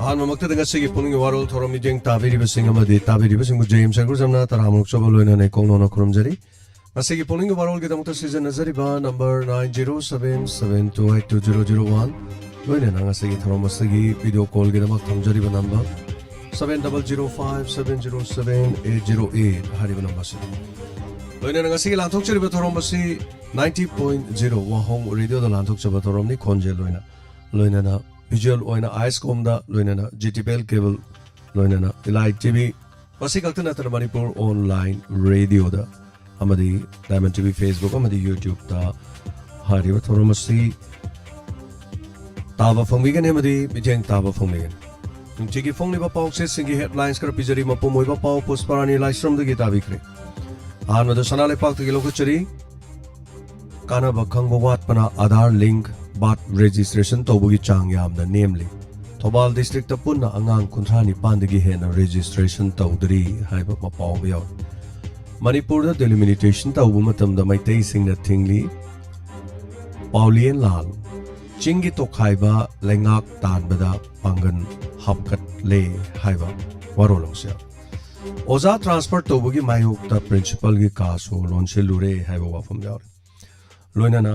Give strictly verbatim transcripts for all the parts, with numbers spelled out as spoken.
ꯑꯍꯥꯟꯕꯃꯛꯇꯗ ꯉꯁꯤꯒꯤ ꯄꯨꯛꯅꯤꯡꯒꯤ ꯋꯥꯔꯣꯜ ꯊꯧꯔꯝ ꯃꯤꯠꯌꯦꯡ ꯇꯥꯕꯤꯔꯤꯕꯁꯤꯡ ꯑꯃꯗꯤ ꯇꯥꯕꯤꯔꯤꯕꯁꯤꯡꯕꯨ ꯖꯦ ꯑꯦꯝ ꯁꯔꯒꯨꯖꯝꯅ ꯇꯔꯥꯃꯔꯨꯛ ꯆꯥꯕ ꯂꯣꯏꯅꯅ ꯏꯀꯣꯛ ꯅꯧꯅ ꯈꯨꯔꯨꯝꯖꯔꯤ꯫ ꯉꯁꯤꯒꯤ ꯄꯨꯛꯅꯤꯡꯒꯤ ꯋꯥꯔꯣꯜꯒꯤꯗꯃꯛꯇ ꯁꯤꯖꯤꯟꯅꯖꯔꯤꯕ number nine zero seven seven two eight two zero zero one, ꯂꯣꯏꯅꯅ ꯉꯁꯤꯒꯤ ꯊꯧꯔꯝ ꯑꯁꯤꯒꯤ ꯚꯤꯗꯤꯑꯣ ꯀꯣꯜꯒꯤꯗꯃꯛ ꯊꯝꯖꯔꯤꯕ number seven double zero five seven zero seven eight zero eight ꯍꯥꯏꯔꯤꯕ ꯅꯝꯕꯔꯁꯤꯅꯤ꯫ ꯂꯣꯏꯅꯅ ꯉꯁꯤꯒꯤ ꯂꯥꯟꯊꯣꯛꯆꯔꯤꯕ ꯊꯧꯔꯝ ꯑꯁꯤ ninety point zero ꯋꯥꯍꯣꯡ ꯔꯦꯗꯤꯑꯣꯗ ꯂꯥꯟꯊꯣꯛꯆꯕ ꯊꯧꯔꯝꯅꯤ꯫ ꯈꯣꯟꯖꯦꯜ ꯑꯣꯏꯅ, ꯂꯣꯏꯅꯅ ꯚꯤꯖꯨꯑꯦꯜ ꯑꯣꯏꯅ ꯑꯥꯏꯁꯀꯣꯝꯗ, ꯂꯣꯏꯅꯅ G T P L cable, ꯂꯣꯏꯅꯅ ꯏꯂꯥꯏ ꯇꯤ ꯚꯤ, ꯃꯁꯤ ꯈꯛꯇ ꯅꯠꯇꯅ ꯃꯅꯤꯄꯨꯔ ꯑꯣꯟꯂꯥꯏꯟ ꯔꯦꯗꯤꯑꯣꯗ ꯑꯃꯗꯤ ꯗꯥꯏꯃꯟ ꯇꯤ ꯚꯤ Facebook ꯑꯃꯗꯤ YouTubeꯇ ꯍꯥꯏꯔꯤꯕ ꯊꯧꯔꯝ ꯑꯁꯤ ꯇꯥꯕ ꯐꯪꯕꯤꯒꯅꯤ ꯑꯃꯗꯤ ꯃꯤꯠꯌꯦꯡ ꯇꯥꯕ ꯐꯪꯕꯤꯒꯅꯤ꯫ ꯅꯨꯡꯇꯤꯒꯤ ꯐꯣꯡꯂꯤꯕ ꯄꯥꯎꯆꯦꯁꯤꯡꯒꯤ ꯍꯦꯗꯂꯥꯏꯟꯁ ꯈꯔ ꯄꯤꯖꯔꯤ꯫ ꯃꯄꯨꯝ ꯑꯣꯏꯕ ꯄꯥꯎ ꯄꯨꯁꯄꯥꯔꯥꯅꯤ ꯂꯥꯏꯁ꯭ꯔꯝꯗꯒꯤ ꯇꯥꯕꯤꯈ꯭ꯔꯦ꯫ ꯑꯍꯥꯟꯕꯗ ꯁꯅꯥ ꯂꯩꯄꯥꯛꯇꯒꯤ ꯂꯧꯈꯠꯆꯔꯤ꯫ ꯀꯥꯟꯅꯕ ꯈꯪꯕ ꯋꯥꯠꯄꯅ ꯑꯥꯙꯥꯔ ꯂꯤꯡꯛ ꯕꯥꯔꯊ ꯔꯦꯖꯤꯁꯇ꯭ꯔꯦꯁꯟ ꯇꯧꯕꯒꯤ ꯆꯥꯡ ꯌꯥꯝꯅ ꯅꯦꯝꯂꯤ꯫ ꯊꯧꯕꯥꯜ ꯗꯤꯁꯇ꯭ꯔꯤꯛꯇ ꯄꯨꯟꯅ ꯑꯉꯥꯡ ꯀꯨꯟꯊ꯭ꯔꯥ ꯅꯤꯄꯥꯟꯗꯒꯤ ꯍꯦꯟꯅ ꯔꯦꯖꯤꯁꯇ꯭ꯔꯦꯁꯟ ꯇꯧꯗ꯭ꯔꯤ ꯍꯥꯏꯕ ꯃꯄꯥꯎ ꯑꯃ ꯌꯥꯎꯔꯤ꯫ ꯃꯅꯤꯄꯨꯔꯗ ꯗꯤꯂꯤꯃꯤꯇꯦꯁꯟ ꯇꯧꯕ ꯃꯇꯝꯗ ꯃꯩꯇꯩꯁꯤꯡꯅ ꯊꯤꯡꯂꯤ꯫ ꯄꯥꯎꯂꯤꯌꯦꯟ ꯂꯥꯜ, ꯆꯤꯡꯒꯤ ꯇꯣꯈꯥꯏꯕ ꯂꯩꯉꯥꯛ ꯇꯥꯟꯕꯗ ꯄꯥꯡꯒꯜ ꯍꯥꯞꯀꯠꯂꯦ ꯍꯥꯏꯕ ꯋꯥꯔꯣꯜ ꯑꯃꯁꯨ ꯌꯥꯎꯔꯤ꯫ ꯑꯣꯖꯥ ꯇ꯭ꯔꯥꯟꯁꯐꯔ ꯇꯧꯕꯒꯤ ꯃꯥꯌꯣꯛꯇ ꯄ꯭ꯔꯤꯟꯁꯤꯄꯜꯒꯤ ꯀꯥꯁꯨ ꯂꯣꯟꯁꯤꯜꯂꯨꯔꯦ ꯍꯥꯏꯕ ꯋꯥꯐꯝ ꯌꯥꯎꯔꯤ꯫ ꯂꯣꯏꯅꯅ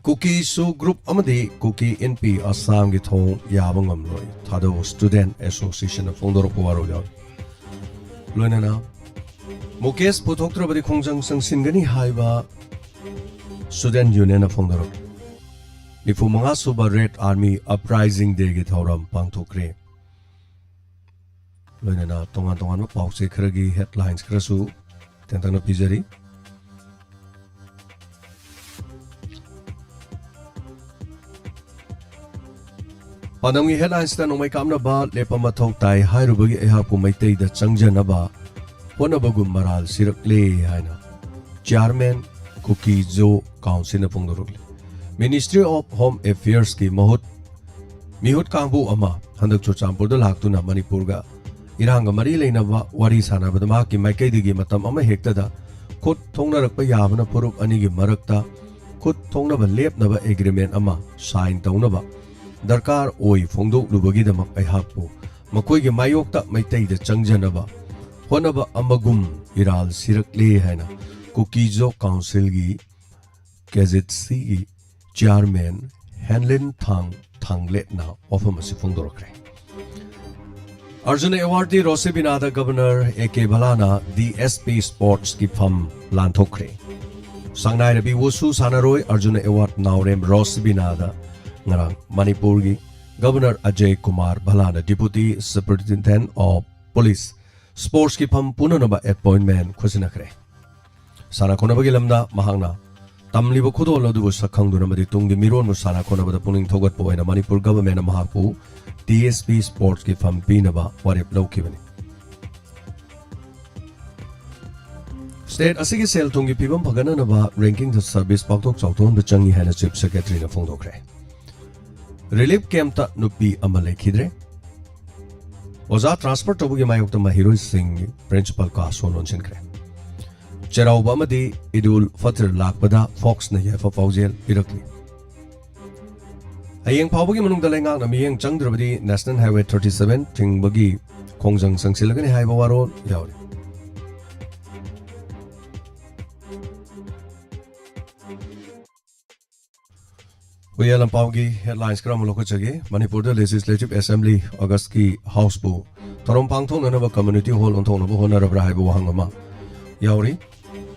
ꯀꯨꯀꯤ ꯁꯨ ꯒ꯭ꯔꯨꯞ ꯑꯃꯗꯤ ꯀꯨꯀꯤ ꯏꯟꯄꯤ ꯑꯁꯥꯝꯒꯤ ꯊꯣꯡ ꯌꯥꯕ ꯉꯝꯂꯣꯏ, ꯊꯥꯗꯧ ꯁ꯭ꯇꯨꯗꯦꯟꯠ ꯑꯦꯁꯣꯁꯤꯌꯦꯁꯟꯅ ꯐꯣꯡꯗꯣꯔꯛꯄ ꯋꯥꯔꯣꯜ ꯌꯥꯎꯔꯤ꯫ ꯂꯣꯏꯅꯅ ꯃꯨꯀꯦꯁ ꯄꯨꯊꯣꯛꯇ꯭ꯔꯕꯗꯤ ꯈꯣꯡꯖꯪ ꯆꯪꯁꯤꯟꯒꯅꯤ ꯍꯥꯏꯕ ꯁ꯭ꯇꯨꯗꯦꯟꯠ ꯌꯨꯅꯤꯌꯟꯅ ꯐꯣꯡꯗꯣꯔꯛꯂꯤ꯫ ꯅꯤꯐꯨ ꯃꯉꯥ ꯁꯨꯕ ꯔꯦꯗ ꯑꯥꯔꯃꯤ ꯑꯞꯔꯥꯏꯖꯤꯡ ꯗꯦꯒꯤ ꯊꯧꯔꯝ ꯄꯥꯡꯊꯣꯛꯈ꯭ꯔꯦ꯫ ꯂꯣꯏꯅꯅ ꯇꯣꯉꯥꯟ ꯇꯣꯉꯥꯟꯕ ꯄꯥꯎꯆꯦ ꯈꯔꯒꯤ ꯍꯦꯗꯂꯥꯏꯟꯁ ꯈꯔꯁꯨ ꯇꯦꯟꯇꯛꯅ ꯄꯤꯖꯔꯤ꯫ ꯄꯥꯟꯗꯝꯒꯤ ꯍꯦꯗꯂꯥꯏꯟꯁꯇ ꯅꯣꯡꯃꯩ ꯀꯥꯞꯅꯕ ꯂꯦꯞꯄ ꯃꯊꯧ ꯇꯥꯏ ꯍꯥꯏꯔꯨꯕꯒꯤ ꯑꯩꯍꯥꯛꯄꯨ ꯃꯩꯇꯩꯗ ꯆꯪꯖꯅꯕ ꯍꯣꯠꯅꯕꯒꯨꯝ ꯃꯔꯥꯜ ꯁꯤꯔꯛꯂꯦ ꯍꯥꯏꯅ ꯆꯤꯌꯥꯔꯃꯦꯟ ꯀꯨꯀꯤ ꯖꯣ ꯀꯥꯎꯟꯁꯤꯜꯅ ꯐꯣꯡꯗꯣꯔꯛꯂꯤ꯫ ꯃꯤꯅꯤꯁꯇ꯭ꯔꯤ ꯑꯣꯐ ꯍꯣꯝ ꯑꯦꯐꯤꯌꯔꯁꯀꯤ ꯃꯍꯨꯠ ꯃꯤꯍꯨꯠ ꯀꯥꯡꯕꯨ ꯑꯃ ꯍꯟꯗꯛ ꯆꯨꯔꯆꯥꯟꯄꯨꯔꯗ ꯂꯥꯛꯇꯨꯅ ꯃꯅꯤꯄꯨꯔꯒ ꯏꯔꯥꯡꯒ ꯃꯔꯤ ꯂꯩꯅꯕ ꯋꯥꯔꯤ ꯁꯥꯟꯅꯕꯗ ꯃꯍꯥꯛꯀꯤ ꯃꯥꯏꯀꯩꯗꯒꯤ ꯃꯇꯝ ꯑꯃ ꯍꯦꯛꯇꯗ ꯈꯨꯠ ꯊꯣꯡꯅꯔꯛꯄ ꯌꯥꯕꯅ ꯐꯨꯔꯨꯞ ꯑꯅꯤꯒꯤ ꯃꯔꯛꯇ ꯈꯨꯠ ꯊꯣꯡꯅꯕ ꯂꯦꯞꯅꯕ ꯑꯦꯒ꯭ꯔꯤꯃꯦꯟ ꯑꯃ ꯁꯥꯏꯟ ꯇꯧꯅꯕ ꯗꯔꯀꯥꯔ ꯑꯣꯏ ꯐꯣꯡꯗꯣꯛꯂꯨꯕꯒꯤꯗꯃꯛ ꯑꯩꯍꯥꯛꯄꯨ ꯃꯈꯣꯏꯒꯤ ꯃꯥꯌꯣꯛꯇ ꯃꯩꯇꯩꯗ ꯆꯪꯖꯅꯕ ꯍꯣꯠꯅꯕ ꯑꯃꯒꯨꯝ ꯏꯔꯥꯜ ꯁꯤꯔꯛꯂꯦ ꯍꯥꯏꯅ ꯀꯨꯀꯤꯖꯣ ꯀꯥꯎꯟꯁꯤꯜꯒꯤ ꯀꯦꯖꯦꯠꯁꯤꯒꯤ ꯆꯤꯌꯥꯔꯃꯦꯟ ꯍꯦꯟꯂꯤꯟ ꯊꯥꯡ ꯊꯥꯡꯂꯦꯠꯅ ꯋꯥꯐꯝ ꯑꯁꯤ ꯐꯣꯡꯗꯣꯔꯛꯈ꯭ꯔꯦ꯫ Arjun ꯑꯦꯋꯥꯔꯗꯤ ꯔꯣꯁꯤꯕꯤꯅꯥꯗ governor A K ꯚꯂꯥꯅ D S P ꯁ꯭ꯄꯣꯔꯠꯁꯀꯤ ꯐꯝ ꯂꯥꯟꯊꯣꯛꯈ꯭ꯔꯦ꯫ ꯁꯪꯅꯥꯏꯔꯕꯤ ꯋꯨꯁꯨ ꯁꯥꯟꯅꯔꯣꯏ ꯑꯔꯖꯨꯟ ꯑꯦꯋꯥꯔꯗ ꯅꯥꯎꯔꯦꯝ ꯔꯣꯁꯤꯕꯤꯅꯥꯗ ꯉꯔꯥꯡ ꯃꯅꯤꯄꯨꯔꯒꯤ ꯒꯕꯔꯅꯔ ꯑꯖꯌ ꯀꯨꯃꯥꯔ ꯚꯂꯥꯅ ꯗꯤꯄꯨꯇꯤ ꯁꯨꯄꯔꯤꯟꯇꯦꯟꯗꯦꯟꯠ ꯑꯣꯐ ꯄꯨꯂꯤꯁ ꯁ꯭ꯄꯣꯔꯠꯁꯀꯤ ꯐꯝ ꯄꯨꯅꯅꯕ ꯑꯦꯄꯣꯏꯟꯃꯦꯟ ꯈꯨꯠꯁꯤꯟꯅꯈ꯭ꯔꯦ꯫ ꯁꯥꯟꯅ ꯈꯣꯠꯅꯕꯒꯤ ꯂꯝꯗ ꯃꯍꯥꯛꯅ ꯇꯝꯂꯤꯕ ꯈꯨꯗꯣꯜ ꯑꯗꯨꯕꯨ ꯁꯛꯈꯪꯗꯨꯅ ꯑꯃꯗꯤ ꯇꯨꯡꯒꯤ ꯃꯤꯔꯣꯟꯕꯨ ꯁꯥꯟꯅ ꯈꯣꯠꯅꯕꯗ ꯄꯨꯛꯅꯤꯡ ꯊꯧꯒꯠꯄ ꯑꯣꯏꯅ ꯃꯅꯤꯄꯨꯔ ꯒꯚꯔꯟꯃꯦꯟꯠꯅ ꯃꯍꯥꯛꯄꯨ ꯗꯤ ꯑꯦꯁ ꯄꯤ ꯁ꯭ꯄꯣꯔꯠꯁꯀꯤ ꯐꯝ ꯄꯤꯅꯕ ꯋꯥꯔꯦꯞ ꯂꯧꯈꯤꯕꯅꯤ꯫ ꯁ꯭ꯇꯦꯠ ꯑꯁꯤꯒꯤ ꯁꯦꯜ ꯊꯨꯝꯒꯤ ꯐꯤꯕꯝ ꯐꯒꯠꯅꯅꯕ ꯔꯦꯡꯀꯤꯡꯗ ꯁꯔꯚꯤꯁ ꯄꯥꯛꯊꯣꯛ ꯆꯥꯎꯊꯣꯛꯍꯟꯕ ꯆꯪꯏ ꯍꯥꯏꯅ ꯆꯤꯐ ꯁꯦꯀ꯭ꯔꯦꯇꯔꯤꯅ ꯐꯣꯡꯗꯣꯛꯈ꯭ꯔꯦ꯫ ꯔꯤꯂꯤꯐ ꯀꯦꯝꯞꯇ ꯅꯨꯄꯤ ꯑꯃ ꯂꯩꯈꯤꯗ꯭ꯔꯦ꯫ ꯑꯣꯖꯥ ꯇ꯭ꯔꯥꯟꯁꯐꯔ ꯇꯧꯕꯒꯤ ꯃꯥꯌꯣꯛꯇ ꯃꯍꯩꯔꯣꯏꯁꯤꯡꯒꯤ ꯄ꯭ꯔꯤꯟꯁꯤꯄꯥꯜ ꯀꯥ ꯁꯣ ꯂꯣꯟꯁꯤꯟꯈ꯭ꯔꯦ꯫ ꯆꯩꯔꯥꯎꯕ ꯑꯃꯗꯤ ꯏꯗ ꯎꯜ ꯐꯇꯔ ꯂꯥꯛꯄꯗ ꯐꯣꯛꯁꯅ ꯌꯥꯏꯐ ꯄꯥꯎꯖꯦꯜ ꯄꯤꯔꯛꯂꯤ꯫ ꯍꯌꯦꯡ ꯐꯥꯎꯕꯒꯤ ꯃꯅꯨꯡꯗ ꯂꯩꯉꯥꯛꯅ ꯃꯤꯠꯌꯦꯡ ꯆꯪꯗ꯭ꯔꯕꯗꯤ ꯅꯦꯁꯅꯦꯜ ꯍꯥꯏꯋꯦ ꯊꯥꯔꯇꯤ ꯁꯚꯦꯟ ꯊꯤꯡꯕꯒꯤ ꯈꯣꯡꯖꯪ ꯆꯪꯁꯤꯜꯂꯒꯅꯤ ꯍꯥꯏꯕ ꯋꯥꯔꯣꯜ ꯌꯥꯎꯔꯤ꯫ ꯍꯨꯏꯌꯥ ꯂꯝꯄꯥꯎꯒꯤ ꯍꯦꯗꯂꯥꯏꯟꯁ ꯈꯔ ꯑꯃꯨꯛ ꯂꯧꯈꯠꯆꯒꯦ꯫ ꯃꯅꯤꯄꯨꯔꯗ ꯂꯦꯖꯤꯁꯂꯦꯇꯤꯚ ꯑꯦꯁꯦꯝꯕ꯭ꯂꯤ ꯑꯣꯒꯁꯀꯤ ꯍꯥꯎꯁꯄꯨ ꯊꯧꯔꯝ ꯄꯥꯡꯊꯣꯛꯅꯅꯕ ꯀꯝꯃ꯭ꯌꯨꯅꯤꯇꯤ ꯍꯣꯜ ꯑꯣꯟꯊꯣꯛꯅꯕ ꯍꯣꯠꯅꯔꯕ꯭ꯔꯥ ꯍꯥꯏꯕ ꯋꯥꯍꯪ ꯑꯃ ꯌꯥꯎꯔꯤ꯫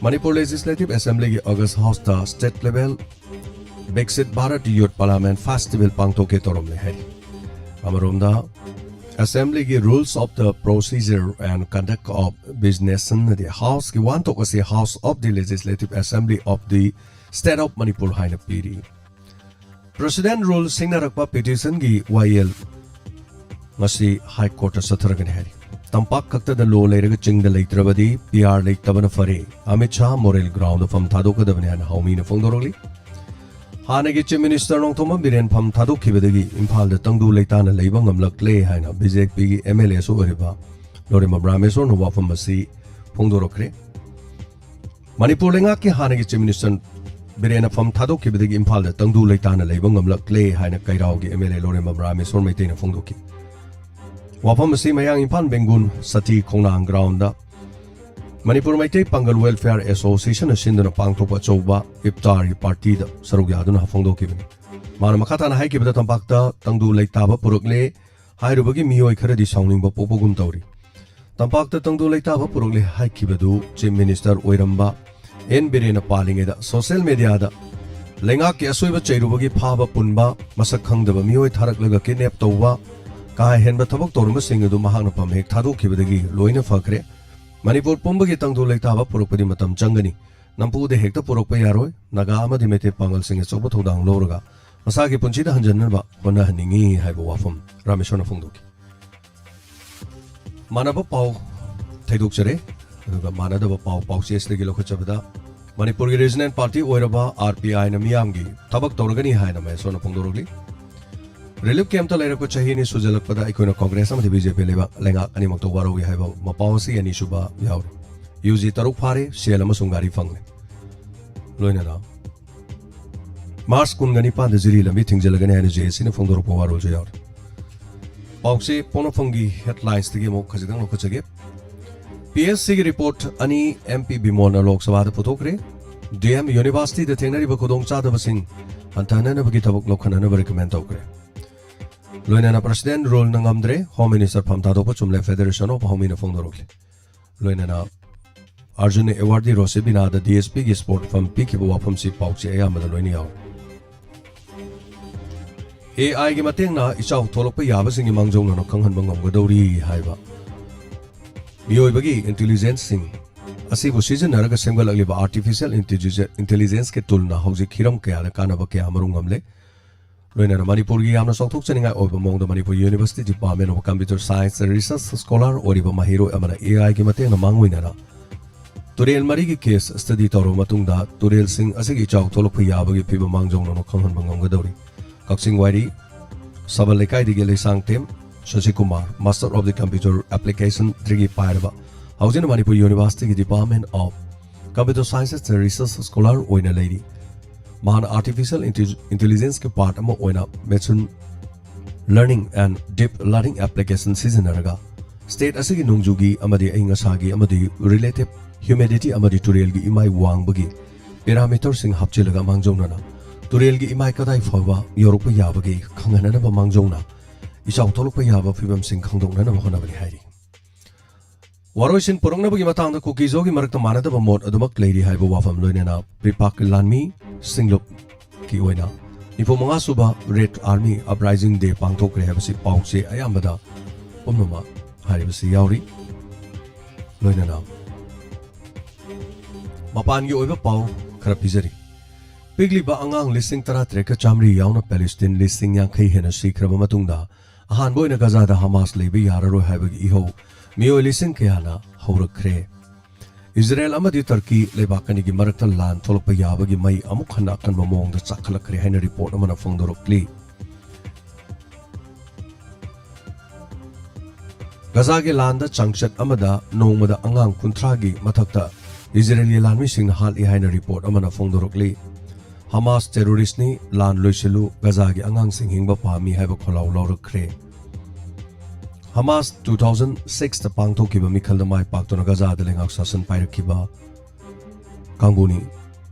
ꯃꯅꯤꯄꯨꯔ ꯂꯦꯖꯤꯁꯂꯦꯇꯤꯚ ꯑꯦꯁꯦꯝꯕ꯭ꯂꯤꯒꯤ ꯑꯣꯒꯁ ꯍꯥꯎꯁꯇ state level Viksit Bharat youth parliament festival ꯄꯥꯡꯊꯣꯛꯀꯦ ꯇꯧꯔꯝꯂꯦ ꯍꯥꯏꯔꯤ꯫ ꯑꯃꯔꯣꯝꯗ, ꯑꯦꯁꯦꯝꯕ꯭ꯂꯤꯒꯤ Rules of the Procedure and Conduct of Business ꯑꯃꯗꯤ ꯍꯥꯎꯁꯀꯤ ꯋꯥꯍꯟꯊꯣꯛ ꯑꯁꯤ House of the Legislative Assembly of the State of Manipur ꯍꯥꯏꯅ ꯄꯤꯔꯤ꯫ ꯄ꯭ꯔꯦꯁꯤꯗꯦꯟꯠ ꯔꯨꯜ ꯁꯤꯡꯅꯔꯛꯄ ꯄꯤꯇꯤꯁꯟꯒꯤ ꯋꯥꯌꯦꯜ ꯉꯁꯤ ꯍꯥꯏ ꯀꯣꯔꯠꯇ ꯆꯠꯊꯔꯒꯅꯤ ꯍꯥꯏꯔꯤ꯫ ꯇꯝꯄꯥꯛ ꯈꯛꯇꯗ ꯂꯣ ꯂꯩꯔꯒ ꯆꯤꯡꯗ ꯂꯩꯇ꯭ꯔꯕꯗꯤ ꯄꯤ ꯑꯥꯔ ꯂꯩꯇꯕꯅ ꯐꯔꯦ꯫ ꯑꯃꯤꯠ ꯁꯥꯍ ꯃꯣꯔꯦꯜ ꯒ꯭ꯔꯥꯎꯟꯗ ꯐꯝ ꯊꯥꯗꯣꯛꯀꯗꯕꯅꯤ ꯍꯥꯏꯅ ꯍꯥꯎꯃꯤꯅ ꯐꯣꯡꯗꯣꯔꯛꯂꯤ꯫ ꯍꯥꯟꯅꯒꯤ ꯆꯤꯐ ꯃꯤꯅꯤꯁꯇꯔ ꯅꯣꯡꯊꯣꯝꯕꯝ ꯕꯤꯔꯦꯟ ꯐꯝ ꯊꯥꯗꯣꯛꯈꯤꯕꯗꯒꯤ ꯏꯝꯐꯥꯜꯗ ꯇꯪꯗꯨ ꯂꯩꯇꯥꯅ ꯂꯩꯕ ꯉꯝꯂꯛꯂꯦ ꯍꯥꯏꯅ ꯕꯤ ꯖꯦ ꯄꯤꯒꯤ ꯑꯦꯝ ꯑꯦꯜ ꯑꯦꯁꯨ ꯑꯣꯏꯔꯤꯕ ꯂꯣꯔꯦꯝꯕꯝ ꯔꯥꯃꯦꯁꯣꯔꯅ ꯋꯥꯐꯝ ꯑꯁꯤ ꯐꯣꯡꯗꯣꯔꯛꯈ꯭ꯔꯦ꯫ ꯃꯅꯤꯄꯨꯔ ꯂꯩꯉꯥꯛꯀꯤ ꯍꯥꯟꯅꯒꯤ ꯆꯤꯐ ꯃꯤꯅꯤꯁꯇꯔ ꯕꯤꯔꯦꯟꯅ ꯐꯝ ꯊꯥꯗꯣꯛꯈꯤꯕꯗꯒꯤ ꯏꯝꯐꯥꯜꯗ ꯇꯪꯗꯨ ꯂꯩꯇꯥꯅ ꯂꯩꯕ ꯉꯝꯂꯛꯂꯦ ꯍꯥꯏꯅ ꯀꯩꯔꯥꯎꯒꯤ ꯑꯦꯝ ꯑꯦꯜ ꯑꯦ ꯂꯧꯔꯦꯝꯕꯝ ꯔꯥꯃꯦꯁꯣꯔ ꯃꯩꯇꯩꯅ ꯐꯣꯡꯗꯣꯛꯈꯤ꯫ ꯋꯥꯐꯝ ꯑꯁꯤ ꯃꯌꯥꯡ ꯏꯝꯐꯥꯜ ꯕꯦꯡꯒꯨꯟ ꯁꯇꯤ ꯈꯣꯡꯅꯥꯡ ꯒ꯭ꯔꯥꯎꯟꯗ ꯃꯅꯤꯄꯨꯔ ꯃꯩꯇꯩ ꯄꯥꯡꯒꯜ ꯋꯦꯜꯐꯤꯌꯔ ꯑꯦꯁꯣꯁꯤꯌꯦꯁꯟꯅ ꯁꯤꯟꯗꯨꯅ ꯄꯥꯡꯊꯣꯛꯄ ꯑꯆꯧꯕ ꯏꯐꯇꯥꯔꯒꯤ ꯄꯥꯔꯇꯤꯗ ꯁꯔꯨꯛ ꯌꯥꯗꯨꯅ ꯐꯣꯡꯗꯣꯛꯈꯤꯕꯅꯤ꯫ ꯃꯥꯅ ꯃꯈꯥ ꯇꯥꯅ ꯍꯥꯏꯈꯤꯕꯗ, ꯇꯝꯄꯥꯛꯇ ꯇꯪꯗꯨ ꯂꯩꯇꯥꯕ ꯄꯨꯔꯛꯂꯦ ꯍꯥꯏꯔꯨꯕꯒꯤ ꯃꯤꯑꯣꯏ ꯈꯔꯗꯤ ꯁꯥꯎꯅꯤꯡꯕ ꯄꯣꯛꯄꯒꯨꯝ ꯇꯧꯔꯤ꯫ ꯇꯝꯄꯥꯛꯇ ꯇꯪꯗꯨ ꯂꯩꯇꯥꯕ ꯄꯨꯔꯛꯂꯦ ꯍꯥꯏꯈꯤꯕꯗꯨ ꯆꯤꯐ ꯃꯤꯅꯤꯁꯇꯔ ꯑꯣꯏꯔꯝꯕ ꯑꯦꯟ ꯕꯤꯔꯦꯟꯅ ꯄꯥꯜꯂꯤꯉꯩꯗ ꯁꯣꯁꯤꯌꯦꯜ ꯃꯦꯗꯤꯌꯥꯗ ꯂꯩꯉꯥꯛꯀꯤ ꯑꯁꯣꯏꯕ ꯆꯩꯔꯨꯕꯒꯤ ꯐꯥꯕ ꯄꯨꯟꯕ, ꯃꯁꯛ ꯈꯪꯗꯕ ꯃꯤꯑꯣꯏ ꯊꯥꯔꯛꯂꯒ ꯀꯤꯗꯅꯦꯞ ꯇꯧꯕ, ꯀꯥ ꯍꯦꯟꯕ ꯊꯕꯛ ꯇꯧꯔꯝꯕꯁꯤꯡ ꯑꯗꯨ ꯃꯍꯥꯛꯅ ꯐꯝ ꯍꯦꯛ ꯊꯥꯗꯣꯛꯈꯤꯕꯗꯒꯤ ꯂꯣꯏꯅ ꯐꯈ꯭ꯔꯦ꯫ ꯃꯅꯤꯄꯨꯔ ꯄꯨꯝꯕꯒꯤ ꯇꯪꯗꯨ ꯂꯩꯇꯥꯕ ꯄꯨꯔꯛꯄꯗꯤ ꯃꯇꯝ ꯆꯪꯒꯅꯤ꯫ ꯅꯝꯐꯨꯗ ꯍꯦꯛꯇ ꯄꯨꯔꯛꯄ ꯌꯥꯔꯣꯏ꯫ ꯅꯥꯒꯥ ꯑꯃꯗꯤ ꯃꯩꯇꯩ ꯄꯥꯉꯜꯁꯤꯡ ꯑꯆꯧꯕ ꯊꯧꯗꯥꯡ ꯂꯧꯔꯒ ꯃꯁꯥꯒꯤ ꯄꯨꯟꯁꯤꯗ ꯍꯟꯖꯟꯅꯕ ꯍꯣꯠꯅꯍꯟꯅꯤꯡꯏ ꯍꯥꯏꯕ ꯋꯥꯐꯝ ꯔꯥꯃꯦꯁꯣꯔꯅ ꯐꯣꯡꯗꯣꯛꯈꯤ꯫ ꯃꯥꯟꯅꯕ ꯄꯥꯎ ꯊꯩꯗꯣꯛꯆꯔꯦ꯫ ꯑꯗꯨꯒ ꯃꯥꯟꯅꯗꯕ ꯄꯥꯎ ꯄꯥꯎꯆꯦ ꯑꯁꯤꯗꯒꯤ ꯂꯧꯈꯠꯆꯕꯗ, ꯃꯅꯤꯄꯨꯔꯒꯤ ꯔꯤꯖꯅꯦꯜ ꯄꯥꯔꯇꯤ ꯑꯣꯏꯔꯕ ꯑꯥꯔ ꯄꯤ ꯑꯥꯏꯅ ꯃꯤꯌꯥꯝꯒꯤ ꯊꯕꯛ ꯇꯧꯔꯒꯅꯤ ꯍꯥꯏꯅ ꯃꯍꯦꯁꯣꯔꯅ ꯐꯣꯡꯗꯣꯔꯛꯂꯤ꯫ ꯔꯤꯂꯤꯐ ꯀꯦꯝꯞꯇ ꯂꯩꯔꯛꯄ ꯆꯍꯤ ꯑꯅꯤ ꯁꯨꯖꯜꯂꯛꯄꯗ ꯑꯩꯈꯣꯏꯅ ꯀꯣꯡꯒ꯭ꯔꯦꯁ ꯑꯃꯗꯤ ꯕꯤ ꯖꯦ ꯄꯤ ꯂꯩꯕꯥꯛ ꯂꯩꯉꯥꯛ ꯑꯅꯤꯃꯛꯇ ꯋꯥꯔꯧꯏ ꯍꯥꯏꯕ ꯃꯄꯥꯎ ꯑꯁꯤ ꯑꯅꯤꯁꯨꯕ ꯌꯥꯎꯔꯤ꯫ ꯌꯨ ꯖꯤ ꯇꯔꯨꯛ ꯐꯥꯔꯦ, ꯁꯦꯜ ꯑꯃꯁꯨꯡ ꯒꯥꯔꯤ ꯐꯪꯂꯦ꯫ ꯂꯣꯏꯅꯅ ꯃꯥꯔꯆ ꯀꯨꯟꯒ ꯅꯤꯄꯥꯟꯗ ꯖꯤꯔꯤ ꯂꯝꯕꯤ ꯊꯤꯡꯖꯤꯜꯂꯒꯅꯤ ꯍꯥꯏꯅ ꯖꯦ ꯑꯦ ꯁꯤꯅ ꯐꯣꯡꯗꯣꯔꯛꯄ ꯋꯥꯔꯣꯜꯁꯨ ꯌꯥꯎꯔꯤ꯫ ꯄꯥꯎꯆꯦ ꯄꯣꯛꯅꯐꯝꯒꯤ ꯍꯦꯗꯂꯥꯏꯟꯁꯇꯒꯤ ꯑꯃꯨꯛ ꯈꯖꯤꯛꯇꯪ ꯂꯧꯈꯠꯆꯒꯦ꯫ ꯄꯤ ꯑꯩꯆ ꯁꯤꯒꯤ ꯔꯤꯄꯣꯔꯠ ꯑꯅꯤ ꯑꯦꯝ ꯄꯤ ꯕꯤꯃꯣꯜꯅ ꯂꯣꯛ ꯁꯚꯥꯗ ꯄꯨꯊꯣꯛꯈ꯭ꯔꯦ꯫ ꯗꯤ ꯑꯦꯝ ꯌꯨꯅꯤꯚꯔꯁꯤꯇꯤꯗ ꯊꯦꯡꯅꯔꯤꯕ ꯈꯨꯗꯣꯡꯆꯥꯗꯕꯁꯤꯡ ꯍꯟꯊꯍꯟꯅꯕꯒꯤ ꯊꯕꯛ ꯂꯧꯈꯠꯅꯅꯕ ꯔꯤꯀꯃꯦꯟ ꯇꯧꯈ꯭ꯔꯦ꯫ ꯂꯣꯏꯅꯅ ꯄ꯭ꯔꯁꯤꯗꯦꯟ ꯔꯨꯜꯅ ꯉꯝꯗ꯭ꯔꯦ, ꯍꯣꯝ ꯃꯤꯅꯤꯁꯇꯔ ꯐꯝ ꯊꯥꯗꯣꯛꯄ ꯆꯨꯝꯂꯦ, ꯐꯦꯗꯔꯦꯁꯟ ꯑꯣꯐ ꯍꯣꯃꯤꯅ ꯐꯣꯡꯗꯣꯔꯛꯂꯤ꯫ ꯂꯣꯏꯅꯅ ꯑꯔꯖꯨꯟ ꯑꯦꯋꯥꯔꯗꯤ ꯔꯣꯁꯤꯕꯤꯅꯥꯗ ꯗꯤ ꯑꯦꯁ ꯄꯤꯒꯤ ꯁ꯭ꯄꯣꯔꯠ ꯐꯝ ꯄꯤꯈꯤꯕ ꯋꯥꯐꯝꯁꯤ ꯄꯥꯎꯆꯦ ꯑꯌꯥꯝꯕꯗ ꯂꯣꯏꯅ ꯌꯥꯎꯔꯤ꯫ ꯑꯦ ꯑꯥꯏꯒꯤ ꯃꯇꯦꯡꯅ ꯏꯆꯥꯎ ꯊꯣꯛꯂꯛꯄ ꯌꯥꯕꯁꯤꯡꯒꯤ ꯃꯥꯡꯖꯧꯅꯅ ꯈꯪꯍꯟꯕ ꯉꯝꯒꯗꯧꯔꯤ ꯍꯥꯏꯕ ꯃꯤꯑꯣꯏꯕꯒꯤ ꯏꯟꯇꯦꯂꯤꯖꯦꯟꯁꯁꯤꯡ ꯑꯁꯤꯕꯨ ꯁꯤꯖꯤꯟꯅꯔꯒ ꯁꯦꯝꯒꯠꯂꯛꯂꯤꯕ ꯑꯥꯔꯇꯤꯐꯤꯁꯤꯌꯦꯜ ꯏꯟꯇꯦꯂꯤꯖꯦꯟꯁꯀꯤ ꯇꯨꯜꯅ ꯍꯧꯖꯤꯛ ꯍꯤꯔꯝ ꯀꯌꯥꯗ ꯀꯥꯟꯅꯕ ꯀꯌꯥ ꯑꯃꯔꯣꯝ ꯉꯝꯂꯦ꯫ ꯂꯣꯏꯅꯅ ꯃꯅꯤꯄꯨꯔꯒꯤ ꯌꯥꯝꯅ ꯆꯥꯎꯊꯣꯛꯆꯅꯤꯡꯉꯥꯏ ꯑꯣꯏꯕ ꯃꯑꯣꯡꯗ Manipur university department of computer ꯁꯥꯏꯟꯁꯇ ꯔꯤꯁꯔꯆ ꯁ꯭ꯀꯣꯂꯥꯔ ꯑꯣꯏꯔꯤꯕ ꯃꯍꯩꯔꯣꯏ ꯑꯃꯅ ꯑꯦ ꯑꯥꯏꯒꯤ ꯃꯇꯦꯡꯅ ꯃꯥꯡꯑꯣꯏꯅꯅ ꯇꯨꯔꯦꯜ ꯃꯔꯤꯒꯤ ꯀꯦꯁ ꯁ꯭ꯇꯗꯤ ꯇꯧꯔꯕ ꯃꯇꯨꯡꯗ ꯇꯨꯔꯦꯜꯁꯤꯡ ꯑꯁꯤꯒꯤ ꯏꯆꯥꯎ ꯊꯣꯛꯂꯛꯄ ꯌꯥꯕꯒꯤ ꯐꯤꯕꯝ ꯃꯥꯡꯖꯧꯅꯅ ꯈꯪꯍꯟꯕ ꯉꯝꯒꯗꯧꯔꯤ꯫ ꯀꯛꯆꯤꯡ ꯋꯥꯏꯔꯤ ꯁꯕꯜ ꯂꯩꯀꯥꯏꯗꯒꯤ Leishangthem Sashikumar, master of the computer application degree ꯄꯥꯏꯔꯕ, ꯍꯧꯖꯤꯛꯅ ꯃꯅꯤꯄꯨꯔ ꯌꯨꯅꯤꯚꯔꯁꯤꯇꯤꯒꯤ ꯗꯤꯄꯥꯔꯠꯃꯦꯟ ꯑꯣꯐ ꯀꯝꯄ꯭ꯌꯨꯇꯔ ꯁꯥꯏꯟꯁꯇ ꯔꯤꯁꯔꯆ ꯁ꯭ꯀꯣꯂꯥꯔ ꯑꯣꯏꯅ ꯂꯩꯔꯤ꯫ ꯃꯍꯥꯛꯅ artificial intelligenceꯀꯤ part ꯑꯃ ꯑꯣꯏꯅ machine learning and deep learning application ꯁꯤꯖꯤꯟꯅꯔꯒ state ꯑꯁꯤꯒꯤ ꯅꯣꯡꯖꯨꯒꯤ ꯑꯃꯗꯤ ꯑꯏꯪ ꯑꯁꯥꯒꯤ ꯑꯃꯗꯤ relative humidity ꯑꯃꯗꯤ ꯇꯨꯔꯦꯜꯒꯤ ꯏꯃꯥꯏ ꯋꯥꯡꯕꯒꯤ parameterꯁꯤꯡ ꯍꯥꯞꯆꯤꯜꯂꯒ ꯃꯥꯡꯖꯧꯅꯅ ꯇꯨꯔꯦꯜꯒꯤ ꯏꯃꯥꯏ ꯀꯗꯥꯏ ꯐꯥꯎꯕ ꯌꯧꯔꯛꯄ ꯌꯥꯕꯒꯦ ꯈꯪꯍꯟꯅꯅꯕ ꯃꯥꯡꯖꯧꯅ ꯏꯆꯥꯎ ꯊꯣꯛꯂꯛꯄ ꯌꯥꯕ ꯐꯤꯕꯝꯁꯤꯡ ꯈꯪꯗꯣꯛꯅꯅꯕ ꯍꯣꯠꯅꯕꯅꯤ ꯍꯥꯏꯔꯤ꯫ ꯋꯥꯔꯣꯏꯁꯤꯟ ꯄꯨꯔꯛꯅꯕꯒꯤ ꯃꯇꯥꯡꯗ ꯀꯨꯀꯤꯖꯣꯒꯤ ꯃꯔꯛꯇ ꯃꯥꯟꯅꯗꯕ ꯃꯣꯠ ꯑꯗꯨꯃꯛ ꯂꯩꯔꯤ ꯍꯥꯏꯕ ꯋꯥꯐꯝ ꯂꯣꯏꯅꯅ ꯄ꯭ꯔꯤꯄꯥꯛꯀꯤ ꯂꯥꯟꯃꯤ ꯁꯤꯡꯂꯨꯞꯀꯤ ꯑꯣꯏꯅ ꯅꯤꯐꯨ ꯃꯉꯥ ꯁꯨꯕ Red Army Uprising Day ꯄꯥꯡꯊꯣꯛꯈ꯭ꯔꯦ ꯍꯥꯏꯕꯁꯤ ꯄꯥꯎꯁꯦ ꯑꯌꯥꯝꯕꯗ ꯄꯨꯝꯅꯃꯛ ꯍꯥꯏꯔꯤꯕꯁꯤ ꯌꯥꯎꯔꯤ꯫ ꯂꯣꯏꯅꯅ ꯃꯄꯥꯟꯒꯤ ꯑꯣꯏꯕ ꯄꯥꯎ ꯈꯔ ꯄꯤꯖꯔꯤ꯫ ꯄꯤꯛꯂꯤꯕ ꯑꯉꯥꯡ ꯂꯤꯁꯤꯡ ꯇꯔꯥ ꯇꯔꯦꯠꯀ ꯆꯥꯃꯔꯤ ꯌꯥꯎꯅ ꯄꯦꯂꯦꯁꯇꯤꯟ ꯂꯤꯁꯤꯡ ꯌꯥꯡꯈꯩ ꯍꯦꯟꯅ ꯁꯤꯈ꯭ꯔꯕ ꯃꯇꯨꯡꯗ ꯑꯍꯥꯟꯕ ꯑꯣꯏꯅ ꯒꯖꯥꯗ ꯍꯃꯥꯁ ꯂꯩꯕ ꯌꯥꯔꯔꯣꯏ ꯍꯥꯏꯕꯒꯤ ꯏꯍꯧ ꯃꯤꯑꯣꯏ ꯂꯤꯁꯤꯡ ꯀꯌꯥꯅ ꯍꯧꯔꯛꯈ꯭ꯔꯦ꯫ ꯏꯖꯔꯦꯜ ꯑꯃꯗꯤ ꯇꯔꯀꯤ ꯂꯩꯕꯥꯛ ꯑꯅꯤꯒꯤ ꯃꯔꯛꯇ ꯂꯥꯟ ꯊꯣꯛꯂꯛꯄ ꯌꯥꯕꯒꯤ ꯃꯩ ꯑꯃꯨꯛ ꯍꯟꯅ ꯑꯀꯟꯕ ꯃꯑꯣꯡꯗ ꯆꯥꯛꯈꯠꯂꯛꯈ꯭ꯔꯦ ꯍꯥꯏꯅ ꯔꯤꯄꯣꯔꯠ ꯑꯃꯅ ꯐꯣꯡꯗꯣꯔꯛꯂꯤ꯫ ꯒꯖꯥꯒꯤ ꯂꯥꯟꯗ ꯆꯥꯡꯆꯠ ꯑꯃꯗ ꯅꯣꯡꯃꯗ ꯑꯉꯥꯡ ꯀꯨꯟꯊ꯭ꯔꯥꯒꯤ ꯃꯊꯛꯇ ꯏꯖꯔꯦꯜꯒꯤ ꯂꯥꯟꯃꯤꯁꯤꯡꯅ ꯍꯥꯠꯂꯤ ꯍꯥꯏꯅ ꯔꯤꯄꯣꯔꯠ ꯑꯃꯅ ꯐꯣꯡꯗꯣꯔꯛꯂꯤ꯫ ꯍꯃꯥꯁ ꯇꯦꯔꯣꯔꯤꯁ꯭ꯠꯅꯤ, ꯂꯥꯟ ꯂꯣꯏꯁꯤꯜꯂꯨ, ꯒꯖꯥꯒꯤ ꯑꯉꯥꯡꯁꯤꯡ ꯍꯤꯡꯕ ꯄꯥꯝꯃꯤ ꯍꯥꯏꯕ ꯈꯣꯜꯂꯥꯎ ꯂꯧꯔꯛꯈ꯭ꯔꯦ꯫ ꯍꯃꯥꯁ two thousand sixꯇ ꯄꯥꯡꯊꯣꯛꯈꯤꯕ ꯃꯤꯈꯜꯗ ꯃꯥꯏ ꯄꯥꯛꯇꯨꯅ ꯒꯖꯥꯗ ꯂꯩꯉꯥꯛ ꯁꯥꯁꯟ ꯄꯥꯏꯔꯛꯈꯤꯕ ꯀꯥꯡꯕꯨꯅꯤ꯫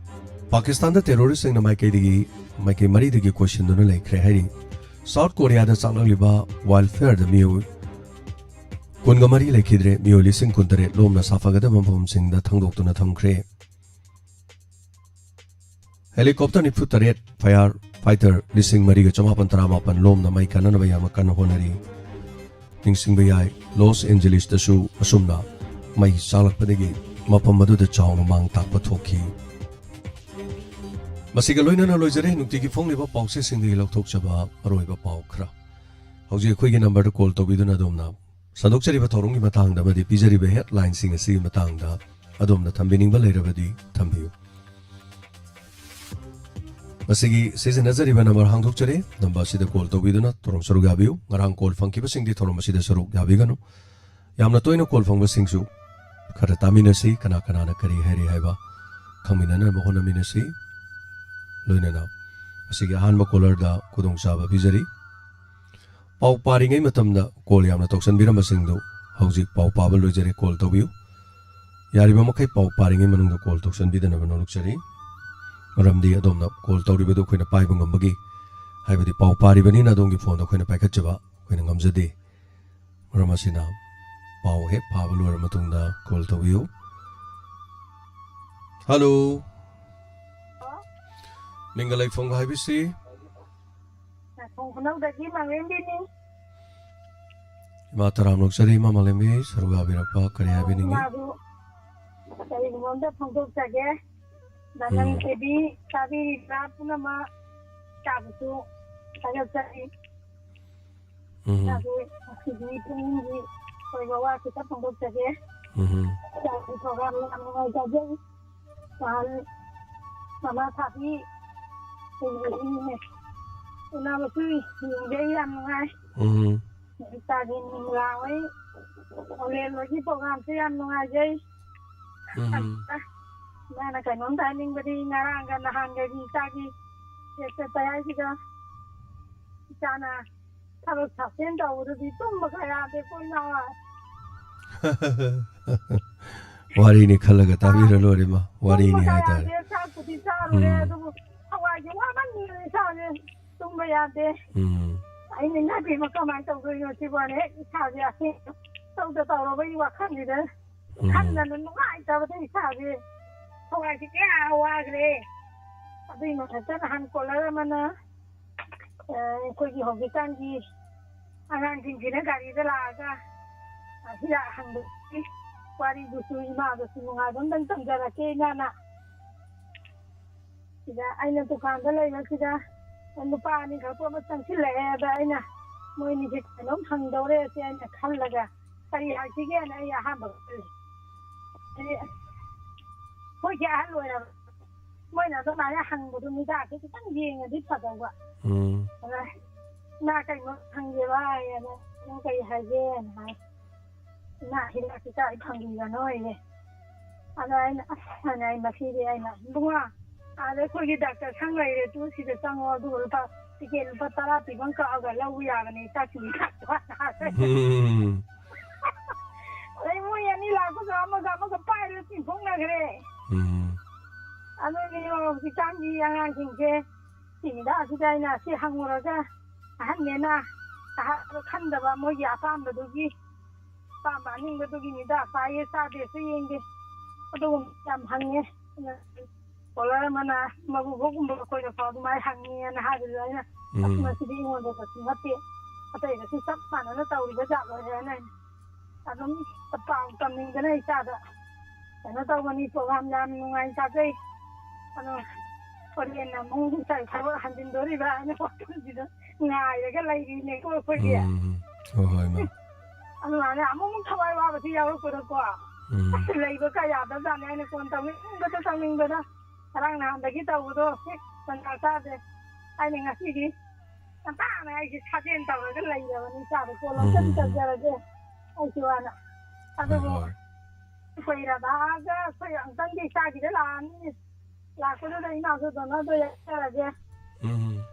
ꯄꯥꯀꯤꯁꯇꯥꯟꯗ ꯇꯦꯔꯣꯔꯤꯁ꯭ꯠꯁꯤꯡꯅ ꯃꯥꯏꯀꯩꯗꯒꯤ, ꯃꯥꯏꯀꯩ ꯃꯔꯤꯗꯒꯤ ꯀꯣꯏꯁꯤꯟꯗꯨꯅ ꯂꯩꯈ꯭ꯔꯦ ꯍꯥꯏꯔꯤ꯫ ꯁꯥꯎꯠ ꯀꯣꯔꯤꯌꯥꯗ ꯆꯥꯛꯂꯛꯂꯤꯕ wildfireꯗ ꯃꯤꯑꯣꯏ ꯀꯨꯟꯒ ꯃꯔꯤ ꯂꯩꯈꯤꯗ꯭ꯔꯦ, ꯃꯤꯑꯣꯏ ꯂꯤꯁꯤꯡ ꯀꯨꯟꯇꯔꯦꯠ ꯂꯣꯝꯅ ꯁꯥꯐꯒꯗꯕ ꯃꯐꯝꯁꯤꯡꯗ ꯊꯥꯡꯗꯣꯛꯇꯨꯅ ꯊꯝꯈ꯭ꯔꯦ꯫ ꯍꯦꯂꯤꯀꯣꯞꯇꯔ ꯅꯤꯐꯨ ꯇꯔꯦꯠ, fire fighter ꯂꯤꯁꯤꯡ ꯃꯔꯤꯒ ꯆꯃꯥꯄꯟ ꯇꯔꯥꯃꯥꯄꯟ ꯂꯣꯝꯅ ꯃꯩ ꯀꯟꯅꯅꯕ ꯌꯥꯝꯅ ꯀꯟꯅ ꯍꯣꯠꯅꯔꯤ꯫ ꯅꯤꯡꯁꯤꯡꯕ ꯌꯥꯏ, ꯂꯣꯁ ꯑꯦꯟꯖꯦꯂꯤꯁꯇꯁꯨ ꯑꯁꯨꯝꯅ ꯃꯩ ꯆꯥꯛꯂꯛꯄꯗꯒꯤ ꯃꯐꯝ ꯑꯗꯨꯗ ꯆꯥꯎꯅ ꯃꯥꯡ ꯇꯥꯛꯄ ꯊꯣꯛꯈꯤ꯫ ꯃꯁꯤꯒ ꯂꯣꯏꯅꯅ ꯂꯣꯏꯖꯔꯦ ꯅꯨꯡꯇꯤꯒꯤ ꯐꯣꯡꯂꯤꯕ ꯄꯥꯎꯆꯦꯁꯤꯡꯗꯒꯤ ꯂꯧꯊꯣꯛꯆꯕ ꯑꯔꯣꯏꯕ ꯄꯥꯎ ꯈꯔ꯫ ꯍꯧꯖꯤꯛ ꯑꯩꯈꯣꯏꯒꯤ ꯅꯝꯕꯔꯗ ꯀꯣꯜ ꯇꯧꯕꯤꯗꯨꯅ ꯑꯗꯣꯝꯅ ꯁꯟꯗꯣꯛꯆꯔꯤꯕ ꯊꯧꯔꯝꯒꯤ ꯃꯇꯥꯡꯗ ꯑꯃꯗꯤ ꯄꯤꯖꯔꯤꯕ ꯍꯦꯗꯂꯥꯏꯟꯁꯤꯡ ꯑꯁꯤꯒꯤ ꯃꯇꯥꯡꯗ ꯑꯗꯣꯝꯅ ꯊꯝꯕꯤꯅꯤꯡꯕ ꯂꯩꯔꯕꯗꯤ ꯊꯝꯕꯤꯌꯨ꯫ ꯃꯁꯤꯒꯤ ꯁꯤꯖꯤꯟꯅꯖꯔꯤꯕ ꯅꯝꯕꯔ ꯍꯥꯡꯗꯣꯛꯆꯔꯤ꯫ ꯅꯝꯕꯔ ꯑꯁꯤꯗ ꯀꯣꯜ ꯇꯧꯕꯤꯗꯨꯅ ꯊꯧꯔꯝ ꯁꯔꯨꯛ ꯌꯥꯕꯤꯌꯨ꯫ ꯉꯔꯥꯡ ꯀꯣꯜ ꯐꯪꯈꯤꯕꯁꯤꯡꯗꯤ ꯊꯧꯔꯝ ꯑꯁꯤꯗ ꯁꯔꯨꯛ ꯌꯥꯕꯤꯒꯅꯨ꯫ ꯌꯥꯝꯅ ꯇꯣꯏꯅ ꯀꯣꯜ ꯐꯪꯕꯁꯤꯡꯁꯨ ꯈꯔ ꯇꯥꯃꯤꯟꯅꯁꯤ, ꯀꯅꯥ ꯀꯅꯥꯅ ꯀꯔꯤ ꯍꯥꯏꯔꯤ ꯍꯥꯏꯕ ꯈꯪꯃꯤꯟꯅꯅꯕ ꯍꯣꯠꯅꯃꯤꯟꯅꯁꯤ꯫ ꯂꯣꯏꯅꯅ ꯃꯁꯤꯒꯤ ꯑꯍꯥꯟꯕ caller ꯗ ꯈꯨꯗꯣꯡꯆꯥꯕ ꯄꯤꯖꯔꯤ꯫ ꯄꯥꯎ ꯄꯥꯔꯤꯉꯩ ꯃꯇꯝꯗ call ꯌꯥꯝꯅ ꯇꯧꯁꯟꯕꯤꯔꯝꯕꯁꯤꯡꯗꯨ ꯍꯧꯖꯤꯛ ꯄꯥꯎ ꯄꯥꯕ ꯂꯣꯏꯖꯔꯦ, call ꯇꯧꯕꯤꯌꯨ꯫ ꯌꯥꯔꯤꯕ ꯃꯈꯩ ꯄꯥꯎ ꯄꯥꯔꯤꯉꯩ ꯃꯅꯨꯡꯗ call ꯇꯧꯁꯟꯕꯤꯗꯅꯕ ꯅꯣꯂꯨꯛꯆꯔꯤ꯫ ꯃꯔꯝꯗꯤ ꯑꯗꯣꯝꯅ call ꯇꯧꯔꯤꯕꯗꯨ ꯑꯩꯈꯣꯏꯅ ꯄꯥꯏꯕ ꯉꯝꯕꯒꯤ, ꯍꯥꯏꯕꯗꯤ ꯄꯥꯎ ꯄꯥꯔꯤꯕꯅꯤꯅ ꯑꯗꯣꯝꯒꯤ phone ꯗ ꯑꯩꯈꯣꯏꯅ ꯄꯥꯏꯈꯠꯆꯕ ꯑꯩꯈꯣꯏꯅ ꯉꯝꯖꯗꯦ꯫ ꯃꯔꯝ ꯑꯁꯤꯅ ꯄꯥꯎ ꯍꯦꯛ ꯄꯥꯕ ꯂꯣꯏꯔ ꯃꯇꯨꯡꯗ call ꯇꯧꯕꯤꯌꯨ꯫ Hello꯫ ꯃꯤꯡꯒ ꯂꯩꯐꯝꯒ ꯍꯥꯏꯕꯤꯁꯤ꯫ ꯅꯥꯀꯣꯡ ꯈꯨꯅꯧꯗꯒꯤ ꯃꯥꯂꯦꯝꯕꯤꯅꯤ꯫ ꯏꯃꯥ ꯇꯔꯥꯝ ꯅꯣꯛꯆꯔꯤ, ꯏꯃꯥ ꯃꯥꯂꯦꯝꯕꯤ, ꯁꯔꯨꯛ ꯌꯥꯕꯤꯔꯛꯄ ꯀꯔꯤ ꯍꯥꯏꯕꯤꯅꯤꯡꯉꯤ? ꯏꯃꯥꯕꯨ ꯀꯔꯤꯒꯨꯝꯕ ꯑꯝꯇ ꯐꯣꯡꯗꯣꯛꯆꯒꯦ꯫ ꯗꯥ ꯎꯝ꯫ ꯅꯪ ꯇꯤꯚꯤ ꯇꯥꯕꯤꯔꯤꯕ ꯄꯨꯝꯅꯃꯛ ꯇꯥꯕꯁꯨ ꯊꯥꯒꯠꯆꯔꯤ꯫ ꯎꯝ꯫ ꯏꯁꯥꯒꯤ ꯉꯁꯤꯗꯤ ꯄꯨꯛꯅꯤꯡꯒꯤ ꯑꯣꯏꯕ ꯋꯥ ꯈꯤꯇ ꯐꯣꯡꯗꯣꯛꯆꯒꯦ꯫ ꯎꯝ꯫ ꯏꯁꯥꯒꯤ program ꯌꯥꯝ ꯅꯨꯡꯉꯥꯏꯖꯗꯦ꯫ ꯅꯍꯥꯟ ꯃꯃꯥ ꯁꯥꯕꯤ ꯎꯅꯕꯁꯨ ꯌꯦꯡꯖꯩ, ꯌꯥꯝ ꯅꯨꯡꯉꯥꯏ꯫ ꯎꯝ꯫ ꯏꯁꯥꯒꯤ ꯅꯤꯡꯂꯥ ꯍꯣꯏ, ꯑꯣꯂꯦꯟ ꯍꯣꯏꯒꯤ program ꯁꯨ ꯌꯥꯝ ꯅꯨꯡꯉꯥꯏꯖꯩ꯫ ꯎꯝ꯫ ꯑꯗꯨꯒ ꯏꯃꯥꯅ ꯀꯩꯅꯣꯝꯇ ꯍꯥꯏꯅꯤꯡꯕꯗꯤ, ꯉꯔꯥꯡꯒ ꯅꯍꯥꯟꯒꯒꯤ ꯏꯆꯥꯒꯤ ꯆꯦꯛ ꯆꯠꯄ ꯍꯥꯏꯁꯤꯒ ꯏꯆꯥꯅ ꯊꯕꯛ ꯁꯥꯁꯦꯟ ꯇꯧꯕꯗꯨꯗꯤ ꯇꯨꯝꯕꯒ ꯌꯥꯗꯦ, ꯀꯣꯏ ꯂꯥꯎ꯫ ꯋꯥꯔꯤꯅꯤ ꯈꯜꯂꯒ ꯇꯥꯕꯤꯔ ꯂꯣꯏꯔꯦ, ꯏꯃꯥ꯫ ꯋꯥꯔꯤꯅꯤ ꯇꯨꯝꯕꯒ ꯍꯥꯏꯇꯥꯔꯦ꯫ ꯌꯥꯗꯦ, ꯆꯥꯛꯄꯨꯗꯤ ꯆꯥꯔꯨꯔꯦ, ꯎꯝ꯫ ꯑꯗꯨꯕꯨ ꯊꯋꯥꯏꯁꯦ ꯋꯥꯃꯟꯗꯅ ꯏꯁꯥꯁꯦ ꯇꯨꯝꯕ ꯌꯥꯗꯦ꯫ ꯎꯝ꯫ ꯑꯩꯅ, "ꯏꯃꯥ ꯏꯕꯦꯝꯃ, ꯀꯃꯥꯏꯅ ꯇꯧꯗꯣꯏꯅꯣ ꯁꯤꯕꯨ?" ꯑꯅ ꯍꯦꯛ ꯏꯁꯥꯁꯦ ꯑꯁꯦꯡꯕ ꯇꯧꯗ ꯇꯧꯔꯕꯒꯤ ꯋꯥꯈꯜꯁꯤꯗ ꯎꯝ꯫ ꯈꯟꯗꯅ ꯅꯨꯡꯉꯥꯏꯇꯕꯗ ꯏꯁꯥꯁꯦ ꯊꯋꯥꯏꯁꯦ ꯀꯌꯥ ꯋꯥꯈ꯭ꯔꯦ꯫ ꯑꯗꯨꯏ ꯃꯊꯛꯇ ꯅꯍꯥꯟ caller ꯑꯃꯅ ꯑ, ꯑꯩꯈꯣꯏꯒꯤ ꯍꯧꯖꯤꯛꯀꯥꯟꯒꯤ ꯑꯉꯥꯡꯁꯤꯡꯁꯤꯅ ꯒꯥꯔꯤꯗ ꯂꯥꯛꯑꯒ, ꯑ, ꯍꯤꯗꯥꯛ ꯍꯪꯕꯒꯤ ꯋꯥꯔꯤꯗꯨꯁꯨ ꯏꯃꯥꯗꯁꯨ ꯅꯨꯡꯉꯥꯏꯕ ꯑꯝꯇꯪ ꯇꯝꯖꯔꯛꯀꯦ ꯏꯃꯥꯅ꯫ ꯁꯤꯗ ꯑꯩꯅ ꯗꯨꯀꯥꯟꯗ ꯂꯩꯕꯁꯤꯗ ꯅꯨꯄꯥ ꯑꯅꯤꯈꯛ ꯄꯣꯠ ꯑꯃ ꯆꯪꯁꯤꯜꯂꯛꯑꯦ꯫ ꯑꯗ ꯑꯩꯅ ꯃꯣꯏ ꯑꯅꯤꯁꯦ ꯀꯩꯅꯣꯝ ꯍꯪꯗꯧꯔꯦ ꯁꯤ ꯑꯩꯅ ꯈꯜꯂꯒ ꯀꯔꯤ ꯍꯥꯏꯁꯤꯒꯦꯅ ꯑꯩ ꯑꯍꯥꯟꯕ ꯈꯜꯂꯤ꯫ ꯑꯗꯩ ꯑꯩꯈꯣꯏꯁꯦ ꯑꯍꯜ ꯑꯣꯏꯔꯕ ꯃꯣꯏꯅ ꯑꯗꯨꯃꯥꯏꯅ ꯍꯪꯕꯗꯣ ꯃꯤꯗꯥꯁꯦ ꯈꯤꯇꯪ ꯌꯦꯡꯉꯗꯤ ꯐꯗꯧꯕ꯫ ꯎꯝ꯫ ꯑꯗ ꯏꯃꯥ ꯀꯩꯅꯣ ꯍꯪꯒꯦꯕ ꯍꯥꯏꯌꯦꯅ, "ꯅꯪ ꯀꯩ ꯍꯥꯏꯒꯦꯅ?" ꯍꯥꯏ꯫ "ꯏꯃꯥ ꯍꯤꯗꯥꯛꯁꯤ ꯀꯥꯏ ꯐꯪꯕꯤꯕꯅꯣ?" ꯍꯥꯏꯌꯦ꯫ ꯑꯗ ꯑꯩꯅ, "ꯑꯁ," ꯍꯥꯏꯅ ꯑꯩ ꯃꯁꯤꯗꯤ ꯑꯩꯅ, "ꯏꯕꯨꯡꯉꯣ, ꯑꯥꯗ ꯑꯩꯈꯣꯏꯒꯤ ꯗꯥꯛꯇꯔ ꯁꯪ ꯂꯩꯔꯦ, ꯇꯨ ꯁꯤꯗ ꯆꯪꯉꯣ, ꯑꯗꯨꯒ ꯂꯨꯄꯥ, ꯇꯤꯀꯦꯠ ꯂꯨꯄꯥ ꯇꯔꯥ ꯄꯤꯕ ꯑꯃ ꯀꯛꯑꯒ ꯂꯧꯕ ꯌꯥꯒꯅꯤ, ꯏꯆꯥꯁꯤꯡꯒꯤ ꯗꯥꯛꯇꯔ ꯍꯥꯏꯔꯦ꯫ ꯎꯝ꯫ ꯑꯗꯩ ꯃꯣꯏ ꯑꯅꯤ ꯂꯥꯛꯄꯒ ꯑꯃꯒ ꯑꯃꯒ ꯄꯥꯏꯔꯒ ꯆꯤꯡꯊꯣꯛꯅꯈ꯭ꯔꯦ꯫ ꯎꯝ꯫ ꯑꯗꯨꯅꯤ ꯍꯧꯖꯤꯛꯀꯥꯟꯒꯤ ꯑꯉꯥꯡꯁꯤꯡꯁꯦ꯫ ꯁꯤꯅꯤꯗ ꯑꯁꯤꯗ ꯑꯩꯅ ꯁꯤ ꯍꯪꯉꯨꯔꯒ, ꯑꯍꯟꯅꯦꯅ ꯑꯍꯥꯟꯕ ꯈꯟꯗꯕ, ꯃꯣꯏꯒꯤ ꯑꯄꯥꯝꯕꯗꯨꯒꯤ, ꯑꯄꯥꯝꯕ ꯑꯅꯤꯡꯕꯗꯨꯒꯤꯅꯤꯗ, ꯄꯥꯏꯌꯦ ꯆꯥꯗꯦꯁꯨ ꯌꯦꯡꯗꯦ, ꯑꯗꯨꯒꯨꯝꯕ ꯌꯥꯝ ꯍꯪꯉꯦ꯫ ꯀꯣꯂꯔ ꯑꯃꯅ ꯃꯕꯨꯕꯣꯛꯀꯨꯝꯕ ꯑꯩꯈꯣꯏꯅ ꯐꯥꯎ ꯑꯗꯨꯃꯥꯏꯅ ꯍꯪꯉꯦꯅ ꯍꯥꯏꯕꯗꯨꯗ ꯑꯩꯅ, "ꯑꯁ, ꯎꯝ꯫ ꯃꯁꯤꯗꯤ ꯑꯩꯉꯣꯟꯗꯁꯨ ꯅꯠꯇꯦ, ꯑꯇꯩꯗꯁꯨ ꯆꯞ ꯃꯥꯟꯅꯅ ꯇꯧꯔꯤꯕ ꯖꯥꯠꯂꯣꯏꯔꯦꯅ" ꯑꯩꯅ ꯑꯗꯨꯝ ꯄꯥꯎ ꯇꯝꯅꯤꯡꯗꯅ ꯏꯆꯥꯗ ꯀꯩꯅꯣ ꯇꯧꯕꯅꯤ꯫ ꯄ꯭ꯔꯣꯒ꯭ꯔꯥꯝ ꯌꯥꯝ ꯅꯨꯡꯉꯥꯏ ꯇꯥꯖꯩ꯫ ꯑꯗꯣ ꯍꯣꯔꯦꯟ ꯑꯃꯨꯛ ꯉꯁꯥꯏ ꯊꯕꯛ ꯍꯟꯖꯤꯟꯗꯣꯔꯤꯕ ꯍꯥꯏꯅ ꯋꯥꯈꯜꯁꯤꯗ ꯉꯥꯏꯔꯒ ꯂꯩꯔꯤꯅꯦꯀꯣ ꯑꯩꯈꯣꯏꯗꯤ꯫ ꯎꯝ꯫ ꯍꯣꯏ, ꯍꯣꯏ, ꯏꯃꯥ꯫ ꯑꯗꯨꯃꯥꯏꯅ ꯑꯃꯨꯛ ꯊꯋꯥꯏ ꯋꯥꯕꯁꯤ ꯌꯥꯎꯔꯛꯄꯗꯀꯣ, ꯎꯝ꯫ ꯑꯁ, ꯂꯩꯕ ꯀꯌꯥꯗꯕꯖꯥꯠꯅꯤ ꯍꯥꯏꯅ ꯐꯣꯟ ꯇꯧꯅꯤꯡꯕꯗ ꯇꯧꯅꯤꯡꯕꯗ꯫ ꯉꯔꯥꯡ ꯅꯍꯥꯟꯗꯒꯤ ꯇꯧꯕꯗꯣ ꯍꯦꯛ ꯇꯟꯖꯥ ꯆꯥꯗꯦ꯫ ꯑꯩꯅ ꯉꯁꯤꯗꯤ ꯉꯟꯇꯥꯅ ꯑꯩꯁꯦ ꯁꯥꯖꯦꯜ ꯇꯧꯔꯒ ꯂꯩꯔꯕꯅꯤ, ꯏꯆꯥꯗꯣ ꯀꯣꯜ ꯑꯝꯇꯗꯤ ꯎꯝ꯫ ꯇꯧꯖꯔꯒꯦ ꯑꯩꯁꯨ ꯍꯥꯏꯅ꯫ ꯍꯣꯏ, ꯑꯗꯨꯕꯨ ꯍꯣꯏ꯫ ꯀꯨꯏꯔꯕꯒ ꯑꯩꯈꯣꯏ ꯑꯃꯨꯛꯇꯪꯗꯤ ꯏꯆꯥꯒꯤꯗ ꯂꯥꯛꯑꯅꯤ꯫ ꯂꯥꯛꯄꯗꯨꯗ ꯏꯃꯥꯁꯨ ꯗꯣꯅꯔꯗꯣ ꯌꯥꯎꯖꯔꯒꯦ꯫ ꯎꯝ꯫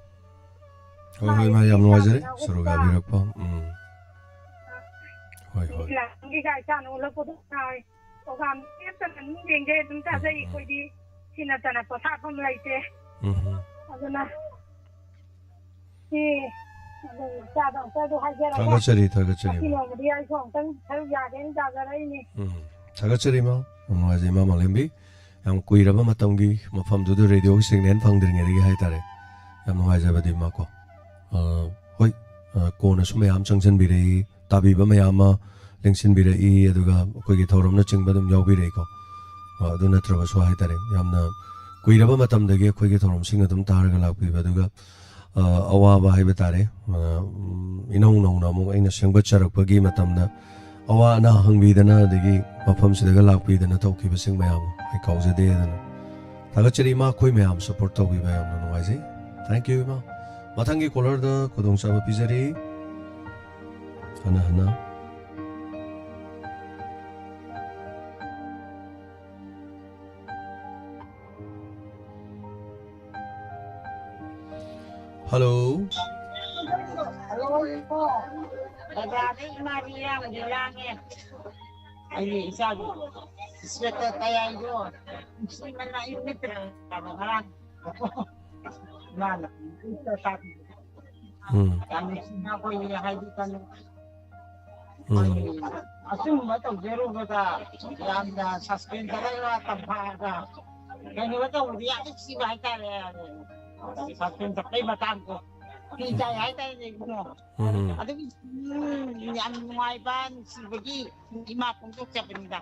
ꯍꯣꯏ, ꯃꯥ ꯍꯣꯏ, ꯏꯃꯥ, ꯌꯥꯝ ꯅꯨꯡꯉꯥꯏꯖꯔꯦ ꯏꯆꯥꯅ ꯁꯣꯔꯣꯛ ꯎꯠꯄ꯫ ꯌꯥꯕꯤꯔꯛꯄ꯫ ꯎꯝ꯫ ꯍꯣꯏ, ꯍꯣꯏ꯫ ꯂꯥꯛꯄꯒꯤ ꯏꯆꯥꯅ ꯎꯠꯂꯛꯄꯗꯣ ꯉꯥꯏ꯫ ꯄ꯭ꯔꯣꯒ꯭ꯔꯥꯝ ꯂꯦꯞꯇꯅ ꯑꯗꯨꯝ ꯌꯦꯡꯖꯩ, ꯑꯗꯨꯝ ꯇꯥꯖꯩ꯫ ꯎꯝ, ꯎꯝ꯫ ꯑꯩꯈꯣꯏꯗꯤ ꯁꯤ ꯅꯠꯇꯅ ꯄꯣꯊꯥꯐꯝ ꯂꯩꯇꯦ꯫ ꯎꯝ꯫ ꯑꯗꯨꯅ ꯁꯤ ꯑꯗꯨꯝ ꯏꯆꯥꯗ ꯑꯝꯇ ꯑꯗꯨ ꯍꯥꯏꯖꯔꯒ ꯊꯥꯒꯠꯆꯔꯤ, ꯊꯥꯒꯠꯆꯔꯤ, ꯉꯁꯤ ꯃꯥ꯫ ꯅꯣꯡꯃꯗꯤ ꯑꯩꯁꯨ ꯑꯃꯨꯛꯇꯪ ꯁꯔꯨꯛ ꯌꯥꯒꯦꯅ ꯇꯥꯖꯔꯛꯏꯅꯤ꯫ ꯎꯝ꯫ ꯊꯥꯒꯠꯆꯔꯤ, ꯃꯥ꯫ ꯌꯥꯝ ꯅꯨꯡꯉꯥꯏꯖꯩ, ꯃꯥ ꯃꯥꯂꯦꯝꯕꯤ꯫ ꯌꯥꯝ ꯀꯨꯏꯔꯕ ꯃꯇꯝꯒꯤ ꯃꯐꯝꯗꯨꯗ ꯔꯦꯗꯤꯑꯣꯒꯤ ꯁꯤꯒꯅꯦꯜ ꯐꯪꯗ꯭ꯔꯤꯉꯩꯗꯒꯤ ꯍꯥꯏꯇꯥꯔꯦ꯫ ꯌꯥꯝ ꯅꯨꯡꯉꯥꯏꯖꯕꯗꯤ, ꯃꯥ ꯀꯣ꯫ ꯑ, ꯍꯣꯏ, ꯑ, ꯀꯣꯟꯅꯁꯨ ꯃꯌꯥꯝ ꯆꯪꯁꯤꯟꯕꯤꯔꯛꯏ꯫ ꯇꯥꯕꯤꯕ ꯃꯌꯥꯝ ꯑꯃ ꯂꯦꯡꯁꯤꯟꯕꯤꯔꯛꯏ, ꯑꯗꯨꯒ ꯑꯩꯈꯣꯏꯒꯤ ꯊꯧꯔꯝꯅꯆꯤꯡꯕ ꯑꯗꯨꯝ ꯌꯥꯎꯕꯤꯔꯛꯏꯀꯣ꯫ ꯑ, ꯑꯗꯨ ꯅꯠꯇ꯭ꯔꯕꯁꯨ ꯍꯥꯏꯇꯥꯔꯦ, ꯌꯥꯝꯅ ꯀꯨꯏꯔꯕ ꯃꯇꯝꯗꯒꯤ ꯑꯩꯈꯣꯏꯒꯤ ꯊꯧꯔꯝꯁꯤꯡ ꯑꯗꯨꯝ ꯇꯥꯔꯒ ꯂꯥꯛꯄꯤꯕ, ꯑꯗꯨꯒ, ꯑ, ꯑꯋꯥꯕ ꯍꯥꯏꯕ ꯇꯥꯔꯦ, ꯑ, ꯎꯝ, ꯏꯅꯧ ꯅꯧꯅ ꯑꯃꯨꯛ ꯑꯩꯅ ꯁꯦꯝꯒꯠꯆꯔꯛꯄꯒꯤ ꯃꯇꯝꯗ ꯑꯋꯥ ꯑꯅꯥ ꯍꯪꯕꯤꯗꯅ, ꯑꯗꯒꯤ ꯃꯐꯝꯁꯤꯗꯒ ꯂꯥꯛꯄꯤꯗꯅ ꯇꯧꯈꯤꯕꯁꯤꯡ ꯃꯌꯥꯝ ꯑꯩ ꯀꯥꯎꯖꯗꯦ꯫ ꯑꯗꯨꯅ ꯊꯥꯒꯠꯆꯔꯤ ꯏꯃꯥ, ꯑꯩꯈꯣꯏ ꯃꯌꯥꯝ ꯁꯄꯣꯔꯠ ꯇꯧꯕꯤꯕ ꯌꯥꯝꯅ ꯅꯨꯡꯉꯥꯏꯖꯩ꯫ Thank you, ꯏꯃꯥ꯫ ꯃꯊꯪꯒꯤ ꯀꯣꯂꯔꯗ ꯈꯨꯗꯣꯡꯆꯥꯕ ꯄꯤꯖꯔꯤ꯫ ꯍꯟꯅ ꯍꯟꯅ꯫ ꯍꯜꯂꯣ꯫ ꯕꯖꯥꯔꯗ ꯏꯃꯥꯗꯤ ꯏꯔꯥꯡꯗꯤ ꯂꯥꯡꯉꯦ꯫ ꯑꯩꯒꯤ ꯏꯆꯥꯒꯤ ꯁ꯭ꯋꯦꯇꯔ ꯇꯌꯥꯏꯗꯣ ꯅꯨꯡꯁꯤꯃꯟꯅ ꯑꯩ ꯃꯤꯠꯇ ꯉꯔꯥꯡ ꯏꯃꯥꯅ ꯎꯝ꯫ ꯌꯥꯝ ꯅꯨꯡꯁꯤꯅ ꯑꯩꯈꯣꯏꯒꯤ ꯍꯥꯏꯗꯤ ꯀꯩꯅꯣ ꯎꯝ꯫ ꯑꯆꯨꯝꯕ ꯇꯧꯖꯔꯨꯕꯗ ꯌꯥꯝꯅ ꯁꯁꯄꯦꯟꯁ ꯈꯔ ꯇꯝꯐꯥꯒ ꯀꯩꯅꯣ ꯇꯧꯕꯗꯤ ꯌꯥꯝ ꯅꯨꯡꯁꯤꯕ ꯍꯥꯏꯇꯥꯔꯦ꯫ ꯁꯁꯄꯦꯟꯁ ꯇꯞꯄꯩ ꯃꯇꯥꯡꯗꯣ ꯄꯤ ꯇꯥꯏ ꯍꯥꯏꯇꯥꯔꯦꯅꯦ ꯏꯕꯨꯡꯉꯣ꯫ ꯎꯝ꯫ ꯑꯗꯨꯒꯤ ꯎꯝ, ꯌꯥꯝ ꯅꯨꯡꯉꯥꯏꯕ ꯅꯨꯡꯁꯤꯕꯒꯤ ꯏꯃꯥ ꯐꯣꯡꯗꯣꯛꯆꯕꯅꯤꯗ꯫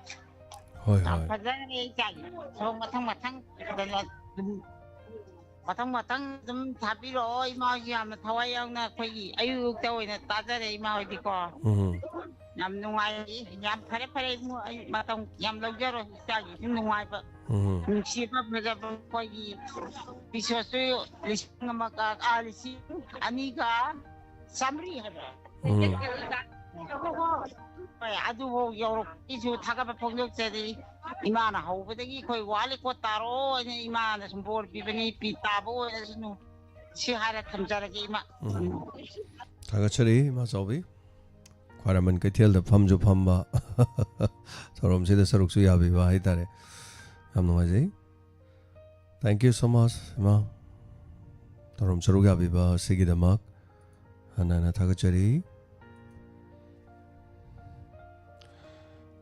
ꯍꯣꯏ, ꯌꯥꯝ ꯍꯣꯏ꯫ ꯐꯖꯔꯦ ꯏꯆꯥꯒꯤ꯫ ꯁꯣ ꯃꯊꯪ ꯃꯊꯪ ꯐꯖꯅ ꯑꯗꯨꯝ ꯃꯊꯪ ꯃꯊꯪ ꯑꯗꯨꯝ ꯊꯥꯕꯤꯔꯛꯑꯣ꯫ ꯏꯃꯥ ꯍꯣꯏꯁꯨ ꯌꯥꯝꯅ ꯊꯋꯥꯏ ꯌꯥꯎꯅ ꯑꯩꯈꯣꯏꯒꯤ ꯑꯌꯨꯛ ꯑꯌꯨꯛꯇ ꯑꯣꯏꯅ ꯇꯥꯖꯔꯦ ꯏꯃꯥ ꯍꯣꯏꯗꯤꯀꯣ꯫ ꯎꯝ꯫ ꯌꯥꯝ ꯅꯨꯡꯉꯥꯏꯔꯤ꯫ ꯌꯥꯝ ꯐꯔꯦ ꯐꯔꯦ ꯏꯕꯨꯡꯉꯣ꯫ ꯑꯩ ꯃꯇꯝ ꯌꯥꯝ ꯂꯧꯖꯔꯣꯏ ꯏꯆꯥꯒꯤ ꯁꯨꯝ ꯅꯨꯡꯉꯥꯏꯕ꯫ ꯎꯝ꯫ ꯅꯨꯡꯁꯤꯕ ꯐꯖꯕ ꯑꯩꯈꯣꯏꯒꯤ ꯄꯤꯁꯣꯠꯁꯨ ꯂꯤꯁꯤꯡ ꯑꯃꯒ ꯑꯥ ꯂꯤꯁꯤꯡ ꯑꯅꯤꯒ ꯆꯥꯃꯔꯤ ꯍꯥꯏꯕ꯫ ꯎꯝ꯫ ꯍꯣꯏ, ꯑꯗꯨꯐꯥꯎ ꯌꯧꯔꯛꯄꯒꯤꯁꯨ ꯊꯥꯒꯠꯄ ꯐꯣꯡꯗꯣꯛꯆꯔꯤ꯫ ꯏꯃꯥꯅ ꯍꯧꯕꯗꯒꯤ ꯑꯩꯈꯣꯏ ꯋꯥꯠꯂꯤꯀꯣ ꯇꯥꯔꯛꯑꯣ ꯍꯥꯏꯅ ꯏꯃꯥꯅ ꯁꯨꯝ ꯕꯣꯔ ꯄꯤꯕꯅꯤ꯫ ꯄꯤ ꯇꯥꯕ ꯑꯣꯏꯔꯁꯅꯨ꯫ ꯁꯤ ꯍꯥꯏꯔ ꯊꯝꯖꯔꯒꯦ ꯏꯃꯥ꯫ ꯎꯝ꯫ ꯊꯥꯒꯠꯆꯔꯤ ꯏꯃꯥ ꯆꯥꯎꯕꯤ꯫ ꯈ꯭ꯋꯥꯏꯔꯝꯕꯟ ꯀꯩꯊꯦꯜꯗ ꯐꯝꯁꯨ ꯐꯝꯕ ꯊꯧꯔꯝꯁꯤꯗ ꯁꯔꯨꯛꯁꯨ ꯌꯥꯕꯤꯕ ꯍꯥꯏꯇꯥꯔꯦ꯫ ꯌꯥꯝ ꯅꯨꯡꯉꯥꯏꯖꯩ꯫ Thank you so much ꯏꯃꯥ꯫ ꯊꯧꯔꯝ ꯁꯔꯨꯛ ꯌꯥꯕꯤꯕ ꯑꯁꯤꯒꯤꯗꯃꯛ ꯍꯟꯅ ꯍꯟꯅ ꯊꯥꯒꯠꯆꯔꯤ꯫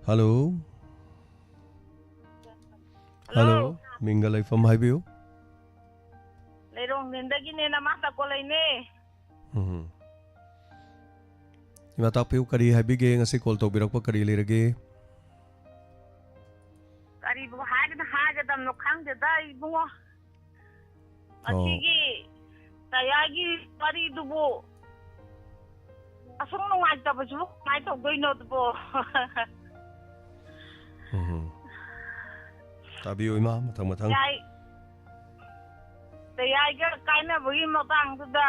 ꯍꯜꯂꯣ꯫ ꯍꯜꯂꯣ꯫ ꯍꯜꯂꯣ꯫ ꯃꯤꯡꯒ ꯂꯩꯐꯝ ꯍꯥꯏꯕꯤꯌꯨ꯫ ꯂꯩꯔꯣꯡ ꯅꯤꯟꯗꯒꯤꯅꯦ, ꯅꯃꯥ ꯇꯀꯣꯂꯩꯅꯦ꯫ ꯎꯝ꯫ ꯏꯃꯥ ꯇꯥꯛꯄꯤꯌꯨ, ꯀꯔꯤ ꯍꯥꯏꯕꯤꯒꯦ? ꯉꯁꯤ ꯀꯣꯜ ꯇꯧꯕꯤꯔꯛꯄ ꯀꯔꯤ ꯂꯩꯔꯒꯦ? ꯀꯔꯤꯕꯨ ꯍꯥꯏꯒꯗ-, ꯍꯥꯏꯒꯗꯕꯅꯣ ꯈꯪꯗꯦꯗ ꯏꯕꯨꯡꯉꯣ꯫ ꯑꯣ꯫ ꯉꯁꯤꯒꯤ ꯇꯌꯥꯏꯒꯤ ꯋꯥꯔꯤꯗꯨꯕꯨ ꯑꯁꯨꯛ ꯅꯨꯡꯉꯥꯏꯇꯕꯁꯤꯕꯨ ꯀꯃꯥꯏꯅ ꯇꯧꯗꯣꯏꯅꯣ ꯑꯗꯨꯕꯣ? ꯎꯝ꯫ ꯇꯥꯕꯤꯌꯨ ꯏꯃꯥ, ꯃꯊꯪ ꯃꯊꯪ꯫ ꯌꯥꯏ꯫ ꯇꯌꯥꯏꯒ ꯀꯥꯏꯅꯕꯒꯤ ꯃꯇꯥꯡꯗꯨꯗ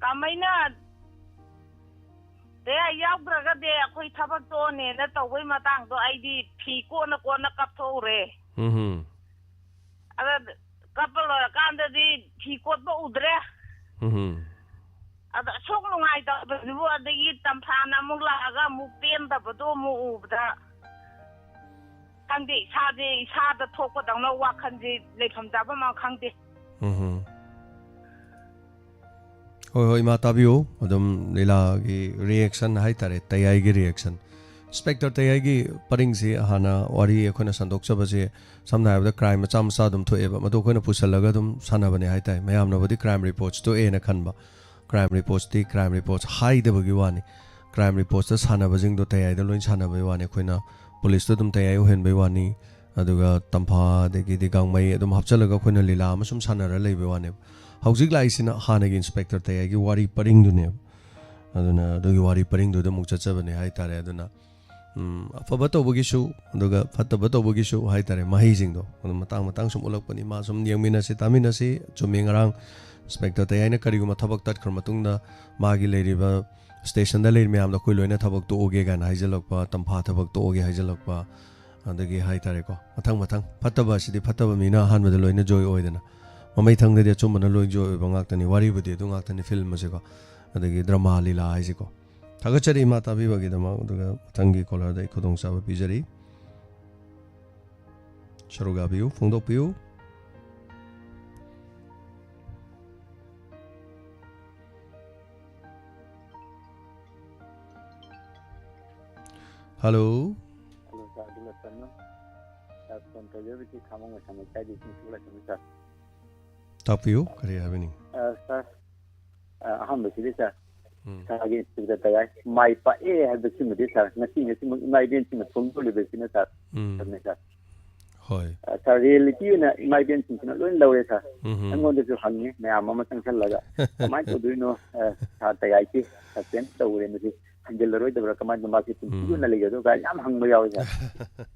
ꯀꯃꯥꯏꯅ ꯇꯌꯥꯏ ꯌꯥꯎꯗ꯭ꯔꯒꯗꯤ ꯑꯩꯈꯣꯏ ꯊꯕꯛ ꯇꯣꯛꯑꯅꯦꯅ ꯇꯧꯕꯩ ꯃꯇꯥꯡꯗꯣ ꯑꯩꯗꯤ ꯐꯤ ꯀꯣꯟꯅ ꯀꯣꯟꯅ ꯀꯞꯊꯣꯛꯎꯔꯦ꯫ ꯎꯝ꯫ ꯑꯗ ꯀꯞꯄ ꯂꯣꯏꯔꯀꯥꯟꯗꯗꯤ ꯐꯤ ꯀꯣꯠꯄ ꯎꯗ꯭ꯔꯦ꯫ ꯎꯝ ꯑꯗ ꯑꯁꯨꯛ ꯅꯨꯡꯉꯥꯏꯇꯕꯁꯤꯕꯨ, ꯑꯗꯒꯤ ꯇꯝꯐꯥꯅ ꯑꯃꯨꯛ ꯂꯥꯛꯑꯒ ꯑꯃꯨꯛ ꯄꯦꯟꯗꯕꯗꯣ ꯑꯃꯨꯛ ꯎꯕꯗ, ꯈꯪꯗꯦ, ꯏꯁꯥꯁꯦ, ꯏꯁꯥꯗ ꯊꯣꯛꯄꯗꯧꯅ ꯋꯥꯈꯜꯁꯦ ꯂꯩꯐꯝ ꯆꯥꯐꯝ ꯑꯃ ꯈꯪꯗꯦ꯫ ꯎꯝ ꯍꯣꯏ ꯍꯣꯏ, ꯏꯃꯥ ꯇꯥꯕꯤꯌꯨ꯫ ꯑꯗꯨꯝ ꯂꯤꯂꯥꯒꯤ ꯔꯤꯌꯦꯛꯁꯟ ꯍꯥꯏꯇꯥꯔꯦ, ꯇꯌꯥꯏꯒꯤ ꯔꯤꯌꯦꯛꯁꯟ꯫ ꯏꯟꯁꯄꯦꯛꯇꯔ ꯇꯌꯥꯏꯒꯤ ꯄꯔꯤꯡꯁꯤ ꯍꯥꯟꯅ ꯋꯥꯔꯤ ꯑꯩꯈꯣꯏꯅ ꯁꯟꯗꯣꯛꯆꯕꯁꯦ, ꯁꯝꯅ ꯍꯥꯏꯔꯕꯗ ꯀ꯭ꯔꯥꯏꯝ ꯃꯆꯥ ꯃꯆꯥ ꯑꯗꯨꯝ ꯊꯣꯛꯑꯦꯕ, ꯃꯗꯨ ꯑꯩꯈꯣꯏꯅ ꯄꯨꯁꯜꯂꯒ ꯑꯗꯨꯝ ꯁꯥꯟꯅꯕꯅꯦ ꯍꯥꯏꯇꯥꯔꯦ꯫ ꯃꯌꯥꯝꯅꯕꯨꯗꯤ ꯀ꯭ꯔꯥꯏꯝ ꯔꯤꯄꯣꯔꯠꯁ ꯊꯣꯛꯑꯦꯅ ꯈꯟꯕ, ꯀ꯭ꯔꯥꯏꯝ ꯔꯤꯄꯣꯔꯠꯁꯇꯤ ꯀ꯭ꯔꯥꯏꯝ ꯔꯤꯄꯣꯔꯠꯁ ꯍꯥꯏꯗꯕꯒꯤ ꯋꯥꯅꯤ꯫ ꯀ꯭ꯔꯥꯏꯝ ꯔꯤꯄꯣꯔꯠꯁꯇ ꯁꯥꯟꯅꯕꯁꯤꯡꯗꯣ ꯇꯌꯥꯏꯗ ꯂꯣꯏ ꯁꯥꯟꯅꯕꯒꯤ ꯋꯥꯅꯤ꯫ ꯑꯩꯈꯣꯏꯅ ꯄꯨꯂꯤꯁꯇ ꯑꯗꯨꯝ ꯇꯌꯥꯏ ꯑꯣꯏꯍꯟꯕꯒꯤ ꯋꯥꯅꯤ꯫ ꯑꯗꯨꯒ ꯇꯝꯐꯥ, ꯑꯗꯒꯤꯗꯤ ꯒꯥꯡꯃꯩ ꯑꯗꯨꯝ ꯍꯥꯞꯆꯤꯜꯂꯒ ꯑꯩꯈꯣꯏꯅ ꯂꯤꯂꯥ ꯑꯃ ꯁꯨꯝ ꯁꯥꯟꯅꯔ ꯂꯩꯕꯒꯤ ꯋꯥꯅꯦꯕ꯫ ꯍꯧꯖꯤꯛ ꯂꯥꯛꯏꯁꯤꯅ ꯍꯥꯟꯅꯒꯤ ꯏꯟꯁꯄꯦꯛꯇꯔ ꯇꯌꯥꯏꯒꯤ ꯋꯥꯔꯤ ꯄꯔꯤꯡꯗꯨꯅꯦꯕ꯫ ꯑꯗꯨꯅ ꯑꯗꯨꯒꯤ ꯋꯥꯔꯤ ꯄꯔꯤꯡꯗꯨꯗ ꯑꯃꯨꯛ ꯆꯠꯆꯕꯅꯦ ꯍꯥꯏꯇꯥꯔꯦ꯫ ꯑꯗꯨꯅ ꯎꯝ, ꯑꯐꯕ ꯇꯧꯕꯒꯤꯁꯨ ꯑꯗꯨꯒ ꯐꯠꯇꯕ ꯇꯧꯕꯒꯤꯁꯨ ꯍꯥꯏꯇꯥꯔꯦ, ꯃꯍꯩꯁꯤꯡꯗꯣ ꯑꯗꯨꯝ ꯃꯇꯥꯡ ꯃꯇꯥꯡ ꯁꯨꯝ ꯎꯠꯂꯛꯄꯅꯤ꯫ ꯃꯥ ꯁꯨꯝ ꯌꯦꯡꯃꯤꯟꯅꯁꯤ, ꯇꯥꯃꯤꯟꯅꯁꯤ꯫ ꯆꯨꯝꯃꯤ, ꯉꯔꯥꯡ ꯏꯟꯁꯄꯦꯛꯇꯔ ꯇꯌꯥꯏꯅ ꯀꯔꯤꯒꯨꯝꯕ ꯊꯕꯛ ꯇꯠꯈ꯭ꯔ ꯃꯇꯨꯡꯗ ꯃꯥꯒꯤ ꯂꯩꯔꯤꯕ ꯁ꯭ꯇꯦꯁꯟꯗ ꯂꯩꯔꯤ ꯃꯌꯥꯝꯗꯣ ꯑꯩꯈꯣꯏ ꯂꯣꯏꯅ ꯊꯕꯛ ꯇꯣꯛꯑꯒꯦ ꯀꯥꯏꯅ ꯍꯥꯏꯖꯤꯜꯂꯛꯄ, ꯇꯝꯐꯥ ꯊꯕꯛ ꯇꯣꯛꯑꯒꯦ ꯍꯥꯏꯖꯤꯜꯂꯛꯄ, ꯑꯗꯒꯤ ꯍꯥꯏꯇꯥꯔꯦꯀꯣ, ꯃꯊꯪ ꯃꯊꯪ꯫ ꯐꯠꯇꯕ ꯑꯁꯤꯗꯤ ꯐꯠꯇꯕ ꯃꯤꯅ ꯑꯍꯥꯟꯕꯗ ꯂꯣꯏꯅ ꯖꯣꯏ ꯑꯣꯏꯗꯅ, ꯃꯃꯩ ꯊꯪꯗꯗꯤ ꯑꯆꯨꯝꯕꯅ ꯂꯣꯏ ꯖꯣꯏ ꯑꯣꯏꯕ ꯉꯥꯛꯇꯅꯤ꯫ ꯋꯥꯔꯤꯕꯨꯗꯤ ꯑꯗꯨ ꯉꯥꯛꯇꯅꯤ ꯐꯤꯂꯝ ꯑꯁꯤꯀꯣ, ꯑꯗꯒꯤ ꯗ꯭ꯔꯃꯥ ꯂꯤꯂꯥ ꯍꯥꯏꯁꯤꯀꯣ꯫ ꯊꯥꯒꯠꯆꯔꯤ ꯏꯃꯥ ꯇꯥꯕꯤꯕꯒꯤꯗꯃꯛ꯫ ꯑꯗꯨꯒ ꯃꯊꯪꯒꯤ ꯀꯣꯂꯔꯗ ꯑꯩ ꯈꯨꯗꯣꯡꯆꯥꯕ ꯄꯤꯖꯔꯤ꯫ ꯁꯔꯨꯛ ꯌꯥꯕꯤꯌꯨ, ꯐꯣꯡꯗꯣꯛꯄꯤꯌꯨ꯫ ꯍꯜꯂꯣ꯫ ꯍꯜꯂꯣ ꯁꯥꯔ, ꯒꯨꯗ ꯑꯐꯇꯔꯅꯨꯟ꯫ ꯁꯥꯔ, ꯐꯣꯟ ꯇꯧꯖꯔꯤꯕꯁꯤ ꯈꯥꯃꯣ ꯃꯁꯥ ꯂꯩꯀꯥꯏꯗꯒꯤ ꯏꯁꯤꯡ ꯁꯣꯛꯂꯥꯛꯀꯅꯤ ꯁꯥꯔ꯫ ꯇꯥꯛꯄꯤꯌꯨ, ꯀꯔꯤ ꯍꯥꯏꯕꯤꯅꯤꯡ? ꯑ, ꯁꯥꯔ, ꯑ, ꯑꯍꯥꯟꯕꯁꯤꯗꯤ ꯁꯥꯔ, ꯎꯝ꯫ ꯁꯥꯔꯒꯤ ꯏꯟꯁꯄꯦꯛꯇꯔ ꯇꯌꯥꯏ ꯃꯥꯏ ꯄꯥꯛꯑꯦ ꯍꯥꯏꯕꯁꯤꯃꯗꯤ ꯁꯥꯔ, ꯉꯁꯤ ꯉꯁꯤꯃꯛ ꯏꯃꯥ ꯏꯕꯦꯟꯁꯤꯡꯅ ꯐꯣꯡꯗꯣꯛꯂꯤꯕꯁꯤꯅ ꯁꯥꯔ, ꯎꯝ꯫ ꯑꯗꯨꯅꯦ ꯁꯥꯔ꯫ ꯍꯣꯏ꯫ ꯑ, ꯁꯥꯔ, ꯔꯤꯌꯦꯂꯤꯇꯤ ꯑꯣꯏꯅ ꯏꯃꯥ ꯏꯕꯦꯟꯁꯤꯡꯁꯤꯅ ꯂꯣꯏ ꯂꯧꯔꯦ ꯁꯥꯔ꯫ ꯎꯝ ꯍꯝ꯫ ꯑꯩꯉꯣꯟꯗꯁꯨ ꯍꯪꯉꯤ ꯃꯌꯥꯝ ꯑꯃ ꯆꯪꯁꯜꯂꯒ, "ꯀꯃꯥꯏꯅ ꯇꯧꯗꯣꯏꯅꯣ, ꯑ, ꯁꯥꯔ ꯇꯌꯥꯏꯁꯤ ꯁꯁꯄꯦꯟꯁ ꯇꯧꯔꯦ, ꯃꯁꯤ ꯍꯟꯖꯤꯜꯂꯔꯣꯏꯗꯕ꯭ꯔꯥ, ꯀꯃꯥꯏꯅ ꯃꯥꯁꯤ ꯄꯨꯟꯁꯤꯒꯤ ꯎꯝ꯫ ꯑꯣꯏꯅ ꯂꯩꯒꯗ꯭ꯔꯥ?" ꯀꯥꯏꯅ ꯌꯥꯝ ꯍꯪꯕ ꯌꯥꯎꯋꯤ ꯁꯥꯔ꯫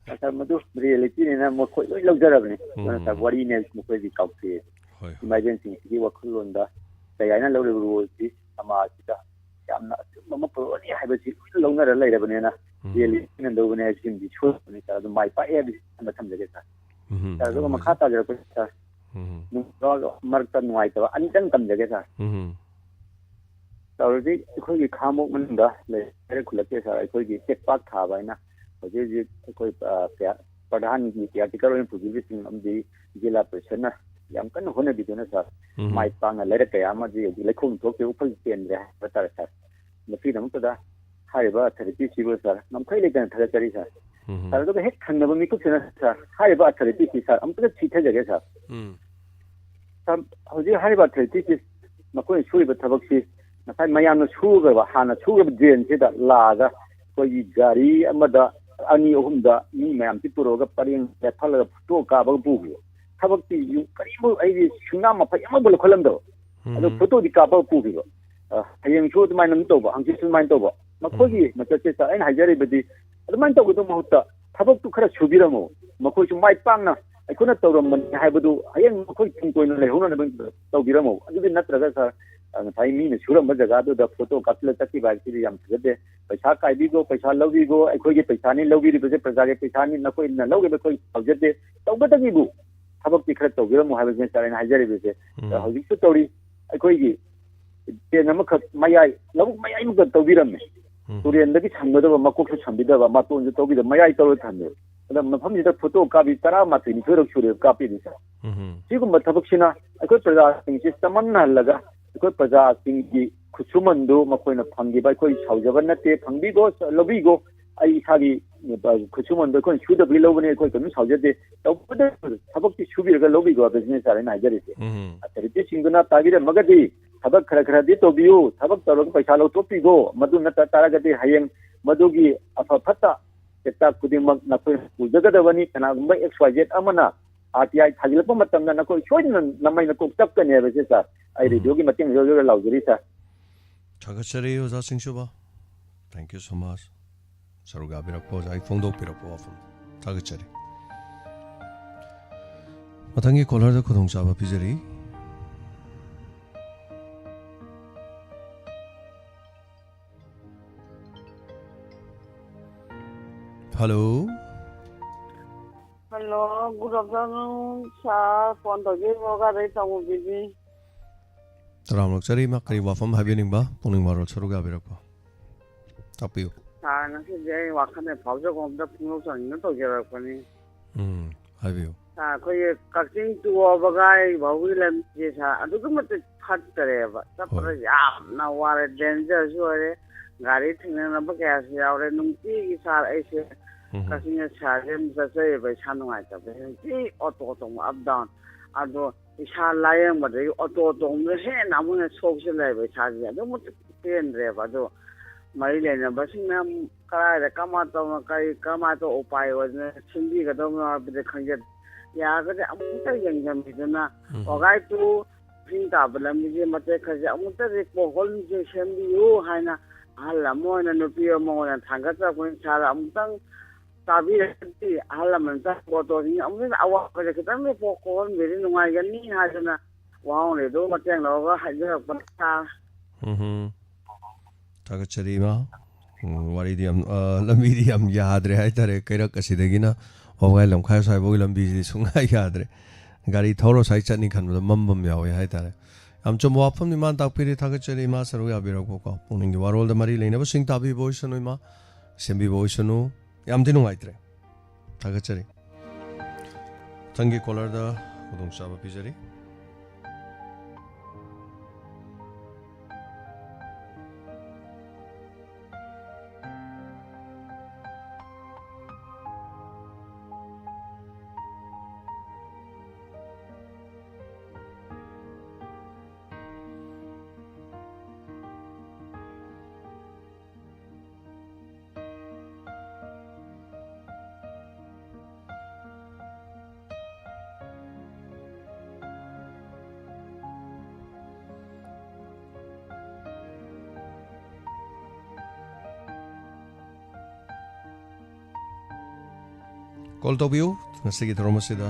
ꯑ, ꯁꯥꯔ, ꯃꯗꯨ ꯔꯤꯌꯦꯂꯤꯇꯤꯅꯤꯅ ꯃꯈꯣꯏ ꯂꯣꯏ ꯂꯧꯖꯔꯕꯅꯤ꯫ ꯑꯗꯨꯅ ꯁꯥꯔ, ꯎꯝ꯫ ꯋꯥꯔꯤꯅꯦ ꯃꯈꯣꯏꯒꯤ ꯀꯥꯎꯊꯣꯛꯑꯦ꯫ ꯍꯣꯏ, ꯍꯣꯏ꯫ ꯏꯃꯥ ꯏꯕꯦꯟꯁꯤꯡꯁꯤꯒꯤ ꯋꯥꯈꯜꯂꯣꯟꯗ ꯇꯌꯥꯏꯅ ꯂꯧꯔꯤꯕ ꯔꯣꯜꯁꯤ ꯁꯃꯥꯖꯁꯤꯗ ꯌꯥꯝꯅ ꯑꯆꯨꯝꯕ ꯑꯃ ꯄꯨꯔꯛꯑꯅꯤ ꯍꯥꯏꯕꯁꯤ ꯂꯣꯏꯅ ꯂꯧꯅꯔ ꯂꯩꯔꯕꯅꯤꯅ, ꯎꯝ꯫ ꯔꯤꯌꯦꯂꯤꯇꯤꯅ ꯂꯧꯕꯅꯦ ꯍꯥꯏꯕꯁꯤꯃꯗꯤ ꯁꯣꯏꯗꯕꯅꯤ ꯁꯥꯔ꯫ ꯑꯗꯨ ꯃꯥꯏ ꯄꯥꯛꯑꯦ ꯍꯥꯏꯕꯁꯤ ꯑꯃ ꯊꯝꯖꯒꯦ ꯁꯥꯔ꯫ ꯎꯝ, ꯁꯥꯔ, ꯑꯗꯨꯒ ꯌꯥꯝ ꯃꯈꯥ ꯅꯨꯡꯉꯥꯏꯖꯩ꯫ ꯇꯥꯖꯔꯛꯄꯁꯤ ꯁꯥꯔ, ꯎꯝ꯫ ꯅꯨꯡ-, ꯃꯔꯛꯇ ꯅꯨꯡꯉꯥꯏꯇꯕ ꯑꯅꯤꯇꯪ ꯇꯝꯖꯒꯦ, ꯁꯥꯔ꯫ ꯎꯝ꯫ ꯁꯥꯔ, ꯍꯧꯖꯤꯛ ꯑꯩꯈꯣꯏꯒꯤ ꯈꯥꯉꯕꯣꯛ ꯃꯅꯨꯡꯗ ꯂꯩꯔꯦ ꯈꯨꯜꯂꯛꯀꯤ, ꯁꯥꯔ, ꯑꯩꯈꯣꯏꯒꯤ ꯆꯦꯛꯄꯥꯛ ꯊꯥꯕ ꯍꯥꯏꯅ ꯍꯧꯖꯤꯛ ꯍꯧꯖꯤꯛ ꯑꯩꯈꯣꯏ, ꯑ, ꯀꯌꯥ-, ꯄ꯭ꯔꯙꯥꯟꯒꯤ ꯀꯤꯌꯥꯔ ꯇꯦꯀꯔ ꯑꯣꯏꯅ ꯄꯨꯕꯤꯕꯁꯤꯡ ꯑꯃꯗꯤ ꯖꯤꯂꯥ ꯄꯔꯤꯁꯠꯅ ꯌꯥꯝ ꯀꯟꯅ ꯍꯣꯠꯅꯕꯤꯗꯨꯅ, ꯁꯥꯔ, ꯎꯝ꯫ ꯃꯥꯏ ꯄꯥꯛꯅ ꯂꯩꯔꯛ ꯀꯌꯥ ꯑꯃꯗꯤ ꯍꯧꯖꯤꯛ ꯂꯩꯈꯣꯝ ꯊꯣꯛꯇꯦ, ꯎꯐꯨꯜ ꯆꯦꯟꯗ꯭ꯔꯦ ꯍꯥꯏꯕ ꯇꯥꯔꯦ, ꯁꯥꯔ꯫ ꯃꯁꯤꯒꯤꯗꯃꯛꯇꯗ ꯍꯥꯏꯔꯤꯕ ꯑꯊꯣꯔꯤꯇꯤꯁꯤꯕꯨ, ꯁꯥꯔ, ꯉꯝꯈꯩ ꯂꯩꯇꯅ ꯊꯥꯒꯠꯆꯔꯤ, ꯁꯥꯔ꯫ ꯎꯝ꯫ ꯁꯥꯔ, ꯑꯗꯨꯒ ꯍꯦꯛ ꯊꯪꯅꯕ ꯃꯤꯀꯨꯞꯁꯤꯅ, ꯁꯥꯔ, ꯍꯥꯏꯔꯤꯕ ꯑꯊꯣꯔꯤꯇꯤꯁꯤ, ꯁꯥꯔ, ꯑꯃꯨꯛꯇ ꯊꯤꯊꯖꯒꯦ, ꯁꯥꯔ꯫ ꯎꯝ꯫ ꯁꯥꯔ, ꯍꯧꯖꯤꯛ ꯍꯥꯏꯔꯤꯕ ꯑꯊꯣꯔꯤꯇꯤꯁꯤ ꯃꯈꯣꯏꯅ ꯁꯨꯔꯤꯕ ꯊꯕꯛꯁꯤ ꯉꯁꯥꯏ ꯃꯌꯥꯝꯅ ꯁꯨꯈ꯭ꯔꯕ, ꯍꯥꯟꯅ ꯁꯨꯈ꯭ꯔꯕ ꯗ꯭ꯔꯦꯟꯁꯤꯗ ꯂꯥꯛꯑꯒ ꯑꯩꯈꯣꯏꯒꯤ ꯒꯥꯔꯤ ꯑꯃꯗ ꯑꯅꯤ ꯑꯍꯨꯝꯗ ꯃꯤ ꯃꯌꯥꯝꯁꯤ ꯄꯨꯔꯛꯑꯒ ꯄꯔꯦꯡ ꯂꯦꯞꯍꯜꯂꯒ ꯐꯣꯇꯣ ꯀꯥꯞꯄꯒ ꯄꯨꯈꯤꯕ꯫ ꯊꯕꯛꯇꯤ ꯌꯨꯝ ꯀꯔꯤꯝꯐꯥꯎ ꯑꯩꯗꯤ ꯁꯨꯡꯌꯥ ꯃꯐꯩ ꯑꯃꯐꯥꯎ ꯂꯧꯈꯠꯂꯝꯗꯕ꯫ ꯑꯗꯣ ꯎꯝ꯫ ꯐꯣꯇꯣꯗꯤ ꯀꯥꯞꯄꯒ ꯄꯨꯈꯤꯕ꯫ ꯑ, ꯍꯌꯦꯡꯁꯨ ꯑꯗꯨꯃꯥꯏꯅ ꯑꯗꯨꯝ ꯇꯧꯕ, ꯍꯪꯆꯤꯠꯁꯨ ꯑꯗꯨꯃꯥꯏꯅ ꯇꯧꯕ꯫ ꯃꯈꯣꯏꯒꯤ ꯎꯝ꯫ ꯃꯆꯠꯁꯦ, ꯁꯥꯔ, ꯑꯩꯅ ꯍꯥꯏꯖꯔꯤꯕꯗꯤ ꯑꯗꯨꯃꯥꯏꯅ ꯇꯧꯒꯗꯕ ꯃꯍꯨꯠꯇ ꯊꯕꯛꯇꯨ ꯈꯔ ꯁꯨꯕꯤꯔꯝꯃꯣ꯫ ꯃꯈꯣꯏꯁꯨ ꯃꯥꯏ ꯄꯥꯛꯅ ꯑꯩꯈꯣꯏꯅ ꯇꯧꯔꯝꯕꯅꯤ ꯍꯥꯏꯕꯗꯨ ꯍꯌꯦꯡ ꯃꯈꯣꯏ ꯇꯨꯡ ꯀꯣꯏꯅ ꯂꯩꯍꯧꯅꯅꯕ ꯇꯧꯕꯤꯔꯝꯃꯣ꯫ ꯑꯗꯨꯗꯤ ꯅꯠꯇ꯭ꯔꯒ, ꯁꯥꯔ, ꯑ, ꯉꯁꯥꯏ ꯃꯤꯅ ꯁꯨꯔꯝꯕ ꯖꯒꯥꯗꯨꯗ ꯐꯣꯇꯣ ꯀꯥꯞꯁꯤꯜꯂ ꯆꯠꯈꯤꯕ ꯍꯥꯏꯕꯁꯤꯗꯤ ꯌꯥꯝ ꯐꯖꯗꯦ꯫ ꯄꯩꯁꯥ ꯀꯥꯏꯕꯤꯈꯣ, ꯄꯩꯁꯥ ꯂꯧꯕꯤꯈꯣ, ꯑꯩꯈꯣꯏꯒꯤ ꯄꯩꯁꯥꯅꯤ ꯂꯧꯕꯤꯔꯤꯕꯁꯦ, ꯄ꯭ꯔꯖꯥꯒꯤ ꯄꯩꯁꯥꯅꯤ, ꯅꯈꯣꯏꯅ ꯂꯧꯔꯤꯕ ꯑꯩꯈꯣꯏ ꯁꯥꯎꯖꯗꯦ꯫ ꯇꯧꯕꯇꯒꯤꯕꯨ ꯊꯕꯛꯇꯤ ꯈꯔ ꯇꯧꯕꯤꯔꯝꯃꯣ ꯍꯥꯏꯕꯁꯤꯅ, ꯁꯥꯔ, ꯑꯩꯅ ꯍꯥꯏꯖꯔꯤꯕꯁꯦ꯫ ꯎꯝ꯫ ꯍꯧꯖꯤꯛꯁꯨ ꯇꯧꯔꯤ꯫ ꯑꯩꯈꯣꯏꯒꯤ ꯇ꯭ꯔꯦꯟ ꯑꯃꯈꯛ ꯃꯌꯥꯏ, ꯂꯧꯕꯨꯛ ꯃꯌꯥꯏꯃꯨꯛꯇ ꯇꯧꯕꯤꯔꯝꯃꯦ꯫ ꯎꯝ꯫ ꯇꯨꯔꯦꯟꯗꯒꯤ ꯁꯝꯒꯗꯕ ꯃꯀꯣꯛꯁꯨ ꯁꯝꯕꯤꯗꯕ, ꯃꯇꯣꯟꯁꯨ ꯇꯧꯕꯤꯗꯕ, ꯃꯌꯥꯏ ꯇꯧꯔ ꯊꯝꯃꯦ꯫ ꯑꯗ ꯃꯐꯝꯁꯤꯗ ꯐꯣꯇꯣ ꯀꯥꯞꯄꯤ ꯇꯔꯥꯃꯥꯊꯣꯏ ꯅꯤꯊꯣꯏꯔꯛ ꯁꯨꯔꯦ ꯀꯥꯞꯄꯤꯔꯤꯁꯦ꯫ ꯎꯝ꯫ ꯁꯤꯒꯨꯝꯕ ꯊꯕꯛꯁꯤꯅ ꯑꯩꯈꯣꯏ ꯄ꯭ꯔꯖꯥꯁꯤꯡꯁꯤ ꯆꯃꯝꯅꯍꯜꯂꯒ ꯑꯩꯈꯣꯏ ꯄ꯭ꯔꯖꯥꯁꯤꯡꯒꯤ ꯈꯨꯠꯁꯨꯃꯟꯗꯨ ꯃꯈꯣꯏꯅ ꯐꯪꯈꯤꯕ ꯑꯩꯈꯣꯏ ꯁꯥꯎꯖꯕ ꯅꯠꯇꯦ, ꯐꯪꯕꯤꯈꯣ, ꯂꯧꯕꯤꯈꯣ꯫ ꯑꯩ ꯏꯁꯥꯒꯤ, ꯑ, ꯈꯨꯠꯁꯨꯃꯟꯗꯣ ꯑꯩꯈꯣꯏꯅ ꯁꯨꯗꯕꯒꯤ ꯂꯧꯕꯅꯤ, ꯑꯩꯈꯣꯏ ꯀꯔꯤꯝ ꯁꯥꯎꯖꯗꯦ꯫ ꯇꯧꯕꯇꯕꯨ ꯊꯕꯛꯇꯤ ꯁꯨꯕꯤꯔꯒ ꯂꯧꯕꯤꯈꯣ ꯍꯥꯏꯕꯁꯤꯅꯤ, ꯁꯥꯔ, ꯑꯩꯅ ꯍꯥꯏꯖꯔꯤꯁꯦ꯫ ꯎꯝ꯫ ꯑꯊꯣꯔꯤꯇꯤꯁꯤꯡꯗꯨꯅ ꯇꯥꯕꯤꯔꯝꯃꯒꯗꯤ ꯊꯕꯛ ꯈꯔ ꯈꯔꯗꯤ ꯇꯧꯕꯤꯌꯨ, ꯊꯕꯛ ꯇꯧꯔꯒ ꯄꯩꯁꯥ ꯂꯧꯊꯣꯛꯄꯤꯈꯣ꯫ ꯃꯗꯨ ꯅꯠꯇ ꯇꯥꯔꯒꯗꯤ ꯍꯌꯦꯡ ꯃꯗꯨꯒꯤ ꯑꯐ ꯐꯠꯇ ꯄꯥꯎꯇꯥꯛ ꯈꯨꯗꯤꯡꯃꯛ ꯅꯈꯣꯏꯅ ꯄꯨꯖꯒꯗꯕꯅꯤ꯫ ꯀꯅꯥꯒꯨꯝꯕ X Y Z ꯑꯃꯅ R T I ꯊꯥꯖꯤꯜꯂꯛꯄ ꯃꯇꯝꯗ ꯅꯈꯣꯏ ꯁꯣꯏꯗꯅ ꯅꯃꯩ ꯅꯀꯣꯛ ꯆꯞꯀꯅꯤ ꯍꯥꯏꯕꯁꯦ, ꯁꯥꯔ, ꯑꯩ ꯎꯝ꯫ ꯔꯦꯗꯤꯑꯣꯒꯤ ꯃꯇꯦꯡ ꯂꯧꯖꯔ ꯂꯥꯎꯖꯔꯤ, ꯁꯥꯔ꯫ ꯊꯥꯒꯠꯆꯔꯤ, ꯑꯣꯖꯥ ꯁꯤꯡꯁꯨꯕ꯫ Thank you so much꯫ ꯁꯔꯨꯛ ꯌꯥꯕꯤꯔꯛꯄ ꯑꯣꯖꯥꯒꯤ ꯐꯣꯡꯗꯣꯛꯄꯤꯔꯛꯄ ꯋꯥꯐꯝ ꯊꯥꯒꯠꯆꯔꯤ꯫ ꯃꯊꯪꯒꯤ ꯀꯣꯂꯔꯗ ꯈꯨꯗꯣꯡꯆꯥꯕ ꯄꯤꯖꯔꯤ꯫ Hello. Hello, good afternoon, sir. Phone ꯇꯧꯖꯔꯤꯕ ꯀꯗꯥꯏꯗꯒꯤ ꯇꯧꯕꯤꯅꯤ? ꯇꯔꯥꯝꯅ ꯑꯣꯛꯆꯔꯤ, ꯏꯃꯥ꯫ ꯀꯔꯤ ꯋꯥꯐꯝ ꯍꯥꯏꯕꯤꯅꯤꯡꯕ? ꯄꯨꯛꯅꯤꯡ ꯋꯥꯔꯣꯜ ꯁꯔꯨꯛ ꯌꯥꯕꯤꯔꯛꯄ꯫ ꯇꯥꯛꯄꯤꯌꯨ꯫ ꯁꯥꯔ, ꯉꯁꯤꯗꯤ ꯑꯩ ꯋꯥꯈꯜꯗ ꯐꯥꯎꯖꯕ ꯑꯝꯇ ꯐꯣꯡꯗꯣꯛꯆꯅꯤꯡꯗꯅ ꯇꯧꯖꯔꯛꯄꯅꯤ꯫ ꯎꯝ, ꯍꯥꯏꯕꯤꯌꯨ꯫ ꯁꯥꯔ, ꯑꯩꯈꯣꯏꯒꯤ ꯀꯛꯆꯤꯡ to ꯋꯥꯕꯒꯥꯏ ꯐꯥꯎꯒꯤ ꯂꯝꯕꯤꯁꯦ, ꯁꯥꯔ, ꯑꯗꯨꯛꯀꯤ ꯃꯇꯤꯛ ꯐꯠꯇꯔꯦꯕ꯫ ꯆꯠꯄꯗ ꯍꯣꯏ꯫ ꯌꯥꯝꯅ ꯋꯥꯔꯦ, ꯗꯦꯟꯖꯔꯁꯨ ꯑꯣꯏꯔꯦ꯫ ꯒꯥꯔꯤ ꯊꯦꯡꯅꯅꯕ ꯀꯌꯥꯁꯨ ꯌꯥꯎꯔꯦ꯫ ꯅꯨꯡꯇꯤꯒꯤ, ꯁꯥꯔ, ꯑꯩꯁꯦ ꯎꯝ꯫ ꯀꯛꯆꯤꯡꯗ ꯁꯥꯔꯁꯦ ꯑꯗꯨꯝ ꯆꯠꯆꯩꯌꯦꯕ, ꯏꯁꯥ ꯅꯨꯡꯉꯥꯏꯇꯕꯩ꯫ ꯅꯨꯡꯇꯤ ꯑꯣꯇꯣ ꯇꯣꯡꯕ, ꯑꯞ ꯗꯥꯎꯟ꯫ ꯑꯗꯣ ꯏꯁꯥ ꯂꯥꯌꯦꯡꯕꯗꯒꯤ ꯑꯣꯇꯣ ꯇꯣꯡꯕꯗ ꯍꯦꯟꯅ ꯑꯃꯨꯛ ꯍꯦꯟꯅ ꯁꯣꯛꯆꯤꯜꯂꯦꯕ ꯏꯁꯥꯁꯦ꯫ ꯑꯗꯨꯛ ꯃꯇꯤꯛ ꯄꯦꯟꯗ꯭ꯔꯦꯕ꯫ ꯑꯗꯣ ꯃꯔꯤ ꯂꯩꯅꯕꯁꯤꯡꯅ ꯀꯗꯥꯏꯗ ꯀꯃꯥꯏꯅ ꯇꯧꯅ, ꯀꯔꯤ, ꯀꯃꯥꯏꯅ ꯇꯧ ꯎꯄꯥꯏ ꯑꯣꯏꯗꯅ ꯁꯤꯟꯕꯤꯒꯗꯕꯅꯣ ꯍꯥꯏꯕꯗꯤ ꯈꯪꯖꯗꯦ꯫ ꯌꯥꯔꯒꯗꯤ ꯑꯃꯨꯛꯇ ꯌꯦꯡꯁꯤꯟꯕꯤꯗꯨꯅ ꯎꯝ꯫ ꯋꯥꯒꯥꯏ to ꯏꯁꯤꯡ ꯇꯥꯕ ꯂꯝꯕꯤꯁꯦ ꯃꯇꯦꯛ ꯈꯔꯁꯦ ꯑꯃꯨꯛꯇꯗꯤ ꯄꯣꯠꯍꯣꯜꯁꯦ ꯁꯦꯝꯕꯤꯌꯨ ꯍꯥꯏꯅ ꯑꯍꯜ ꯑꯃ ꯑꯣꯏꯅ, ꯅꯨꯄꯤ ꯑꯃ ꯑꯣꯏꯅ ꯊꯥꯡꯒꯠꯆꯔꯛꯄꯅꯤ꯫ ꯁꯥꯔ, ꯑꯃꯨꯛꯇꯪ ꯇꯥꯕꯤꯔꯒꯗꯤ ꯑꯍꯜ ꯂꯃꯟ ꯆꯪꯕ ꯑꯣꯇꯣꯁꯤꯡ ꯑꯃꯨꯛꯇꯪ ꯑꯋꯥꯕꯁꯦ ꯈꯤꯇꯪꯗꯤ ꯄꯣꯛ ꯀꯣꯛꯍꯟꯕꯤꯔꯗꯤ ꯅꯨꯡꯉꯥꯏꯒꯅꯤ ꯍꯥꯏꯗꯅ ꯋꯥꯍꯪꯂꯣꯏꯗꯨ ꯃꯇꯦꯡ ꯂꯧꯔꯒ ꯍꯥꯏꯖꯔꯛꯄꯅꯤ, ꯁꯥꯔ꯫ ꯎꯝꯍꯨꯝ꯫ ꯊꯥꯒꯠꯆꯔꯤ, ꯏꯃꯥ꯫ ꯎꯝ, ꯋꯥꯔꯤꯗꯤ ꯌꯥꯝ, ꯑ, ꯂꯝꯕꯤꯗꯤ ꯌꯥꯝ ꯌꯥꯗ꯭ꯔꯦ ꯍꯥꯏꯇꯥꯔꯦ꯫ ꯀꯩꯔꯛ ꯑꯁꯤꯗꯒꯤꯅ ꯋꯥꯕꯒꯥꯏ ꯂꯝꯈꯥꯏ ꯁ꯭ꯋꯥꯏꯐꯥꯎꯒꯤ ꯂꯝꯕꯤꯁꯤꯗꯤ ꯁꯨꯡꯌꯥ ꯌꯥꯗ꯭ꯔꯦ꯫ ꯒꯥꯔꯤ ꯊꯧꯔ ꯁ꯭ꯋꯥꯏ ꯆꯠꯅꯤ ꯈꯟꯕꯗ ꯃꯝꯕ ꯑꯃ ꯌꯥꯎꯋꯦ ꯍꯥꯏꯇꯥꯔꯦ꯫ ꯌꯥꯝ ꯆꯨꯝꯕ ꯋꯥꯐꯝꯅꯤ ꯃꯥꯅ ꯇꯥꯛꯄꯤꯔꯤ꯫ ꯊꯥꯒꯠꯆꯔꯤ ꯏꯃꯥ, ꯁꯔꯨꯛ ꯌꯥꯕꯤꯔꯛꯄꯀꯣ꯫ ꯄꯨꯛꯅꯤꯡꯒꯤ ꯋꯥꯔꯣꯜꯗ ꯃꯔꯤ ꯂꯩꯅꯕꯁꯤꯡ ꯇꯥꯕꯤꯕ ꯑꯣꯏꯁꯅꯨ ꯏꯃꯥ, ꯁꯦꯝꯕꯤꯕ ꯑꯣꯏꯁꯅꯨ꯫ ꯌꯥꯝꯗꯤ ꯅꯨꯡꯉꯥꯏꯇ꯭ꯔꯦ꯫ ꯊꯥꯒꯠꯆꯔꯤ꯫ ꯃꯊꯪꯒꯤ ꯀꯣꯂꯔꯗ ꯈꯨꯗꯣꯡꯆꯥꯕ ꯄꯤꯖꯔꯤ꯫ ꯀꯣꯜ ꯇꯧꯕꯤꯌꯨ ꯉꯁꯤꯒꯤ ꯊꯧꯔꯝ ꯑꯁꯤꯗ꯫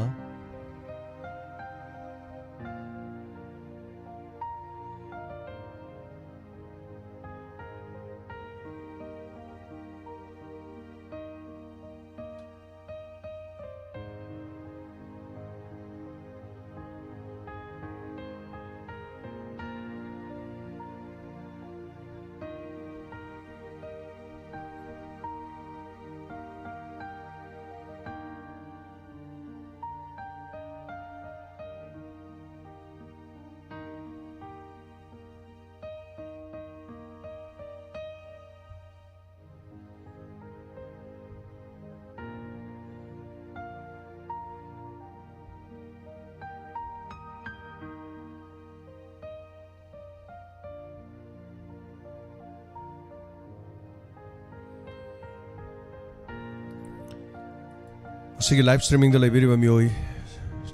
ꯁꯤꯒꯤ ꯂꯥꯏꯚ ꯁ꯭ꯇ꯭ꯔꯤꯃꯤꯡꯗ ꯂꯩꯕꯤꯔꯤꯕ ꯃꯤꯑꯣꯏ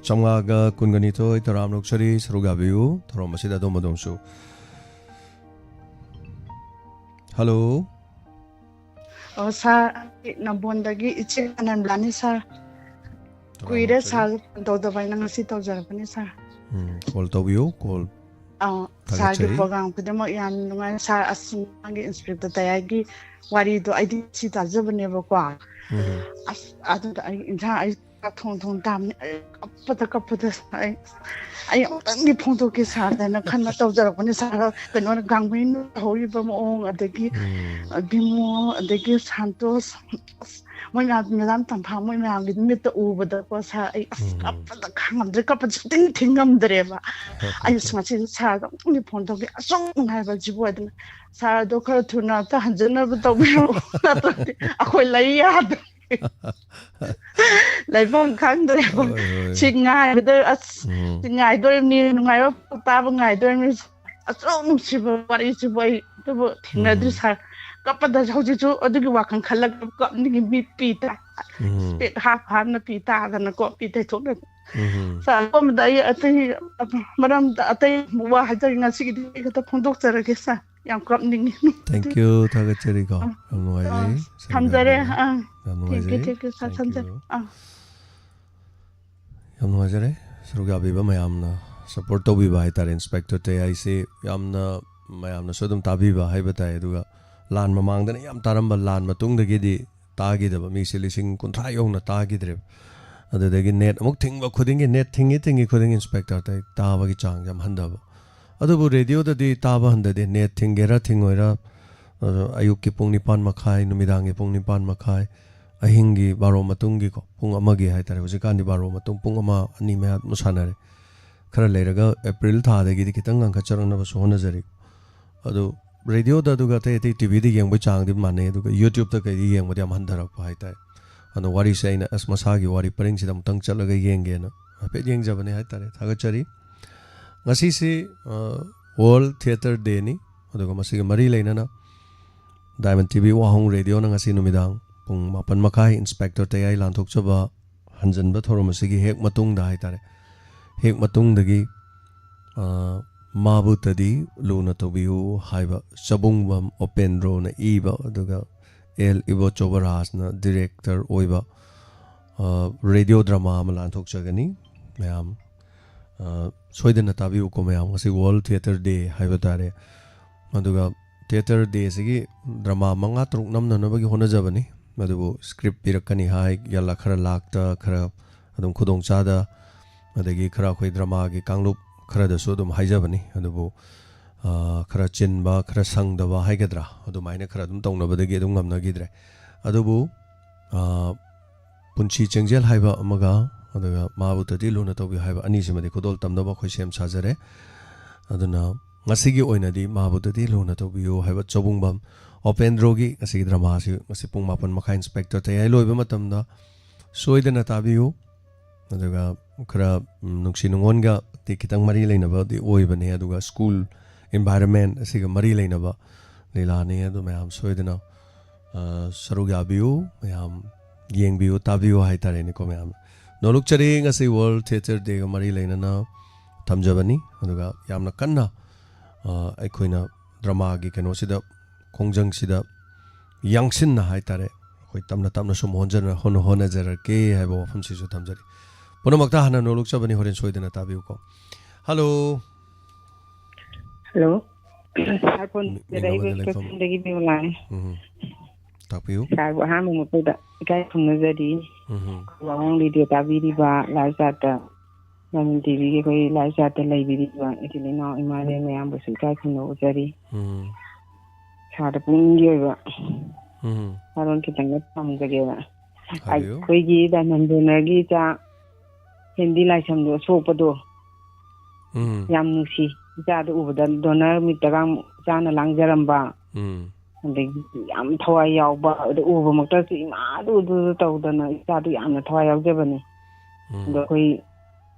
ꯆꯥꯝꯃꯉꯥꯒ ꯀꯨꯟꯒ ꯅꯤꯊꯣꯏ, ꯇꯔꯥꯝꯅ ꯑꯣꯛꯆꯔꯤ, ꯁꯔꯨꯛ ꯌꯥꯕꯤꯌꯨ ꯊꯧꯔꯝ ꯑꯁꯤꯗ ꯑꯗꯣꯝ ꯑꯗꯣꯝꯁꯨ꯫ ꯍꯜꯂꯣ꯫ ꯑꯣ ꯁꯥꯔ, ꯑꯩ ꯅꯝꯕꯣꯟꯗꯒꯤ ꯏꯆꯦ ꯑꯅꯟꯗꯥꯅꯤ ꯁꯥꯔ꯫ ꯀꯨꯏꯔꯦ ꯁꯥꯔ ꯐꯣꯟ ꯇꯧꯗꯕ, ꯑꯩꯅ ꯉꯁꯤ ꯇꯧꯖꯔꯛꯄꯅꯤ ꯁꯥꯔ꯫ ꯎꯝ, ꯀꯣꯜ ꯇꯧꯕꯤꯌꯨ, ꯀꯣꯜ꯫ ꯑꯥ, ꯁꯥꯔꯒꯤ ꯊꯥꯒꯠꯆꯔꯤ꯫ ꯄ꯭ꯔꯣꯒ꯭ꯔꯥꯝ ꯈꯨꯗꯤꯡꯃꯛ ꯌꯥꯝ ꯅꯨꯡꯉꯥꯏ ꯁꯥꯔ꯫ ꯑꯁ, ꯃꯥꯒꯤ ꯏꯟꯁꯄꯦꯛꯇꯔ ꯇꯌꯥꯏꯒꯤ ꯋꯥꯔꯤꯗꯣ ꯑꯩꯗꯤ ꯁꯤ ꯇꯥꯖꯕꯅꯦꯕꯀꯣ꯫ ꯎꯝ꯫ ꯑꯁ, ꯑꯗꯨꯗ ꯑꯩ ꯏꯟꯁꯥꯡ ꯑꯩ ꯆꯥꯛ ꯊꯣꯡ ꯊꯣꯡ ꯇꯥꯕꯅꯤ꯫ ꯑꯩ ꯀꯞꯄꯗ ꯀꯞꯄꯗ ꯑꯩ, ꯑꯩ ꯑꯃꯨꯛꯇꯪꯗꯤ ꯐꯣꯡꯗꯣꯛꯀꯦ ꯁꯥꯔꯗꯅ ꯈꯟꯅ ꯇꯧꯖꯔꯛꯄꯅꯤ ꯁꯥꯔ꯫ ꯀꯩꯅꯣꯅ ꯒꯥꯡꯃꯩꯅ ꯇꯧꯍꯧꯔꯤꯕ ꯃꯑꯣꯡ, ꯑꯗꯒꯤ ꯎꯝ꯫ ꯕꯤꯃꯣ, ꯑꯗꯒꯤ ꯁꯥꯟꯇꯣꯁ, ꯑꯁ, ꯃꯣꯏ ꯃꯌꯥꯝ, ꯃꯦꯗꯥꯝ ꯇꯝꯐꯥ, ꯃꯣꯏ ꯃꯌꯥꯝꯒꯤ ꯃꯤꯠꯇ ꯎꯕꯗꯀꯣ ꯁꯥꯔ, ꯑꯩ ꯑꯁ ꯎꯝ꯫ ꯀꯞꯄꯗ ꯈꯥꯡꯉꯝꯗ꯭ꯔꯦ, ꯀꯞꯄ ꯁꯨꯛꯇꯤꯡ ꯊꯤꯡꯉꯝꯗ꯭ꯔꯦꯕ꯫ ꯑꯩ ꯑꯁ ꯉꯁꯤꯗꯤ ꯁꯥꯔꯗ ꯑꯃꯨꯛꯇꯪꯗꯤ ꯐꯣꯟ ꯇꯧꯒꯦ, ꯑꯁꯨꯛ ꯅꯨꯡꯉꯥꯏꯕꯁꯤꯕꯨ ꯍꯥꯏꯗꯅ꯫ ꯁꯥꯔꯗꯣ ꯈꯔ ꯊꯨꯅ ꯑꯝꯇ ꯍꯟꯖꯅꯕ ꯇꯧꯕꯤꯔꯛꯑꯣ, ꯅꯠꯇ꯭ꯔꯗꯤ ꯑꯩꯈꯣꯏ ꯂꯩ ꯌꯥꯗ꯭ꯔꯦ꯫ ꯂꯩꯐꯝ ꯈꯪꯗ꯭ꯔꯦꯕ꯫ ꯍꯣꯏ, ꯍꯣꯏ꯫ ꯁꯤ ꯉꯥꯏꯕꯗ ꯑꯁ ꯎꯝ꯫ ꯁꯤ ꯉꯥꯏꯗꯣꯔꯤꯕꯅꯤ, ꯅꯨꯡꯉꯥꯏꯕ ꯄꯥꯎ ꯇꯥꯕ ꯉꯥꯏꯗꯣꯔꯤꯕꯅꯤ꯫ ꯑꯁꯨꯛ ꯅꯨꯡꯁꯤꯕ ꯋꯥꯔꯤꯁꯤꯕꯨ ꯑꯩ ꯑꯗꯨꯕꯨ ꯊꯦꯡꯅꯗ꯭ꯔꯤ ꯎꯝ꯫ ꯁꯥꯔ꯫ ꯀꯞꯄꯗ ꯍꯧꯖꯤꯛꯁꯨ ꯑꯗꯨꯒꯤ ꯋꯥꯈꯜ ꯈꯜꯂꯒ ꯀꯞꯅꯤꯡꯉꯤ꯫ ꯃꯤꯠ ꯄꯤ ꯇꯥ-, ꯎꯝ꯫ ꯏꯁꯄꯦꯛ ꯍꯥꯞ ꯍꯥꯞꯅ ꯄꯤ ꯇꯥꯗꯅꯀꯣ, ꯄꯤ ꯇꯩꯊꯣꯛꯅꯗꯅ꯫ ꯎꯝ꯫ ꯁꯥꯔ, ꯑꯀꯣꯟꯕꯗ ꯑꯩ ꯑꯇꯩ ꯃꯔꯝꯗ ꯑꯇꯩ ꯋꯥ ꯍꯥꯏꯖꯔꯤ, ꯉꯁꯤꯒꯤꯗꯤ ꯑꯩ ꯈꯛꯇ ꯐꯣꯡꯗꯣꯛꯆꯔꯒꯦ ꯁꯥꯔ꯫ ꯌꯥꯝ ꯀꯞꯅꯤꯡꯉꯤ꯫ Thank you, ꯊꯥꯒꯠꯆꯔꯤꯀꯣ꯫ ꯑꯥ, ꯌꯥꯝ ꯅꯨꯡꯉꯥꯏꯖꯩ꯫ ꯑꯥ, ꯁꯔꯨꯛ ꯊꯝꯖꯔꯦ꯫ ꯌꯥꯕꯤꯕ꯫ ꯑꯥ, ꯌꯥꯝ thank you, ꯅꯨꯡꯉꯥꯏꯖꯩ꯫ thank you, ꯁꯥꯔ, Thank ꯊꯝꯖꯔꯦ꯫ you. ꯑꯥ꯫ ꯌꯥꯝ ꯅꯨꯡꯉꯥꯏꯖꯔꯦ꯫ ꯁꯔꯨꯛ ꯌꯥꯕꯤꯕ ꯃꯌꯥꯝꯅ support ꯇꯧꯕꯤꯕ ꯍꯥꯏꯇꯥꯔꯦ꯫ ꯏꯟꯁꯄꯦꯛꯇꯔ ꯇꯌꯥꯏꯁꯤ ꯌꯥꯝꯅ ꯃꯌꯥꯝꯅꯁꯨ ꯑꯗꯨꯝ ꯇꯥꯕꯤꯕ ꯍꯥꯏꯕ ꯇꯥꯏ꯫ ꯑꯗꯨꯒ ꯂꯥꯟ ꯃꯃꯥꯡꯗꯅ ꯌꯥꯝ ꯇꯥꯔꯝꯕ, ꯂꯥꯟ ꯃꯇꯨꯡꯗꯒꯤꯗꯤ ꯇꯥꯈꯤꯗꯕ, ꯃꯤꯁꯦ ꯂꯤꯁꯤꯡ ꯀꯨꯟꯊ꯭ꯔꯥ ꯌꯧꯅ ꯇꯥꯈꯤꯗ꯭ꯔꯦꯕ꯫ ꯑꯗꯨꯗꯒꯤ ꯅꯦꯠ ꯑꯃꯨꯛ ꯊꯤꯡꯕ ꯈꯨꯗꯤꯡꯒꯤ, ꯅꯦꯠ ꯊꯤꯡꯉꯤ ꯊꯤꯡꯉꯤ ꯈꯨꯗꯤꯡꯒꯤ ꯏꯟꯁꯄꯦꯛꯇꯔ ꯇꯌꯥꯏ ꯇꯥꯕꯒꯤ ꯆꯥꯡꯁꯦ ꯌꯥꯝ ꯍꯟꯊꯕ꯫ ꯑꯗꯨꯕꯨ ꯔꯦꯗꯤꯑꯣꯗꯗꯤ ꯇꯥꯕ ꯍꯟꯊꯗꯦ, ꯅꯦꯠ ꯊꯤꯡꯒꯦꯔꯥ ꯊꯤꯡꯉꯣꯏꯔꯥ, ꯑꯗꯣ ꯑꯌꯨꯛꯀꯤ ꯄꯨꯡ ꯅꯤꯄꯥꯟ ꯃꯈꯥꯏ, ꯅꯨꯃꯤꯗꯥꯡꯒꯤ ꯄꯨꯡ ꯅꯤꯄꯥꯟ ꯃꯈꯥꯏ, ꯑꯍꯤꯡꯒꯤ ꯕꯥꯔꯣ ꯃꯇꯨꯡꯒꯤꯀꯣ, ꯄꯨꯡ ꯑꯃꯒꯤ ꯍꯥꯏꯇꯥꯔꯦ, ꯍꯧꯖꯤꯛꯀꯥꯟꯗꯤ ꯕꯥꯔꯣ ꯃꯇꯨꯡ ꯄꯨꯡ ꯑꯃ, ꯑꯅꯤ ꯃꯌꯥ ꯑꯗꯨꯝ ꯁꯥꯟꯅꯔꯦ꯫ ꯈꯔ ꯂꯩꯔꯒ ꯑꯦꯄ꯭ꯔꯤꯜ ꯊꯥꯗꯒꯤꯗꯤ ꯈꯤꯇꯪ ꯉꯟꯈꯠꯆꯔꯛꯅꯕꯁꯨ ꯍꯣꯠꯅꯖꯔꯤ꯫ ꯑꯗꯨ ꯔꯦꯗꯤꯑꯣꯗ ꯑꯗꯨꯒ ꯑꯇꯩ ꯑꯇꯩ ꯇꯤꯚꯤꯗ ꯌꯦꯡꯕꯒꯤ ꯆꯥꯡꯗꯤ ꯃꯥꯟꯅꯩ, ꯑꯗꯨꯒ YouTube-ꯇ ꯀꯩꯗ ꯌꯦꯡꯕꯗꯤ ꯌꯥꯝ ꯍꯟꯊꯔꯛꯄ ꯍꯥꯏꯇꯥꯔꯦ꯫ ꯑꯗꯣ ꯋꯥꯔꯤꯁꯦ ꯑꯩꯅ ꯑꯁ ꯃꯁꯥꯒꯤ ꯋꯥꯔꯤ ꯄꯔꯤꯡꯁꯤꯗ ꯑꯃꯨꯛꯇꯪ ꯆꯠꯂꯒ ꯌꯦꯡꯒꯦꯅ ꯍꯥꯏꯐꯦꯠ ꯌꯦꯡꯖꯕꯅꯦ ꯍꯥꯏꯇꯥꯔꯦ꯫ ꯊꯥꯒꯠꯆꯔꯤ꯫ ꯉꯁꯤꯁꯤ, ꯑ, World Theatre Day-ꯅꯤ꯫ ꯑꯗꯨꯒ ꯃꯁꯤꯒ ꯃꯔꯤ ꯂꯩꯅꯅ Diamond TV ꯋꯥꯍꯣꯡ ꯔꯦꯗꯤꯑꯣꯅ ꯉꯁꯤ ꯅꯨꯃꯤꯗꯥꯡ ꯄꯨꯡ ꯃꯥꯄꯟ ꯃꯈꯥꯏ ꯏꯟꯁꯄꯦꯛꯇꯔ ꯇꯌꯥꯏ ꯂꯥꯟꯊꯣꯛꯆꯕ ꯍꯟꯖꯤꯟꯕ ꯊꯧꯔꯝ ꯑꯁꯤꯒꯤ ꯍꯦꯛ ꯃꯇꯨꯡꯗ ꯍꯥꯏꯇꯥꯔꯦ, ꯍꯦꯛ ꯃꯇꯨꯡꯗꯒꯤ, ꯑ, ꯃꯥꯕꯨꯇꯗꯤ ꯂꯨꯅ ꯇꯧꯕꯤꯌꯨ ꯍꯥꯏꯕ ꯆꯕꯨꯡꯕꯝ ꯎꯄꯦꯟꯗ꯭ꯔꯣꯅ ꯏꯕ, ꯑꯗꯨꯒ ꯑꯦꯜ ꯏꯕꯣꯆꯧꯕ ꯔꯥꯖꯅ ꯗꯤꯔꯦꯛꯇꯔ ꯑꯣꯏꯕ, ꯑ, ꯔꯦꯗꯤꯑꯣ ꯗ꯭ꯔꯃꯥ ꯑꯃ ꯂꯥꯟꯊꯣꯛꯆꯒꯅꯤ꯫ ꯃꯌꯥꯝ, ꯑ, ꯁꯣꯏꯗꯅ ꯇꯥꯕꯤꯌꯨꯀꯣ ꯃꯌꯥꯝ, ꯉꯁꯤ ꯋꯥꯔꯜ ꯊꯤꯌꯦꯇꯔ ꯗꯦ ꯍꯥꯏꯕ ꯇꯥꯔꯦ꯫ ꯑꯗꯨꯒ ꯊꯤꯌꯦꯇꯔ ꯗꯦꯁꯤꯒꯤ ꯗ꯭ꯔꯃꯥ ꯃꯉꯥ ꯇꯔꯨꯛ ꯅꯝꯅꯅꯕꯒꯤ ꯍꯣꯠꯅꯖꯕꯅꯤ꯫ ꯑꯗꯨꯕꯨ ꯁ꯭ꯀ꯭ꯔꯤꯞ ꯄꯤꯔꯛꯀꯅꯤ ꯍꯥꯏ, ꯌꯥꯂꯥ ꯈꯔ ꯂꯥꯛꯇ, ꯈꯔ ꯑꯗꯨꯝ ꯈꯨꯗꯣꯡꯆꯥꯗ, ꯑꯗꯒꯤ ꯈꯔ ꯑꯩꯈꯣꯏ ꯗ꯭ꯔꯃꯥꯒꯤ ꯀꯥꯡꯂꯨꯞ ꯈꯔꯗꯁꯨ ꯑꯗꯨꯝ ꯍꯥꯏꯖꯕꯅꯤ꯫ ꯑꯗꯨꯕꯨ, ꯑ, ꯈꯔ ꯆꯤꯟꯕ, ꯈꯔ ꯁꯪꯗꯕ ꯍꯥꯏꯒꯗ꯭ꯔꯥ, ꯑꯗꯨꯃꯥꯏꯅ ꯈꯔ ꯑꯗꯨꯝ ꯇꯧꯅꯕꯗꯒꯤ ꯑꯗꯨꯝ ꯉꯝꯅꯈꯤꯗ꯭ꯔꯦ꯫ ꯑꯗꯨꯕꯨ, ꯑ, ꯄꯨꯟꯁꯤ ꯆꯦꯡꯖꯦꯜ ꯍꯥꯏꯕ ꯑꯃꯒ, ꯑꯗꯨꯒ ꯃꯥꯕꯨꯇꯗꯤ ꯂꯨꯅ ꯇꯧꯕꯤꯌꯨ ꯍꯥꯏꯕ ꯑꯅꯤꯁꯤꯃꯗꯤ ꯈꯨꯗꯣꯜ ꯇꯝꯅꯕ ꯑꯩꯈꯣꯏ ꯁꯦꯝ ꯁꯥꯖꯔꯦ꯫ ꯑꯗꯨꯅ ꯉꯁꯤꯒꯤ ꯑꯣꯏꯅꯗꯤ ꯃꯥꯕꯨꯇꯗꯤ ꯂꯨꯅ ꯇꯧꯕꯤꯌꯨ ꯍꯥꯏꯕ ꯆꯕꯨꯡꯕꯝ ꯎꯄꯦꯟꯗ꯭ꯔꯣꯒꯤ ꯉꯁꯤꯒꯤ ꯗ꯭ꯔꯃꯥꯁꯤ ꯉꯁꯤ ꯄꯨꯡ ꯃꯥꯄꯟ ꯃꯈꯥꯏ ꯏꯟꯁꯄꯦꯛꯇꯔ ꯇꯌꯥꯏ ꯂꯣꯏꯕ ꯃꯇꯝꯗ ꯁꯣꯏꯗꯅ ꯇꯥꯕꯤꯌꯨ꯫ ꯑꯗꯨꯒ ꯈꯔ, ꯎꯝ, ꯅꯨꯡꯁꯤ ꯅꯨꯡꯉꯣꯟꯒꯗꯤ ꯈꯤꯇꯪ ꯃꯔꯤ ꯂꯩꯅꯕꯗꯤ ꯑꯣꯏꯕꯅꯦ, ꯑꯗꯨꯒ ꯁ꯭ꯀꯨꯜ ꯏꯟꯚꯥꯏꯔꯟꯃꯦꯟ ꯑꯁꯤꯒ ꯃꯔꯤ ꯂꯩꯅꯕ ꯂꯤꯂꯥꯅꯤ꯫ ꯑꯗꯨ ꯃꯌꯥꯝ ꯁꯣꯏꯗꯅ, ꯑ, ꯁꯔꯨꯛ ꯌꯥꯕꯤꯌꯨ, ꯃꯌꯥꯝ ꯌꯦꯡꯕꯤꯌꯨ, ꯇꯥꯕꯤꯌꯨ ꯍꯥꯏꯇꯥꯔꯦꯅꯦꯀꯣ ꯃꯌꯥꯝ꯫ ꯅꯣꯂꯨꯛꯆꯔꯤ, ꯉꯁꯤ ꯋꯥꯔꯜ ꯊꯤꯌꯦꯇꯔ ꯗꯦꯒ ꯃꯔꯤ ꯂꯩꯅꯅ ꯊꯝꯖꯕꯅꯤ꯫ ꯑꯗꯨꯒ ꯌꯥꯝꯅ ꯀꯟꯅ, ꯑ, ꯑꯩꯈꯣꯏꯅ ꯗ꯭ꯔꯃꯥꯒꯤ ꯀꯩꯅꯣꯁꯤꯗ, ꯈꯣꯡꯖꯪꯁꯤꯗ ꯌꯥꯡꯁꯤꯟꯅ ꯍꯥꯏꯇꯥꯔꯦ, ꯑꯩꯈꯣꯏ ꯇꯞꯅ ꯇꯞꯅ ꯁꯨꯝ ꯍꯣꯟꯖꯅ-, ꯍꯣꯠꯅ-, ꯍꯣꯠꯅꯖꯔꯛꯀꯦ ꯍꯥꯏꯕ ꯋꯥꯐꯝꯁꯤꯁꯨ ꯊꯝꯖꯔꯤ꯫ ꯄꯨꯝꯅꯃꯛꯇ ꯍꯥꯟꯅ ꯅꯣꯂꯨꯛꯆꯕꯅꯤ, ꯍꯣꯔꯦꯟ ꯁꯣꯏꯗꯅ ꯇꯥꯕꯤꯌꯨꯀꯣ꯫ ꯍꯜꯂꯣ꯫ ꯍꯜꯂꯣ꯫ ꯁꯥꯔ, ꯐꯣꯟ ꯃꯤꯡ ꯇꯧꯖꯔꯛꯏꯕ ꯑꯃꯗ ꯂꯩꯐꯝ꯫ ꯀꯛꯆꯤꯡꯗꯒꯤ ꯕꯤꯃꯂꯥꯅꯤ꯫ ꯎꯝ꯫ ꯇꯥꯛꯄꯤꯌꯨ꯫ ꯁꯥꯔꯕꯨ ꯑꯍꯥꯟꯕ ꯃꯛꯇꯗ ꯏꯀꯥꯏ ꯈꯨꯝꯅꯖꯔꯤ꯫ ꯎꯝ꯫ ꯋꯥꯍꯪ ꯔꯦꯗꯤꯑꯣ ꯇꯥꯕꯤꯔꯤꯕ ꯂꯥꯏ ꯆꯥꯠꯇ, ꯃꯃꯤꯟ ꯇꯤꯚꯤꯒꯤ ꯑꯩꯈꯣꯏ ꯂꯥꯏ ꯆꯥꯠꯇ ꯂꯩꯕꯤꯔꯤꯕ ꯏꯆꯤꯜ ꯏꯅꯥꯎ ꯏꯃꯥ ꯏꯕꯦꯟ ꯃꯌꯥꯝꯕꯨꯁꯨ ꯏꯀꯥꯏ ꯈꯨꯝꯅ ꯎꯖꯔꯤ꯫ ꯎꯝ꯫ ꯁꯥꯔꯗ ꯄꯨꯛꯅꯤꯡꯒꯤ ꯑꯣꯏꯕ ꯎꯝ꯫ ꯋꯥꯔꯣꯜ ꯈꯤꯇꯪꯒ ꯊꯝꯖꯒꯦꯕ꯫ ꯍꯥꯏꯕꯤꯌꯨ꯫ ꯑꯩꯈꯣꯏꯒꯤ ꯗꯥꯏꯃꯟ ꯗꯣꯅꯔꯒꯤ ꯏꯆꯥ ꯍꯦꯟꯗꯤ ꯂꯥꯏꯁ꯭ꯔꯝꯗꯣ ꯑꯁꯣꯛꯄꯗꯣ ꯎꯝ꯫ ꯌꯥꯝ ꯅꯨꯡꯁꯤ꯫ ꯏꯆꯥꯗꯣ ꯎꯕꯗ ꯗꯣꯅꯔ ꯃꯤꯠꯇꯒ ꯏꯆꯥꯅ ꯂꯥꯡꯖꯔꯝꯕ꯫ ꯎꯝ꯫ ꯑꯗꯒꯤ ꯌꯥꯝ ꯊꯋꯥꯏ ꯌꯥꯎꯕ, ꯑꯗ ꯎꯕꯃꯛꯇꯁꯨ ꯏꯃꯥꯗꯨ ꯑꯗꯨꯗꯨ ꯇꯧꯗꯅ ꯏꯆꯥꯗꯨ ꯌꯥꯝꯅ ꯊꯋꯥꯏ ꯌꯥꯎꯖꯕꯅꯤ꯫ ꯎꯝ꯫ ꯑꯗꯣ ꯑꯩꯈꯣꯏ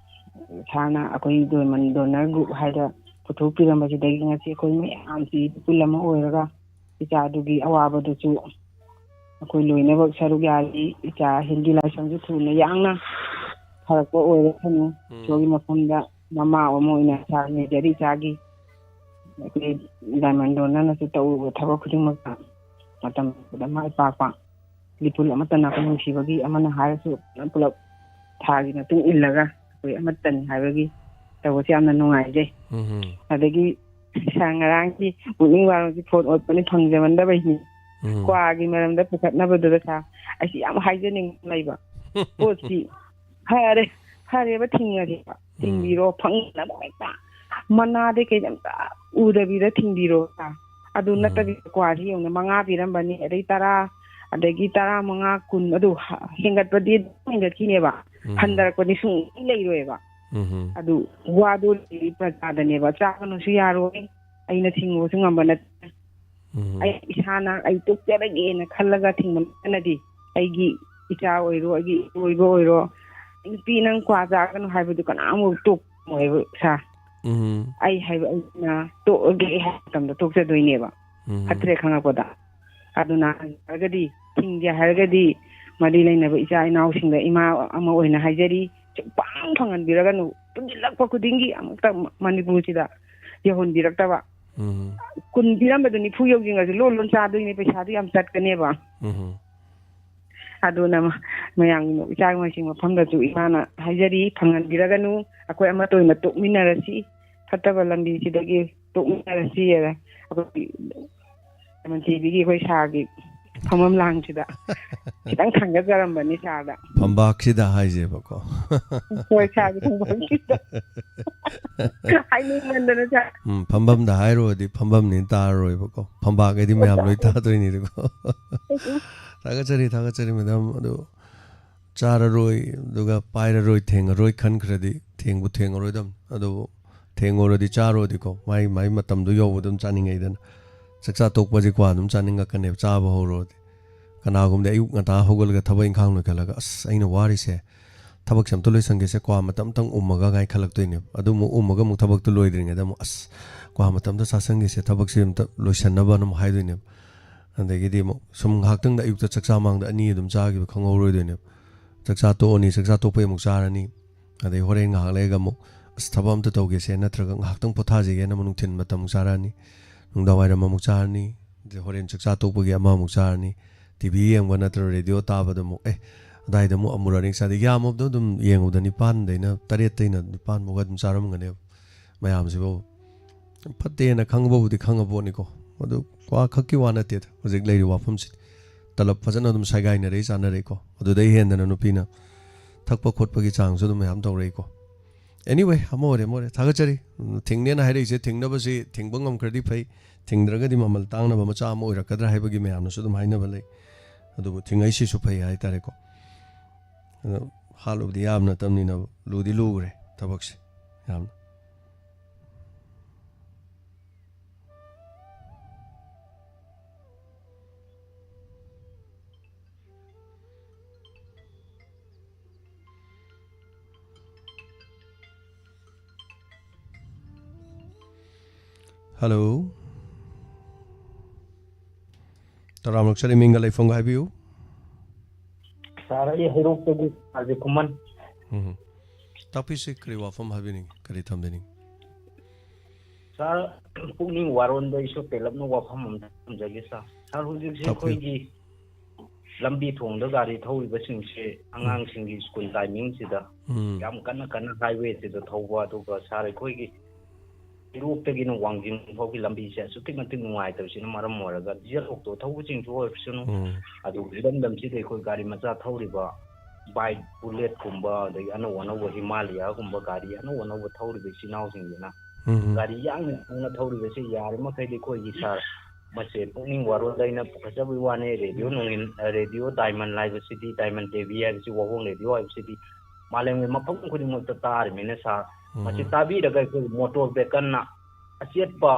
ꯁꯥꯔꯅ ꯑꯩꯈꯣꯏ ꯗꯣꯏꯃꯟ ꯗꯣꯅꯔ ꯒ꯭ꯔꯨꯞ ꯍꯥꯏꯗ ꯄꯨꯊꯣꯛꯄꯤꯔꯝꯕꯁꯤꯗꯒꯤ ꯉꯁꯤ ꯑꯩꯈꯣꯏ ꯃꯌꯥꯝꯁꯤ ꯏꯄꯨꯜ ꯑꯃ ꯑꯣꯏꯔꯒ ꯏꯆꯥꯗꯨꯒꯤ ꯑꯋꯥꯕꯗꯨꯁꯨ ꯑꯩꯈꯣꯏ ꯂꯣꯏꯅꯃꯛ ꯁꯔꯨꯛ ꯌꯥꯔꯤ꯫ ꯏꯆꯥ ꯍꯤꯟꯗꯤ ꯂꯥꯏꯁꯣꯟꯁꯨ ꯊꯨꯅ ꯌꯥꯡꯅ ꯐꯔꯛꯄ ꯑꯣꯏꯔꯁꯅꯨ꯫ ꯎꯝ꯫ ꯏꯁꯣꯔꯒꯤ ꯃꯐꯝꯗ ꯃꯃꯥ ꯑꯃ ꯑꯣꯏꯅ ꯏꯆꯥ ꯅꯤꯖꯔꯤ꯫ ꯏꯆꯥꯒꯤ ꯑꯩꯈꯣꯏ ꯗꯥꯏꯃꯟ ꯗꯣꯅꯔꯅꯁꯨ ꯇꯧꯔꯨꯕ ꯊꯕꯛ ꯈꯨꯗꯤꯡꯃꯛꯇ ꯃꯇꯝ ꯆꯨꯞꯄꯗ ꯃꯥꯏ ꯄꯥꯛꯄ꯫ ꯂꯤꯄꯨꯟ ꯑꯃꯠꯇ ꯅꯥꯀꯣꯡ ꯅꯨꯡꯁꯤꯕꯒꯤ ꯑꯃꯅ ꯍꯥꯏꯔꯁꯨ ꯄꯨꯂꯞ ꯊꯥꯒꯤ ꯃꯇꯨꯡ ꯏꯜꯂꯒ ꯑꯩꯈꯣꯏ ꯑꯃꯠꯇꯅꯤ ꯍꯥꯏꯕꯒꯤ ꯇꯧꯕꯁꯦ ꯌꯥꯝꯅ ꯅꯨꯡꯉꯥꯏꯖꯩ꯫ ꯎꯝ꯫ ꯑꯗꯒꯤ ꯏꯁꯥ ꯉꯔꯥꯡꯒꯤ ꯄꯨꯛꯅꯤꯡ ꯋꯥꯔꯣꯜꯁꯤ ꯐꯣꯟ ꯑꯣꯠꯄꯅꯤ ꯐꯪꯖꯃꯟꯗꯕꯩꯅꯤ꯫ ꯎꯝ꯫ ꯀ꯭ꯋꯥꯒꯤ ꯃꯔꯝꯗ ꯄꯨꯈꯠꯅꯕꯗꯨꯗ ꯁꯥ ꯑꯩꯁꯤ ꯌꯥꯝ ꯍꯥꯏꯖꯅꯤꯡꯕ ꯂꯩꯕ꯫ ꯄꯣꯠꯁꯤ ꯐꯔꯦ, ꯐꯔꯦꯕ, ꯊꯤꯡꯉꯒꯦꯕ꯫ ꯎꯝ꯫ ꯊꯤꯡꯕꯤꯔꯣ, ꯐꯪꯅꯕ ꯍꯦꯛꯇ ꯃꯅꯥꯗꯩ ꯀꯩꯗꯩ ꯑꯝꯇ ꯎꯗꯕꯤꯗ ꯊꯤꯡꯕꯤꯔꯣ꯫ ꯑꯗꯨ ꯎꯝ꯫ ꯅꯠꯇꯕꯤꯗ ꯀ꯭ꯋꯥꯁꯤ ꯌꯦꯡꯉꯨꯅꯦ, ꯃꯉꯥ ꯄꯤꯔꯝꯕꯅꯤ, ꯑꯗꯩ ꯇꯔꯥ, ꯑꯗꯒꯤ ꯇꯔꯥ ꯃꯉꯥ, ꯀꯨꯟ, ꯑꯗꯨ ꯍ-, ꯍꯦꯟꯒꯠꯄꯗꯤ ꯑꯗꯨꯝ ꯍꯦꯟꯒꯠꯈꯤꯅꯦꯕ꯫ ꯎꯝ꯫ ꯍꯟꯊꯔꯛꯄꯗꯤ ꯁꯨꯡꯂꯩ ꯂꯩꯔꯣꯏꯕ꯫ ꯎꯝ꯫ ꯑꯗꯨ ꯋꯥꯗꯣ ꯂꯩꯔꯤ ꯄ꯭ꯔꯖꯥꯗꯅꯦꯕ, ꯆꯥꯒꯅꯨꯁꯨ ꯌꯥꯔꯣꯏ, ꯑꯩꯅ ꯊꯤꯡꯉꯨꯕꯁꯨ ꯉꯝꯕ ꯅꯠꯇꯦ꯫ ꯎꯝ꯫ ꯑꯩ ꯏꯁꯥꯅ ꯑꯩ ꯇꯣꯛꯆꯔꯒꯦꯅ ꯈꯜꯂꯒ ꯊꯤꯡꯕ ꯅꯠꯇꯅꯗꯤ ꯑꯩꯒꯤ ꯏꯆꯥ ꯑꯣꯏꯔꯣ, ꯑꯩꯒꯤ ꯏꯄꯨꯔꯣꯏꯕ ꯑꯣꯏꯔꯣ, "ꯅꯨꯄꯤ, ꯅꯪ ꯀ꯭ꯋꯥ ꯆꯥꯒꯅꯨ" ꯍꯥꯏꯕꯗꯨ ꯀꯅꯥꯃꯨꯛ ꯇꯣꯛꯄ ꯉꯝꯃꯣꯏꯕ, ꯁꯥ꯫ ꯎꯝ꯫ ꯑꯩ ꯍꯥꯏꯕ ꯑꯩꯅ ꯇꯣꯛꯑꯒꯦ ꯍꯥꯏꯕ ꯃꯇꯝꯗ ꯇꯣꯛꯆꯗꯣꯏꯅꯦꯕ꯫ ꯎꯝ꯫ ꯐꯠꯇ꯭ꯔꯦ ꯈꯪꯉꯛꯄꯗ꯫ ꯑꯗꯨꯅ ꯍꯥꯏꯔꯒꯗꯤ, ꯊꯤꯡꯒꯦ ꯍꯥꯏꯔꯒꯗꯤ ꯃꯔꯤ ꯂꯩꯅꯕ ꯏꯆꯥ ꯏꯅꯥꯎꯁꯤꯡꯗ ꯏꯃꯥ ꯑꯃ ꯑꯣꯏꯅ ꯍꯥꯏꯖꯔꯤ, ꯁꯨꯡꯐꯪ ꯐꯪꯍꯟꯕꯤꯔꯒꯅꯨ꯫ ꯄꯨꯟꯁꯤꯜꯂꯛꯄ ꯈꯨꯗꯤꯡꯒꯤ ꯑꯃꯨꯛꯇ ꯃꯅꯤꯄꯨꯔꯁꯤꯗ ꯌꯧꯍꯟꯕꯤꯔꯛꯇꯕ꯫ ꯎꯝ꯫ ꯀꯨꯟ ꯄꯤꯔꯝꯕꯗꯨ ꯅꯤꯐꯨ ꯌꯧꯁꯤꯟꯈ꯭ꯔꯁꯨ ꯂꯣꯟ ꯂꯣꯟ ꯆꯥꯗꯣꯏꯅꯦ, ꯄꯩꯁꯥꯗꯨ ꯌꯥꯝ ꯆꯠꯀꯅꯦꯕ꯫ ꯎꯝ꯫ ꯑꯗꯨꯅ ꯃ-, ꯃꯌꯥꯝꯒꯤ ꯏꯆꯥ ꯃꯁꯤꯡ ꯃꯐꯝꯗꯁꯨ ꯏꯃꯥꯅ ꯍꯥꯏꯖꯔꯤ, ꯐꯪꯍꯟꯕꯤꯔꯒꯅꯨ, ꯑꯩꯈꯣꯏ ꯑꯃꯠꯇ ꯑꯣꯏꯅ ꯇꯣꯛꯃꯤꯟꯅꯔꯁꯤ, ꯐꯠꯇꯕ ꯂꯝꯕꯤꯁꯤꯗꯒꯤ ꯇꯣꯛꯃꯤꯟꯅꯔꯁꯤ꯫ ꯑꯩꯈꯣꯏꯒꯤ ꯗꯥꯏꯃꯟ ꯇꯤꯚꯤꯒꯤ ꯑꯩꯈꯣꯏ ꯁꯥꯔꯒꯤ ꯐꯝꯐꯝ ꯂꯥꯡꯁꯤꯗ ꯈꯤꯇꯪ ꯊꯥꯡꯒꯠꯆꯔꯝꯕꯅꯤ ꯁꯥꯔꯗ꯫ ꯐꯝꯕꯥꯛꯁꯤꯗ ꯍꯥꯏꯁꯦꯕꯀꯣ꯫ ꯍꯣꯏ, ꯁꯥꯔꯒꯤ ꯐꯝꯕꯥꯛꯁꯤꯗ꯫ ꯍꯥꯏꯅꯤꯡꯃꯟꯗꯅ ꯁꯥꯔ꯫ ꯎꯝ, ꯐꯝꯐꯝꯗ ꯍꯥꯏꯔꯨꯔꯗꯤ ꯐꯝꯐꯝꯅꯤ ꯇꯥꯔꯔꯣꯏꯕꯀꯣ꯫ ꯐꯝꯕꯥꯛ ꯍꯥꯏꯗꯤ ꯃꯌꯥꯝ ꯂꯣꯏ ꯇꯥꯗꯣꯏꯅꯤꯗꯀꯣ꯫ ꯊꯥꯒꯠꯆꯔꯤ, ꯊꯥꯒꯠꯆꯔꯤ, ꯃꯦꯗꯥꯝ꯫ ꯑꯗꯨ ꯆꯥꯔꯔꯣꯏ, ꯑꯗꯨꯒ ꯄꯥꯏꯔꯔꯣꯏ, ꯊꯦꯡꯉꯔꯣꯏ ꯈꯟꯈ꯭ꯔꯗꯤ ꯊꯦꯡꯕꯨ ꯊꯦꯡꯉꯔꯣꯏꯗꯝꯅꯤ꯫ ꯑꯗꯨꯕꯨ ꯊꯦꯡꯉꯨꯔꯗꯤ ꯆꯥꯔꯨꯔꯗꯤꯀꯣ, ꯃꯥꯏ, ꯃꯥꯏ ꯃꯇꯝꯗꯣ ꯌꯧꯕꯗ ꯑꯗꯨꯝ ꯆꯥꯅꯤꯡꯉꯛꯏꯗꯅ꯫ ꯆꯥꯛꯆꯥ ꯇꯣꯛꯄꯁꯦ ꯀ꯭ꯋꯥ ꯑꯗꯨꯝ ꯆꯥꯅꯤꯡꯉꯛꯀꯅꯦꯕ, ꯆꯥꯕ ꯍꯧꯔꯨꯔꯗꯤ꯫ ꯀꯅꯥꯒꯨꯝꯕꯗꯤ ꯑꯌꯨꯛ ꯉꯟꯇꯥ ꯍꯧꯒꯠꯂꯒ ꯊꯕꯛ ꯏꯪꯈꯥꯡ ꯂꯣꯏꯈꯠꯂꯒ, "ꯑꯁ, ꯑꯩꯅ ꯋꯥꯔꯤꯁꯦ, ꯊꯕꯛꯁꯦ ꯑꯝꯇ ꯂꯣꯏꯁꯟꯒꯦꯁꯦ, ꯀ꯭ꯋꯥ ꯃꯇꯝ ꯑꯝꯇꯪ ꯎꯝꯃꯒ" ꯀꯥꯏ ꯈꯜꯂꯛꯇꯣꯏꯅꯦꯕ꯫ ꯑꯗꯨ ꯑꯃꯨꯛ ꯎꯝꯃꯒ ꯑꯃꯨꯛ ꯊꯕꯛꯇꯨ ꯂꯣꯏꯗ꯭ꯔꯤꯉꯩꯗ ꯑꯃꯨꯛ, "ꯑꯁ, ꯀ꯭ꯋꯥ ꯃꯇꯝ ꯑꯝꯇ ꯆꯥꯁꯟꯒꯦꯁꯦ, ꯊꯕꯛꯁꯦ ꯑꯝꯇ ꯂꯣꯏꯁꯟꯅꯕꯅ" ꯑꯃꯨꯛ ꯍꯥꯏꯗꯣꯏꯅꯦꯕ꯫ ꯑꯗꯒꯤꯗꯤ ꯑꯃꯨꯛ ꯁꯨꯝ ꯉꯥꯏꯍꯥꯛꯇꯪꯗ ꯑꯌꯨꯛꯇ ꯆꯥꯛꯆꯥ ꯃꯥꯡꯗ ꯑꯅꯤ ꯑꯗꯨꯝ ꯆꯥꯈꯤꯕ ꯈꯪꯍꯧꯔꯣꯏꯗꯣꯏꯅꯦꯕ꯫ ꯆꯥꯛꯆꯥ ꯇꯣꯛꯑꯅꯤ, ꯆꯥꯛꯆꯥ ꯇꯣꯛꯄꯩ ꯑꯃꯨꯛ ꯆꯥꯔꯅꯤ, ꯑꯗꯩ ꯍꯣꯔꯦꯟ ꯉꯥꯏꯍꯥꯛ ꯂꯩꯔꯒ ꯑꯃꯨꯛ ꯑꯁ ꯊꯕꯛ ꯑꯝꯇ ꯇꯧꯒꯦꯁꯦ ꯅꯠꯇ꯭ꯔꯒ ꯉꯥꯏꯍꯥꯛꯇꯪ ꯄꯣꯊꯥꯁꯤꯒꯦꯅ ꯑꯃꯨꯛ ꯅꯨꯡꯊꯤꯟ ꯃꯇꯝ ꯑꯃꯨꯛ ꯆꯥꯔꯛꯑꯅꯤ, ꯅꯨꯡꯗꯥꯡ ꯋꯥꯏꯔꯝ ꯑꯃꯨꯛ ꯆꯥꯔꯅꯤ, ꯑꯗꯩ ꯍꯣꯔꯦꯟ ꯆꯥꯛꯆꯥ ꯇꯣꯛꯄꯒꯤ ꯑꯃ ꯑꯃꯨꯛ ꯆꯥꯔꯅꯤ, ꯇꯤ ꯚꯤ ꯌꯦꯡꯕ ꯅꯠꯇ꯭ꯔꯒ ꯔꯦꯗꯤꯑꯣ ꯇꯥꯕꯗ ꯑꯃꯨꯛ ꯑꯦ ꯑꯗꯥꯏꯗ ꯑꯃꯨꯛ ꯑꯃꯨꯔꯛ ꯑꯅꯤꯔꯛ ꯆꯥꯗꯦ꯫ ꯌꯥꯝꯃꯕꯗ ꯑꯗꯨꯝ ꯌꯦꯡꯉꯨꯕꯗ ꯅꯤꯄꯥꯟꯗꯩꯅ ꯇꯔꯦꯠꯇꯩꯅ ꯅꯤꯄꯥꯟ ꯐꯥꯎꯒ ꯑꯗꯨꯝ ꯆꯥꯔꯝꯒꯅꯦꯕ ꯃꯌꯥꯝꯁꯤꯕꯨ꯫ ꯐꯠꯇꯦꯅ ꯈꯪꯕꯕꯨꯗꯤ ꯈꯪꯉ ꯄꯣꯠꯅꯤꯀꯣ꯫ ꯑꯗꯨ ꯋꯥ ꯈꯛꯀꯤ ꯋꯥ ꯅꯠꯇꯦꯗ ꯍꯧꯖꯤꯛ ꯂꯩꯔꯤꯕ ꯋꯥꯐꯝꯁꯤꯗꯤ꯫ ꯇꯂꯞ ꯐꯖꯅ ꯑꯗꯨꯝ ꯁꯥꯏꯒꯥꯏꯅꯔꯛꯏ, ꯆꯥꯅꯔꯛꯏꯀꯣ꯫ ꯑꯗꯨꯗꯩ ꯍꯦꯟꯗꯅ ꯅꯨꯄꯤꯅ ꯊꯛꯄ ꯈꯣꯠꯄꯒꯤ ꯆꯥꯡꯁꯨ ꯑꯗꯨꯝ ꯃꯌꯥꯝ ꯇꯧꯔꯛꯏꯀꯣ꯫ Anyway, ꯑꯃ ꯑꯣꯏꯔꯦ ꯑꯃ ꯑꯣꯏꯔꯦ, ꯊꯥꯒꯠꯆꯔꯤ꯫ ꯎꯝ, ꯊꯤꯡꯅꯦꯅ ꯍꯥꯏꯔꯛꯏꯁꯦ, ꯊꯤꯡꯅꯕꯁꯤ ꯊꯤꯡꯕ ꯉꯝꯈ꯭ꯔꯗꯤ ꯐꯩ, ꯊꯤꯡꯗ꯭ꯔꯒꯗꯤ ꯃꯃꯜ ꯇꯥꯡꯅꯕ ꯃꯆꯥ ꯑꯃ ꯑꯣꯏꯔꯛꯀꯗ꯭ꯔꯥ ꯍꯥꯏꯕꯒꯤ ꯃꯌꯥꯝꯅꯁꯨ ꯑꯗꯨꯝ ꯍꯥꯏꯅꯕ ꯂꯩ꯫ ꯑꯗꯨꯕꯨ ꯊꯤꯡꯉꯛꯏꯁꯤꯁꯨ ꯐꯩ ꯍꯥꯏꯇꯥꯔꯦꯀꯣ꯫ ꯑꯗꯣ ꯍꯥꯠꯂꯨꯕꯗꯤ ꯌꯥꯕ ꯅꯠꯇꯕꯅꯤꯅ ꯂꯨꯗꯤ ꯂꯨꯈ꯭ꯔꯦ ꯊꯕꯛꯁꯦ ꯌꯥꯝꯅ꯫ ꯍꯜꯂꯣ꯫ ꯇꯔꯥꯃꯔꯛ ꯆꯠꯂꯤ, ꯃꯤꯡꯒ ꯂꯩꯐꯝꯒ ꯍꯥꯏꯕꯤꯌꯨ꯫ ꯁꯥꯔ, ꯑꯩ ꯍꯩꯔꯣꯛꯇꯒꯤ ꯁꯥꯔꯁꯦ ꯈꯨꯃꯟ꯫ ꯎꯝ꯫ ꯇꯥꯛꯄꯤꯁꯤ ꯀꯔꯤ ꯋꯥꯐꯝ ꯍꯥꯏꯕꯤꯅꯤꯡꯉꯤ, ꯀꯔꯤ ꯊꯝꯕꯤꯅꯤꯡꯉꯤ? ꯁꯥꯔ, ꯄꯨꯛꯅꯤꯡ ꯋꯥꯔꯣꯟꯗ ꯑꯩꯁꯨ ꯇꯦꯜꯂꯞꯅ ꯋꯥꯐꯝ ꯑꯃ ꯊꯝꯖꯒꯦ ꯁꯥꯔ꯫ ꯁꯥꯔ, ꯍꯧꯖꯤꯛꯁꯦ ꯇꯥꯛꯄꯤꯌꯨ꯫ ꯑꯩꯈꯣꯏꯒꯤ ꯂꯝꯕꯤ ꯊꯣꯡꯗ ꯒꯥꯔꯤ ꯊꯧꯔꯤꯕꯁꯤꯡꯁꯦ ꯎꯝ꯫ ꯑꯉꯥꯡꯁꯤꯡꯒꯤ ꯁ꯭ꯀꯨꯜ ꯇꯥꯏꯃꯤꯡꯁꯤꯗ ꯎꯝ꯫ ꯌꯥꯝ ꯀꯟꯅ ꯀꯟꯅ ꯍꯥꯏꯋꯦꯁꯤꯗ ꯊꯧꯕ, ꯑꯗꯨꯒ ꯁꯥꯔ, ꯑꯩꯈꯣꯏꯒꯤ ꯍꯩꯔꯣꯛꯇꯒꯤꯅ ꯋꯥꯡꯖꯤꯡ ꯐꯥꯎꯒꯤ ꯂꯝꯕꯤꯁꯦ ꯑꯁꯨꯛꯀꯤ ꯃꯇꯤꯛ ꯅꯨꯡꯉꯥꯏꯇꯕꯁꯤꯅ ꯃꯔꯝ ꯑꯣꯏꯔꯒ ꯗꯤꯖꯜ ꯑꯣꯛꯇꯣ ꯊꯧꯕꯁꯤꯡꯁꯨ ꯑꯣꯏꯔꯁꯅꯨ, ꯎꯝ꯫ ꯑꯗꯨꯒ ꯏꯔꯝꯗꯝꯁꯤꯗ ꯑꯩꯈꯣꯏ ꯒꯥꯔꯤ ꯃꯆꯥ ꯊꯧꯔꯤꯕ ꯕꯥꯏꯛ ꯕꯨꯂꯦꯠꯀꯨꯝꯕ, ꯑꯗꯒꯤ ꯑꯅꯧ ꯑꯅꯧꯕ ꯍꯤꯃꯥꯂꯌꯥꯒꯨꯝꯕ ꯒꯥꯔꯤ ꯑꯅꯧ ꯑꯅꯧꯕ ꯊꯧꯔꯤꯕ ꯏꯆꯤꯜ ꯏꯅꯥꯎꯁꯤꯡꯁꯤꯅ ꯎꯝ꯫ ꯒꯥꯔꯤ ꯌꯥꯡꯅ ꯌꯥꯡꯅ ꯊꯧꯔꯤꯕꯁꯦ ꯌꯥꯔꯤꯃꯈꯩꯗꯤ ꯑꯩꯈꯣꯏꯒꯤ ꯁꯥꯔ, ꯃꯁꯦ ꯄꯨꯛꯅꯤꯡ ꯋꯥꯔꯣꯜꯗ ꯑꯩꯅ ꯄꯨꯈꯠꯆꯕꯒꯤ ꯋꯥꯅꯦ꯫ ꯔꯦꯗꯤꯑꯣ ꯅꯣꯡꯉꯤꯟ-, ꯑ, ꯔꯦꯗꯤꯑꯣ ꯗꯥꯏꯃꯟ ꯍꯥꯏꯕꯁꯤꯗꯤ, ꯗꯥꯏꯃꯟ ꯇꯤ ꯚꯤ ꯍꯥꯏꯕꯁꯤ, ꯋꯥꯍꯣꯡ ꯔꯦꯗꯤꯑꯣ ꯍꯥꯏꯕꯁꯤꯗꯤ ꯃꯥꯂꯦꯝꯒꯤ ꯃꯐꯝ ꯈꯨꯗꯤꯡꯃꯛꯇ ꯇꯥꯔꯤꯃꯤꯅ ꯁꯥꯔ, ꯎꯝ꯫ ꯃꯁꯤ ꯇꯥꯕꯤꯔꯒ ꯑꯩꯈꯣꯏ ꯃꯣꯇꯣꯔ ꯚꯦꯍꯤꯀꯜꯅ ꯑꯆꯦꯠꯄ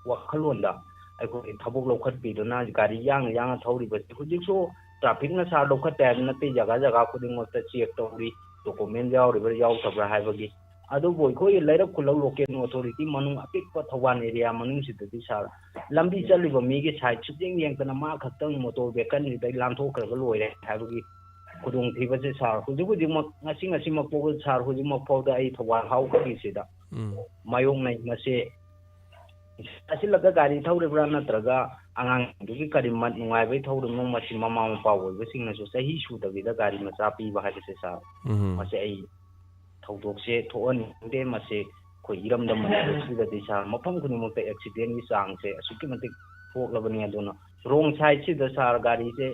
ꯋꯥꯈꯜꯂꯣꯟꯗ ꯑꯩꯈꯣꯏꯒꯤ ꯊꯕꯛ ꯂꯧꯈꯠꯄꯤꯗꯨꯅ ꯒꯥꯔꯤ ꯌꯥꯡꯅ ꯌꯥꯡꯅ ꯊꯧꯔꯤꯕꯁꯤ ꯍꯧꯖꯤꯛꯁꯨ ꯇ꯭ꯔꯥꯐꯤꯛꯅ ꯁꯥꯔ ꯂꯧꯈꯠꯇꯦ ꯍꯥꯏꯕ ꯅꯠꯇꯦ, ꯖꯒꯥ ꯖꯒꯥ ꯈꯨꯗꯤꯡꯃꯛꯇ ꯆꯦꯛ ꯇꯧꯔꯤ, ꯗꯣꯀꯨꯃꯦꯟ ꯌꯥꯎꯔꯤꯕ꯭ꯔꯥ ꯌꯥꯎꯗꯕ꯭ꯔꯥ ꯍꯥꯏꯕꯒꯤ꯫ ꯑꯗꯨꯕꯨ ꯑꯩꯈꯣꯏꯒꯤ ꯂꯩꯔꯛ ꯈꯨꯜꯂꯛ local authority ꯃꯅꯨꯡ ꯑꯄꯤꯛꯄ ꯊꯧꯕꯥꯜ area ꯃꯅꯨꯡꯁꯤꯗꯗꯤ ꯁꯥꯔ, ꯂꯝꯕꯤ ꯆꯠꯂꯤꯕ ꯃꯤꯒꯤ side ꯁꯨꯛꯌꯦꯡ ꯌꯦꯡꯗꯅ ꯃꯥ ꯈꯛꯇꯪ motor vehicle ꯁꯤꯗꯩ ꯂꯥꯟꯊꯣꯛꯈ꯭ꯔꯒ ꯂꯣꯏꯔꯦ ꯍꯥꯏꯕꯒꯤ ꯈꯨꯗꯣꯡꯊꯤꯕꯁꯦ ꯁꯥꯔ, ꯍꯧꯖꯤꯛ ꯍꯧꯖꯤꯛꯃꯛ, ꯉꯁꯤ ꯉꯁꯤꯃꯛ ꯐꯥꯎꯕ ꯁꯥꯔ, ꯍꯧꯖꯤꯛꯃꯛ ꯐꯥꯎꯗ ꯑꯩ ꯊꯧꯕꯥꯜ ꯍꯥꯎꯈꯤꯁꯤꯗ ꯎꯝ꯫ ꯃꯥꯌꯣꯛꯅꯩ꯫ ꯃꯁꯤ ꯆꯥꯁꯤꯜꯂꯒ ꯒꯥꯔꯤ ꯊꯧꯔꯤꯕ꯭ꯔꯥ ꯅꯠꯇ꯭ꯔꯒ ꯑꯉꯥꯡꯗꯨꯒꯤ ꯀꯔꯤ ꯃꯠ ꯅꯨꯡꯉꯥꯏꯕꯩ ꯊꯧꯔꯤꯕꯅꯣ, ꯃꯁꯤ ꯃꯃꯥ ꯃꯄꯥ ꯑꯣꯏꯕꯁꯤꯡꯅꯁꯨ ꯆꯍꯤ ꯁꯨꯗꯕꯤꯗ ꯒꯥꯔꯤ ꯃꯆꯥ ꯄꯤꯕ ꯍꯥꯏꯕꯁꯦ ꯁꯥꯔ, ꯎꯝ꯫ ꯃꯁꯤ ꯑꯩ ꯊꯧꯗꯣꯛꯁꯦ ꯊꯣꯛꯍꯟꯅꯤꯡꯗꯦ꯫ ꯃꯁꯤ ꯑꯩꯈꯣꯏ ꯏꯔꯝꯗꯝ ꯃꯅꯤꯄꯨꯔꯁꯤꯗꯗꯤ ꯁꯥꯔ, ꯃꯐꯝ ꯈꯨꯗꯤꯡꯃꯛꯇ accident ꯀꯤ ꯆꯥꯡꯁꯦ ꯑꯁꯨꯛꯀꯤ ꯃꯇꯤꯛ ꯊꯣꯛꯂꯕꯅꯤ꯫ ꯑꯗꯨꯅ wrong side ꯁꯤꯗ ꯁꯥꯔ, ꯒꯥꯔꯤꯁꯦ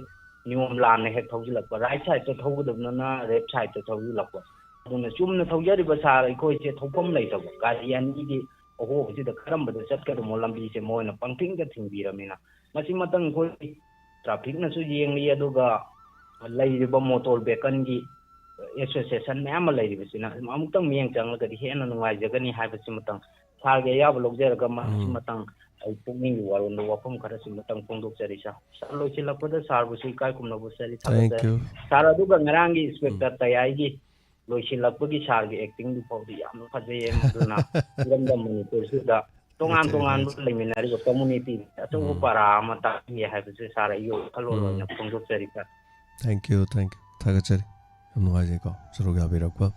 ꯅꯤꯌꯣꯝ ꯂꯥꯟꯅ ꯍꯦꯛ ꯊꯧꯖꯤꯜꯂꯛꯄ, right side ꯇ ꯊꯧꯒꯗꯕꯅ left side ꯇ ꯊꯧꯖꯤꯜꯂꯛꯄ꯫ ꯑꯗꯨꯅ ꯆꯨꯝꯅ ꯊꯧꯖꯔꯤꯕ ꯁꯥꯔ, ꯑꯩꯈꯣꯏꯁꯦ ꯊꯧꯐꯝ ꯂꯩꯇꯕ, ꯒꯥꯔꯤ ꯑꯅꯤꯒꯤ ꯑꯍꯣꯕꯁꯤꯗ ꯀꯔꯝꯕꯗ ꯆꯠꯀꯗꯃꯣ ꯂꯝꯕꯤꯁꯦ ꯃꯣꯏꯅ ꯄꯪꯊꯤꯡꯗ ꯊꯤꯡꯕꯤꯔꯝꯅꯤꯅ, ꯃꯁꯤꯃꯇꯪ ꯑꯩꯈꯣꯏ traffic ꯅꯁꯨ ꯌꯦꯡꯂꯤ, ꯑꯗꯨꯒ ꯂꯩꯔꯤꯕ motor vehicle ꯒꯤ association ꯃꯌꯥꯝ ꯑꯃ ꯂꯩꯔꯤꯕꯁꯤꯅ ꯑꯃꯨꯛꯇꯪ ꯃꯤꯠꯌꯦꯡ ꯆꯪꯂꯒꯗꯤ ꯍꯦꯟꯅ ꯅꯨꯡꯉꯥꯏꯖꯒꯅꯤ ꯍꯥꯏꯕꯁꯤꯃꯇꯪ ꯁꯥꯔꯒꯤ ꯑꯌꯥꯕ ꯂꯧꯖꯔꯒ, ꯎꯝ꯫ ꯃꯁꯤꯃꯇꯪ ꯑꯩ ꯄꯨꯛꯅꯤꯡꯒꯤ ꯋꯥꯔꯣꯝꯗ ꯋꯥꯐꯝ ꯈꯔꯁꯤꯃꯇꯪ ꯐꯣꯡꯗꯣꯛꯆꯔꯤ ꯁꯥꯔ꯫ ꯁꯥꯔ, ꯂꯣꯏꯁꯤꯜꯂꯛꯄꯗ ꯁꯥꯔꯕꯨꯁꯨ ꯏꯀꯥꯏ ꯈꯨꯝꯅꯕ ꯆꯦꯠꯅ ꯊꯥꯒꯠꯆꯔꯤ꯫ Thank you. ꯁꯥꯔ, ꯑꯗꯨꯒ ꯉꯔꯥꯡꯒꯤ inspector ꯎꯝ꯫ ꯇꯌꯥꯏꯒꯤ ꯂꯣꯏꯁꯤꯜꯂꯛꯄꯒꯤ ꯁꯥꯔꯒꯤ acting ꯗꯨ ꯐꯥꯎꯗꯤ ꯌꯥꯝꯅ ꯐꯖꯩꯌꯦ꯫ ꯑꯗꯨꯅ ꯏꯔꯝꯗꯝ ꯃꯅꯤꯄꯨꯔꯁꯤꯗ ꯇꯣꯉꯥꯟ ꯊꯥꯒꯠꯆꯔꯤ, ꯇꯣꯉꯥꯟꯕ ꯊꯥꯒꯠꯆꯔꯤ꯫ ꯂꯩꯃꯤꯟꯅꯔꯤꯕ community ꯑꯆꯧꯕ ꯎꯝ꯫ ꯄꯔꯥ ꯑꯃ ꯇꯥꯛꯄꯤꯌꯦ ꯍꯥꯏꯕꯁꯦ ꯁꯥꯔ ꯑꯩꯒꯤ ꯋꯥꯈꯜꯂꯣꯟ ꯎꯝ꯫ ꯑꯣꯏꯅ ꯐꯣꯡꯗꯣꯛꯆꯔꯤ ꯁꯥꯔ꯫ Thank you, thank you꯫ ꯊꯥꯒꯠꯆꯔꯤ꯫ ꯌꯥꯝ ꯅꯨꯡꯉꯥꯏꯖꯩꯀꯣ, ꯁꯔꯨꯛ ꯌꯥꯕꯤꯔꯛꯄ,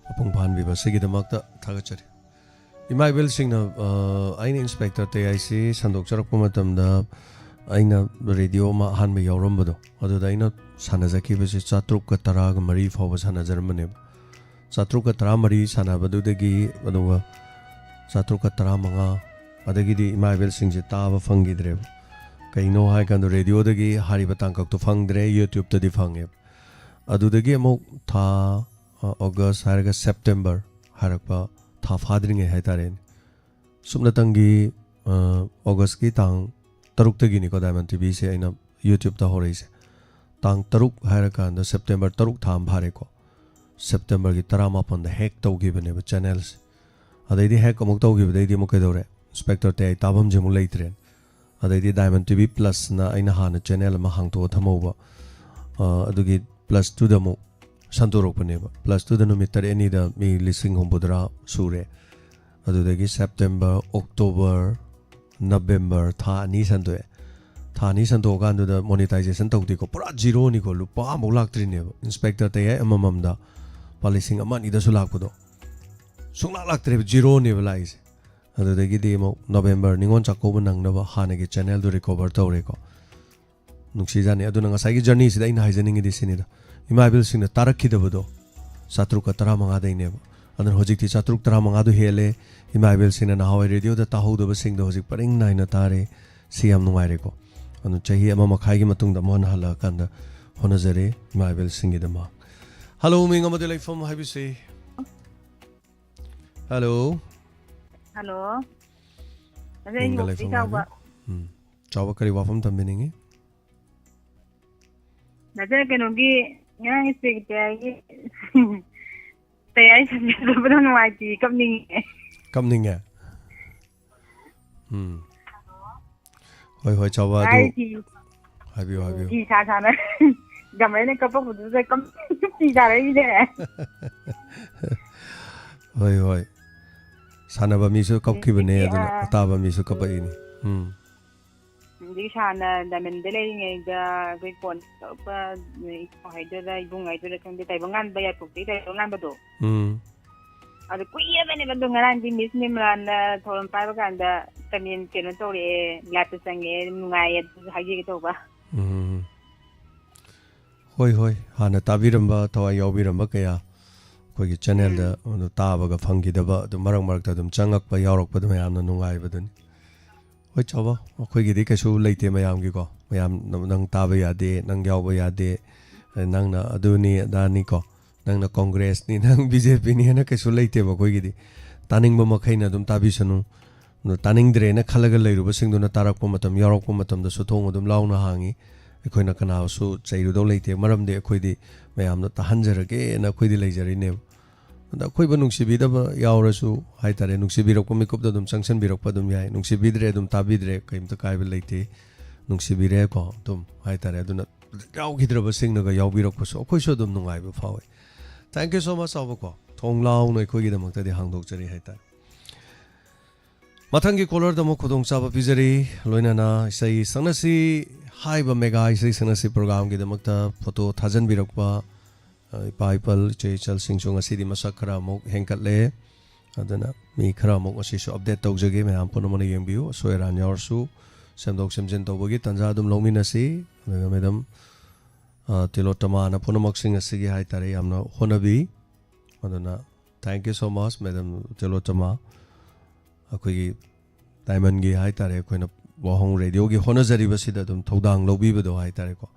ꯃꯄꯨꯡ ꯐꯥꯍꯟꯕꯤꯕ ꯑꯁꯤꯒꯤꯗꯃꯛꯇ ꯊꯥꯒꯠꯆꯔꯤ꯫ ꯏꯃꯥ ꯏꯕꯦꯜꯁꯤꯡꯅ, ꯑ, ꯑꯩꯅ inspector ꯇꯌꯥꯏꯁꯤ ꯁꯟꯗꯣꯛꯆꯔꯛꯄ ꯃꯇꯝꯗ ꯑꯩꯅ radio ꯑꯃ ꯑꯍꯥꯟꯕ ꯌꯥꯎꯔꯝꯕꯗꯣ, ꯑꯗꯨꯗ ꯑꯩꯅ ꯁꯥꯟꯅꯖꯈꯤꯕꯁꯤ ꯆꯥꯇ꯭ꯔꯨꯛꯀ ꯇꯔꯥꯒ ꯃꯔꯤ ꯐꯥꯎꯕ ꯁꯥꯟꯅꯖꯔꯝꯕꯅꯦꯕ꯫ ꯆꯥꯇ꯭ꯔꯨꯛꯀ ꯇꯔꯥꯃꯔꯤ ꯁꯥꯟꯅꯕꯗꯨꯗꯒꯤ, ꯑꯗꯨꯒ ꯆꯥꯇ꯭ꯔꯨꯛꯀ ꯇꯔꯥꯃꯉꯥ, ꯑꯗꯒꯤꯗꯤ ꯏꯃꯥ ꯏꯕꯦꯜꯁꯤꯡꯁꯦ ꯇꯥꯕ ꯐꯪꯈꯤꯗ꯭ꯔꯦꯕ꯫ ꯀꯩꯅꯣ ꯍꯥꯏꯀꯥꯟꯗ radioꯗꯒꯤ ꯍꯥꯏꯔꯤꯕ ꯇꯥꯡꯀꯛꯇꯣ ꯐꯪꯗ꯭ꯔꯦ, YouTubeꯇꯗꯤ ꯐꯪꯉꯦꯕ꯫ ꯑꯗꯨꯗꯒꯤ ꯑꯃꯨꯛ ꯊꯥ, ꯑ, August ꯍꯥꯏꯔꯒ September ꯍꯥꯏꯔꯛꯄ ꯊꯥ ꯐꯥꯗ꯭ꯔꯤꯉꯩ ꯍꯥꯏꯇꯥꯔꯦꯅꯦ꯫ ꯁꯨꯞꯅꯇꯪꯒꯤ, ꯑ, Augustꯀꯤ ꯇꯥꯡ ꯇꯔꯨꯛꯇꯒꯤꯅꯤꯀꯣ Diamond TVꯁꯦ ꯑꯩꯅ YouTubeꯇ ꯍꯧꯔꯛꯏꯁꯦ꯫ ꯇꯥꯡ ꯇꯔꯨꯛ ꯍꯥꯏꯔꯀꯥꯟꯗ September ꯇꯔꯨꯛ ꯊꯥ ꯑꯃ ꯐꯥꯔꯦꯀꯣ꯫ Septemberꯒꯤ ꯇꯔꯥꯃꯥꯄꯟꯗ hack ꯇꯧꯈꯤꯕꯅꯦꯕ channelꯁꯦ꯫ ꯑꯗꯩꯗꯤ hack ꯑꯃꯨꯛ ꯇꯧꯈꯤꯕꯗꯩꯗꯤ ꯑꯃꯨꯛ ꯀꯩꯗꯧꯔꯦ? Inspector ꯇꯌꯥꯏ ꯇꯥꯐꯝꯁꯦ ꯑꯃꯨꯛ ꯂꯩꯇ꯭ꯔꯦ꯫ ꯑꯗꯩꯗꯤ Diamond TV Plusꯅ ꯑꯩꯅ ꯍꯥꯟꯅ channel ꯑꯃ ꯍꯥꯡꯇꯣꯛꯑ ꯊꯝꯍꯧꯕ, ꯑ, ꯑꯗꯨꯒꯤ Plusꯇꯨꯗ ꯑꯃꯨꯛ ꯁꯟꯗꯣꯔꯛꯄꯅꯦꯕ꯫ ꯄ꯭ꯂꯁ ꯇꯨꯗ ꯅꯨꯃꯤꯠ ꯇꯔꯦꯠꯅꯤꯗ ꯃꯤ ꯂꯤꯁꯤꯡ ꯍꯨꯝꯐꯨꯇꯔꯥ ꯁꯨꯔꯦ꯫ ꯑꯗꯨꯗꯒꯤ ꯁꯦꯞꯇꯦꯝꯕꯔ, ꯑꯣꯛꯇꯣꯕꯔ, ꯅꯕꯦꯝꯕꯔ ꯊꯥ ꯑꯅꯤ ꯁꯟꯗꯣꯛꯑꯦ꯫ ꯊꯥ ꯑꯅꯤ ꯁꯟꯗꯣꯛꯑꯀꯥꯟꯗꯨꯗ ꯃꯣꯅꯤꯇꯥꯏꯖꯦꯁꯟ ꯇꯧꯗꯦꯀꯣ, ꯄꯨꯔꯥ ꯖꯤꯔꯣꯅꯤꯀꯣ, ꯂꯨꯄꯥ ꯑꯃꯐꯥꯎ ꯂꯥꯛꯇ꯭ꯔꯤꯅꯦꯕ꯫ ꯏꯟꯁꯄꯦꯛꯇꯔ ꯇꯌꯥꯏ ꯑꯃꯃꯝꯗ ꯂꯨꯄꯥ ꯂꯤꯁꯤꯡ ꯑꯃ ꯑꯅꯤꯗꯁꯨ ꯂꯥꯛꯄꯗꯣ ꯁꯨꯡꯂꯥꯛ ꯂꯥꯛꯇ꯭ꯔꯦꯕ, ꯖꯤꯔꯣꯅꯦꯕ ꯂꯥꯛꯏꯁꯦ꯫ ꯑꯗꯨꯗꯒꯤꯗꯤ ꯑꯃꯨꯛ ꯅꯕꯦꯝꯕꯔ ꯅꯤꯉꯣꯜ ꯆꯥꯛꯀꯧꯕ ꯅꯪꯅꯕ ꯍꯥꯟꯅꯒꯤ ꯆꯦꯅꯦꯜꯗꯨ ꯔꯤꯀꯣꯚꯔ ꯇꯧꯔꯦꯀꯣ꯫ ꯅꯨꯡꯁꯤꯖꯥꯠꯅꯤ꯫ ꯑꯗꯨꯅ ꯉꯁꯥꯏꯒꯤ ꯖꯔꯅꯤꯁꯤꯗ ꯑꯩꯅ ꯍꯥꯏꯖꯅꯤꯡꯉꯤꯗꯤ ꯁꯤꯅꯤꯗ, ꯏꯃꯥ ꯏꯕꯦꯜꯁꯤꯡꯅ ꯇꯥꯔꯛꯈꯤꯗꯕꯗꯣ ꯆꯥꯇ꯭ꯔꯨꯛꯀ ꯇꯔꯥꯃꯉꯥꯗꯩꯅꯦꯕ꯫ ꯑꯗꯨꯅ ꯍꯧꯖꯤꯛꯇꯤ ꯆꯥꯇ꯭ꯔꯨꯛ ꯇꯔꯥꯃꯉꯥꯗꯨ ꯍꯦꯜꯂꯦ꯫ ꯏꯃꯥ ꯏꯕꯦꯜꯁꯤꯡꯅ ꯅꯍꯥꯟꯋꯥꯏ ꯔꯦꯗꯤꯑꯣꯗ ꯇꯥꯍꯧꯗꯕꯁꯤꯡꯗꯣ ꯍꯧꯖꯤꯛ ꯄꯔꯤꯡ ꯅꯥꯏꯅ ꯇꯥꯔꯦ꯫ ꯁꯤ ꯌꯥꯝ ꯅꯨꯡꯉꯥꯏꯔꯦꯀꯣ꯫ ꯑꯗꯨꯅ ꯆꯍꯤ ꯑꯃ ꯃꯈꯥꯏꯒꯤ ꯃꯇꯨꯡꯗ ꯑꯃꯨꯛ ꯍꯟꯅ ꯍꯜꯂꯛꯑꯀꯥꯟꯗ ꯍꯣꯠꯅꯖꯔꯤ ꯏꯃꯥ ꯏꯕꯦꯜꯁꯤꯡꯒꯤꯗꯃꯛ꯫ ꯍꯜꯂꯣ, ꯃꯤꯡ ꯑꯃꯗꯤ ꯂꯩꯐꯝ ꯍꯥꯏꯕꯤꯁꯤ꯫ ꯍꯜꯂꯣ꯫ ꯍꯜꯂꯣ꯫ ꯑꯗꯩ ꯃꯤꯡꯒ ꯌꯣꯛꯄꯤ ꯂꯩꯐꯝꯒ ꯆꯥꯎꯕ꯫ ꯍꯥꯏꯕꯤꯌꯨ꯫ ꯎꯝ꯫ ꯆꯥꯎꯕ, ꯀꯔꯤ ꯋꯥꯐꯝ ꯊꯝꯕꯤꯅꯤꯡꯉꯤ? ꯅꯠꯇꯦ, ꯀꯩꯅꯣꯒꯤ, ꯉꯔꯥꯡ ꯏꯟꯁꯄꯦꯛꯇꯔꯒꯤ ꯇꯌꯥꯏ ꯁꯟꯗꯦ ꯆꯠꯄꯗꯣ ꯅꯨꯡꯉꯥꯏꯇꯦ, ꯀꯞꯅꯤꯡꯉꯦ꯫ ꯀꯞꯅꯤꯡꯉꯦ? ꯎꯝ꯫ ꯍꯣꯏ, ꯍꯣꯏ, ꯆꯥꯎꯕ, ꯑꯗꯨ ꯍꯥꯏ, ꯐꯤ, ꯍꯥꯏꯕꯤꯌꯨ, ꯍꯥꯏꯕꯤꯌꯨ꯫ ꯐꯤ ꯁꯥ ꯁꯥꯅ ꯒꯝꯃꯩꯅ ꯀꯞꯄꯛꯄꯗꯨꯗ ꯀꯞ-, ꯐꯤ ꯁꯥꯔꯛꯏꯅꯦ꯫ ꯍꯣꯏ, ꯍꯣꯏ꯫ ꯁꯥꯟꯅꯕ ꯃꯤꯁꯨ ꯀꯞꯈꯤꯕꯅꯦ, ꯑꯗꯒꯤ, ꯑꯗꯨꯅ ꯑꯥ, ꯑꯇꯥꯕ ꯃꯤꯁꯨ ꯀꯞꯄꯛꯏꯅꯤ꯫ ꯎꯝ꯫ ꯑꯗꯒꯤ ꯁꯥꯔꯅ ꯗꯥꯏꯃꯟꯗ ꯂꯩꯔꯤꯉꯩꯗ ꯑꯩꯈꯣꯏ ꯐꯣꯟ ꯇꯧꯔꯛꯄ ꯏꯅꯥꯎ ꯍꯥꯏꯗꯣꯏꯔꯥ, ꯏꯕꯨꯡ ꯍꯥꯏꯗꯣꯏꯔꯥ ꯈꯪꯗꯦ, ꯇꯥꯏꯕꯪꯉꯥꯟꯕ, ꯌꯥꯏꯄꯣꯛꯇꯒꯤ ꯇꯥꯏꯕꯪꯉꯥꯟꯕꯗꯣ꯫ ꯎꯝ꯫ ꯑꯗꯨ ꯀꯨꯏꯔꯕꯅꯦꯕ, ꯑꯗꯣ ꯉꯔꯥꯡꯗꯤ ꯃꯤꯁ ꯅꯤꯔꯃꯂꯥꯅ ꯊꯧꯔꯝ ꯄꯥꯏꯕ ꯀꯥꯟꯗ ꯀꯃꯦꯟ ꯀꯩꯅꯣ ꯇꯧꯔꯛꯑꯦ, ꯂꯥꯏꯞꯇ ꯆꯪꯉꯛꯑꯦ, ꯅꯨꯡꯉꯥꯏꯌꯦ, ꯑꯗꯨꯁꯨ ꯍꯥꯏꯖꯒꯦ ꯇꯧꯕ꯫ ꯎꯝ꯫ ꯍꯣꯏ, ꯍꯣꯏ, ꯍꯥꯟꯅ ꯇꯥꯕꯤꯔꯝꯕ, ꯊꯋꯥꯏ ꯌꯥꯎꯕꯤꯔꯝꯕ ꯀꯌꯥ ꯑꯩꯈꯣꯏꯒꯤ ꯆꯦꯅꯦꯜꯗ ꯎꯝ꯫ ꯑꯗꯨ ꯇꯥꯕꯒ ꯐꯪꯈꯤꯗꯕ, ꯑꯗꯨ ꯃꯔꯛ ꯃꯔꯛꯇ ꯑꯗꯨꯝ ꯆꯪꯉꯛꯄ ꯌꯥꯎꯔꯛꯄꯗꯨ ꯃꯌꯥꯝꯅ ꯅꯨꯡꯉꯥꯏꯕꯗꯨꯅꯤ꯫ ꯍꯣꯏ, ꯆꯥꯎꯕ, ꯑꯩꯈꯣꯏꯒꯤꯗꯤ ꯀꯩꯁꯨ ꯂꯩꯇꯦ ꯃꯌꯥꯝꯒꯤꯀꯣ꯫ ꯃꯌꯥꯝ ꯅ-, ꯅꯪ ꯇꯥꯕ ꯌꯥꯗꯦ, ꯅꯪ ꯌꯥꯎꯕ ꯌꯥꯗꯦ, ꯅꯪꯅ ꯑꯗꯨꯅꯤ ꯑꯗꯥꯅꯤꯀꯣ, ꯅꯪꯅ ꯀꯣꯡꯒ꯭ꯔꯦꯁꯅꯤ, ꯅꯪ ꯕꯤ ꯖꯦ ꯄꯤꯅꯤ ꯍꯥꯏꯅ ꯀꯩꯁꯨ ꯂꯩꯇꯦꯕ ꯑꯩꯈꯣꯏꯒꯤꯗꯤ꯫ ꯇꯥꯅꯤꯡꯕ ꯃꯈꯩꯅ ꯑꯗꯨꯝ ꯇꯥꯕꯤꯁꯅꯨ꯫ ꯑꯗꯣ ꯇꯥꯅꯤꯡꯗ꯭ꯔꯦꯅ ꯈꯜꯂꯒ ꯂꯩꯔꯨꯕꯁꯤꯡꯗꯨꯅ ꯇꯥꯔꯛꯄ ꯃꯇꯝ, ꯌꯥꯎꯔꯛꯄ ꯃꯇꯝꯗꯁꯨ ꯊꯣꯡ ꯑꯗꯨꯝ ꯂꯥꯎꯅ ꯍꯥꯡꯉꯤ꯫ ꯑꯩꯈꯣꯏꯅ ꯀꯅꯥꯁꯨ ꯆꯩꯔꯨꯗꯧ ꯂꯩꯇꯦ, ꯃꯔꯝꯗꯤ ꯑꯩꯈꯣꯏꯗꯤ ꯃꯌꯥꯝꯅ ꯇꯥꯍꯟꯖꯔꯒꯦꯅ ꯑꯩꯈꯣꯏꯗꯤ ꯂꯩꯖꯔꯤꯅꯦꯕ꯫ ꯑꯗ ꯑꯩꯈꯣꯏꯕꯨ ꯅꯨꯡꯁꯤꯕꯤꯗꯕ ꯌꯥꯎꯔꯁꯨ ꯍꯥꯏꯇꯥꯔꯦ, ꯅꯨꯡꯁꯤꯕꯤꯔꯛꯄ ꯃꯤꯀꯨꯞꯇ ꯑꯗꯨꯝ ꯆꯪꯁꯤꯟꯕꯤꯔꯛꯄ ꯑꯗꯨꯝ ꯌꯥꯏ꯫ ꯅꯨꯡꯁꯤꯕꯤꯗ꯭ꯔꯦ, ꯑꯗꯨꯝ ꯇꯥꯕꯤꯗ꯭ꯔꯦ, ꯀꯔꯤꯝꯇ ꯀꯥꯏꯕ ꯂꯩꯇꯦ꯫ ꯅꯨꯡꯁꯤꯕꯤꯔꯦꯀꯣ ꯑꯗꯨꯝ ꯍꯥꯏꯇꯥꯔꯦ꯫ ꯑꯗꯨꯅ ꯌꯥꯎꯈꯤꯗ꯭ꯔꯕꯁꯤꯡꯅꯒ ꯌꯥꯎꯕꯤꯔꯛꯄꯁꯨ ꯑꯩꯈꯣꯏꯁꯨ ꯑꯗꯨꯝ ꯅꯨꯡꯉꯥꯏꯕ ꯐꯥꯎꯏ꯫ Thank you so much, ꯆꯥꯎꯕꯀꯣ, ꯊꯣꯡ ꯂꯥꯎꯅ ꯑꯩꯈꯣꯏꯒꯤꯗꯃꯛꯇꯗꯤ ꯍꯥꯡꯗꯣꯛꯆꯔꯤ ꯍꯥꯏꯇꯥꯔꯦ꯫ ꯃꯊꯪꯒꯤ caller ꯗ ꯑꯃꯨꯛ ꯈꯨꯗꯣꯡꯆꯥꯕ ꯄꯤꯖꯔꯤ꯫ ꯂꯣꯏꯅꯅ ꯏꯁꯩ ꯁꯛꯅꯁꯤ ꯍꯥꯏꯕ mega ꯏꯁꯩ ꯁꯛꯅꯁꯤ program ꯒꯤꯗꯃꯛꯇ photo ꯊꯥꯖꯟꯕꯤꯔꯛꯄ, ꯑ, ꯏꯄꯥ ꯏꯄꯜ ꯏꯆꯦ ꯏꯆꯜꯁꯤꯡꯁꯨ ꯉꯁꯤꯗꯤ ꯃꯁꯛ ꯈꯔ ꯑꯃꯨꯛ ꯍꯦꯟꯀꯠꯂꯦ꯫ ꯑꯗꯨꯅ ꯃꯤ ꯈꯔ ꯑꯃꯨꯛ ꯉꯁꯤꯁꯨ update ꯇꯧꯖꯒꯦ꯫ ꯃꯌꯥꯝ ꯄꯨꯝꯅꯃꯛꯅ ꯌꯦꯡꯕꯤꯌꯨ꯫ ꯑꯁꯣꯏ ꯑꯔꯥꯟ ꯌꯥꯎꯔꯁꯨ ꯁꯦꯝꯗꯣꯛ ꯁꯦꯝꯖꯤꯟ ꯇꯧꯕꯒꯤ ꯇꯥꯟꯖꯥ ꯑꯗꯨꯝ ꯂꯧꯃꯤꯟꯅꯁꯤ꯫ ꯑꯗꯨꯒ madam, ꯑ, ꯇꯤꯂꯣꯇꯃꯥꯅ ꯄꯨꯝꯅꯃꯛꯁꯤꯡ ꯑꯁꯤꯒꯤ ꯍꯥꯏꯇꯥꯔꯦ ꯌꯥꯝꯅ ꯍꯣꯠꯅꯕꯤ꯫ ꯑꯗꯨꯅ thank you so much, madam ꯇꯤꯂꯣꯇꯃꯥ꯫ ꯑꯩꯈꯣꯏꯒꯤ Diamond ꯒꯤ ꯍꯥꯏꯇꯥꯔꯦ, ꯑꯩꯈꯣꯏꯅ ꯋꯥꯍꯣꯡ radio ꯒꯤ ꯍꯣꯠꯅꯖꯔꯤꯕꯁꯤꯗ ꯑꯗꯨꯝ ꯊꯧꯗꯥꯡ ꯂꯧꯕꯤꯕꯗꯣ ꯍꯥꯏꯇꯥꯔꯦꯀꯣ꯫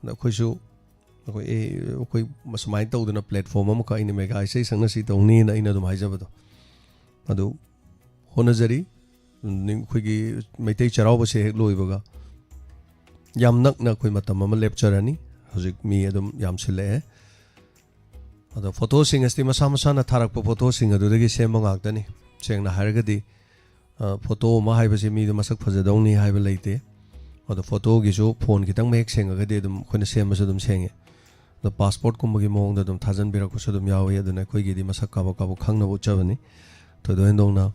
ꯑꯗ ꯑꯩꯈꯣꯏꯁꯨ, ꯑꯩꯈꯣꯏ, ꯑꯦ, ꯑꯩꯈꯣꯏ ꯁꯨꯃꯥꯏꯅ ꯇꯧꯗꯅ platform ꯑꯃꯈꯛ ꯑꯩꯅ mega ꯏꯁꯩ ꯁꯛꯅꯁꯤ ꯇꯧꯅꯤꯅ ꯑꯩꯅ ꯑꯗꯨꯝ ꯍꯥꯏꯖꯕꯗꯣ, ꯑꯗꯨ ꯍꯣꯠꯅꯖꯔꯤ꯫ ꯅꯤꯡ-, ꯑꯩꯈꯣꯏꯒꯤ ꯃꯩꯇꯩ ꯆꯩꯔꯥꯎꯕꯁꯦ ꯍꯦꯛ ꯂꯣꯏꯕꯒ ꯌꯥꯝ ꯅꯛꯅ ꯑꯩꯈꯣꯏ ꯃꯇꯝ ꯑꯃ ꯂꯦꯞꯆꯔꯅꯤ꯫ ꯍꯧꯖꯤꯛ ꯃꯤ ꯑꯗꯨꯝ ꯌꯥꯝꯁꯤꯜꯂꯛꯑꯦ꯫ ꯑꯗꯣ photo ꯁꯤꯡ ꯑꯁꯤꯗꯤ ꯃꯁꯥ ꯃꯁꯥꯅ ꯊꯥꯔꯛꯄ photo ꯁꯤꯡ ꯑꯗꯨꯗꯒꯤ ꯁꯦꯝꯕ ꯉꯥꯛꯇꯅꯤ꯫ ꯁꯦꯡꯅ ꯍꯥꯏꯔꯒꯗꯤ, ꯑ, photo ꯑꯃ ꯍꯥꯏꯕꯁꯤ ꯃꯤꯗꯣ ꯃꯁꯛ ꯐꯖꯗꯧꯅꯤ ꯍꯥꯏꯕ ꯂꯩꯇꯦ꯫ ꯑꯗꯣ photo ꯒꯤꯁꯨ phone ꯈꯤꯇꯪ ꯃꯌꯦꯛ ꯁꯦꯡꯉꯒꯗꯤ ꯑꯗꯨꯝ ꯑꯩꯈꯣꯏꯅ ꯁꯦꯝꯕꯁꯨ ꯑꯗꯨꯝ ꯁꯦꯡꯉꯦ꯫ ꯑꯗꯣ passport ꯀꯨꯝꯕꯒꯤ ꯃꯑꯣꯡꯗ ꯑꯗꯨꯝ ꯊꯥꯖꯟꯕꯤꯔꯛꯄꯁꯨ ꯑꯗꯨꯝ ꯌꯥꯎꯏ꯫ ꯑꯗꯨꯅ ꯑꯩꯈꯣꯏꯒꯤꯗꯤ ꯃꯁꯛ ꯀꯥꯕꯛ ꯀꯥꯕꯛ ꯈꯪꯅꯕ ꯎꯠꯆꯕꯅꯤ꯫ ꯊꯣꯏꯗꯣꯛ ꯍꯦꯟꯗꯣꯛꯅ,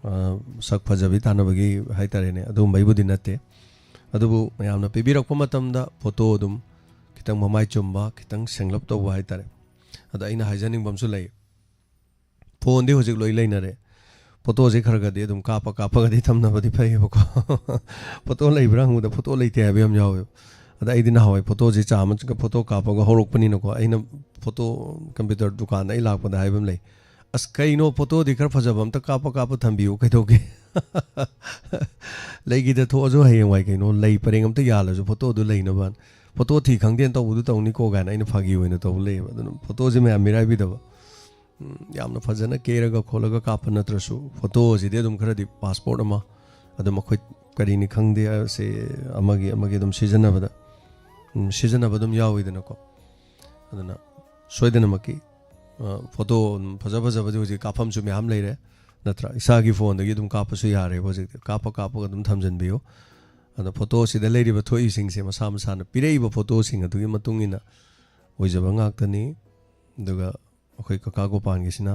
ꯑ, ꯁꯛ ꯐꯖꯕꯤ ꯇꯥꯟꯅꯕꯒꯤ ꯍꯥꯏꯇꯥꯔꯦꯅꯦ, ꯑꯗꯨꯒꯨꯝꯕꯩꯕꯨꯗꯤ ꯅꯠꯇꯦ꯫ ꯑꯗꯨꯕꯨ ꯃꯌꯥꯝꯅ ꯄꯤꯕꯤꯔꯛꯄ ꯃꯇꯝꯗ photo ꯑꯗꯨꯝ ꯈꯤꯇꯪ ꯃꯃꯥꯏ ꯆꯨꯝꯕ, ꯈꯤꯇꯪ ꯁꯦꯡꯂꯞ ꯇꯧꯕ ꯍꯥꯏꯇꯥꯔꯦ꯫ ꯑꯗ ꯑꯩꯅ ꯍꯥꯏꯖꯅꯤꯡꯕ ꯑꯃꯁꯨ ꯂꯩ꯫ Phone ꯗꯤ ꯍꯧꯖꯤꯛ ꯂꯣꯏ ꯂꯩꯅꯔꯦ꯫ Photo ꯁꯦ ꯈꯔ ꯈꯔꯗꯤ ꯑꯗꯨꯝ ꯀꯥꯞꯄ ꯀꯥꯞꯄꯒꯗꯤ ꯊꯝꯅꯕꯗꯤ ꯐꯩꯌꯦꯕꯀꯣ꯫ Photo ꯂꯩꯕ꯭ꯔꯥ ꯍꯪꯕꯗ photo ꯂꯩꯇꯦ ꯍꯥꯏꯕ ꯌꯥꯝ ꯌꯥꯎꯋꯦꯕ꯫ ꯑꯗ ꯑꯩꯗꯤ ꯅꯍꯥꯟꯋꯥꯏ photo ꯁꯦ ꯆꯥꯝꯃ photo ꯀꯥꯞꯄꯒ ꯍꯧꯔꯛꯄꯅꯤꯅꯀꯣ, ꯑꯩꯅ photo computer ꯗꯨꯀꯥꯟꯗ ꯑꯩ ꯂꯥꯛꯄꯗ ꯍꯥꯏꯕ ꯑꯃ ꯂꯩ, "ꯑꯁ ꯀꯩꯅꯣ, photo ꯗꯤ ꯈꯔ ꯐꯖꯕ ꯑꯝꯇ ꯀꯥꯞꯄ ꯀꯥꯞꯄ ꯊꯝꯕꯤꯌꯨ, ꯀꯩꯗꯧꯒꯦ?" ꯂꯩꯈꯤꯗ ꯊꯣꯛꯑꯁꯨ ꯍꯌꯦꯡꯋꯥꯏ ꯀꯩꯅꯣ, ꯂꯩ ꯄꯔꯦꯡ ꯑꯝꯇ ꯌꯥꯜꯂꯁꯨ photo ꯗꯨ ꯂꯩꯅꯕ꯫ Photo ꯊꯤ ꯈꯪꯗꯦꯅ ꯇꯧꯕꯗꯨ ꯇꯧꯅꯤꯀꯣ ꯀꯥꯏꯅ ꯑꯩꯅ ꯐꯥꯒꯤ ꯑꯣꯏꯅ ꯇꯧꯕ ꯂꯩꯌꯦꯕ꯫ ꯑꯗꯨꯅ photo ꯁꯦ ꯃꯌꯥꯝ ꯃꯤꯔꯥꯏꯕꯤꯗꯕ꯫ ꯎꯝ, ꯌꯥꯝꯅ ꯐꯖꯅ ꯀꯦꯔꯒ ꯈꯣꯠꯂꯒ ꯀꯥꯞꯄ ꯅꯠꯇ꯭ꯔꯁꯨ, photo ꯁꯤꯗꯤ ꯑꯗꯨꯝ ꯈꯔꯗꯤ passport ꯑꯃ ꯑꯗꯨꯝ ꯑꯩꯈꯣꯏ ꯀꯔꯤꯅꯤ ꯈꯪꯗꯦ, ꯑꯁꯤ ꯑꯃꯒꯤ ꯑꯃꯒꯤ ꯑꯗꯨꯝ ꯁꯤꯖꯤꯟꯅꯕꯗ, ꯎꯝ, ꯁꯤꯖꯤꯟꯅꯕ ꯑꯗꯨꯝ ꯌꯥꯎꯋꯤꯗꯅꯀꯣ꯫ ꯑꯗꯨꯅ ꯁꯣꯏꯗꯅꯃꯛꯀꯤ, ꯑ, photo ꯑꯗꯨꯝ ꯐꯖ ꯐꯖꯕꯗꯤ ꯍꯧꯖꯤꯛ ꯀꯥꯞꯐꯝꯁꯨ ꯃꯌꯥꯝ ꯂꯩꯔꯦ, ꯅꯠꯇ꯭ꯔꯥ? ꯏꯁꯥꯒꯤ phone ꯗꯒꯤ ꯑꯗꯨꯝ ꯀꯥꯞꯄꯁꯨ ꯌꯥꯔꯦꯕ ꯍꯧꯖꯤꯛꯇꯤ꯫ ꯀꯥꯞꯄ ꯀꯥꯞꯄꯒ ꯑꯗꯨꯝ ꯊꯝꯖꯤꯟꯕꯤꯌꯨ꯫ ꯑꯗꯣ ꯐꯣꯇꯣꯁꯤꯗ ꯂꯩꯔꯤꯕ ꯊꯣꯛꯏꯁꯤꯡꯁꯦ ꯃꯁꯥ ꯃꯁꯥꯅ ꯄꯤꯔꯛꯏꯕ ꯐꯣꯇꯣꯁꯤꯡ ꯑꯗꯨꯒꯤ ꯃꯇꯨꯡ ꯏꯟꯅ ꯑꯣꯏꯖꯕ ꯉꯥꯛꯇꯅꯤ꯫ ꯑꯗꯨꯒ ꯑꯩꯈꯣꯏ ꯀꯀꯥ ꯒꯣꯄꯥꯟꯒꯤꯁꯤꯅ,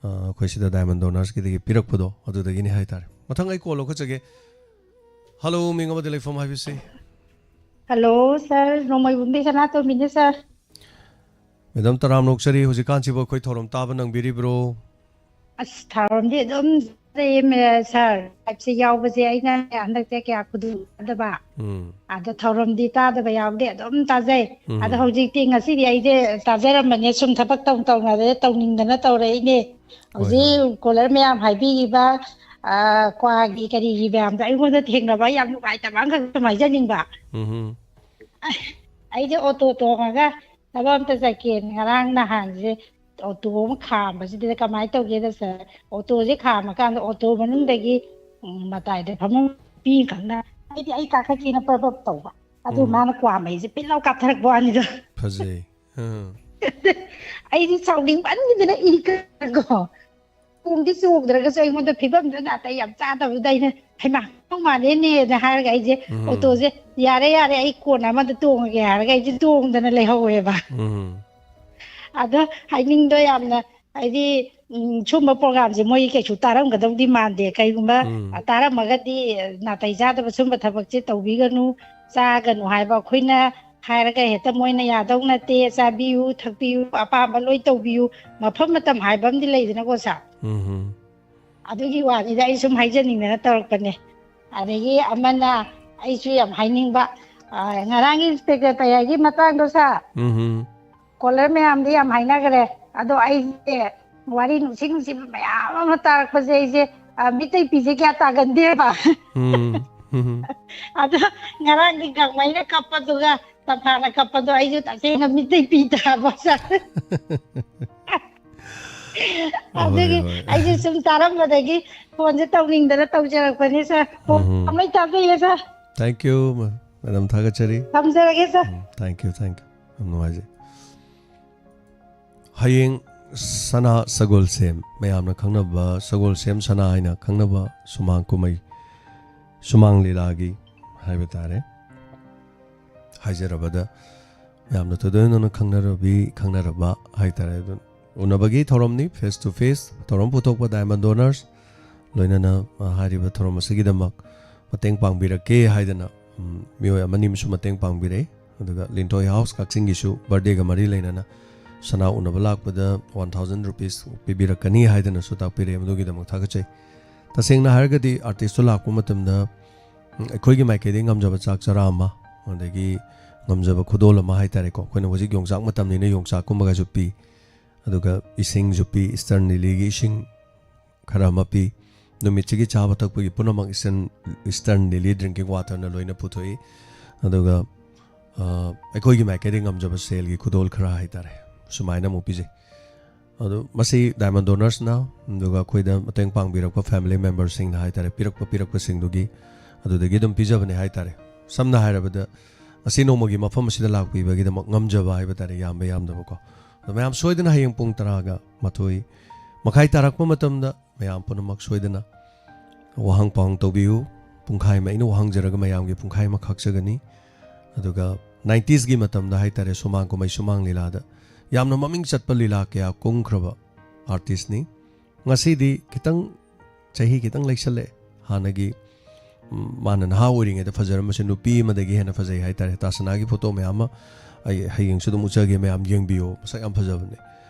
ꯑ, ꯑꯩꯈꯣꯏ ꯁꯤꯗ ꯗꯥꯏꯃꯟ ꯗꯣꯅꯔꯁꯀꯤꯗꯒꯤ ꯄꯤꯔꯛꯄꯗꯣ ꯑꯗꯨꯗꯒꯤꯅꯤ ꯍꯥꯏꯇꯥꯔꯦ꯫ ꯃꯊꯪ ꯑꯩ ꯀꯣꯜ ꯂꯧꯈꯠꯆꯒꯦ꯫ ꯍꯜꯂꯣ, ꯃꯤꯡ ꯑꯃꯗꯤ ꯂꯩꯐꯝ ꯍꯥꯏꯕꯤꯁꯤ꯫ ꯍꯜꯂꯣ ꯁꯥꯔ, ꯅꯣꯡꯃꯩꯕꯨꯡꯗꯤ ꯁꯅꯥꯇꯣꯝꯕꯤꯅꯦ ꯁꯥꯔ꯫ ꯃꯦꯗꯥꯝ, ꯇꯔꯥꯝꯅ ꯑꯣꯛꯆꯔꯤ꯫ ꯍꯧꯖꯤꯛꯀꯥꯟꯁꯤꯕꯨ ꯑꯩꯈꯣꯏ ꯊꯧꯔꯝ ꯇꯥꯕ ꯅꯪꯕꯤꯔꯤꯕ꯭ꯔꯣ? ꯑꯁ, ꯊꯧꯔꯝꯗꯤ ꯑꯗꯨꯝ ꯇꯥꯖꯩꯌꯦ, ꯃꯦ-, ꯁꯥꯔ꯫ ꯂꯥꯏꯞꯁꯦ ꯌꯥꯎꯕꯁꯦ ꯑꯩꯅ ꯍꯟꯗꯛꯁꯦ ꯀꯌꯥ ꯈꯨꯗꯣꯡ ꯆꯥꯗꯕ꯫ ꯎꯝ꯫ ꯑꯗꯣ ꯊꯧꯔꯝꯗꯤ ꯇꯥꯗꯕ ꯌꯥꯎꯗꯦ, ꯑꯗꯨꯝ ꯇꯥꯖꯩ꯫ ꯎꯝ꯫ ꯑꯗꯣ ꯍꯧꯖꯤꯛꯇꯤ, ꯉꯁꯤꯗꯤ ꯑꯩꯁꯦ ꯇꯥꯖꯔꯝꯕꯅꯦ, ꯁꯨꯝ ꯊꯕꯛ ꯇꯧ ꯇꯧꯅꯗꯅ ꯇꯧꯅꯤꯡꯗꯅ ꯇꯧꯔꯛꯏꯅꯦ꯫ ꯍꯣꯏ, ꯍꯧꯖꯤꯛ ꯍꯣꯏ꯫ ꯀꯣꯂꯔ ꯃꯌꯥꯝ ꯍꯥꯏꯕꯤꯈꯤꯕ, ꯑ, ꯀ꯭ꯋꯥꯒꯤ ꯀꯔꯤꯒꯤ ꯃꯌꯥꯝꯗꯣ ꯑꯩꯉꯣꯟꯗ ꯊꯦꯡꯅꯕ ꯌꯥꯝ ꯅꯨꯡꯉꯥꯏꯇꯕ ꯑꯃꯈꯛ ꯁꯨꯝ ꯍꯥꯏꯖꯅꯤꯡꯕ꯫ ꯎꯝ꯫ ꯑꯩꯁꯦ ꯑꯣꯇꯣ ꯇꯣꯡꯉꯒ ꯊꯕꯛ ꯑꯝꯇ ꯆꯠꯀꯦꯅ ꯉꯔꯥꯡ ꯅꯍꯥꯟꯁꯦ ꯑꯣꯇꯣ ꯑꯃ ꯈꯥꯝꯕꯁꯤꯗ ꯀꯃꯥꯏꯅ ꯇꯧꯒꯦꯗ ꯁꯥꯔ, ꯑꯣꯇꯣꯁꯦ ꯈꯥꯝꯃꯀꯥꯟꯗ ꯑꯣꯇꯣ ꯃꯅꯨꯡꯗꯒꯤ, ꯎꯝ, ꯃꯇꯥꯏꯗ ꯐꯝꯐꯝ ꯅꯨꯄꯤ ꯑꯃꯈꯛꯅ, "ꯑꯩꯗꯤ ꯑꯩ ꯀꯥꯈꯠꯀꯦꯅ" ꯄ꯭ꯔꯞ ꯄ꯭ꯔꯞ ꯇꯧꯕ꯫ ꯑꯗꯨ ꯎꯝ꯫ ꯃꯥꯅ ꯀ꯭ꯋꯥ ꯃꯩꯁꯦ ꯄꯤꯠ ꯂꯥꯎ ꯀꯥꯞꯊꯔꯛꯄ ꯋꯥꯅꯤꯗ꯫ ꯐꯖꯩ꯫ ꯑꯥ꯫ ꯑꯩꯗꯤ ꯁꯥꯎꯅꯤꯡꯃꯟꯒꯤꯗꯅ ꯏ ꯀꯥꯔꯒꯣ꯫ ꯆꯣꯡꯗꯤ ꯆꯣꯡꯗ꯭ꯔꯒꯁꯨ ꯑꯩꯉꯣꯟꯗ ꯐꯤꯕꯝꯗꯨ ꯅꯥꯇꯩ ꯌꯥꯝ ꯆꯥꯗꯕꯗꯨꯗ ꯑꯩꯅ, "ꯍꯩꯃꯥ, ꯀꯧ ꯃꯥꯜꯂꯦꯅꯦꯅ" ꯍꯥꯏꯔꯒ ꯑꯩꯁꯦ ꯎꯝ꯫ ꯑꯣꯇꯣꯁꯦ, "ꯌꯥꯔꯦ, ꯌꯥꯔꯦ, ꯑꯩ ꯀꯣꯟꯅ ꯑꯃꯗ ꯇꯣꯡꯉꯒꯦ" ꯍꯥꯏꯔꯒ ꯑꯩꯁꯦ ꯇꯣꯡꯗꯅ ꯂꯩꯍꯧꯋꯦꯕ꯫ ꯎꯝ꯫ ꯑꯗꯣ ꯍꯥꯏꯅꯤꯡꯗꯣ ꯌꯥꯝꯅ, ꯍꯥꯏꯗꯤ, ꯎꯝ, ꯁꯨꯝꯕ ꯄ꯭ꯔꯣꯒ꯭ꯔꯥꯝꯁꯦ ꯃꯣꯏ ꯀꯩꯁꯨ ꯇꯥꯔꯝꯒꯗꯧꯗꯤ ꯃꯥꯟꯗꯦ꯫ ꯀꯩꯒꯨꯝꯕ ꯎꯝ꯫ ꯇꯥꯔꯝꯃꯒꯗꯤ ꯅꯥꯇꯩ ꯆꯥꯗꯕ ꯁꯨꯝꯕ ꯊꯕꯛꯁꯦ ꯇꯧꯕꯤꯒꯅꯨ, ꯆꯥꯒꯅꯨ ꯍꯥꯏꯕ ꯑꯩꯈꯣꯏꯅ ꯍꯥꯏꯔꯒ ꯍꯦꯛꯇ ꯃꯣꯏꯅ ꯌꯥꯗꯧ ꯅꯠꯇꯦ, ꯆꯥꯕꯤꯌꯨ, ꯊꯛꯄꯤꯌꯨ, ꯑꯄꯥꯝꯕ ꯂꯣꯏ ꯇꯧꯕꯤꯌꯨ, ꯃꯐꯝ ꯃꯇꯝ ꯍꯥꯏꯕ ꯑꯃꯗꯤ ꯂꯩꯗꯅꯀꯣ ꯁꯥꯔ꯫ ꯎꯝ꯫ ꯑꯗꯨꯒꯤ ꯋꯥꯅꯤꯗ, ꯑꯩ ꯁꯨꯝ ꯍꯥꯏꯖꯅꯤꯡꯗꯅ ꯇꯧꯔꯛꯄꯅꯦ꯫ ꯑꯗꯒꯤ ꯑꯃꯅ ꯑꯩꯁꯨ ꯌꯥꯝ ꯍꯥꯏꯅꯤꯡꯕ, ꯑ, ꯉꯔꯥꯡꯒꯤ ꯏꯟꯁꯄꯦꯛꯇꯔ ꯄꯩꯌꯥꯒꯤ ꯃꯇꯥꯡꯗꯣ ꯁꯥꯔ, ꯎꯝ꯫ ꯀꯣꯂꯔ ꯃꯌꯥꯝꯗꯤ ꯌꯥꯝ ꯍꯥꯏꯅꯈ꯭ꯔꯦ, ꯑꯗꯣ ꯑꯩꯁꯦ ꯋꯥꯔꯤ ꯅꯨꯡꯁꯤ ꯅꯨꯡꯁꯤꯕ ꯃꯌꯥꯝ ꯑꯃ ꯇꯥꯔꯛꯄꯁꯦ ꯑꯩꯁꯦ, ꯑ, ꯃꯤꯠꯇꯩ ꯄꯤꯁꯦ ꯀꯌꯥ ꯇꯥꯒꯟꯗꯦꯕ꯫ ꯎꯝ, ꯎꯝ꯫ ꯑꯗꯣ ꯉꯔꯥꯡꯒꯤ ꯒꯥꯡꯃꯩꯅ ꯀꯞꯄꯗꯨꯒ ꯇꯝꯐꯥꯅ ꯀꯞꯄꯗꯣ ꯑꯩꯁꯨ ꯇꯁꯦꯡꯅ ꯃꯤꯠꯇꯩ ꯄꯤ ꯇꯥꯕ ꯁꯥꯔ꯫ ꯍꯣꯏ, ꯑꯗꯨꯒꯤ ꯍꯣꯏ꯫ ꯑꯩꯁꯨ ꯁꯨꯝ ꯇꯥꯔꯝꯕꯗꯒꯤ ꯐꯣꯟꯁꯦ ꯇꯧꯅꯤꯡꯗꯅ ꯇꯧꯖꯔꯛꯄꯅꯤ ꯁꯥꯔ꯫ ꯎꯝ꯫ ꯌꯥꯝ ꯂꯣꯏ ꯇꯥꯕꯤꯔꯦ ꯁꯥꯔ꯫ Thank you, madam, ꯊꯥꯒꯠꯆꯔꯤ꯫ ꯊꯝꯖꯔꯒꯦ ꯁꯥꯔ꯫ ꯎꯝ, thank you, thank you꯫ ꯌꯥꯝ ꯅꯨꯡꯉꯥꯏꯖꯩ꯫ ꯍꯌꯦꯡ ꯁꯅꯥ ꯁꯒꯣꯜꯁꯦꯝ, ꯃꯌꯥꯝꯅ ꯈꯪꯅꯕ ꯁꯒꯣꯜꯁꯦꯝ ꯁꯅꯥ ꯍꯥꯏꯅ ꯈꯪꯅꯕ ꯁꯨꯃꯥꯡ ꯀꯨꯝꯍꯩ, ꯁꯨꯃꯥꯡ ꯂꯤꯂꯥꯒꯤ ꯍꯥꯏꯕ ꯇꯥꯔꯦ꯫ ꯍꯥꯏꯖꯔꯕꯗ ꯌꯥꯝꯅ ꯊꯣꯏꯗꯣꯛ ꯍꯦꯟꯗꯣꯛꯅ ꯈꯪꯅꯔꯕꯤ, ꯈꯪꯅꯔꯕ ꯍꯥꯏꯇꯥꯔꯦ꯫ ꯑꯗꯨ ꯎꯅꯕꯒꯤ ꯊꯧꯔꯝꯅꯤ, face to face ꯊꯧꯔꯝ ꯄꯨꯊꯣꯛꯄ Diamond Donors꯫ ꯂꯣꯏꯅꯅ, ꯑ, ꯍꯥꯏꯔꯤꯕ ꯊꯧꯔꯝ ꯑꯁꯤꯒꯤꯗꯃꯛ ꯃꯇꯦꯡ ꯄꯥꯡꯕꯤꯔꯛꯀꯦ ꯍꯥꯏꯗꯅ, ꯎꯝ, ꯃꯤꯑꯣꯏ ꯑꯃꯅꯤ ꯑꯃꯁꯨ ꯃꯇꯦꯡ ꯄꯥꯡꯕꯤꯔꯛꯏ꯫ ꯑꯗꯨꯒ ꯂꯤꯟꯊꯣꯏ ꯍꯥꯎꯁ ꯀꯛꯆꯤꯡꯒꯤꯁꯨ birthdayꯒ ꯃꯔꯤ ꯂꯩꯅꯅ ꯁꯅꯥ ꯎꯅꯕ ꯂꯥꯛꯄꯗ one thousand rupees ꯄꯤꯕꯤꯔꯛꯀꯅꯤ ꯍꯥꯏꯗꯅꯁꯨ ꯇꯥꯛꯄꯤꯔꯛꯑꯦ꯫ ꯃꯗꯨꯒꯤꯗꯃꯛ ꯊꯥꯒꯠꯆꯩ꯫ ꯇꯁꯦꯡꯅ ꯍꯥꯏꯔꯒꯗꯤ artistꯇꯣ ꯂꯥꯛꯄ ꯃꯇꯝꯗ, ꯎꯝ, ꯑꯩꯈꯣꯏꯒꯤ ꯃꯥꯏꯀꯩꯗꯒꯤ ꯉꯝꯖꯕ ꯆꯥꯛ ꯆꯔꯥ ꯑꯃ, ꯑꯗꯒꯤ ꯉꯝꯖꯕ ꯈꯨꯗꯣꯜ ꯑꯃ ꯍꯥꯏꯇꯥꯔꯦꯀꯣ꯫ ꯑꯩꯈꯣꯏꯅ ꯍꯧꯖꯤꯛ ꯌꯣꯡꯆꯥꯛ ꯃꯇꯝꯅꯤꯅ ꯌꯣꯡꯆꯥꯛꯀꯨꯝꯕꯒꯁꯨ ꯄꯤ꯫ ꯑꯗꯨꯒ ꯏꯁꯤꯡꯁꯨ ꯄꯤ, Eastern Lilyꯒꯤ ꯏꯁꯤꯡ ꯈꯔ ꯑꯃ ꯄꯤ꯫ ꯅꯨꯃꯤꯠꯁꯤꯒꯤ ꯆꯥꯕ ꯊꯛꯄꯒꯤ ꯄꯨꯝꯅꯃꯛ Eastern, Eastern Lily drinking waterꯅ ꯂꯣꯏꯅ ꯄꯨꯊꯣꯛꯏ꯫ ꯑꯗꯨꯒ, ꯑ, ꯑꯩꯈꯣꯏꯒꯤ ꯃꯥꯏꯀꯩꯗꯒꯤ ꯉꯝꯖꯕ ꯁꯦꯜꯒꯤ ꯈꯨꯗꯣꯜ ꯈꯔ ꯍꯥꯏꯇꯥꯔꯦ, ꯁꯨꯃꯥꯏꯅ ꯑꯃꯨꯛ ꯄꯤꯖꯩ꯫ ꯑꯗꯨ ꯃꯁꯤ Diamond Donorsꯅ, ꯑꯗꯨꯒ ꯑꯩꯈꯣꯏꯗ ꯃꯇꯦꯡ ꯄꯥꯡꯕꯤꯔꯛꯄ family memberꯁꯤꯡꯅ ꯍꯥꯏꯇꯥꯔꯦ, ꯄꯤꯔꯛꯄ, ꯄꯤꯔꯛꯄꯁꯤꯡꯗꯨꯒꯤ ꯑꯗꯨꯗꯒꯤ ꯑꯗꯨꯝ ꯄꯤꯖꯕꯅꯦ ꯍꯥꯏꯇꯥꯔꯦ꯫ ꯁꯝꯅ ꯍꯥꯏꯔꯕꯗ, ꯉꯁꯤ ꯅꯣꯡꯃꯒꯤ ꯃꯐꯝ ꯑꯁꯤꯗ ꯂꯥꯛꯄꯤꯕꯒꯤꯗꯃꯛ ꯉꯝꯖꯕ ꯍꯥꯏꯕ ꯇꯥꯔꯦ, ꯌꯥꯝꯕ ꯌꯥꯝꯗꯕꯀꯣ꯫ ꯑꯗꯣ ꯃꯌꯥꯝ ꯁꯣꯏꯗꯅ ꯍꯌꯦꯡ ꯄꯨꯡ ꯇꯔꯥꯒ ꯃꯥꯊꯣꯏ ꯃꯈꯥꯏ ꯇꯥꯔꯛꯄ ꯃꯇꯝꯗ ꯃꯌꯥꯝ ꯄꯨꯝꯅꯃꯛ ꯁꯣꯏꯗꯅ ꯋꯥꯍꯪ ꯄꯥꯎꯍꯪ ꯇꯧꯕꯤꯌꯨ꯫ ꯄꯨꯡꯈꯥꯏ ꯑꯃ ꯑꯩꯅ ꯋꯥꯍꯪꯖꯔꯒ ꯃꯌꯥꯝꯒꯤ ꯄꯨꯡꯈꯥꯏ ꯑꯃ ꯈꯥꯛꯆꯒꯅꯤ꯫ ꯑꯗꯨꯒ nineties ꯒꯤ ꯃꯇꯝꯗ ꯍꯥꯏꯇꯥꯔꯦ, ꯁꯨꯃꯥꯡ ꯀꯨꯝꯍꯩ, ꯁꯨꯃꯥꯡ ꯂꯤꯂꯥꯗ ꯌꯥꯝꯅ ꯃꯃꯤꯡ ꯆꯠꯄ ꯂꯤꯂꯥ ꯀꯌꯥ ꯀꯨꯝꯈ꯭ꯔꯕ artistꯅꯤ꯫ ꯉꯁꯤꯗꯤ ꯈꯤꯇꯪ, ꯆꯍꯤ ꯈꯤꯇꯪ ꯂꯩꯁꯜꯂꯛꯑꯦ꯫ ꯍꯥꯟꯅꯒꯤ, ꯎꯝ, ꯃꯥꯅ ꯅꯍꯥ ꯑꯣꯏꯔꯤꯉꯩꯗ ꯐꯖꯔꯝꯕꯁꯦ ꯅꯨꯄꯤ ꯑꯃꯗꯒꯤ ꯍꯦꯟꯅ ꯐꯖꯩ ꯍꯥꯏꯇꯥꯔꯦ꯫ ꯇꯥꯁꯅꯥꯒꯤ photo ꯃꯌꯥꯝ ꯑꯃ ꯑꯩ ꯍꯌꯦꯡꯁꯨ ꯑꯗꯨꯝ ꯎꯠꯆꯒꯦ, ꯃꯌꯥꯝ ꯌꯦꯡꯕꯤꯌꯣ, ꯃꯁꯛ ꯌꯥꯝ ꯐꯖꯕꯅꯦ꯫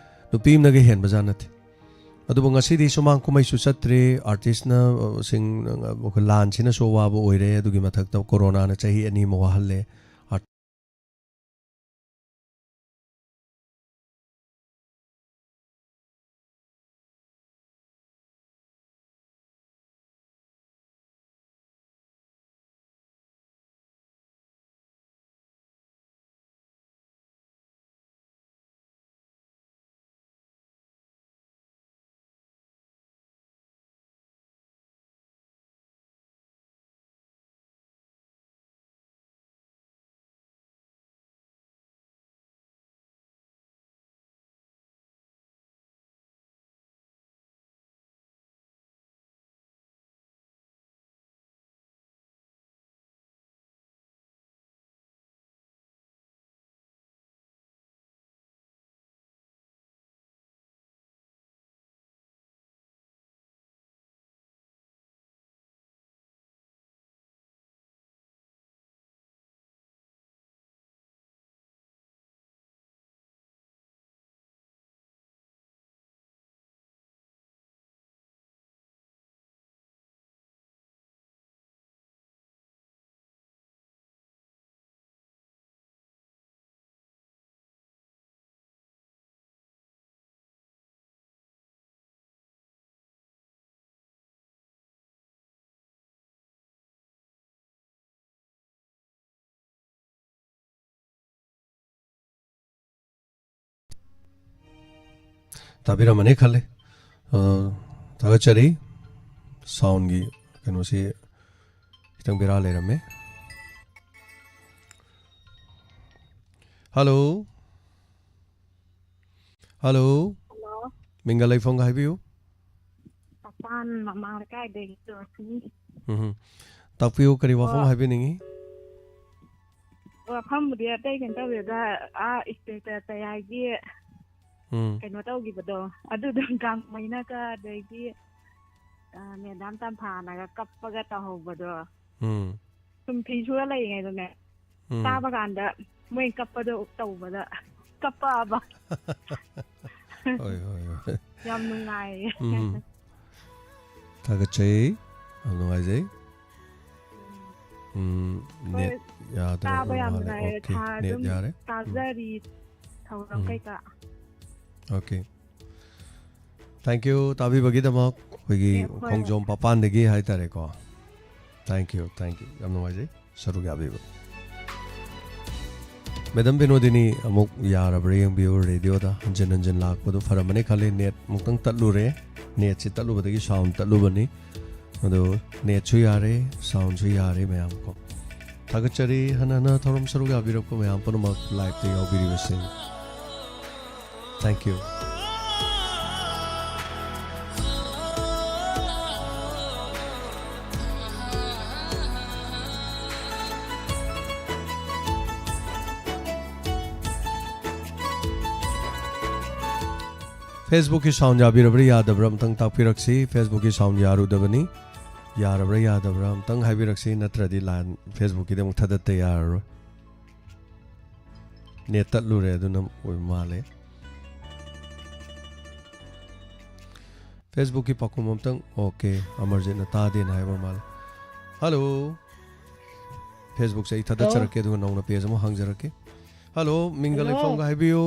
ꯅꯨꯄꯤ ꯑꯃꯅꯒ ꯍꯦꯟꯕꯖꯥꯠ ꯅꯠꯇꯦ꯫ ꯑꯗꯨꯕꯨ ꯉꯁꯤꯗꯤ ꯁꯨꯃꯥꯡ ꯀꯨꯝꯍꯩꯁꯨ ꯆꯠꯇ꯭ꯔꯦ, artistꯅ, ꯑ, ꯁꯤꯡ, ꯑ, ꯂꯥꯟꯁꯤꯅꯁꯨ ꯑꯋꯥꯕ ꯑꯣꯏꯔꯦ, ꯑꯗꯨꯒꯤ ꯃꯊꯛꯇ ꯀꯣꯔꯣꯅꯥꯅ ꯆꯍꯤ ꯑꯅꯤ ꯑꯃ ꯋꯥꯍꯜꯂꯦ꯫ ꯇꯥꯕꯤꯔꯝꯃꯅꯤ ꯈꯜꯂꯤ꯫ ꯑ, ꯊꯥꯒꯠꯆꯔꯤ꯫ ꯁꯥꯎꯟꯒꯤ ꯀꯩꯅꯣꯁꯤ ꯈꯤꯇꯪ ꯕꯦꯔꯥ ꯂꯩꯔꯝꯃꯦ꯫ ꯍꯜꯂꯣ꯫ ꯍꯜꯂꯣ꯫ ꯍꯜꯂꯣ꯫ ꯃꯤꯡꯒ ꯂꯩꯐꯝꯒ ꯍꯥꯏꯕꯤꯌꯨ꯫ ꯄꯥꯄꯥꯟ ꯃꯃꯥꯡ ꯂꯩꯀꯥꯏꯗꯒꯤ ꯖꯣꯁꯤꯅꯤ꯫ ꯎꯝ꯫ ꯇꯥꯛꯄꯤꯌꯨ, ꯀꯔꯤ ꯋꯥꯐꯝ ꯑꯣ꯫ ꯍꯥꯏꯕꯤꯅꯤꯡꯉꯤ? ꯋꯥꯐꯝꯕꯨꯗꯤ ꯑꯇꯩ ꯀꯩꯅꯣ ꯇꯧꯗꯦꯗ, ꯑꯥ, ꯏꯁꯇꯦꯇ ꯇꯌꯥꯏꯒꯤ ꯎꯝ꯫ ꯀꯩꯅꯣ ꯇꯧꯈꯤꯕꯗꯣ, ꯑꯗꯨꯗꯣ ꯒꯥꯡꯃꯩꯅꯒ ꯑꯗꯒꯤ, ꯑ, ꯃꯦꯗꯥꯝ ꯇꯝꯐꯥꯅꯒ ꯀꯞꯄꯒ ꯇꯧꯍꯧꯕꯗꯣ꯫ ꯎꯝ꯫ ꯁꯨꯝ ꯐꯤ ꯁꯨꯔ ꯂꯩꯔꯤꯉꯩꯗꯅꯦ, ꯎꯝ꯫ ꯇꯥꯕ ꯀꯥꯟꯗ ꯃꯣꯏ ꯀꯞꯄꯗꯣ ꯇꯧꯕꯗ ꯀꯞꯄꯛꯑꯕ꯫ ꯍꯣꯏ, ꯍꯣꯏ, ꯍꯣꯏ꯫ ꯌꯥꯝ ꯅꯨꯡꯉꯥꯏꯌꯦ꯫ ꯎꯝ꯫ ꯊꯥꯒꯠꯆꯩ꯫ ꯌꯥꯝ ꯅꯨꯡꯉꯥꯏꯖꯩ꯫ ꯎꯝ, ꯍꯣꯏ, ꯅꯦꯠ ꯌꯥꯗ꯭ꯔꯕ ꯇꯥꯕ ꯌꯥꯝ ꯃꯥꯜꯂꯦ꯫ ꯅꯨꯡꯉꯥꯏꯔꯦ꯫ ꯑꯣꯀꯦ, ꯊꯥ ꯅꯦꯠ ꯑꯗꯨꯝ ꯌꯥꯔꯦ꯫ ꯇꯥꯖꯔꯤ ꯊꯧꯔꯝ ꯎꯝ꯫ ꯀꯩꯀꯥ꯫ ꯑꯣꯀꯦ꯫ Thank you ꯇꯥꯕꯤꯕꯒꯤꯗꯃꯛ꯫ ꯑꯩꯈꯣꯏꯒꯤ ꯑꯦ, ꯍꯣꯏ, ꯍꯣꯏ꯫ ꯈꯣꯡꯖꯣꯝ ꯄꯥꯄꯥꯟꯗꯒꯤ ꯍꯥꯏꯇꯥꯔꯦꯀꯣ꯫ Thank you, thank you꯫ ꯌꯥꯝ ꯅꯨꯡꯉꯥꯏꯖꯩ ꯁꯔꯨꯛ ꯌꯥꯕꯤꯕ꯫ ꯃꯦꯗꯥꯝ ꯕꯤꯅꯣꯗꯤꯅꯤ ꯑꯃꯨꯛ ꯌꯥꯔꯕ꯭ꯔꯥ ꯌꯦꯡꯕꯤꯌꯨ꯫ ꯔꯦꯗꯤꯑꯣꯗ ꯍꯟꯖꯤꯟ ꯍꯟꯖꯤꯟ ꯂꯥꯛꯄꯗꯣ ꯐꯔꯝꯃꯅꯤ ꯈꯜꯂꯤ꯫ ꯅꯦꯠ ꯑꯃꯨꯛꯇꯪ ꯇꯠꯂꯨꯔꯦ꯫ ꯅꯦꯠꯁꯤ ꯇꯠꯂꯨꯕꯗꯒꯤ ꯁꯥꯎꯟ ꯇꯠꯂꯨꯕꯅꯤ꯫ ꯑꯗꯣ ꯅꯦꯠꯁꯨ ꯌꯥꯔꯦ, ꯁꯥꯎꯟꯁꯨ ꯌꯥꯔꯦ ꯃꯌꯥꯝ ꯀꯣ꯫ ꯊꯥꯒꯠꯆꯔꯤ ꯍꯟꯅ ꯍꯟꯅ ꯊꯧꯔꯝ ꯁꯔꯨꯛ ꯌꯥꯕꯤꯔꯛꯄ ꯃꯌꯥꯝ ꯄꯨꯝꯅꯃꯛ, ꯂꯥꯏꯞꯇ ꯌꯥꯎꯕꯤꯔꯤꯕꯁꯤꯡ꯫ Thank you꯫ Facebookꯀꯤ ꯁꯥꯎꯟ ꯌꯥꯕꯤꯔꯕ꯭ꯔꯥ ꯌꯥꯗꯕ꯭ꯔꯥ ꯑꯝꯇꯪ ꯇꯥꯛꯄꯤꯔꯛꯁꯤ꯫ Facebookꯀꯤ ꯁꯥꯎꯟ ꯌꯥꯔꯨꯗꯕꯅꯤ꯫ ꯌꯥꯔꯕ꯭ꯔꯥ ꯌꯥꯗꯕ꯭ꯔꯥ ꯑꯝꯇꯪ ꯍꯥꯏꯕꯤꯔꯛꯁꯤ, ꯅꯠꯇ꯭ꯔꯗꯤ ꯂꯥꯏꯟ Facebookꯀꯤꯗꯤ ꯑꯃꯨꯛ ꯊꯥꯗꯠꯇ ꯌꯥꯔꯔꯣꯏ꯫ ꯅꯦꯠ ꯇꯠꯂꯨꯔꯦ, ꯑꯗꯨꯅ ꯑꯣꯏꯕ ꯃꯥꯜꯂꯦ꯫ Facebookꯀꯤ ꯄꯥꯎꯈꯨꯝ ꯑꯝꯇꯪ, ꯑꯣꯀꯦ, ꯑꯃꯔꯖꯤꯠꯅ ꯇꯥꯗꯦꯅ ꯍꯥꯏꯕ ꯃꯥꯜꯂꯦ꯫ ꯍꯜꯂꯣ꯫ Facebookꯁꯦ ꯑꯩ ꯊꯥꯗꯠꯆꯔꯛꯀꯦ, ꯍꯜꯂꯣ꯫ ꯑꯗꯨꯒ ꯅꯧꯅ ꯄꯦꯖ ꯑꯃ ꯍꯥꯡꯖꯔꯛꯀꯦ꯫ Hello, ꯃꯤꯡꯒ hello. ꯂꯩꯐꯝꯒ ꯍꯥꯏꯕꯤꯌꯨ꯫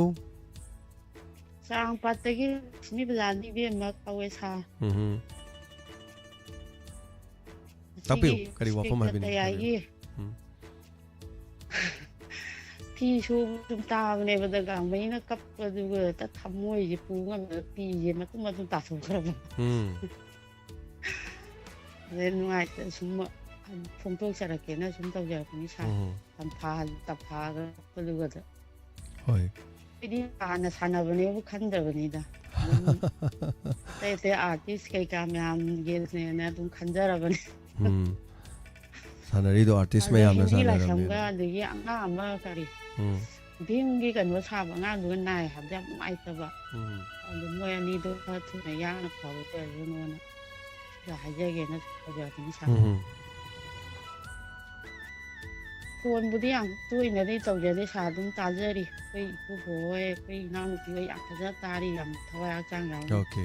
ꯆꯥꯔꯥꯡꯄꯥꯠꯇꯒꯤ ꯂꯛꯁꯃꯤ ꯕꯖꯥꯔꯅꯤ ꯏꯕꯦꯝꯃ ꯀꯧꯋꯦ ꯁꯥꯔ꯫ ꯎꯝꯍꯨꯝ꯫ ꯇꯥꯛꯄꯤꯌꯨ, ꯉꯁꯤꯒꯤ ꯀꯔꯤ ꯋꯥꯐꯝ ꯏꯁꯇꯦꯠꯇ ꯍꯥꯏꯕꯤꯅꯤꯡꯉꯤ? ꯇꯌꯥꯏꯒꯤ ꯎꯝ꯫ ꯐꯤ ꯁꯨꯕ ꯁꯨꯝ ꯇꯥꯕꯅꯦꯕ, ꯑꯗ ꯒꯥꯡꯃꯩꯅ ꯀꯞꯄꯗꯨꯒ ꯍꯦꯛꯇ ꯊꯃꯣꯏꯁꯦ ꯄꯨ ꯉꯝꯗꯕ, ꯐꯤꯁꯦ ꯃꯇꯨꯝ ꯃꯇꯨꯝ ꯇꯥꯊꯣꯛꯈ꯭ꯔꯕ꯫ ꯎꯝ ꯑꯗꯩ ꯅꯨꯡꯉꯥꯏꯇ ꯁꯨꯝ ꯐꯣꯡꯗꯣꯛꯆꯔꯛꯀꯦꯅ ꯁꯨꯝ ꯇꯧꯖꯔꯛꯄꯅꯤ ꯁꯥꯔ꯫ ꯎꯝ ꯇꯝꯐꯥ ꯇꯝꯐꯥꯒ ꯀꯞꯄꯗꯨꯒꯗ꯫ ꯍꯣꯏ ꯑꯩꯗꯤ ꯍꯥꯟꯅ ꯁꯥꯟꯅꯕꯅꯦꯕꯨ ꯈꯟꯗꯕꯅꯤꯗ꯫ ꯑꯗꯨꯝ ꯑꯇꯩ ꯑꯇꯩ ꯑꯥꯔꯇꯤꯁ ꯀꯩꯀꯥ ꯃꯌꯥꯝꯒꯤꯅꯦꯅ ꯑꯗꯨꯝ ꯈꯟꯖꯔꯕꯅꯤ꯫ ꯎꯝ ꯁꯥꯟꯅꯔꯤꯗꯣ ꯑꯥꯔꯇꯤꯁ ꯑꯗ ꯃꯌꯥꯝꯅ ꯍꯤꯟꯗꯤ ꯂꯥꯏꯁ꯭ꯔꯝꯒ ꯁꯥꯟꯅꯔꯕꯅꯤꯅ꯫ ꯑꯗꯒꯤ ꯑꯉꯥꯡ ꯑꯃ ꯀꯔꯤ ꯎꯝ ꯚꯤꯝꯒꯤ ꯀꯩꯅꯣ ꯁꯥꯕ ꯑꯉꯥꯡꯗꯨꯒ ꯅꯥꯏ ꯍꯥꯏꯕꯗ ꯌꯥꯝ ꯅꯨꯡꯉꯥꯏꯇꯕ꯫ ꯎꯝ ꯑꯗꯨ ꯃꯣꯏ ꯑꯅꯤꯗꯣ ꯈꯔ ꯊꯨꯅ ꯌꯥꯡꯅ ꯐꯕ ꯑꯣꯏꯔꯁꯅꯨꯅ ꯁꯤꯗ ꯍꯥꯏꯖꯒꯦꯅ ꯇꯧꯖꯔꯛꯄꯅꯤ ꯁꯥꯔ꯫ ꯎꯝ ꯐꯣꯟꯕꯨꯗꯤ ꯌꯥꯝ ꯇꯣꯏꯅꯗꯤ ꯇꯧꯖꯗꯦ ꯁꯥꯔ, ꯑꯗꯨꯝ ꯇꯥꯖꯔꯤ꯫ ꯑꯩꯈꯣꯏ ꯏꯀꯨꯕꯣꯛ ꯍꯣꯏ, ꯑꯩꯈꯣꯏ ꯏꯅꯥꯎꯅꯨꯄꯤ ꯍꯣꯏ ꯌꯥꯝ ꯐꯖꯅ ꯇꯥꯔꯤ, ꯌꯥꯝ ꯊꯋꯥꯏ ꯍꯛꯆꯥꯡ ꯌꯥꯎꯅ ꯑꯣꯀꯦ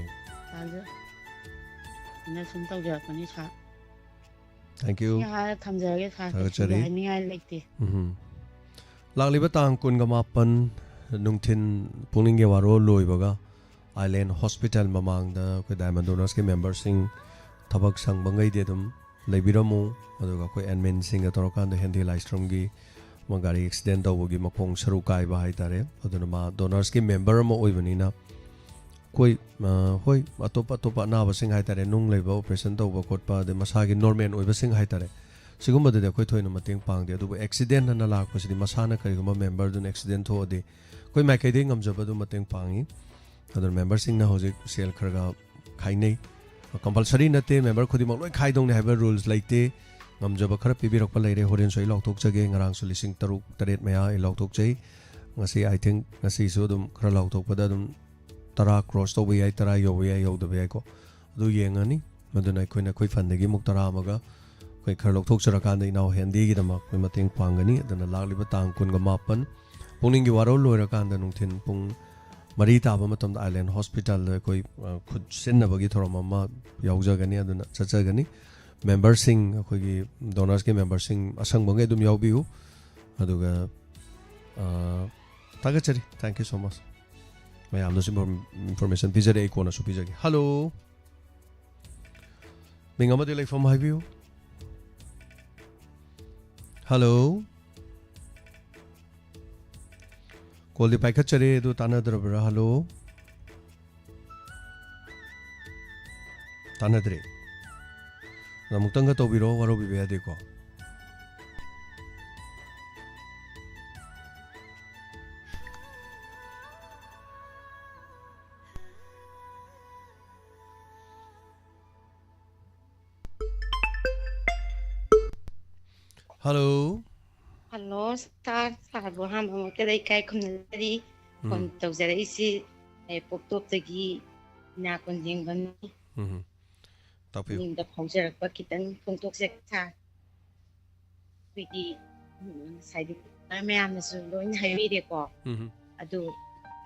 ꯇꯥꯖ ꯑꯩꯅ ꯁꯨꯝ ꯇꯧꯖꯔꯛꯄꯅꯤ ꯁꯥꯔ꯫ ꯊꯦꯡꯛ ꯌꯨ ꯁꯤ ꯍꯥꯏꯔ ꯊꯝꯖꯔꯒꯦ ꯁꯥꯔ, ꯊꯥꯒꯠꯆꯔꯤ꯫ ꯀꯩꯁꯨ ꯍꯥꯏꯅꯤꯡꯉꯥꯏ ꯂꯩꯇꯦ꯫ ꯎꯝ ꯂꯥꯛꯂꯤꯕ ꯇꯥꯡ ꯀꯨꯟꯒ ꯃꯥꯄꯟ ꯅꯨꯡꯊꯤꯟ ꯄꯨꯛꯅꯤꯡꯒꯤ ꯋꯥꯔꯣꯜ ꯂꯣꯏꯕꯒ ꯑꯥꯏꯂꯦꯟ ꯍꯣꯁꯄꯤꯇꯥꯜ ꯃꯃꯥꯡꯗ ꯑꯩꯈꯣꯏ ꯗꯥꯏꯃꯟ ꯗꯣꯅꯔꯁꯀꯤ ꯃꯦꯝꯕꯔꯁꯤꯡ ꯊꯕꯛ ꯁꯪꯕꯉꯩꯗꯤ ꯑꯗꯨꯝ ꯂꯩꯕꯤꯔꯝꯃꯨ꯫ ꯑꯗꯨꯒ ꯑꯩꯈꯣꯏ ꯑꯦꯗꯃꯤꯟꯁꯤꯡꯒ ꯇꯧꯔꯀꯥꯟꯗ ꯍꯦꯟꯗꯤ ꯂꯥꯏꯁ꯭ꯔꯝꯒꯤ ꯃꯥ ꯒꯥꯔꯤ ꯑꯦꯛꯁꯤꯗꯦꯟ ꯇꯧꯕꯒꯤ ꯃꯈꯣꯡ ꯁꯔꯨ ꯀꯥꯏꯕ ꯍꯥꯏꯇꯥꯔꯦ, ꯑꯗꯨꯅ ꯃꯥ ꯗꯣꯅꯔꯁꯀꯤ ꯃꯦꯝꯕꯔ ꯑꯃ ꯑꯣꯏꯕꯅꯤꯅ ꯑꯩꯈꯣꯏ ꯑ, ꯍꯣꯏ, ꯑꯇꯣꯞꯄ ꯑꯇꯣꯞꯄ ꯑꯅꯥꯕꯁꯤꯡ ꯍꯥꯏꯇꯥꯔꯦ, ꯅꯨꯡ ꯂꯩꯕ ꯑꯣꯄꯔꯦꯁꯟ ꯇꯧꯕ ꯈꯣꯠꯄ, ꯑꯗꯩ ꯃꯁꯥꯒꯤ ꯅꯣꯔꯃꯦꯜ ꯑꯣꯏꯕꯁꯤꯡ ꯍꯥꯏꯇꯥꯔꯦ, ꯁꯤꯒꯨꯝꯕꯗꯗꯤ ꯑꯩꯈꯣꯏ ꯊꯣꯏꯅ ꯃꯇꯦꯡ ꯄꯥꯡꯗꯦ꯫ ꯑꯗꯨꯕꯨ ꯑꯦꯛꯁꯤꯗꯦꯟ ꯑꯅ ꯂꯥꯛꯄꯁꯤꯗꯤ ꯃꯁꯥꯅ ꯀꯔꯤꯒꯨꯝꯕ ꯃꯦꯝꯕꯔꯗꯨꯅ ꯑꯦꯛꯁꯤꯗꯦꯟ ꯊꯣꯛꯑꯗꯤ ꯑꯩꯈꯣꯏ ꯃꯥꯏꯀꯩꯗꯒꯤ ꯉꯝꯖꯕ ꯑꯗꯨꯝ ꯃꯇꯦꯡ ꯄꯥꯡꯉꯤ꯫ ꯑꯗꯨꯅ ꯃꯦꯝꯕꯔꯁꯤꯡꯅ ꯍꯧꯖꯤꯛ ꯁꯦꯜ ꯈꯔ ꯈꯔ ꯈꯥꯏꯅꯩ꯫ ꯀꯝꯄꯜꯁꯔꯤ ꯅꯠꯇꯦ ꯃꯦꯝꯕꯔ ꯈꯨꯗꯤꯡꯃꯛ ꯂꯣꯏ ꯈꯥꯏꯗꯧꯅꯤ ꯍꯥꯏꯕ ꯔꯨꯜꯁ ꯂꯩꯇꯦ꯫ ꯉꯝꯖꯕ ꯈꯔ ꯄꯤꯕꯤꯔꯛꯄ ꯂꯩꯔꯦ, ꯍꯣꯔꯦꯟꯁꯨ ꯑꯩ ꯂꯥꯎꯊꯣꯛꯆꯒꯦ꯫ ꯉꯔꯥꯡꯁꯨ ꯂꯤꯁꯤꯡ ꯇꯔꯨꯛ ꯇꯔꯦꯠ ꯃꯌꯥ ꯑꯩ ꯂꯥꯎꯊꯣꯛꯆꯩ꯫ ꯉꯁꯤ, ꯑꯥꯏ ꯊꯤꯡꯛ, ꯉꯁꯤꯁꯨ ꯑꯗꯨꯝ ꯈꯔ ꯂꯥꯎꯊꯣꯛꯄꯗ ꯑꯗꯨꯝ ꯇꯔꯥ ꯀ꯭ꯔꯣꯁ ꯇꯧꯕ ꯌꯥꯏ, ꯇꯔꯥ ꯌꯧꯕ ꯌꯥꯏ, ꯌꯧꯗꯕ ꯌꯥꯏꯀꯣ, ꯑꯗꯨ ꯌꯦꯡꯉꯅꯤ꯫ ꯃꯗꯨꯅ ꯑꯩꯈꯣꯏꯅ ꯑꯩꯈꯣꯏ ꯐꯟꯗꯒꯤ ꯑꯃꯨꯛ ꯇꯔꯥ ꯑꯃꯒ ꯑꯩꯈꯣꯏ ꯈꯔ ꯂꯧꯊꯣꯛꯆꯔꯀꯥꯟꯗ ꯏꯅꯥꯎ ꯍꯦꯟꯗꯤꯒꯤꯗꯃꯛ ꯑꯩꯈꯣꯏ ꯃꯇꯦꯡ ꯄꯥꯡꯒꯅꯤ꯫ ꯑꯗꯨꯅ ꯂꯥꯛꯂꯤꯕ ꯇꯥꯡ ꯀꯨꯟꯒ ꯃꯥꯄꯟ ꯄꯨꯛꯅꯤꯡꯒꯤ ꯋꯥꯔꯣꯜ ꯂꯣꯏꯔꯀꯥꯟꯗ ꯅꯨꯡꯊꯤꯜ ꯄꯨꯡ ꯃꯔꯤ ꯇꯥꯕ ꯃꯇꯝꯗ ꯑꯥꯏꯂꯦꯟ ꯍꯣꯁꯄꯤꯇꯥꯜꯗ ꯑꯩꯈꯣꯏ, ꯑ, ꯈꯨꯠ ꯁꯤꯟꯅꯕꯒꯤ ꯊꯧꯔꯝ ꯑꯃ ꯌꯥꯎꯖꯒꯅꯤ꯫ ꯑꯗꯨꯅ ꯆꯠꯆꯒꯅꯤ꯫ ꯃꯦꯝꯕꯔꯁꯤꯡ, ꯑꯩꯈꯣꯏꯒꯤ ꯗꯣꯅꯔꯁꯀꯤ ꯃꯦꯝꯕꯔꯁꯤꯡ ꯑꯁꯪꯕꯉꯩ ꯑꯗꯨꯝ ꯌꯥꯎꯕꯤꯌꯨ꯫ ꯑꯗꯨꯒ, ꯑ, ꯊꯥꯒꯠꯆꯔꯤ꯫ Thank you so much꯫ ꯃꯌꯥꯝꯗꯁꯨ ꯏꯟꯐꯣꯔꯝ-, ꯏꯟꯐꯣꯔꯃꯦꯁꯟ ꯄꯤꯖꯔꯦ, ꯑꯩ ꯀꯣꯟꯅꯁꯨ ꯄꯤꯖꯒꯦ꯫ ꯍꯜꯂꯣ, ꯃꯤꯡ ꯑꯃꯗꯤ ꯂꯩꯐꯝ ꯍꯥꯏꯕꯤꯌꯨ꯫ ꯍꯜꯂꯣ꯫ ꯀꯣꯜꯗꯤ ꯄꯥꯏꯈꯠꯆꯔꯦ, ꯑꯗꯨ ꯇꯥꯟꯅꯗ꯭ꯔꯕ꯭ꯔꯥ? ꯍꯜꯂꯣ? ꯇꯥꯟꯅꯗ꯭ꯔꯦ꯫ ꯑꯗꯣ ꯑꯃꯨꯛꯇꯪꯒ ꯇꯧꯕꯤꯔꯣ, ꯋꯥꯔꯧꯕꯤꯕ ꯌꯥꯗꯦꯀꯣ꯫ ꯍꯜꯂꯣ꯫ ꯍꯜꯂꯣ, ꯁꯥꯔ꯫ ꯁꯥꯔꯕꯨ ꯑꯍꯥꯟꯕ ꯃꯛꯇꯗ ꯏꯀꯥꯏ ꯈꯨꯝꯅꯖꯔꯤ꯫ ꯐꯣꯟ ꯎꯝ꯫ ꯇꯧꯖꯔꯛꯏꯁꯤ, ꯑꯦ, ꯄꯣꯛꯇꯣꯞꯇꯒꯤ ꯏꯅꯥ ꯀꯣꯟꯖꯦꯡꯕꯝꯅꯤ꯫ ꯎꯝ꯫ ꯇꯥꯛꯄꯤꯌꯨ꯫ ꯄꯨꯛꯅꯤꯡꯗ ꯐꯥꯎꯖꯔꯛꯄ ꯈꯤꯇꯪ ꯐꯣꯡꯗꯣꯛꯆꯒꯦ, ꯁꯥꯔ꯫ ꯑꯩꯈꯣꯏꯒꯤ, ꯎꯝ, ꯉꯁꯥꯏꯗꯤ ꯃꯌꯥꯝꯅꯁꯨ ꯂꯣꯏꯅ ꯍꯥꯏꯕꯤꯔꯦꯀꯣ꯫ ꯎꯝ꯫ ꯑꯗꯨ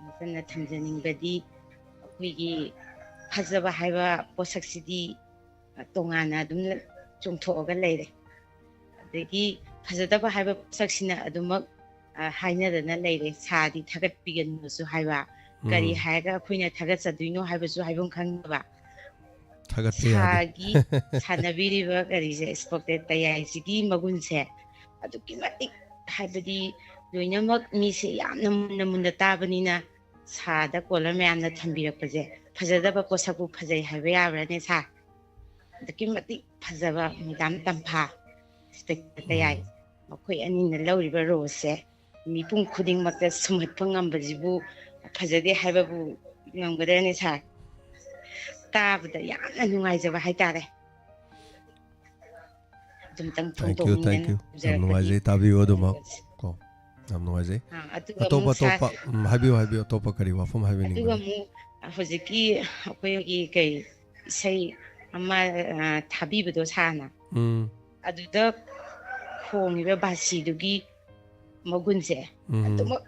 ꯃꯊꯪꯗ ꯊꯝꯖꯅꯤꯡꯕꯗꯤ, ꯑꯩꯈꯣꯏꯒꯤ ꯐꯖꯕ ꯍꯥꯏꯕ ꯄꯣꯠꯁꯛꯁꯤꯗꯤ ꯇꯣꯉꯥꯟꯅ ꯑꯗꯨꯝ ꯆꯣꯡꯊꯣꯛꯑꯒ ꯂꯩꯔꯦ꯫ ꯑꯗꯒꯤ ꯐꯖꯗꯕ ꯍꯥꯏꯕ ꯄꯣꯠꯁꯛꯁꯤꯅ ꯑꯗꯨꯃꯛ, ꯑ, ꯍꯥꯏꯅꯗꯅ ꯂꯩꯔꯦ꯫ ꯁꯥꯗꯤ ꯊꯥꯒꯠꯄꯤꯒꯅꯨꯁꯨ ꯍꯥꯏꯕ꯫ ꯀꯔꯤ ꯎꯝ꯫ ꯍꯥꯏꯔꯒ ꯑꯩꯈꯣꯏꯅ ꯊꯥꯒꯠꯆꯗꯣꯏꯅꯣ ꯍꯥꯏꯕꯁꯨ ꯍꯥꯏꯐꯝ ꯈꯪꯗꯕ꯫ ꯊꯥꯒꯠꯄ ꯌꯥꯗꯦ꯫ ꯁꯥꯒꯤ ꯁꯥꯟꯅꯕꯤꯔꯤꯕ ꯀꯔꯤꯁꯦ, ꯏꯁꯄꯣꯔꯠꯇ ꯇꯌꯥꯏꯁꯤꯒꯤ ꯃꯒꯨꯟꯁꯦ ꯑꯗꯨꯛꯀꯤ ꯃꯇꯤꯛ, ꯍꯥꯏꯕꯗꯤ ꯂꯣꯏꯅꯃꯛ ꯃꯤꯁꯦ ꯌꯥꯝꯅ ꯃꯨꯟꯅ ꯃꯨꯟꯅ ꯇꯥꯕꯅꯤꯅ, ꯁꯥꯗ ꯀꯣꯂꯔ ꯃꯌꯥꯝꯅ ꯊꯝꯕꯤꯔꯛꯄꯁꯦ, ꯐꯖꯗꯕ ꯄꯣꯠꯁꯛꯄꯨ ꯐꯖꯩ ꯍꯥꯏꯕ ꯌꯥꯕ꯭ꯔꯥꯅꯦ, ꯁꯥꯔ? ꯑꯗꯨꯛꯀꯤ ꯃꯇꯤꯛ ꯐꯖꯕ ꯃꯦꯗꯥꯝ ꯇꯝꯐꯥ, ꯏꯟꯁꯄꯦꯛꯇꯔ ꯇꯌꯥꯏ, ꯎꯝ꯫ ꯃꯈꯣꯏ ꯑꯅꯤꯅ ꯂꯧꯔꯤꯕ ꯔꯣꯜꯁꯦ ꯃꯤꯄꯨꯝ ꯈꯨꯗꯤꯡꯃꯛꯇ ꯁꯨꯝꯍꯠꯄ ꯉꯝꯕꯁꯤꯕꯨ ꯐꯖꯗꯦ ꯍꯥꯏꯕꯕꯨ ꯉꯝꯒꯗ꯭ꯔꯅꯦ, ꯁꯥꯔ? ꯇꯥꯕꯗ ꯌꯥꯝꯅ ꯅꯨꯡꯉꯥꯏꯖꯕ ꯍꯥꯏꯇꯥꯔꯦ꯫ ꯑꯗꯨꯝꯇꯪ ꯊꯦꯡꯀ꯭ꯌꯨ, ꯐꯣꯡꯗꯣꯛꯅꯤꯡꯗꯅ ꯊꯦꯡꯀ꯭ꯌꯨ꯫ ꯌꯥꯝ ꯇꯧꯖꯔꯛꯄꯅꯤ꯫ ꯅꯨꯡꯉꯥꯏꯖꯩ, ꯇꯥꯕꯤꯌꯨ ꯑꯗꯨꯃꯛ꯫ ꯀꯣ, ꯌꯥꯝ ꯅꯨꯡꯉꯥꯏꯖꯩ꯫ ꯑꯥ, ꯑꯗꯨꯒ ꯑꯇꯣꯞꯄ, ꯑꯃꯨꯛ ꯁꯥꯔ, ꯑꯇꯣꯞꯄ, ꯎꯝ, ꯍꯥꯏꯕꯤꯌꯨ, ꯍꯥꯏꯕꯤꯌꯨ꯫ ꯑꯇꯣꯞꯄ ꯀꯔꯤ ꯋꯥꯐꯝ ꯑꯗꯨꯒ ꯍꯥꯏꯕꯤꯅꯤꯡꯕꯅꯣ? ꯑꯃꯨꯛ ꯍꯧꯖꯤꯛꯀꯤ ꯑꯩꯈꯣꯏꯒꯤ ꯀꯩ ꯏꯁꯩ ꯑꯃ, ꯑ, ꯊꯥꯕꯤꯕꯗꯣ ꯁꯥꯔꯅ, ꯎꯝ꯫ ꯑꯗꯨꯗ ꯈꯣꯡꯉꯤꯕ ꯕꯥꯁꯤꯗꯨꯒꯤ ꯃꯒꯨꯟꯁꯦ ꯎꯝ꯫ ꯑꯗꯨꯃꯛ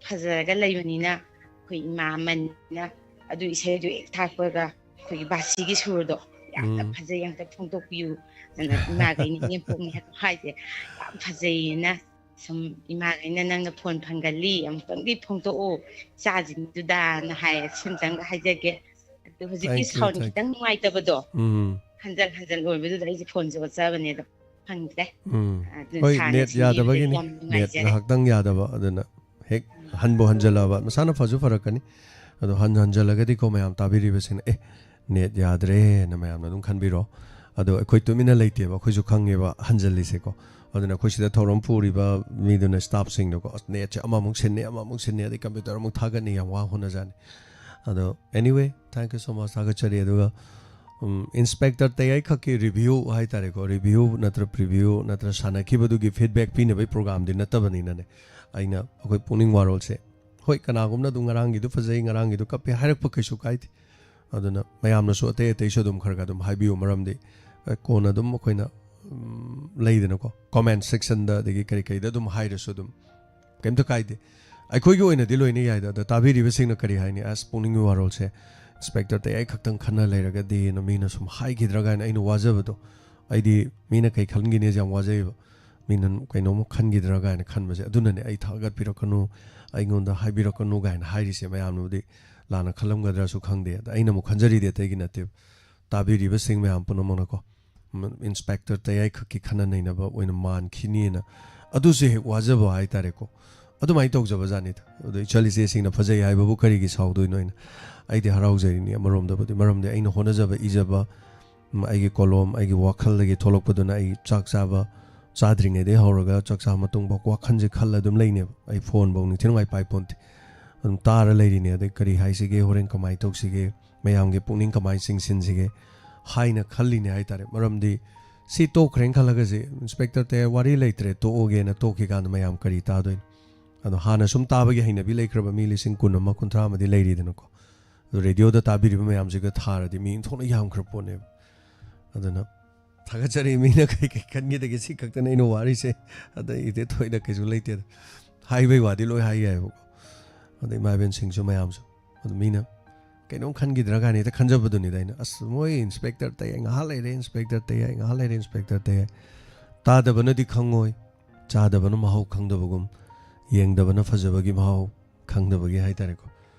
ꯐꯖꯔꯒ ꯂꯩꯕꯅꯤꯅ, ꯑꯩꯈꯣꯏ ꯏꯃꯥ ꯑꯃꯅꯤꯅ ꯑꯗꯨ ꯏꯁꯩꯗꯨ ꯍꯦꯛ ꯊꯥꯔꯛꯄꯒ ꯑꯩꯈꯣꯏꯒꯤ ꯕꯥꯁꯤꯒꯤ ꯁꯨꯔꯗꯣ ꯌꯥꯝꯅ ꯎꯝ꯫ ꯐꯖꯩ, ꯑꯝꯇ ꯐꯣꯡꯗꯣꯛꯄꯤꯌꯨ꯫ ꯑꯗꯨꯅ ꯏꯃꯥꯈꯩꯅ ꯏꯅꯦꯝꯄꯣꯛꯅꯤ ꯍꯥꯏꯕ ꯍꯥꯏꯁꯦ ꯌꯥꯝ ꯐꯖꯩꯌꯦꯅ ꯁꯨꯝ ꯏꯃꯥꯈꯩꯅ, "ꯅꯪꯅ ꯐꯣꯟ ꯐꯪꯒꯜꯂꯤ, ꯑꯃꯨꯛꯇꯪꯗꯤ ꯐꯣꯡꯗꯣꯛꯑꯣ ꯏꯆꯥꯁꯤꯡꯗꯨꯗꯥꯅ" ꯍꯥꯏ꯫ ꯁꯤꯝꯇꯪꯒ ꯍꯥꯏꯖꯒꯦ꯫ ꯑꯗꯨ ꯍꯧꯖꯤꯛꯀꯤ thank you, sound thank you꯫ ꯈꯤꯇꯪ ꯅꯨꯡꯉꯥꯏꯇꯕꯗꯣ ꯎꯝ꯫ ꯍꯟꯖꯜ ꯍꯟꯖꯜ ꯑꯣꯏꯕꯗꯨꯗ ꯑꯩꯁꯦ ꯐꯣꯟꯁꯦ ꯑꯣꯠꯆꯕꯅꯦ, ꯑꯗꯣ ꯐꯪꯗ꯭ꯔꯦ꯫ ꯎꯝ꯫ ꯑꯗꯨꯅ ꯍꯣꯏ, ꯁꯥꯔꯅ ꯅꯦꯠ ꯁꯤꯟꯕꯤꯕꯗꯒꯤ ꯌꯥꯗꯕꯒꯤꯅꯤ꯫ ꯌꯥꯝ ꯅꯦꯠ ꯅꯨꯡꯉꯥꯏꯖꯔꯦ꯫ ꯉꯥꯏꯍꯥꯛꯇꯪ ꯌꯥꯗꯕ, ꯑꯗꯨꯅ ꯍꯦꯛ ꯎꯝ꯫ ꯍꯟꯕꯨ ꯍꯟꯖꯜꯂꯛꯑꯕ ꯃꯁꯥꯅ ꯐꯁꯨ ꯐꯔꯛꯀꯅꯤ꯫ ꯑꯗꯣ ꯍꯟ ꯍꯟꯖꯜꯂꯒꯗꯤꯀꯣ, ꯃꯌꯥꯝ ꯇꯥꯕꯤꯔꯤꯕꯁꯤꯡꯅ, "ꯑꯦ, ꯅꯦꯠ ꯌꯥꯗ꯭ꯔꯦꯅ" ꯃꯌꯥꯝꯅ ꯑꯗꯨꯝ ꯈꯟꯕꯤꯔꯣ꯫ ꯑꯗꯣ ꯑꯩꯈꯣꯏ ꯇꯨꯃꯤꯟꯅ ꯂꯩꯇꯦꯕ, ꯑꯩꯈꯣꯏꯁꯨ ꯈꯪꯉꯦꯕ ꯍꯟꯖꯜꯂꯤꯁꯦꯀꯣ꯫ ꯑꯗꯨꯅ ꯑꯩꯈꯣꯏ ꯁꯤꯗ ꯊꯧꯔꯝ ꯄꯨꯔꯤꯕ ꯃꯤꯗꯨꯅ, ꯁ꯭ꯇꯥꯐꯁꯤꯡꯗꯨꯀꯣ, "ꯑꯁ, ꯅꯦꯠꯁꯦ ꯑꯃꯃꯨꯛ ꯁꯤꯟꯅꯤ, ꯑꯃꯃꯨꯛ ꯁꯤꯟꯅꯤ, ꯑꯗꯩ ꯀꯝꯄ꯭ꯌꯨꯇꯔ ꯑꯃꯨꯛ ꯊꯥꯒꯠꯅꯤ", ꯌꯥꯝ ꯋꯥ ꯍꯣꯠꯅꯖꯥꯠꯅꯤ꯫ ꯑꯗꯣ anyway, thank you so much, ꯊꯥꯒꯠꯆꯔꯤ꯫ ꯑꯗꯨꯒ ꯏꯟꯁꯄꯦꯛꯇꯔ ꯇꯌꯥꯏ ꯈꯛꯀꯤ ꯔꯤꯚ꯭ꯌꯨ ꯍꯥꯏꯇꯥꯔꯦꯀꯣ, ꯔꯤꯚ꯭ꯌꯨ ꯅꯠꯇ꯭ꯔ ꯄ꯭ꯔꯤꯚ꯭ꯌꯨ ꯅꯠꯇ꯭ꯔ ꯁꯥꯟꯅꯈꯤꯕꯗꯨꯒꯤ ꯐꯤꯗꯕꯦꯛ ꯄꯤꯅꯕꯒꯤ ꯄ꯭ꯔꯣꯒ꯭ꯔꯥꯝꯗꯤ ꯅꯠꯇꯕꯅꯤꯅꯅꯦ, ꯑꯩꯅ ꯑꯩꯈꯣꯏ ꯄꯨꯛꯅꯤꯡ ꯋꯥꯔꯣꯜꯁꯦ, ꯍꯣꯏ, ꯀꯅꯥꯒꯨꯝꯅ ꯑꯗꯨꯝ "ꯉꯔꯥꯡꯒꯤꯗꯨ ꯐꯖꯩ, ꯉꯔꯥꯡꯒꯤꯗꯨ ꯀꯞꯄꯦ" ꯍꯥꯏꯔꯛꯄ ꯀꯩꯁꯨ ꯀꯥꯏꯗꯦ꯫ ꯑꯗꯨꯅ ꯃꯌꯥꯝꯅꯁꯨ ꯑꯇꯩ ꯑꯇꯩꯁꯨ ꯑꯗꯨꯝ ꯈꯔ ꯈꯔ ꯑꯗꯨꯝ ꯍꯥꯏꯕꯤꯌꯨ, ꯃꯔꯝꯗꯤ, ꯑ, ꯀꯣꯟꯅ ꯑꯗꯨꯝ ꯑꯩꯈꯣꯏꯅ, ꯎꯝ, ꯂꯩꯗꯅꯀꯣ, ꯀꯣꯃꯦꯟ ꯁꯦꯛꯁꯟꯗ ꯑꯗꯒꯤ ꯀꯔꯤ ꯀꯔꯤꯗ ꯑꯗꯨꯝ ꯍꯥꯏꯔꯁꯨ ꯑꯗꯨꯝ ꯀꯩꯝꯇ ꯀꯥꯏꯗꯦ꯫ ꯑꯩꯈꯣꯏꯒꯤ ꯑꯣꯏꯅꯗꯤ ꯂꯣꯏꯅ ꯌꯥꯏꯗ꯫ ꯑꯗ ꯇꯥꯕꯤꯔꯤꯕꯁꯤꯡꯅ ꯀꯔꯤ ꯍꯥꯏꯅꯤ? "ꯑꯁ, ꯄꯨꯛꯅꯤꯡꯒꯤ ꯋꯥꯔꯣꯜꯁꯦ ꯏꯟꯁꯄꯦꯛꯇꯔ ꯇꯌꯥꯏ ꯈꯛꯇꯪ ꯈꯟꯅ ꯂꯩꯔꯒꯗꯤꯅ ꯃꯤꯅ ꯁꯨꯝ ꯍꯥꯏꯈꯤꯗ꯭ꯔꯥ" ꯀꯥꯏꯅ ꯑꯩꯅ ꯋꯥꯖꯕꯗꯣ, ꯑꯩꯗꯤ ꯃꯤꯅ ꯀꯩ ꯈꯟꯒꯤꯅꯦꯁꯦ ꯌꯥꯝ ꯋꯥꯖꯩꯌꯦꯕ꯫ ꯃꯤꯅ ꯀꯩꯅꯣꯝꯃ ꯈꯟꯈꯤꯗ꯭ꯔꯥ ꯀꯥꯏꯅ ꯈꯟꯕꯁꯦ, ꯑꯗꯨꯅꯅꯦ ꯑꯩ ꯊꯥꯒꯠꯄꯤꯔꯛꯀꯅꯨ, ꯑꯩꯉꯣꯟꯗ ꯍꯥꯏꯕꯤꯔꯛꯀꯅꯨ ꯀꯥꯏꯅ ꯍꯥꯏꯔꯤꯁꯦ꯫ ꯃꯌꯥꯝꯅꯕꯨꯗꯤ ꯂꯥꯟꯅ ꯈꯜꯂꯝꯒꯗ꯭ꯔꯥꯁꯨ ꯈꯪꯗꯦ꯫ ꯑꯗ ꯑꯩꯅ ꯑꯃꯨꯛ ꯈꯟꯖꯔꯤꯗꯤ ꯑꯇꯩꯒꯤ ꯅꯠꯇꯦꯕ, ꯇꯥꯕꯤꯔꯤꯕꯁꯤꯡ ꯃꯌꯥꯝ ꯄꯨꯝꯅꯃꯛꯅꯀꯣ, ꯏꯟꯁꯄꯦꯛꯇꯔ ꯇꯌꯥꯏ ꯈꯛꯀꯤ ꯈꯟꯅ ꯅꯩꯅꯕ ꯑꯣꯏꯅ ꯃꯥꯟꯈꯤꯅꯤꯅ, ꯑꯗꯨꯁꯨ ꯍꯦꯛ ꯋꯥꯖꯕ ꯍꯥꯏꯇꯥꯔꯦꯀꯣ꯫ ꯑꯗꯨꯃꯥꯏꯅ ꯇꯧꯖꯕ ꯖꯥꯠꯅꯤꯗ꯫ ꯑꯗꯣ ꯏꯆꯜ ꯏꯆꯦꯁꯤꯡꯅ ꯐꯖꯩ ꯍꯥꯏꯕꯕꯨ ꯀꯔꯤꯒꯤ ꯁꯥꯎꯗꯣꯏꯅꯣ? ꯑꯩꯅ, ꯑꯩꯗꯤ ꯍꯔꯥꯎꯖꯔꯤꯅꯤ ꯑꯃꯔꯣꯝꯗꯕꯨꯗꯤ, ꯃꯔꯝꯗꯤ ꯑꯩꯅ ꯍꯣꯠꯅꯖꯕ, ꯏꯖꯕ, ꯎꯝ, ꯑꯩꯒꯤ ꯀꯣꯂꯣꯝ, ꯑꯩꯒꯤ ꯋꯥꯈꯜꯗꯒꯤ ꯊꯣꯛꯂꯛꯄꯗꯨꯅ ꯑꯩ ꯆꯥꯛ ꯆꯥꯕ, ꯆꯥꯗ꯭ꯔꯤꯉꯩꯗꯩ ꯍꯧꯔꯒ ꯆꯥꯛ ꯆꯥꯕ ꯃꯇꯨꯡꯐꯥꯎ ꯋꯥꯈꯜꯁꯦ ꯈꯜꯂ ꯑꯗꯨꯝ ꯂꯩꯅꯦꯕ꯫ ꯑꯩ ꯐꯣꯟꯐꯧ ꯅꯤꯡꯊꯤꯅꯨꯡꯉꯥꯏ ꯄꯥꯏ ꯄꯣꯟꯇꯦ꯫ ꯑꯗꯨꯝ ꯇꯥꯔ ꯂꯩꯔꯤꯅꯦ꯫ ꯑꯗꯩ ꯀꯔꯤ ꯍꯥꯏꯁꯤꯒꯦ, ꯍꯣꯔꯦꯟ ꯀꯃꯥꯏꯅ ꯇꯧꯁꯤꯒꯦ, ꯃꯌꯥꯝꯒꯤ ꯄꯨꯛꯅꯤꯡ ꯀꯃꯥꯏꯅ ꯆꯤꯡꯁꯤꯟꯁꯤꯒꯦ ꯍꯥꯏꯅ ꯈꯜꯂꯤꯅꯦ ꯍꯥꯏꯇꯥꯔꯦ꯫ ꯃꯔꯝꯗꯤ ꯁꯤ ꯇꯣꯛꯈ꯭ꯔꯦꯅ ꯈꯜꯂꯒ ꯁꯤ ꯏꯟꯁꯄꯦꯛꯇꯔ ꯇꯌꯥꯏ ꯋꯥꯔꯤ ꯂꯩꯇ꯭ꯔꯦ, ꯇꯣꯛꯑꯒꯦꯅ ꯇꯣꯛꯈꯤ ꯀꯥꯟꯗ ꯃꯌꯥꯝ ꯀꯔꯤ ꯇꯥꯗꯣꯏꯅꯣ? ꯑꯗꯣ ꯍꯥꯟꯅ ꯁꯨꯝ ꯇꯥꯕꯒꯤ ꯍꯩꯅꯕꯤ ꯂꯩꯈ꯭ꯔꯕ ꯃꯤ ꯂꯤꯁꯤꯡ ꯀꯨꯟ ꯑꯃ, ꯀꯨꯟꯊ꯭ꯔꯥ ꯑꯃꯗꯤ ꯂꯩꯔꯤꯗꯅꯀꯣ꯫ ꯑꯗꯣ ꯔꯦꯗꯤꯑꯣꯗ ꯇꯥꯕꯤꯔꯤꯕ ꯃꯌꯥꯝꯁꯤꯒ ꯊꯥꯔꯗꯤ ꯃꯤ ꯊꯣꯛꯅ ꯌꯥꯝꯈ꯭ꯔ ꯄꯣꯠꯅꯦꯕ꯫ ꯑꯗꯨꯅ ꯊꯥꯒꯠꯆꯔꯤ꯫ ꯃꯤꯅ ꯀꯩ ꯀꯩ ꯈꯟꯈꯤꯗꯒꯦ ꯁꯤ ꯈꯛꯇꯅꯦ ꯑꯩꯅ ꯋꯥꯔꯤꯁꯦ꯫ ꯑꯗꯩꯗꯤ ꯊꯣꯏꯅ ꯀꯩꯁꯨ ꯂꯩꯇꯦꯗ꯫ ꯍꯥꯏꯕꯩ ꯋꯥꯗꯤ ꯂꯣꯏ ꯍꯥꯏ ꯌꯥꯏꯕꯀꯣ꯫ ꯑꯗꯩ ꯏꯃꯥ ꯏꯕꯦꯟꯁꯤꯡꯁꯨ ꯃꯌꯥꯝꯁꯨ꯫ ꯑꯗꯨ ꯃꯤꯅ ꯀꯩꯅꯣꯝ ꯈꯟꯈꯤꯗ꯭ꯔꯥ ꯀꯥꯏꯅ ꯍꯦꯛꯇ ꯈꯟꯖꯕꯗꯨꯅꯤꯗ ꯑꯩꯅ꯫ "ꯑꯁ, ꯃꯣꯏ ꯏꯟꯁꯄꯦꯛꯇꯔ ꯇꯌꯥꯏ ꯉꯥꯏꯍꯥꯛ ꯂꯩꯔꯦ, ꯏꯟꯁꯄꯦꯛꯇꯔ ꯇꯌꯥꯏ ꯉꯥꯏꯍꯥꯛ ꯂꯩꯔꯦ, ꯏꯟꯁꯄꯦꯛꯇꯔ ꯇꯌꯥꯏ"꯫ ꯇꯥꯗꯕꯅꯗꯤ ꯈꯪꯉꯣꯏ, ꯆꯥꯗꯕꯅ ꯃꯍꯥꯎ ꯈꯪꯗꯕꯒꯨꯝ, ꯌꯦꯡꯗꯕꯅ ꯐꯖꯕꯒꯤ ꯃꯍꯥꯎ ꯈꯪꯗꯕꯒꯤ ꯍꯥꯏꯇꯥꯔꯦꯀꯣ꯫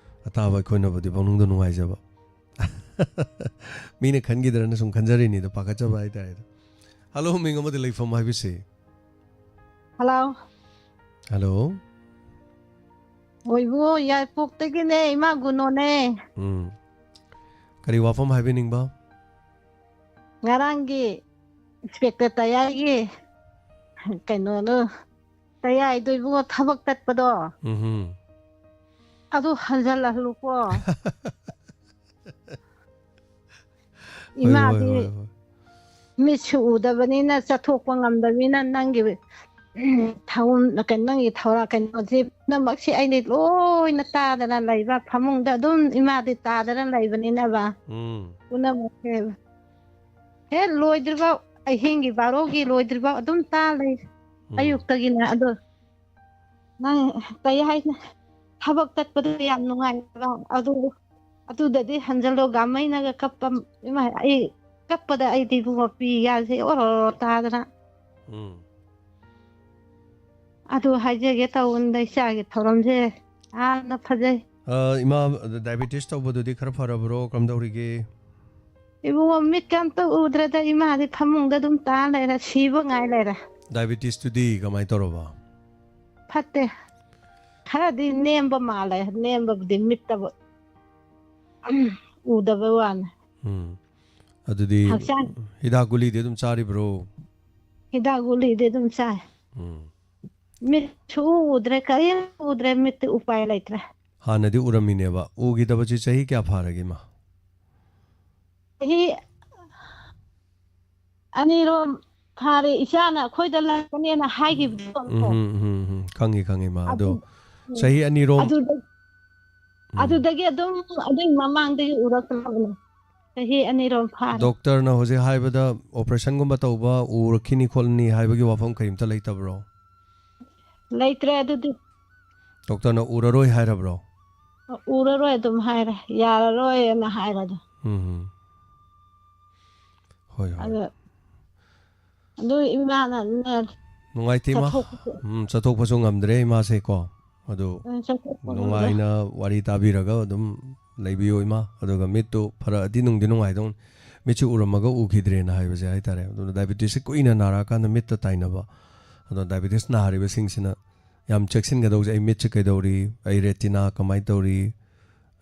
ꯑꯇꯥꯕ ꯑꯩꯈꯣꯏꯅꯕꯨꯗꯤ ꯄꯪꯅꯨꯡꯗ ꯅꯨꯡꯉꯥꯏꯖꯕ꯫ ꯃꯤꯅ ꯈꯟꯈꯤꯗ꯭ꯔꯅ ꯁꯨꯝ ꯈꯟꯖꯔꯤꯅꯤꯗ, ꯄꯥꯈꯠꯆꯕ ꯍꯥꯏꯇꯥꯔꯦꯗ꯫ ꯍꯜꯂꯣ, ꯃꯤꯡ ꯑꯃꯗ ꯂꯩꯐꯝ ꯍꯥꯏꯕꯁꯤ꯫ ꯍꯜꯂꯣ꯫ ꯍꯜꯂꯣ꯫ ꯑꯣ, ꯏꯕꯨꯡꯉꯣ, ꯌꯥꯏꯄꯣꯛꯇꯒꯤꯅꯦ, ꯏꯃꯥ ꯒꯨꯅꯣꯅꯦ꯫ ꯎꯝ꯫ ꯀꯔꯤ ꯋꯥꯐꯝ ꯍꯥꯏꯕꯤꯅꯤꯡꯕ? ꯉꯔꯥꯡꯒꯤ ꯏꯟꯁꯄꯦꯛꯇꯔ ꯇꯌꯥꯏꯒꯤ ꯀꯩꯅꯣꯗꯣ, ꯇꯌꯥꯏꯗꯣ ꯏꯕꯨꯡꯉꯣ, ꯊꯕꯛ ꯇꯠꯄꯗꯣ, ꯎꯝꯍꯨꯝ꯫ ꯑꯗꯨ ꯍꯟꯖꯜꯍꯜꯂꯨꯀꯣ꯫ ꯍꯣꯏ, ꯍꯣꯏ, ꯏꯃꯥꯗꯤ ꯍꯣꯏ, ꯍꯣꯏ꯫ ꯃꯤꯠꯁꯨ ꯎꯗꯕꯅꯤꯅ, ꯆꯠꯊꯣꯛꯄ ꯉꯝꯗꯕꯅꯤꯅ, ꯅꯪꯒꯤ, ꯎꯝ, ꯊꯧ-, ꯀꯩꯅꯣ, ꯅꯪꯒꯤ ꯊꯧꯔꯥꯡ, ꯀꯩꯅꯣꯁꯤ ꯄꯨꯝꯅꯃꯛꯁꯤ ꯑꯩꯅ ꯂꯣꯏꯅ ꯇꯥꯗꯅ ꯂꯩꯕ, ꯐꯃꯨꯡꯗ ꯑꯗꯨꯝ ꯏꯃꯥꯗꯤ ꯇꯥꯗꯅ ꯂꯩꯕꯅꯤꯅꯕ꯫ ꯎꯝ꯫ ꯄꯨꯝꯅꯃꯛꯁꯦ ꯍꯦꯛ ꯂꯣꯏꯗ꯭ꯔꯤꯐꯥꯎ, ꯑꯍꯤꯡꯒꯤ ꯕꯥꯔꯣꯒꯤ ꯂꯣꯏꯗ꯭ꯔꯤꯐꯥꯎ ꯑꯗꯨꯝ ꯇꯥ ꯂꯩ꯫ ꯎꯝ꯫ ꯑꯌꯨꯛꯇꯒꯤꯅ ꯑꯗꯣ ꯅꯪ ꯀꯩ ꯍꯥꯏꯅ ꯊꯕꯛ ꯆꯠꯄꯗꯣ ꯌꯥꯝ ꯅꯨꯡꯉꯥꯏꯕ꯫ ꯑꯗꯨ, ꯑꯗꯨꯗꯗꯤ ꯍꯟꯖꯜꯂꯣ, ꯒꯥꯃꯩꯅꯒ ꯀꯞꯄ, ꯏꯃꯥ, ꯑꯩ ꯀꯞꯄꯗ ꯑꯩꯗꯤ ꯏꯕꯨꯡꯉꯣ ꯄꯤ ꯌꯥꯁꯦ ꯑꯣꯔꯣ ꯇꯥꯗꯅ꯫ ꯎꯝ꯫ ꯑꯗꯨ ꯍꯥꯏꯖꯒꯦ ꯇꯧꯕꯅꯤꯗ, ꯏꯆꯥꯒꯤ ꯊꯧꯔꯝꯁꯦ ꯌꯥꯝꯅ ꯐꯖꯩ꯫ ꯑ, ꯏꯃꯥ, diabetes ꯇꯧꯕꯗꯨꯗꯤ ꯈꯔ ꯐꯔꯕ꯭ꯔꯣ? ꯀꯝꯗꯧꯔꯤꯒꯦ? ꯏꯕꯨꯡꯉꯣ, ꯃꯤꯠꯀ ꯑꯝꯇ ꯎꯗ꯭ꯔꯦꯗ, ꯏꯃꯥꯗꯤ ꯐꯃꯨꯡꯗ ꯑꯗꯨꯝ ꯇꯥ ꯂꯩꯔꯦ, ꯁꯤꯕ ꯉꯥꯏ ꯂꯩꯔꯦ꯫ Diabetesꯇꯨꯗꯤ ꯀꯃꯥꯏ ꯇꯧꯔꯕ? ꯐꯠꯇꯦ꯫ ꯈꯔꯗꯤ ꯅꯦꯝꯕ ꯃꯥꯜꯂꯦ, ꯅꯦꯝꯕꯕꯨꯗꯤ ꯃꯤꯠꯇꯕꯨ ꯎꯗꯕ ꯋꯥꯅꯤ꯫ ꯎꯝ꯫ ꯑꯗꯨꯗꯤ ꯍꯛꯆꯥꯡ ꯍꯤꯗꯥꯛ ꯒꯨꯂꯤꯗꯤ ꯑꯗꯨꯝ ꯆꯥꯔꯤꯕ꯭ꯔꯣ? ꯍꯤꯗꯥꯛ ꯒꯨꯂꯤꯗꯤ ꯑꯗꯨꯝ ꯆꯥꯏ꯫ ꯎꯝ꯫ ꯃꯤꯠ ꯁꯨꯛꯎ ꯎꯗ꯭ꯔꯦ, ꯀꯔꯤꯝ ꯎꯗ꯭ꯔꯦ, ꯃꯤꯠꯇꯤ ꯎꯄꯥꯏ ꯂꯩꯇ꯭ꯔꯦ꯫ ꯍꯥꯟꯅꯗꯤ ꯎꯔꯝꯃꯤꯅꯦꯕ꯫ ꯎꯈꯤꯗꯕꯁꯤ ꯆꯍꯤ ꯀꯌꯥ ꯐꯥꯔꯒꯦ, ꯏꯃꯥ? ꯆꯍꯤ ꯑꯅꯤꯔꯣꯝ ꯐꯥꯔꯦ, ꯏꯆꯥꯅ ꯑꯩꯈꯣꯏꯗ ꯂꯥꯛꯀꯅꯦꯅ ꯍꯥꯏꯈꯤꯕꯗꯣ꯫ ꯎꯝ, ꯎꯝ, ꯎꯝ, ꯎꯝ꯫ ꯈꯪꯉꯤ, ꯈꯪꯉꯤ, ꯏꯃꯥ꯫ ꯑꯗꯣ ꯑꯗꯨ, ꯎꯝ꯫ ꯆꯍꯤ ꯑꯅꯤꯔꯣꯝ ꯑꯗꯨꯗ-, ꯎꯝ꯫ ꯑꯗꯨꯗꯒꯤ ꯑꯗꯨꯝ, ꯑꯗꯨꯒꯤ ꯃꯃꯥꯡꯗꯒꯤ ꯎꯔꯛꯇ꯭ꯔꯕꯅꯦ꯫ ꯆꯍꯤ ꯑꯅꯤꯔꯣꯝ ꯐꯥꯔꯦ꯫ ꯗꯣꯛꯇꯔꯅ ꯍꯧꯖꯤꯛ ꯍꯥꯏꯕꯗ operationꯒꯨꯝꯕ ꯇꯧꯕ, ꯎꯔꯛꯈꯤꯅꯤ ꯈꯣꯠꯂꯅꯤ ꯍꯥꯏꯕꯒꯤ ꯋꯥꯐꯝ ꯀꯔꯤꯝꯇ ꯂꯩꯇꯕ꯭ꯔꯣ? ꯂꯩꯇ꯭ꯔꯦ ꯑꯗꯨꯗꯤ꯫ ꯗꯣꯛꯇꯔꯅ ꯎꯔꯔꯣꯏ ꯍꯥꯏꯔꯕ꯭ꯔꯣ? ꯎꯔꯔꯣꯏ ꯑꯗꯨꯝ ꯍꯥꯏꯔꯦ, ꯌꯥꯔꯔꯣꯏꯅ ꯍꯥꯏꯔꯦ ꯑꯗꯣ꯫ ꯎꯝ꯫ ꯍꯣꯏ, ꯍꯣꯏ꯫ ꯑꯗꯣ ꯑꯗꯨ ꯏꯃꯥꯅꯅꯦ, ꯅꯨꯡꯉꯥꯏꯇꯦ, ꯏꯃꯥ꯫ ꯆꯠꯊꯣꯛꯄꯁꯨ ꯎꯝ, ꯆꯠꯊꯣꯛꯄꯁꯨ ꯉꯝꯗ꯭ꯔꯦ ꯏꯃꯥꯁꯦꯀꯣ꯫ ꯑꯗꯨ ꯑ, ꯆꯠꯊꯣꯛꯄ ꯉꯝꯗ꯭ꯔꯦ꯫ ꯅꯨꯡꯉꯥꯏꯅ ꯋꯥꯔꯤ ꯇꯥꯕꯤꯔꯒ ꯑꯗꯨꯝ ꯂꯩꯕꯤꯌꯨ, ꯏꯃꯥ꯫ ꯑꯗꯨꯒ ꯃꯤꯠꯇꯨ ꯐꯔꯛꯑꯗꯤ ꯅꯨꯡꯗꯤ ꯅꯨꯡꯉꯥꯏꯗꯧꯅꯤ꯫ ꯃꯤꯠꯁꯦ ꯎꯔꯝꯃꯒ ꯎꯈꯤꯗ꯭ꯔꯦꯅ ꯍꯥꯏꯕꯁꯦ ꯍꯥꯏꯇꯥꯔꯦ꯫ ꯑꯗꯨꯅ diabetesꯁꯦ ꯀꯨꯏꯅ ꯅꯥꯔꯛꯑꯀꯥꯟꯗ ꯃꯤꯠꯇ ꯇꯥꯏꯅꯕ꯫ ꯑꯗꯣ diabetes ꯅꯥꯔꯤꯕꯁꯤꯡꯁꯤꯅ ꯌꯥꯝ ꯆꯦꯛꯁꯤꯟꯒꯗꯧꯁꯦ, ꯑꯩ ꯃꯤꯠꯁꯦ ꯀꯩꯗꯧꯔꯤ, ꯑꯩ ꯔꯦꯇꯤꯅꯥ ꯀꯃꯥꯏꯅ ꯇꯧꯔꯤ,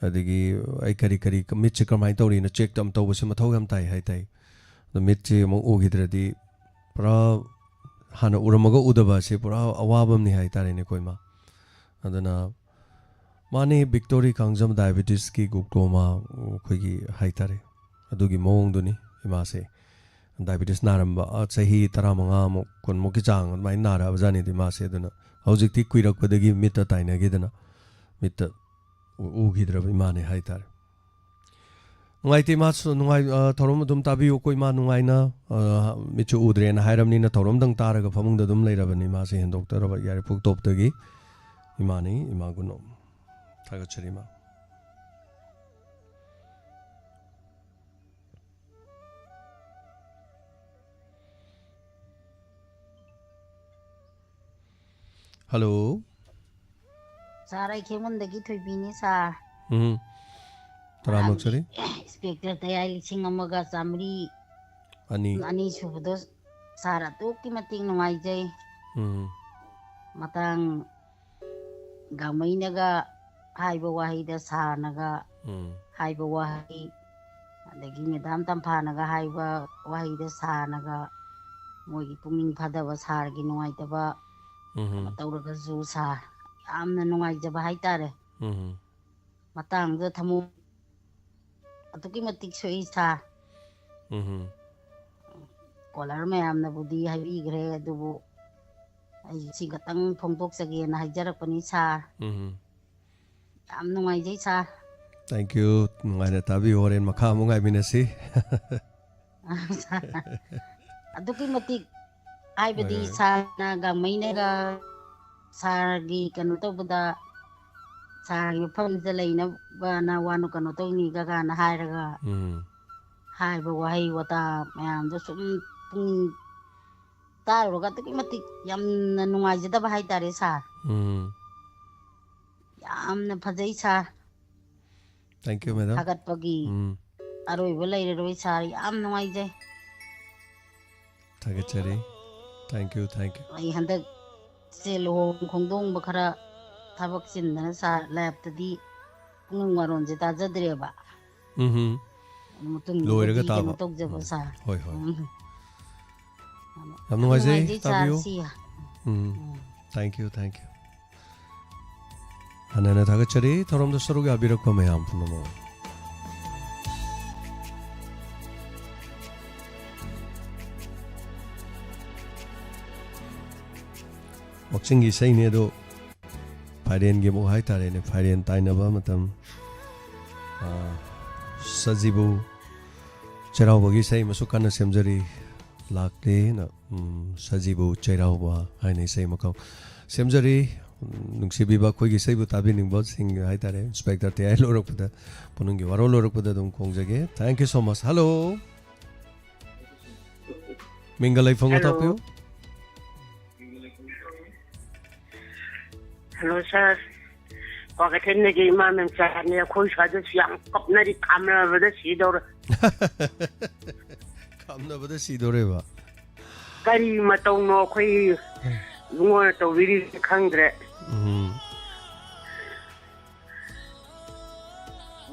ꯑꯗꯒꯤ ꯑꯩ ꯀꯔꯤ ꯀꯔꯤ, ꯃꯤꯠꯁꯦ ꯀꯃꯥꯏꯅ ꯇꯧꯔꯤꯅ ꯆꯦꯛ ꯌꯥꯝ ꯇꯧꯕꯁꯦ ꯃꯊꯧ ꯌꯥꯝ ꯇꯥꯏ ꯍꯥꯏ ꯇꯥꯏ꯫ ꯑꯗꯣ ꯃꯤꯠꯁꯦ ꯑꯃꯨꯛ ꯎꯈꯤꯗ꯭ꯔꯗꯤ ꯄꯨꯔꯥ ꯍꯥꯟꯅ ꯎꯔꯝꯃꯒ ꯎꯗꯕ ꯑꯁꯤ ꯄꯨꯔꯥ ꯑꯋꯥꯕ ꯑꯃꯅꯤ ꯍꯥꯏ ꯇꯥꯔꯦꯅꯦꯀꯣ, ꯏꯃꯥ꯫ ꯑꯗꯨꯅ ꯃꯥꯅꯤ, ꯕꯤꯛꯇꯣꯔꯤ ꯀꯥꯡꯖꯝ ꯗꯥꯏꯕꯦꯇꯤꯁꯀꯤ glaucoma ꯑꯩꯈꯣꯏꯒꯤ ꯍꯥꯏ ꯇꯥꯔꯦ, ꯑꯗꯨꯒꯤ ꯃꯑꯣꯡꯗꯨꯅꯤ ꯏꯃꯥꯁꯦ꯫ ꯗꯥꯏꯕꯦꯇꯤꯁ ꯅꯥꯔꯝꯕ, ꯑ, ꯆꯍꯤ ꯇꯔꯥꯃꯉꯥꯃꯨꯛ, ꯀꯨꯟꯃꯨꯛꯀꯤ ꯆꯥꯡ ꯑꯗꯨꯃꯥꯏꯅ ꯅꯥꯔꯛꯑꯕꯖꯥꯠꯅꯤꯗ ꯏꯃꯥꯁꯦ꯫ ꯑꯗꯨꯅ ꯍꯧꯖꯤꯛꯇꯤ ꯀꯨꯏꯔꯛꯄꯗꯒꯤ ꯃꯤꯠꯇ ꯇꯥꯏꯅꯈꯤꯗꯅ ꯃꯤꯠꯇ ꯎ-, ꯎꯈꯤꯗ꯭ꯔꯕ ꯏꯃꯥꯅꯦ ꯍꯥꯏ ꯇꯥꯔꯦ꯫ ꯅꯨꯡꯉꯥꯏꯇꯦ, ꯏꯃꯥꯁꯨ ꯅꯨꯡꯉꯥꯏ-, ꯑ, ꯊꯧꯔꯝ ꯑꯗꯨꯝ ꯇꯥꯕꯤꯌꯨꯀꯣ ꯏꯃꯥ, ꯅꯨꯡꯉꯥꯏꯅ꯫ ꯑ, ꯃꯤꯠꯁꯨ ꯎꯗ꯭ꯔꯦꯅ ꯍꯥꯏꯔꯕꯅꯤꯅ ꯊꯧꯔꯝꯗꯪ ꯇꯥꯔꯒ ꯐꯃꯨꯡꯗ ꯑꯗꯨꯝ ꯂꯩꯔꯕꯅꯤ ꯏꯃꯥꯁꯦ, ꯍꯦꯟꯗꯣꯛꯇꯔꯕ ꯌꯥꯏꯔꯤꯄꯣꯛ ꯇꯣꯞꯇꯒꯤ ꯏꯃꯥꯅꯤ, ꯏꯃꯥ ꯒꯨꯅꯣ꯫ ꯊꯥꯒꯠꯆꯔꯤ ꯏꯃꯥ꯫ ꯍꯜꯂꯣ꯫ ꯁꯥꯔ, ꯑꯩ ꯈꯦꯃꯟꯗꯒꯤ ꯊꯣꯏꯕꯤꯅꯤ ꯁꯥꯔ꯫ ꯎꯝ꯫ ꯇꯔꯥꯃꯨꯛ ꯆꯠꯂꯤ꯫ ꯏꯟꯁꯄꯦꯛꯇꯔ ꯇꯌꯥꯏ ꯂꯤꯁꯤꯡ ꯑꯃꯒ ꯆꯥꯃꯔꯤ ꯑꯅꯤ꯫ ꯑꯅꯤ ꯁꯨꯕꯗꯣ ꯁꯥꯔ ꯑꯗꯨꯛꯀꯤ ꯃꯇꯤꯛ ꯅꯨꯡꯉꯥꯏꯖꯩ꯫ ꯎꯝ꯫ ꯃꯇꯥꯡ ꯒꯥꯡꯃꯩꯅꯒ ꯍꯥꯏꯕ ꯋꯥꯍꯩꯗ ꯁꯥꯔꯅꯒ ꯎꯝ꯫ ꯍꯥꯏꯕ ꯋꯥꯍꯩ, ꯑꯗꯒꯤ ꯃꯦꯗꯥꯝ ꯇꯝꯐꯥꯅꯒ ꯍꯥꯏꯕ ꯋꯥꯍꯩꯗ ꯁꯥꯔꯅꯒ ꯃꯣꯏꯒꯤ ꯄꯨꯛꯅꯤꯡ ꯐꯥꯗꯕ, ꯁꯥꯔꯒꯤ ꯅꯨꯡꯉꯥꯏꯇꯕ ꯎꯝ꯫ ꯀꯩꯅꯣ ꯇꯧꯔꯒꯁꯨ ꯁꯥꯔ ꯌꯥꯝꯅ ꯅꯨꯡꯉꯥꯏꯖꯕ ꯍꯥꯏꯇꯥꯔꯦ꯫ ꯎꯝ꯫ ꯃꯇꯥꯡꯗꯨꯗ ꯊꯃꯣꯏ ꯑꯗꯨꯛꯀꯤ ꯃꯇꯤꯛ ꯁꯣꯛꯏ ꯁꯥꯔ꯫ ꯎꯝ꯫ ꯀꯣꯂꯔ ꯃꯌꯥꯝꯅꯕꯨꯗꯤ ꯍꯥꯏꯕꯤꯈ꯭ꯔꯦ, ꯑꯗꯨꯕꯨ ꯑꯩ ꯁꯤ ꯈꯛꯇꯪ ꯐꯣꯡꯗꯣꯛꯆꯒꯦꯅ ꯍꯥꯏꯖꯔꯛꯄꯅꯤ ꯁꯥꯔ꯫ ꯎꯝ꯫ ꯌꯥꯝ ꯅꯨꯡꯉꯥꯏꯖꯩ ꯁꯥꯔ꯫ Thank you. ꯅꯨꯡꯉꯥꯏꯅ ꯇꯥꯕꯤꯌꯨ꯫ ꯍꯣꯔꯦꯟ ꯃꯈꯥ ꯑꯃꯨꯛ ꯉꯥꯏꯃꯤꯟꯅꯁꯤ꯫ ꯑꯗꯨꯛꯀꯤ ꯃꯇꯤꯛ ꯍꯥꯏꯕꯗꯤ ꯍꯣꯏ, ꯍꯣꯏ꯫ ꯁꯥꯔꯅ ꯒꯥꯡꯃꯩꯅꯒ ꯁꯥꯔꯒꯤ ꯀꯩꯅꯣ ꯇꯧꯕꯗ, ꯁꯥꯔꯒꯤ ꯃꯐꯝꯁꯤꯗ ꯂꯩꯅꯕꯅ ꯋꯥꯅ ꯀꯩꯅꯣ ꯇꯧꯅꯤꯒ ꯀꯥꯏꯅ ꯍꯥꯏꯔꯒ ꯎꯝ꯫ ꯍꯥꯏꯕ ꯋꯥꯍꯩ ꯋꯥꯇꯥ ꯃꯌꯥꯝꯗꯣ ꯁꯨꯝ ꯄꯨꯛꯅꯤꯡ ꯇꯥꯔꯨꯔꯒ ꯑꯗꯨꯛꯀꯤ ꯃꯇꯤꯛ ꯌꯥꯝꯅ ꯅꯨꯡꯉꯥꯏꯖꯗꯕ ꯍꯥꯏꯇꯥꯔꯦ ꯁꯥꯔ꯫ ꯎꯝ꯫ ꯌꯥꯝꯅ ꯐꯖꯩ ꯁꯥꯔ꯫ Thank you, madam. ꯊꯥꯒꯠꯄꯒꯤ ꯎꯝ꯫ ꯑꯔꯣꯏꯕ ꯂꯩꯔꯔꯣꯏ ꯁꯥꯔ, ꯌꯥꯝ ꯅꯨꯡꯉꯥꯏꯖꯩ꯫ ꯊꯥꯒꯠꯆꯔꯤ꯫ Thank you, thank you. ꯑꯩ ꯍꯟꯗꯛ ꯁꯦ ꯂꯨꯍꯣꯡ ꯈꯣꯡꯗꯣꯡꯕ ꯈꯔ ꯊꯕꯛ ꯆꯤꯟꯗꯅ ꯁꯥꯔ ꯂꯥꯏꯐꯇꯗꯤ ꯄꯨꯡ ꯋꯥꯔꯣꯟꯁꯦ ꯇꯥꯖꯗ꯭ꯔꯦꯕ꯫ ꯎꯝ꯫ ꯃꯇꯨꯡꯗ ꯂꯣꯏꯔꯒ ꯀꯩꯅꯣ ꯇꯥꯕ꯫ ꯇꯧꯖꯕ ꯁꯥꯔ꯫ ꯍꯣꯏ, ꯍꯣꯏ꯫ ꯎꯝ꯫ ꯌꯥꯝ ꯅꯨꯡꯉꯥꯏꯖꯩ, ꯅꯨꯡꯉꯥꯏꯖꯩ ꯁꯥꯔ, ꯇꯥꯕꯤꯌꯨ꯫ ꯁꯤ꯫ ꯎꯝ꯫ ꯎꯝ꯫ Thank you, thank you. ꯍꯟꯅ ꯍꯟꯅ ꯊꯥꯒꯠꯆꯔꯤ ꯊꯧꯔꯝꯗ ꯁꯔꯨꯛ ꯌꯥꯕꯤꯔꯛꯄ ꯃꯌꯥꯝ ꯄꯨꯝꯅꯃꯛ꯫ ꯋꯥꯛꯆꯤꯡꯒꯤ ꯏꯁꯩꯅꯦ ꯑꯗꯣ ꯐꯥꯏꯔꯦꯟꯒꯤ ꯑꯃꯨꯛ ꯍꯥꯏꯇꯥꯔꯦꯅꯦ, ꯐꯥꯏꯔꯦꯟ ꯇꯥꯏꯅꯕ ꯃꯇꯝ꯫ ꯑꯥ, ꯁꯖꯤꯕꯨ ꯆꯩꯔꯥꯎꯕꯒꯤ ꯏꯁꯩ ꯑꯃꯁꯨ ꯀꯟꯅ ꯁꯦꯝꯖꯔꯤ, ꯂꯥꯛꯂꯦꯅ꯫ ꯎꯝ, ꯁꯖꯤꯕꯨ ꯆꯩꯔꯥꯎꯕ ꯍꯥꯏꯅ ꯏꯁꯩ ꯑꯃꯈꯛ ꯁꯦꯝꯖꯔꯤ꯫ ꯎꯝ, ꯅꯨꯡꯁꯤꯕꯤꯕ ꯑꯩꯈꯣꯏꯒꯤ ꯏꯁꯩꯕꯨ ꯇꯥꯕꯤꯅꯤꯡꯕꯁꯤꯡ ꯍꯥꯏꯇꯥꯔꯦ, ꯏꯟꯁꯄꯦꯛꯇꯔ ꯇꯦꯌꯥꯏ ꯂꯣꯏꯔꯛꯄꯗ, ꯄꯨꯛꯅꯤꯡꯒꯤ ꯋꯥꯔꯣꯜ ꯂꯣꯏꯔꯛꯄꯗ ꯑꯗꯨꯝ ꯈꯣꯡꯖꯒꯦ꯫ Thank you so much. Hello. ꯃꯤꯡꯒ ꯂꯩꯐꯝꯒ Hello. ꯇꯥꯛꯄꯤꯌꯨ꯫ ꯍꯜꯂꯣ ꯁꯥꯔ, ꯀ꯭ꯋꯥꯀꯩꯊꯦꯜꯗꯒꯤ ꯏꯃꯥ ꯃꯦꯝꯆꯥꯅꯦ꯫ ꯑꯩꯈꯣꯏ ꯁ꯭ꯋꯥꯏꯗꯁꯨ ꯌꯥꯝ ꯀꯞꯅꯔꯤ, ꯈꯥꯝꯅꯕꯗ ꯁꯤꯗꯧꯔꯦ꯫ ꯈꯥꯝꯅꯕꯗ ꯁꯤꯗꯣꯔꯦꯕ꯫ ꯀꯔꯤ ꯃꯇꯧꯅꯣ ꯑꯩꯈꯣꯏ ꯏꯕꯨꯡꯉꯣꯅ ꯇꯧꯕꯤꯔꯤꯁꯦ ꯈꯪꯗ꯭ꯔꯦ꯫ ꯎꯝ꯫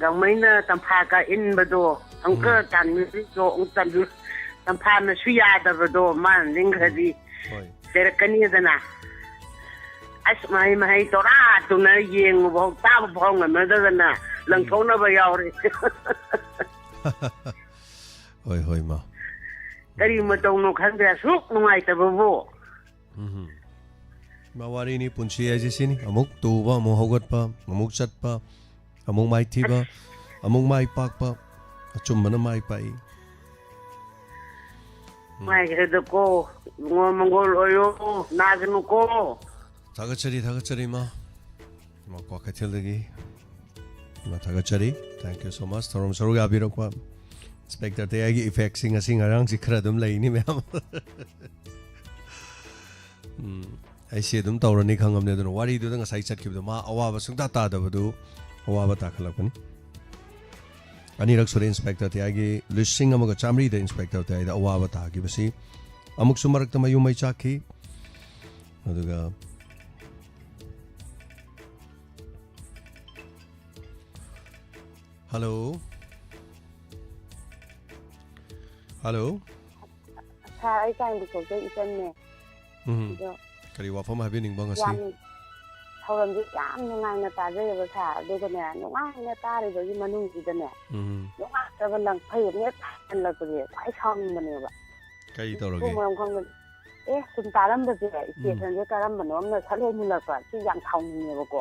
ꯒꯥꯡꯃꯩꯅ ꯇꯝꯐꯥꯒ ꯏꯟꯕꯗꯣ ꯑꯃꯨꯛꯀ ꯎꯝ꯫ ꯇꯥꯟꯕꯤꯔꯤꯗꯣ ꯑꯃꯨꯛ ꯇꯥꯟꯕꯤꯌꯨ꯫ ꯇꯝꯐꯥꯅꯁꯨ ꯌꯥꯗꯕꯗꯣ ꯃꯥꯅ ꯅꯤꯡꯈ꯭ꯔꯗꯤ ꯍꯣꯏ꯫ ꯆꯩꯔꯛꯀꯅꯤꯗꯅ꯫ ꯑꯁ, ꯃꯍꯩ ꯃꯍꯩ ꯇꯣꯔꯥ ꯇꯨꯅ ꯌꯦꯡꯉꯨꯕ ꯐꯥꯎ ꯇꯥꯕ ꯐꯥꯎ ꯉꯝꯅꯗꯗꯅ ꯂꯪꯊꯣꯛꯅꯕ ꯌꯥꯎꯔꯦ꯫ ꯍꯣꯏ, ꯍꯣꯏ, ꯃꯥ꯫ ꯀꯔꯤ ꯃꯇꯧꯅꯣ ꯈꯪꯗꯦ ꯑꯁꯨꯛ ꯅꯨꯡꯉꯥꯏꯇꯕꯕꯨ꯫ ꯎꯝ꯫ ꯃꯥ ꯋꯥꯔꯤꯅꯤ, ꯄꯨꯟꯁꯤ ꯍꯥꯏꯁꯦ ꯁꯤꯅꯤ꯫ ꯑꯃꯨꯛ ꯇꯨꯕ, ꯑꯃꯨꯛ ꯍꯧꯒꯠꯄ, ꯑꯃꯨꯛ ꯆꯠꯄ, ꯑꯃꯨꯛ ꯃꯥꯏꯊꯤꯕ, ꯑꯃꯨꯛ ꯃꯥꯏ ꯄꯥꯛꯄ꯫ ꯑꯆꯨꯝꯕꯅ ꯃꯥꯏ ꯄꯥꯛꯏ꯫ ꯅꯨꯡꯉꯥꯏꯈ꯭ꯔꯦꯗꯀꯣ, ꯏꯕꯨꯡꯉꯣ ꯃꯪꯒꯣꯜ ꯑꯣꯏꯌꯣ, ꯅꯥꯒꯅꯨꯀꯣ꯫ ꯊꯥꯒꯠꯆꯔꯤ, ꯊꯥꯒꯠꯆꯔꯤ, ꯏꯃꯥ꯫ ꯏꯃꯥ ꯀ꯭ꯋꯥꯀꯩꯊꯦꯜꯗꯒꯤ꯫ ꯏꯃꯥ, ꯊꯥꯒꯠꯆꯔꯤ꯫ Thank you so much꯫ ꯊꯧꯔꯝ ꯁꯔꯨꯛ ꯌꯥꯕꯤꯔꯛꯄ꯫ ꯏꯟꯁꯄꯦꯛꯇꯔ ꯇꯦꯌꯥꯏꯒꯤ ꯏꯐꯦꯛꯁꯤ ꯉꯁꯤ ꯉꯔꯥꯡꯁꯤ ꯈꯔ ꯑꯗꯨꯝ ꯂꯩꯅꯤ, ꯃꯌꯥꯝ꯫ ꯎꯝ, ꯑꯩꯁꯦ ꯑꯗꯨꯝ ꯇꯧꯔꯅꯤ ꯈꯪꯉꯕꯅꯦ꯫ ꯑꯗꯨꯅ ꯋꯥꯔꯤꯗꯨꯗ ꯉꯁꯥꯏ ꯆꯠꯈꯤꯕꯗꯣ, ꯃꯥ ꯑꯋꯥꯕ ꯁꯨꯡꯇꯥ ꯇꯥꯗꯕꯗꯨ ꯑꯋꯥꯕ ꯇꯥꯈꯠꯂꯛꯄꯅꯤ꯫ ꯑꯅꯤꯔꯛ ꯁꯨꯔꯦ ꯏꯟꯁꯄꯦꯛꯇꯔ ꯇꯦꯌꯥꯏꯒꯤ ꯂꯤꯁꯤꯡ ꯑꯃꯒ ꯆꯥꯃꯔꯤꯗ ꯏꯟꯁꯄꯦꯛꯇꯔ ꯇꯦꯌꯥꯏꯗ ꯑꯋꯥꯕ ꯇꯥꯈꯤꯕꯁꯤ꯫ ꯑꯃꯨꯛꯁꯨ ꯃꯔꯛꯇ ꯃꯌꯨꯝ ꯃꯩ ꯆꯥꯛꯈꯤ꯫ ꯑꯗꯨꯒ, ꯍꯜꯂꯣ? ꯍꯜꯂꯣ? ꯁꯥꯔ, ꯑꯩ ꯀꯥꯏꯅꯕꯤꯈꯣꯛꯇꯩ ꯏꯆꯟꯅꯦ꯫ ꯎꯝ꯫ ꯑꯗꯣ ꯀꯔꯤ ꯋꯥꯐꯝ ꯍꯥꯏꯕꯤꯅꯤꯡꯕ ꯉꯁꯤ? ꯌꯥꯝ, ꯊꯧꯔꯝꯁꯦ ꯌꯥꯝ ꯅꯨꯡꯉꯥꯏꯅ ꯇꯥꯖꯩꯌꯦꯕ ꯁꯥꯔ꯫ ꯑꯗꯨꯒꯅꯦ, ꯅꯨꯡꯉꯥꯏꯅ ꯇꯥꯔꯤꯕꯒꯤ ꯃꯅꯨꯡꯁꯤꯗꯅꯦ, ꯎꯝ꯫ ꯅꯨꯡꯉꯥꯏꯇꯕ ꯂꯪꯐꯩ ꯑꯃ ꯍꯦꯛ ꯊꯥꯡꯒꯠꯂꯛꯄꯁꯦ ꯈ꯭ꯋꯥꯏ ꯁꯥꯎꯅꯤꯡꯕꯅꯦꯕ꯫ ꯀꯔꯤ ꯇꯧꯔꯒꯦ? ꯃꯊꯣꯡ ꯃꯔꯝ ꯈꯪꯗꯅ꯫ ꯑꯦ, ꯁꯨꯝ ꯇꯥꯔꯝꯕꯁꯦ, ꯎꯝ꯫ ꯁ꯭ꯇꯦꯁꯟꯁꯦ ꯀꯔꯝꯕꯅꯣ ꯑꯃꯅ ꯁꯠ ꯍꯦꯛ ꯃꯨꯜꯂꯛꯄ, ꯁꯤ ꯌꯥꯝ ꯁꯥꯎꯅꯤꯡꯉꯦꯕꯀꯣ꯫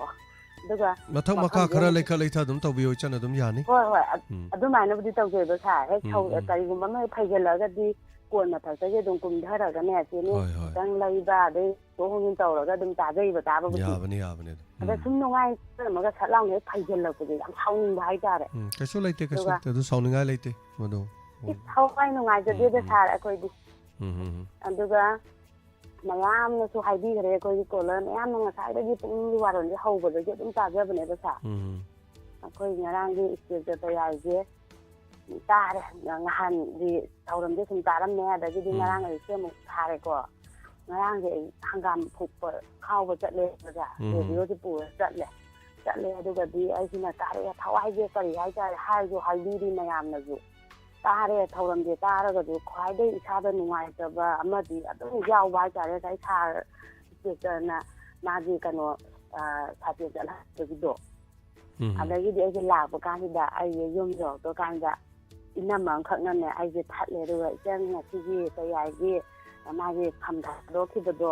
ꯑꯗꯨꯒ ꯃꯊꯛ ꯃꯈꯥ ꯃꯐꯝꯁꯦ ꯈꯔ ꯑꯃꯨꯛ ꯂꯩꯈꯠ ꯂꯩꯊ ꯑꯗꯨꯝ ꯇꯧꯕꯤꯌꯣ, ꯏꯆꯟ, ꯑꯗꯨꯝ ꯌꯥꯅꯤ꯫ ꯍꯣꯏ, ꯍꯣꯏ, ꯑ-, ꯎꯝ꯫ ꯑꯗꯨꯃꯥꯏꯅꯕꯨꯗꯤ ꯇꯧꯖꯩꯕ ꯁꯥꯔ꯫ ꯍꯦꯛ ꯎꯝ, ꯊꯧ-, ꯎꯝ꯫ ꯀꯔꯤꯒꯨꯝꯕ ꯑꯃ ꯍꯦꯛ ꯐꯩꯖꯜꯂꯛꯑꯒꯗꯤ ꯀꯣꯟ ꯃꯊꯛꯇꯒꯤ ꯑꯗꯨꯝ ꯀꯨꯝꯊꯔꯒꯅꯦ, ꯆꯦꯅꯦ ꯍꯣꯏ, ꯍꯣꯏ꯫ ꯈꯤꯇꯪ ꯂꯩꯕ, ꯑꯗꯩ ꯊꯣꯛ ꯍꯣꯡꯖꯤꯟ ꯇꯧꯔꯒ ꯑꯗꯨꯝ ꯇꯥꯖꯩꯕ ꯇꯥꯕꯕꯨꯗꯤ꯫ ꯌꯥꯕꯅꯤ, ꯌꯥꯕꯅꯤ ꯑꯗꯨꯝ꯫ ꯑꯗ ꯎꯝ꯫ ꯁꯨꯝ ꯅꯨꯡꯉꯥꯏꯇ꯭ꯔꯝꯃꯒ ꯁꯠ ꯂꯥꯎꯅ ꯍꯦꯛ ꯐꯩꯖꯜꯂꯛꯄꯁꯦ ꯌꯥꯝ ꯁꯥꯎꯅꯤꯡꯕ ꯍꯥꯏꯇꯥꯔꯦ꯫ ꯎꯝ, ꯀꯩꯁꯨ ꯂꯩꯇꯦ, ꯀꯩꯁꯨ ꯑꯗꯨꯒ ꯂꯩꯇꯦ꯫ ꯑꯗꯨ ꯁꯥꯎꯅꯤꯡꯉꯥꯏ ꯂꯩꯇꯦ, ꯃꯗꯨ꯫ ꯏꯁ, ꯊꯋꯥꯏ ꯅꯨꯡꯉꯥꯏꯖꯗꯦꯗ ꯎꯝ, ꯎꯝ꯫ ꯁꯥꯔ ꯑꯩꯈꯣꯏꯗꯤ꯫ ꯎꯝ, ꯎꯝ, ꯎꯝ꯫ ꯑꯗꯨꯒ ꯃꯌꯥꯝꯅꯁꯨ ꯍꯥꯏꯕꯤꯈ꯭ꯔꯦ, ꯑꯩꯈꯣꯏꯒꯤ ꯀꯣꯂꯔ ꯃꯌꯥꯝꯅ ꯉꯁꯥꯏꯗꯒꯤ ꯄꯨꯛꯅꯤꯡꯒꯤ ꯋꯥꯔꯣꯜꯁꯦ ꯍꯧꯕꯗꯒꯤ ꯑꯗꯨꯝ ꯇꯥꯖꯕꯅꯦꯕ ꯁꯥꯔ꯫ ꯎꯝ꯫ ꯑꯩꯈꯣꯏ ꯉꯔꯥꯡꯒꯤ ꯏꯁꯇꯦꯖꯇ ꯇꯌꯥꯏꯁꯦ ꯇꯥꯔꯦ꯫ ꯅꯍꯥꯟꯒꯤ ꯊꯧꯔꯝꯁꯦ ꯁꯨꯝ ꯇꯥꯔꯝꯃꯦ, ꯑꯗꯒꯤꯗꯤ ꯎꯝ꯫ ꯉꯔꯥꯡ ꯑꯌꯨꯛꯁꯦ ꯑꯃꯨꯛ ꯊꯥꯔꯦꯀꯣ꯫ ꯉꯔꯥꯡꯁꯦ ꯑꯩ ꯍꯪꯒꯥꯝ ꯐꯨꯛꯄ ꯈꯥꯎꯕ ꯆꯠꯂꯦ ꯑꯣꯖꯥ꯫ ꯎꯝ꯫ ꯔꯦꯗꯤꯑꯣꯁꯦ ꯄꯨꯔ ꯆꯠꯂꯦ꯫ ꯆꯠꯂꯦ, ꯑꯗꯨꯒꯗꯤ ꯑꯩꯁꯤꯅ ꯇꯥꯔꯛꯑꯦ꯫ ꯊꯋꯥꯏꯁꯦ ꯀꯔꯤ ꯍꯥꯏꯇꯥꯔꯦ, ꯍꯥꯏꯁꯨ ꯍꯥꯏꯕꯤꯔꯤ ꯃꯌꯥꯝꯅꯁꯨ꯫ ꯇꯥꯔꯦ, ꯊꯧꯔꯝꯁꯦ ꯇꯥꯔꯒꯁꯨ ꯈ꯭ꯋꯥꯏꯗꯒꯤ ꯏꯁꯥꯗ ꯅꯨꯡꯉꯥꯏꯇꯕ ꯑꯃꯗꯤ ꯑꯗꯨꯝ ꯌꯥꯎꯕ ꯍꯥꯏꯇꯥꯔꯦ꯫ ꯉꯁꯥꯏ ꯁꯥꯔ ꯏꯟꯁꯄꯦꯛꯇꯔꯅ ꯃꯥꯒꯤ ꯀꯩꯅꯣ, ꯑ, ꯁꯥꯇꯤꯟ ꯆꯠꯍꯟꯕꯒꯤꯗꯣ꯫ ꯎꯝ꯫ ꯑꯗꯒꯤꯗꯤ ꯑꯩꯁꯦ ꯂꯥꯛꯄ ꯀꯥꯟꯁꯤꯗ, ꯑꯩꯁꯦ ꯌꯨꯝ ꯌꯧꯔꯛꯄ ꯀꯥꯟꯗ ꯏꯅꯝꯃ ꯑꯃꯈꯛꯅꯅꯦ ꯑꯩꯁꯦ ꯊꯠꯂꯦ, ꯑꯗꯨꯒ "ꯏꯆꯟ, ꯉꯁꯤꯒꯤ ꯇꯌꯥꯏꯒꯤ ꯃꯥꯒꯤ ꯈꯝ ꯊꯥꯗꯣꯛꯈꯤꯕꯗꯣ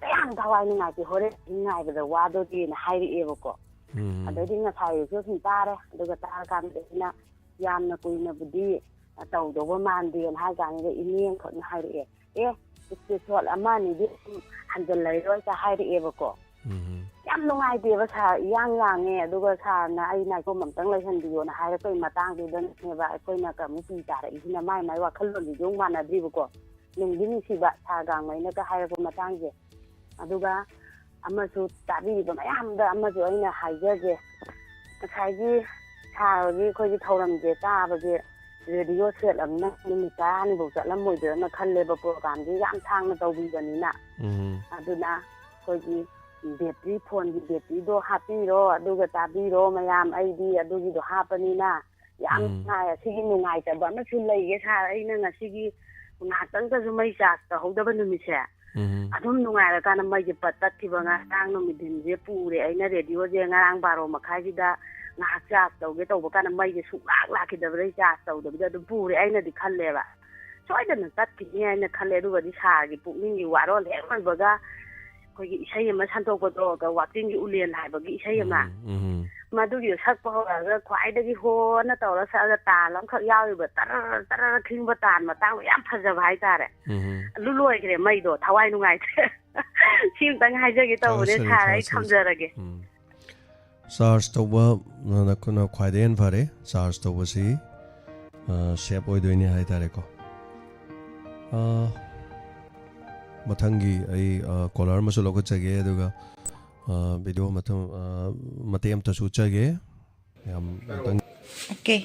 ꯀꯌꯥꯝ ꯊꯋꯥꯏ ꯅꯨꯡꯉꯥꯏꯇꯦ, ꯍꯣꯔꯦꯟ ꯉꯥꯏꯕꯗ ꯋꯥꯗꯣꯔꯤꯅ" ꯍꯥꯏꯔꯛꯑꯦꯕꯀꯣ꯫ ꯎꯝ꯫ ꯑꯗꯩꯗꯤ ꯉꯁꯥꯏꯁꯨ ꯁꯨꯝ ꯇꯥꯔꯦ, ꯑꯗꯨꯒ ꯇꯥꯔꯀꯥꯟꯗ ꯑꯩꯅ ꯌꯥꯝꯅ ꯀꯨꯏꯅꯕꯨꯗꯤ ꯇꯧꯗꯧꯕ ꯃꯥꯟꯗꯦꯅ ꯍꯥꯏ ꯀꯥꯟꯗ ꯏꯅꯦ ꯑꯃꯈꯛꯅ ꯍꯥꯏꯔꯛꯑꯦ, "ꯑꯦ, ꯏꯁꯇꯦꯁꯣꯠ ꯑꯃ ꯑꯅꯤꯗꯤ ꯑꯗꯨꯝ ꯍꯟꯖꯤꯜꯂꯔꯣꯏ" ꯀ ꯍꯥꯏꯔꯛꯑꯦꯕꯀꯣ꯫ ꯎꯝ꯫ ꯌꯥꯝ ꯅꯨꯡꯉꯥꯏꯇꯦꯕ ꯁꯥꯔ, ꯏꯌꯥꯡ ꯌꯥꯡꯉꯦ꯫ ꯑꯗꯨꯒ ꯁꯥꯔꯅ "ꯑꯩ ꯅꯥꯏꯇꯣꯝ ꯑꯃꯇꯪ ꯂꯩꯍꯟꯕꯤꯌꯣꯅ" ꯍꯥꯏꯔꯛꯄꯒꯤ ꯃꯇꯥꯡꯗꯨꯗꯅꯦꯕ ꯑꯩꯈꯣꯏꯅ ꯑꯃꯨꯛ ꯄꯤ ꯇꯥꯔꯛꯏꯁꯤꯅ, ꯃꯥꯏ ꯃꯥꯏ ꯋꯥꯈꯜꯂꯣꯟꯁꯤꯁꯨ ꯑꯃꯨꯛ ꯃꯥꯟꯅꯗ꯭ꯔꯤꯕꯀꯣ꯫ ꯅꯨꯡꯗꯤ ꯅꯨꯡꯁꯤꯕ ꯁꯥꯔ ꯒꯥꯡꯃꯩꯅꯒ ꯍꯥꯏꯔꯛꯄ ꯃꯇꯥꯡꯁꯦ꯫ ꯑꯗꯨꯒ ꯑꯃꯁꯨ ꯇꯥꯕꯤꯔꯤꯕ ꯃꯌꯥꯝꯗ ꯑꯃꯁꯨ ꯑꯩꯅ ꯍꯥꯏꯖꯒꯦ, ꯉꯁꯥꯏꯒꯤ ꯁꯥꯔ ꯍꯣꯏꯒꯤ ꯑꯩꯈꯣꯏꯒꯤ ꯊꯧꯔꯝꯁꯦ ꯇꯥꯕꯁꯦ ꯔꯦꯗꯤꯑꯣ ꯁꯦꯠ ꯑꯃꯅ ꯅꯨꯃꯤꯠ ꯇꯔꯥꯅꯤꯐꯧ ꯆꯠꯂꯝꯃꯣꯏꯗ꯭ꯔꯅ ꯈꯜꯂꯦꯕ, ꯄ꯭ꯔꯣꯒꯥꯝꯁꯦ ꯌꯥꯝ ꯁꯥꯡꯅ ꯇꯧꯕꯤꯕꯅꯤꯅ꯫ ꯎꯝ꯫ ꯑꯗꯨꯅ ꯑꯩꯈꯣꯏꯒꯤ ꯕꯦꯇ꯭ꯔꯤ, ꯐꯣꯟꯒꯤ ꯕꯦꯇ꯭ꯔꯤꯗꯣ ꯍꯥꯞꯄꯤꯔꯣ, ꯑꯗꯨꯒ ꯇꯥꯕꯤꯔꯣ ꯃꯌꯥꯝ꯫ ꯑꯩꯗꯤ ꯑꯗꯨꯒꯤꯗꯣ ꯍꯥꯞꯄꯅꯤꯅ ꯌꯥꯝ ꯎꯝ꯫ ꯅꯨꯡꯉꯥꯏ꯫ ꯑꯁꯤꯒꯤ ꯅꯨꯡꯉꯥꯏꯇꯕ ꯑꯃꯁꯨ ꯂꯩꯌꯦ ꯁꯥꯔ, ꯑꯩꯅ ꯉꯁꯤꯒꯤ ꯉꯥꯏꯍꯥꯛꯇꯪꯗꯁꯨ ꯃꯩ ꯆꯥꯔꯖ ꯇꯧꯍꯧꯗꯕ ꯅꯨꯃꯤꯠꯁꯦ꯫ ꯎꯝ꯫ ꯑꯗꯨꯝ ꯅꯨꯡꯉꯥꯏꯔꯀꯥꯟꯗ ꯃꯩꯁꯦ ꯄꯠ ꯇꯠꯈꯤꯕ꯫ ꯉꯔꯥꯡ ꯅꯨꯃꯤꯠ ꯗꯤꯟꯁꯦ ꯄꯨꯔꯦ ꯑꯩꯅ ꯔꯦꯗꯤꯑꯣꯁꯦ꯫ ꯉꯔꯥꯡ ꯕꯥꯔꯣ ꯃꯈꯥꯏꯁꯤꯗ ꯉꯥꯏꯍꯥꯛ ꯆꯥꯔꯖ ꯇꯧꯒꯦ ꯇꯧꯕ ꯀꯥꯟꯗ ꯃꯩꯁꯦ ꯁꯨꯡꯂꯥꯛ ꯂꯥꯛꯈꯤꯗꯕꯗꯩ ꯆꯥꯔꯖ ꯇꯧꯗꯕꯤꯗ ꯑꯗꯨꯝ ꯄꯨꯔꯦ ꯑꯩꯅꯗꯤ ꯈꯜꯂꯦꯕ꯫ ꯁꯣꯏꯗꯅ ꯇꯠꯈꯤꯅꯤ ꯍꯥꯏꯅ ꯈꯜꯂꯦ꯫ ꯑꯗꯨꯒꯗꯤ ꯁꯥꯔꯒꯤ ꯄꯨꯛꯅꯤꯡꯒꯤ ꯋꯥꯔꯣꯜ ꯍꯦꯛ ꯂꯣꯏꯕꯒ ꯑꯩꯈꯣꯏꯒꯤ ꯏꯁꯩ ꯑꯃ ꯁꯟꯗꯣꯛꯄꯗꯣ, ꯋꯥꯛꯆꯤꯡꯒꯤ ꯎꯂꯦꯟ ꯍꯥꯏꯕꯒꯤ ꯏꯁꯩ ꯑꯃ, ꯎꯝ, ꯎꯝ꯫ ꯃꯗꯨꯒꯤꯗꯣ ꯁꯛꯄ ꯍꯧꯔꯛꯑꯒ ꯈ꯭ꯋꯥꯏꯗꯒꯤ ꯍꯣꯅ ꯇꯧꯔ ꯁꯛꯑꯒ ꯇꯥꯟ ꯑꯃꯈꯛ ꯌꯥꯎꯔꯤꯕ, ꯇꯔꯔ ꯇꯔꯔ ꯈꯤꯡꯕ ꯇꯥꯟ ꯃꯇꯥꯡꯗꯣ ꯌꯥꯝ ꯐꯖꯕ ꯍꯥꯏꯇꯥꯔꯦ꯫ ꯎꯝ꯫ ꯑꯗꯨ ꯂꯣꯏꯈ꯭ꯔꯦ ꯃꯩꯗꯣ, ꯊꯋꯥꯏ ꯅꯨꯡꯉꯥꯏꯇ꯭ꯔꯦ꯫ ꯁꯤ ꯑꯃꯇꯪ ꯍꯥꯏꯖꯒꯦ ꯇꯧꯕꯅꯦ ꯊꯥꯒꯠꯆꯔꯤ, ꯁꯥꯔ, ꯑꯩ ꯊꯥꯒꯠꯆꯔꯤ, ꯁꯥꯔ꯫ ꯊꯝꯖꯔꯒꯦ꯫ ꯎꯝ꯫ ꯆꯥꯔꯖ ꯇꯧꯕ ꯅꯈꯣꯏꯅ ꯈ꯭ꯋꯥꯏꯗꯒꯤ ꯍꯦꯟꯅ ꯐꯔꯦ꯫ ꯆꯥꯔꯖ ꯇꯧꯕꯁꯤ, ꯑ, ꯁꯦꯞ ꯑꯣꯏꯗꯣꯏꯅꯤ ꯍꯥꯏꯇꯥꯔꯦꯀꯣ꯫ ꯑ, ꯃꯊꯪꯒꯤ ꯑꯩ, ꯑ, ꯀꯣꯂꯔ ꯑꯃꯁꯨ ꯂꯧꯈꯠꯆꯒꯦ, ꯑꯗꯨꯒ, ꯑ, ꯚꯤꯗꯤꯑꯣ ꯃꯊꯪ, ꯑ, ꯃꯇꯦꯛ ꯑꯃꯇꯁꯨ ꯎꯠꯆꯒꯦ꯫ ꯌꯥꯝ ꯑꯃꯨꯛꯇꯪ ꯑꯣꯀꯦ꯫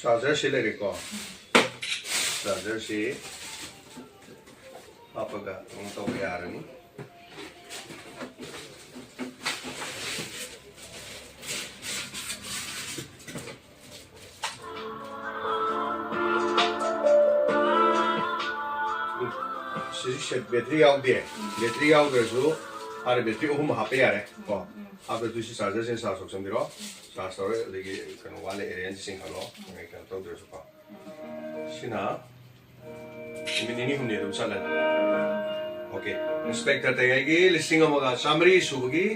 ꯆꯥꯔꯖꯔꯁꯤ ꯂꯩꯔꯦꯀꯣ꯫ ꯆꯥꯔꯖꯔꯁꯤ ꯍꯥꯞꯄꯒ ꯑꯗꯨꯝ ꯇꯧꯕ ꯌꯥꯔꯅꯤ꯫ ꯁꯤꯁꯦ ꯕꯦꯇ꯭ꯔꯤ ꯌꯥꯎꯗꯦ꯫ ꯕꯦꯇ꯭ꯔꯤ ꯌꯥꯎꯗ꯭ꯔꯁꯨ ꯍꯥꯟꯅ ꯕꯦꯇ꯭ꯔꯤ ꯑꯍꯨꯝ ꯍꯥꯞꯄ ꯌꯥꯔꯦ ꯀꯣ꯫ ꯎꯝ꯫ ꯍꯥꯞꯄꯗꯨ ꯁꯤ ꯆꯥꯔꯖꯔꯁꯤꯅ ꯆꯥꯔꯖ ꯇꯧꯁꯟꯕꯤꯔꯣ꯫ ꯆꯥꯔꯖ ꯇꯧꯔꯦ, ꯑꯗꯒꯤ ꯀꯩꯅꯣ ꯋꯥꯠꯂꯦ, ꯑꯦꯔꯦꯟꯖ ꯆꯤꯡꯈꯠꯂꯣ꯫ ꯀꯩꯅꯣ ꯇꯧꯗ꯭ꯔꯁꯨꯀꯣ꯫ ꯁꯤꯅ ꯅꯨꯃꯤꯠ ꯅꯤꯅꯤ ꯍꯨꯝꯅꯤ ꯑꯗꯨꯝ ꯆꯠꯂꯅꯤ꯫ ꯑꯣꯀꯦ, ꯏꯟꯁꯄꯦꯛꯇꯔ ꯇꯌꯥꯏꯒꯤ ꯂꯤꯁꯤꯡ ꯑꯃꯒ ꯆꯥꯃꯔꯤ ꯁꯨꯕꯒꯤ,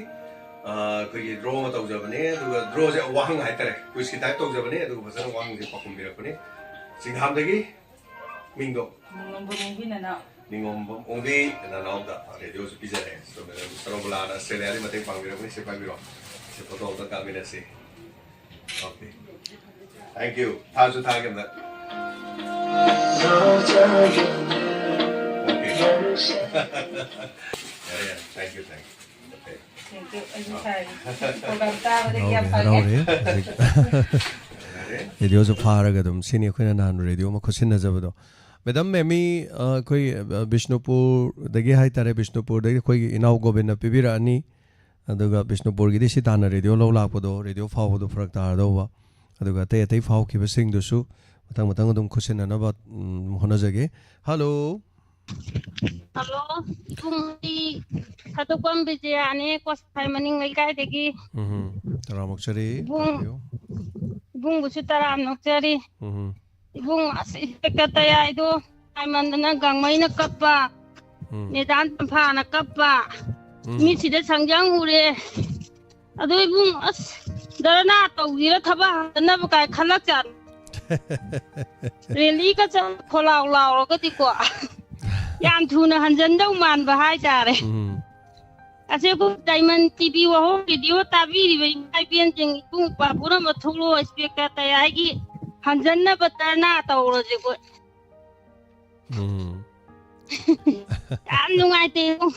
ꯑ, ꯑꯩꯈꯣꯏꯒꯤ ꯗ꯭ꯔꯣ ꯑꯃ ꯇꯧꯖꯕꯅꯦ꯫ ꯑꯗꯨꯒ ꯗ꯭ꯔꯣꯁꯦ ꯋꯥꯍꯪ ꯍꯥꯏꯇꯥꯔꯦ, ꯀꯨꯏꯁꯀꯤ ꯇꯥꯏꯞ ꯇꯧꯖꯕꯅꯦ꯫ ꯑꯗꯨꯒ ꯐꯖꯅ ꯋꯥꯍꯪꯁꯦ ꯄꯥꯎꯈꯨꯝꯕꯤꯔꯛꯄꯅꯦ꯫ ꯆꯤꯡꯈꯥꯝꯗꯒꯤ ꯃꯤꯡꯗꯣ? ꯅꯤꯡꯉꯣꯝꯕꯝ ꯑꯣꯡꯕꯤ ꯅꯅꯥꯎ꯫ ꯅꯤꯡꯉꯣꯝꯕꯝ ꯑꯣꯡꯕꯤ ꯅꯅꯥꯎꯗ ꯔꯦꯗꯤꯑꯣꯁꯨ ꯄꯤꯖꯔꯦ꯫ ꯁꯣꯝꯗ ꯁꯔꯣꯕꯂꯥꯅ ꯑꯁꯇ꯭ꯔꯦꯂꯤꯌꯥꯗꯒꯤ ꯃꯇꯦꯡ ꯄꯥꯡꯕꯤꯔꯛꯄꯅꯤ꯫ ꯁꯤ ꯄꯥꯏꯕꯤꯔꯣ꯫ ꯁꯤ ꯐꯣꯇꯣ ꯑꯝꯇ ꯀꯥꯞꯃꯤꯟꯅꯁꯤ꯫ Okay. Thank you. ꯊꯥꯁꯨ ꯊꯥꯒꯦ ꯑꯝꯇ꯫ Okay. ꯌꯥꯔꯦ, ꯌꯥꯔꯦ. Thank you, thank you. Okay. Programme ꯇꯥꯕꯗꯒꯤ ꯌꯥꯝ ꯍꯔꯥꯎꯔꯦ, ꯐꯪꯉꯦ꯫ ꯍꯔꯥꯎꯔꯦ꯫ ꯍꯧꯖꯤꯛ ꯔꯦꯗꯤꯑꯣꯁꯨ ꯐꯥꯔꯒ ꯑꯗꯨꯝ, ꯁꯤꯅꯤ ꯑꯩꯈꯣꯏꯅ ꯅꯍꯥꯟ ꯔꯦꯗꯤꯑꯣ ꯑꯃ ꯈꯨꯠꯁꯤꯟꯅꯖꯕꯗꯣ꯫ ꯃꯦꯗꯥꯝ ꯃꯦꯃꯤ, ꯑ, ꯑꯩꯈꯣꯏ, ꯑ, ꯕꯤꯁꯅꯨꯄꯨꯔꯗꯒꯤ ꯍꯥꯏꯇꯥꯔꯦ, ꯕꯤꯁꯅꯨꯄꯨꯔꯗꯒꯤ ꯑꯩꯈꯣꯏꯒꯤ ꯏꯅꯥꯎ ꯒꯣꯕꯤꯟꯅ ꯄꯤꯕꯤꯔꯛꯑꯅꯤ꯫ ꯑꯗꯨꯒ ꯕꯤꯁꯅꯨꯄꯨꯔꯒꯤꯗꯤ ꯁꯤ ꯇꯥꯟꯅ ꯔꯦꯗꯤꯑꯣ ꯂꯧ ꯂꯥꯛꯄꯗꯣ, ꯔꯦꯗꯤꯑꯣ ꯐꯥꯎꯕꯗꯣ ꯐꯔꯛ ꯇꯥꯔꯗꯧꯕ꯫ ꯑꯗꯨꯒ ꯑꯇꯩ ꯑꯇꯩ ꯐꯥꯎꯈꯤꯕꯁꯤꯡꯗꯨꯁꯨ ꯃꯊꯪ ꯃꯊꯪ ꯑꯗꯨꯝ ꯈꯨꯠꯁꯤꯟꯅꯅꯕ, ꯎꯝ, ꯍꯣꯠꯅꯖꯒꯦ꯫ ꯍꯜꯂꯣ꯫ ꯍꯜꯂꯣ, ꯏꯕꯨꯡ, ꯑꯩ ꯁꯥꯗꯣꯛꯄꯝ ꯕꯤꯖꯌꯥꯅꯦ, ꯀ꯭ꯋꯥꯁꯤꯐꯥꯏ ꯃꯅꯤꯡ ꯂꯩꯀꯥꯏꯗꯒꯤ꯫ ꯎꯝꯍꯨꯝ, ꯇꯔꯥꯝ ꯑꯣꯛꯆꯔꯤ, ꯏꯕꯨꯡ, ꯇꯥꯕꯤꯌꯨ꯫ ꯏꯕꯨꯡꯕꯨꯁꯨ ꯇꯔꯥꯝ ꯅꯣꯛꯆꯔꯤ꯫ ꯎꯝꯍꯨꯝ꯫ ꯏꯕꯨꯡ, ꯑꯁ, ꯏꯟꯁꯄꯦꯛꯇꯔ ꯇꯌꯥꯏꯗꯣ ꯍꯥꯏꯃꯟꯗꯅ ꯒꯥꯡꯃꯩꯅ ꯀꯞꯄ, ꯎꯝ꯫ ꯃꯦꯗꯥꯝ ꯇꯝꯐꯥꯅ ꯀꯞꯄ, ꯎꯝ꯫ ꯃꯤꯠꯁꯤꯗ ꯁꯪꯖꯪ ꯎꯔꯦ꯫ ꯑꯗꯣ ꯏꯕꯨꯡ, ꯑꯁ, ꯙꯔꯅꯥ ꯇꯧꯁꯤꯔ ꯊꯕꯛ ꯍꯟꯖꯟꯅꯕ ꯀꯥꯏ ꯈꯜꯂꯛ ꯆꯥꯠꯅꯤ꯫ ꯔꯦꯂꯤꯒ ꯆꯠ ꯈꯣꯂꯥꯎ ꯂꯥꯎꯔꯒꯗꯤꯀꯣ, ꯌꯥꯝ ꯊꯨꯅ ꯍꯟꯖꯟꯗꯧ ꯃꯥꯟꯕ ꯍꯥꯏꯇꯥꯔꯦ꯫ ꯎꯝ꯫ ꯑꯁꯤ ꯑꯩꯈꯣꯏ ꯗꯥꯏꯃꯟ ꯇꯤꯚꯤ ꯋꯥꯍꯣꯡ ꯔꯦꯗꯤꯑꯣ ꯇꯥꯕꯤꯔꯤꯕ ꯏꯃꯥ ꯏꯕꯦꯟꯁꯤꯡ, ꯏꯕꯨꯡ ꯏꯄ꯭ꯋꯥ ꯄꯨꯝꯅꯃꯛ ꯊꯣꯛꯂꯛꯑꯣ, ꯏꯟꯁꯄꯦꯛꯇꯔ ꯇꯌꯥꯏꯒꯤ ꯍꯟꯖꯟꯅꯕ ꯙꯔꯅꯥ ꯇꯧꯔꯁꯦ ꯑꯩꯈꯣꯏ꯫ ꯎꯝ꯫ ꯌꯥꯝ ꯅꯨꯡꯉꯥꯏꯇꯦ ꯏꯕꯨꯡ꯫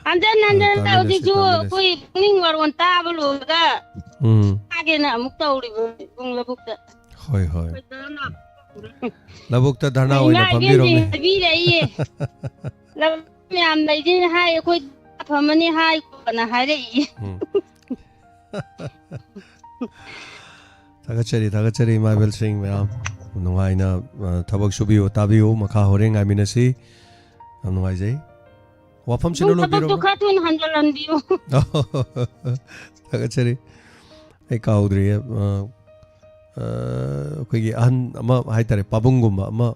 ꯍꯟꯖꯟ ꯑ, ꯍꯟꯖꯟ ꯇꯥꯃꯤꯟꯅꯁꯤ, ꯍꯧꯖꯤꯛꯁꯨ ꯇꯥꯃꯤꯟꯅꯁꯤ꯫ ꯑꯩꯈꯣꯏ ꯄꯨꯛꯅꯤꯡ ꯋꯥꯔꯣꯟ ꯇꯥꯕ ꯂꯣꯏꯔꯒ ꯎꯝ꯫ ꯇꯥꯒꯦꯅ ꯑꯃꯨꯛ ꯇꯧꯔꯤꯕ ꯏꯕꯨꯡ ꯂꯧꯕꯨꯛꯇ꯫ ꯍꯣꯏ, ꯍꯣꯏ꯫ ꯑꯩꯈꯣꯏ ꯙꯔꯅꯥ ꯂꯧꯕꯨꯛꯇ ꯙꯔꯅꯥ ꯏꯃꯥ ꯑꯣꯏꯅ ꯏꯕꯦꯟꯁꯤꯡ ꯐꯝꯕꯤꯔꯣꯅꯦ꯫ ꯍꯥꯏꯕꯤꯔꯛꯏꯌꯦ꯫ ꯂꯧꯕꯨꯛ ꯃꯌꯥꯝ ꯂꯩꯁꯤꯅ ꯍꯥꯏ, ꯑꯩꯈꯣꯏ ꯐꯝꯃꯅꯤ ꯍꯥꯏꯀꯣꯅ ꯍꯥꯏꯔꯛꯏꯌꯦ꯫ ꯎꯝ꯫ ꯊꯥꯒꯠꯆꯔꯤ, ꯊꯥꯒꯠꯆꯔꯤ, ꯏꯃꯥ ꯏꯕꯦꯜꯁꯤꯡ ꯃꯌꯥꯝ꯫ ꯅꯨꯡꯉꯥꯏꯅ, ꯑ, ꯊꯕꯛ ꯁꯨꯕꯤꯌꯨ, ꯇꯥꯕꯤꯌꯨ, ꯃꯈꯥ ꯍꯣꯔꯦꯟ ꯉꯥꯏꯃꯤꯟꯅꯁꯤ꯫ ꯌꯥꯝ ꯅꯨꯡꯉꯥꯏꯖꯩ꯫ ꯋꯥꯐꯝꯁꯤꯅ ꯑꯗꯨꯝ ꯊꯕꯛꯇꯣ ꯂꯣꯏꯕꯤꯔꯕ꯭ꯔꯥ? ꯈꯔ ꯊꯨꯅ ꯍꯟꯖꯤꯜꯍꯟꯕꯤꯌꯨ꯫ ꯊꯥꯒꯠꯆꯔꯤ꯫ ꯑꯩ ꯀꯥꯎꯗ꯭ꯔꯤꯌꯦ꯫ ꯑ, ꯑ, ꯑꯩꯈꯣꯏꯒꯤ ꯑꯍꯟ ꯑꯃ ꯍꯥꯏꯇꯥꯔꯦ, ꯄꯥꯕꯨꯡꯒꯨꯝꯕ ꯑꯃ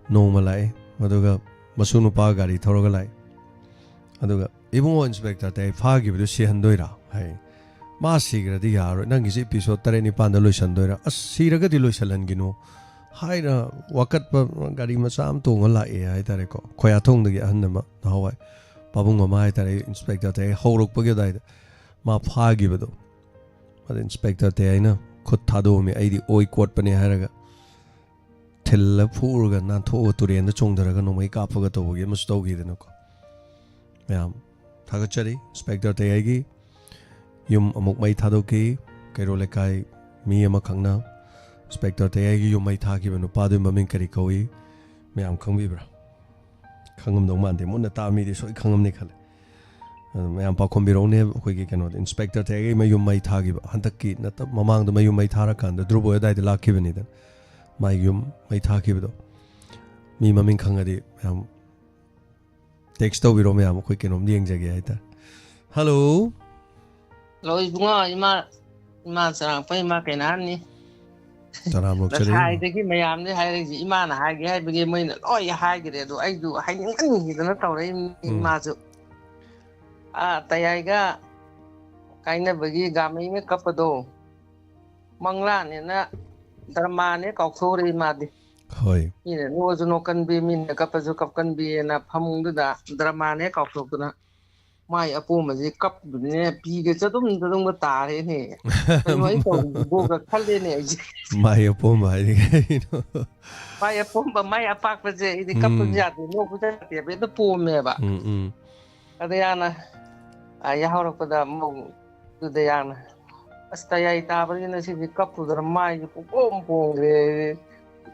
ꯅꯣꯡꯃ ꯂꯥꯛꯑꯦ꯫ ꯑꯗꯨꯒ ꯃꯁꯨ ꯅꯨꯄꯥ ꯒꯥꯔꯤ ꯊꯧꯔꯒ ꯂꯥꯛꯑꯦ꯫ ꯑꯗꯨꯒ, "ꯏꯕꯨꯡꯉꯣ, ꯏꯟꯁꯄꯦꯛꯇꯔ ꯇꯌꯥꯏ ꯐꯥꯈꯤꯕꯗꯨ ꯁꯤꯍꯟꯗꯣꯏꯔꯥ?" ꯍꯥꯏ꯫ "ꯃꯥ ꯁꯤꯈ꯭ꯔꯗꯤ ꯌꯥꯔꯣꯏ, ꯅꯪꯒꯤꯁꯦ ꯏꯄꯤꯁꯣꯗ ꯇꯔꯦꯠ ꯅꯤꯄꯥꯟꯗ ꯂꯣꯏꯁꯟꯗꯣꯏꯔꯥ?" "ꯑꯁ, ꯁꯤꯔꯒꯗꯤ ꯂꯣꯏꯁꯜꯍꯟꯒꯤꯅꯨ" ꯍꯥꯏꯅ ꯋꯥꯀꯠꯄ ꯒꯥꯔꯤ ꯃꯆꯥ ꯑꯃ ꯇꯣꯡꯉ ꯂꯥꯛꯑꯦ ꯍꯥꯏꯇꯥꯔꯦꯀꯣ꯫ ꯈꯣꯌꯥꯊꯣꯡꯗꯒꯤ ꯑꯍꯟ ꯑꯃ, ꯅꯍꯥꯟꯋꯥꯏ ꯄꯥꯕꯨꯡ ꯑꯃ ꯍꯥꯏꯇꯥꯔꯦ, ꯏꯟꯁꯄꯦꯛꯇꯔ ꯇꯌꯥꯏ ꯍꯧꯔꯛꯄꯒꯤ ꯑꯗꯨꯋꯥꯏꯗ ꯃꯥ ꯐꯥꯈꯤꯕꯗꯣ꯫ ꯑꯗ ꯏꯟꯁꯄꯦꯛꯇꯔ ꯇꯌꯥꯏꯅ ꯈꯨꯠ ꯊꯥꯗꯣꯛꯑꯝꯃꯤ, "ꯑꯩꯗꯤ ꯑꯣꯏ ꯀꯣꯠꯄꯅꯦ" ꯍꯥꯏꯔꯒ꯫ ꯊꯤꯜꯂ ꯐꯨꯔꯒ ꯅꯥꯟꯊꯣꯛꯑꯒ ꯇꯨꯔꯦꯟꯗ ꯆꯣꯡꯊꯔꯒ ꯅꯣꯡꯃꯩ ꯀꯥꯞꯄꯒ ꯇꯧꯕꯒꯤ ꯑꯃꯁꯨ ꯇꯧꯈꯤꯗꯅꯀꯣ꯫ ꯃꯌꯥꯝ, ꯊꯥꯒꯠꯆꯔꯤ꯫ ꯏꯟꯁꯄꯦꯛꯇꯔ ꯇꯌꯥꯏꯒꯤ ꯌꯨꯝ ꯑꯃꯨꯛ ꯃꯩ ꯊꯥꯗꯣꯛꯈꯤ꯫ ꯀꯩꯔꯣꯜ ꯂꯩꯀꯥꯏ ꯃꯤ ꯑꯃꯈꯛꯅ ꯏꯟꯁꯄꯦꯛꯇꯔ ꯇꯌꯥꯏꯒꯤ ꯌꯨꯝ ꯃꯩ ꯊꯥꯈꯤꯕ ꯅꯨꯄꯥꯗꯨꯒꯤ ꯃꯃꯤꯡ ꯀꯔꯤ ꯀꯧꯏ? ꯃꯌꯥꯝ ꯈꯪꯕꯤꯕ꯭ꯔꯥ? ꯈꯪꯉꯝꯗꯧ ꯃꯥꯟꯗꯦ꯫ ꯃꯨꯟꯅ ꯇꯥꯕ ꯃꯤꯗꯤ ꯁꯣꯏ ꯈꯪꯉꯝꯅꯤ ꯈꯜꯂꯦ꯫ ꯑꯗꯨ ꯃꯌꯥꯝ ꯄꯥꯎꯈꯨꯝꯕꯤꯔꯛꯎꯅꯦ꯫ ꯑꯩꯈꯣꯏꯒꯤ ꯀꯩꯅꯣꯗ ꯏꯟꯁꯄꯦꯛꯇꯔ ꯇꯌꯥꯏꯒꯤ ꯃꯌꯨꯝ ꯃꯩ ꯊꯥꯈꯤꯕ, ꯍꯟꯗꯛꯀꯤ ꯅꯠꯇ, ꯃꯃꯥꯡꯗ ꯃꯌꯨꯝ ꯃꯩ ꯊꯥꯔꯀꯥꯟꯗ ꯗ꯭ꯔꯨꯕꯣꯏ ꯑꯗꯥꯏꯗ ꯂꯥꯛꯈꯤꯕꯅꯤꯗ, ꯃꯥꯒꯤ ꯌꯨꯝ ꯃꯩ ꯊꯥꯈꯤꯕꯗꯣ꯫ ꯃꯤ ꯃꯃꯤꯡ ꯈꯪꯉꯗꯤ ꯃꯌꯥꯝ ꯇꯦꯛꯁ ꯇꯧꯕꯤꯔꯣ ꯃꯌꯥꯝ, ꯑꯩꯈꯣꯏ ꯀꯩꯅꯣꯝ ꯌꯦꯡꯖꯒꯦ ꯍꯥꯏꯇꯥꯔꯦ꯫ ꯍꯜꯂꯣ꯫ ꯍꯜꯂꯣ, ꯏꯕꯨꯡꯉꯣ, ꯏꯃꯥ, ꯏꯃꯥ ꯆꯔꯥꯡꯄ, ꯏꯃꯥ ꯀꯩꯅꯥꯅꯤ꯫ ꯇꯔꯥꯝ ꯑꯣꯛꯆꯔꯤ꯫ ꯉꯁꯥꯏꯗꯒꯤ ꯃꯌꯥꯝꯅ ꯍꯥꯏꯔꯛꯏꯁꯦ, ꯏꯃꯥꯅ ꯍꯥꯏꯒꯦ ꯍꯥꯏꯕꯒꯤ ꯃꯣꯏꯅ ꯂꯣꯏ ꯍꯥꯏꯈ꯭ꯔꯦ꯫ ꯑꯗꯣ ꯑꯩꯁꯨ ꯍꯥꯏꯅꯤꯡꯃꯟꯈꯤꯗꯅ ꯇꯧꯔꯛꯏꯅꯤ꯫ ꯎꯝ꯫ ꯏꯃꯥꯁꯨ, ꯑꯥ, ꯇꯌꯥꯏꯒ ꯀꯥꯏꯅꯕꯒꯤ ꯒꯥꯃꯩꯅ ꯀꯞꯄꯗꯣ, ꯃꯪꯂꯥꯅꯦꯅ ꯗ꯭ꯔꯃꯥꯅꯦ ꯀꯥꯎꯊꯣꯛꯎꯔꯦ ꯏꯃꯥꯗꯤ꯫ ꯍꯣꯏ꯫ ꯃꯤꯅ ꯅꯣꯛꯑꯁꯨ ꯅꯣꯛꯀꯟꯕꯤ, ꯃꯤꯅ ꯀꯞꯄꯁꯨ ꯀꯞꯀꯟꯕꯤꯅ ꯐꯃꯨꯡꯗꯨꯗ ꯗ꯭ꯔꯃꯥꯅꯦ ꯀꯥꯎꯊꯣꯛꯇꯅ ꯃꯥꯏ ꯑꯄꯣꯝꯕꯁꯦ ꯀꯞꯄꯗꯨꯅꯦ, ꯄꯤꯒ ꯆꯗꯨꯝ ꯆꯗꯨꯝꯒ ꯇꯥꯔꯦꯅꯦ꯫ ꯀꯩꯅꯣ ꯑꯩ ꯇꯧꯔꯤꯁꯤꯕꯣꯒ ꯈꯜꯂꯦꯅꯦ ꯑꯩꯁꯦ꯫ ꯃꯥꯏ ꯑꯄꯣꯝꯕ ꯍꯥꯏꯗꯤ ꯀꯩꯅꯣ? ꯃꯥꯏ ꯑꯄꯣꯝꯕ, ꯃꯥꯏ ꯑꯄꯥꯛꯄꯁꯦ ꯑꯩꯗꯤ ꯀꯞꯄꯁꯨ ꯎꯝ꯫ ꯌꯥꯗꯦ, ꯅꯣꯛꯄꯁꯨ ꯌꯥꯗꯦꯕ, ꯍꯦꯛꯇ ꯄꯣꯝꯃꯦꯕ꯫ ꯎꯝ, ꯎꯝ꯫ ꯑꯗ ꯌꯥꯅ, ꯑꯥ, ꯌꯥꯍꯧꯔꯛꯄꯗ ꯑꯃꯨꯛ ꯑꯗꯨꯗ ꯌꯥꯅ, "ꯑꯁ, ꯇꯌꯥꯏ ꯇꯥꯕꯒꯤ ꯉꯁꯤꯗꯤ ꯀꯞꯄꯨꯗꯅ ꯃꯥꯏꯁꯦ ꯄꯨꯡꯄꯣꯝ ꯄꯣꯝꯈ꯭ꯔꯦ꯫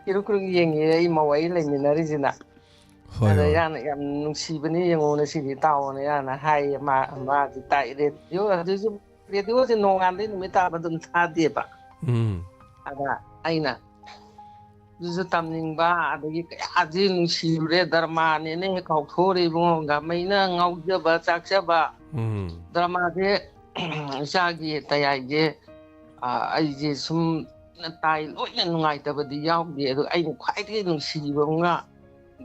ꯀꯤꯔꯨꯛ ꯀꯤꯔꯨꯛ ꯌꯦꯡꯉꯦ ꯑꯩ ꯃꯧ ꯑꯩ ꯂꯩꯃꯤꯟꯅꯔꯤꯁꯤꯅ꯫ ꯍꯣꯏ, ꯑꯗ ꯍꯣꯏ꯫ ꯌꯥꯅ ꯌꯥꯝ ꯅꯨꯡꯁꯤꯕꯅꯤ, ꯌꯦꯡꯉꯣ ꯉꯁꯤꯗꯤ ꯇꯥꯎꯑꯣꯅ ꯌꯥꯅ ꯍꯥꯏꯌꯦ꯫ ꯃꯥ, ꯃꯥꯗꯤ ꯇꯥꯛꯏ ꯔꯦꯗꯤꯑꯣ, ꯑꯗꯨꯁꯨ ꯔꯦꯗꯤꯑꯣꯁꯦ ꯅꯣꯡꯉꯥꯟꯗꯩ ꯅꯨꯃꯤꯠ ꯇꯥꯕ ꯑꯗꯨꯝ ꯊꯥꯗꯦꯕ꯫ ꯎꯝ꯫ ꯑꯗ ꯑꯩꯅ ꯑꯗꯨꯁꯨ ꯇꯝꯅꯤꯡꯕ, ꯑꯗꯒꯤ ꯀꯌꯥꯗꯤ ꯅꯨꯡꯁꯤꯔꯨꯔꯦ꯫ ꯗ꯭ꯔꯃꯥꯅꯦꯅ ꯍꯦꯛ ꯀꯥꯎꯊꯣꯛꯎꯔꯦ ꯏꯕꯨꯡꯉꯣ꯫ ꯒꯥꯃꯩꯅ ꯉꯥꯎꯖꯕ, ꯆꯥꯛꯆꯕ꯫ ꯎꯝ꯫ ꯗ꯭ꯔꯃꯥꯁꯦ ꯏꯆꯥꯒꯤ ꯇꯌꯥꯏꯁꯦ, ꯑ, ꯑꯩꯁꯦ ꯁꯨꯝ ꯇꯥꯏ, ꯂꯣꯏꯅ ꯅꯨꯡꯉꯥꯏꯇꯕꯗꯤ ꯌꯥꯎꯗꯦ꯫ ꯑꯗꯣ ꯑꯩꯅ ꯈ꯭ꯋꯥꯏꯗꯒꯤ ꯅꯨꯡꯁꯤꯕ ꯑꯃ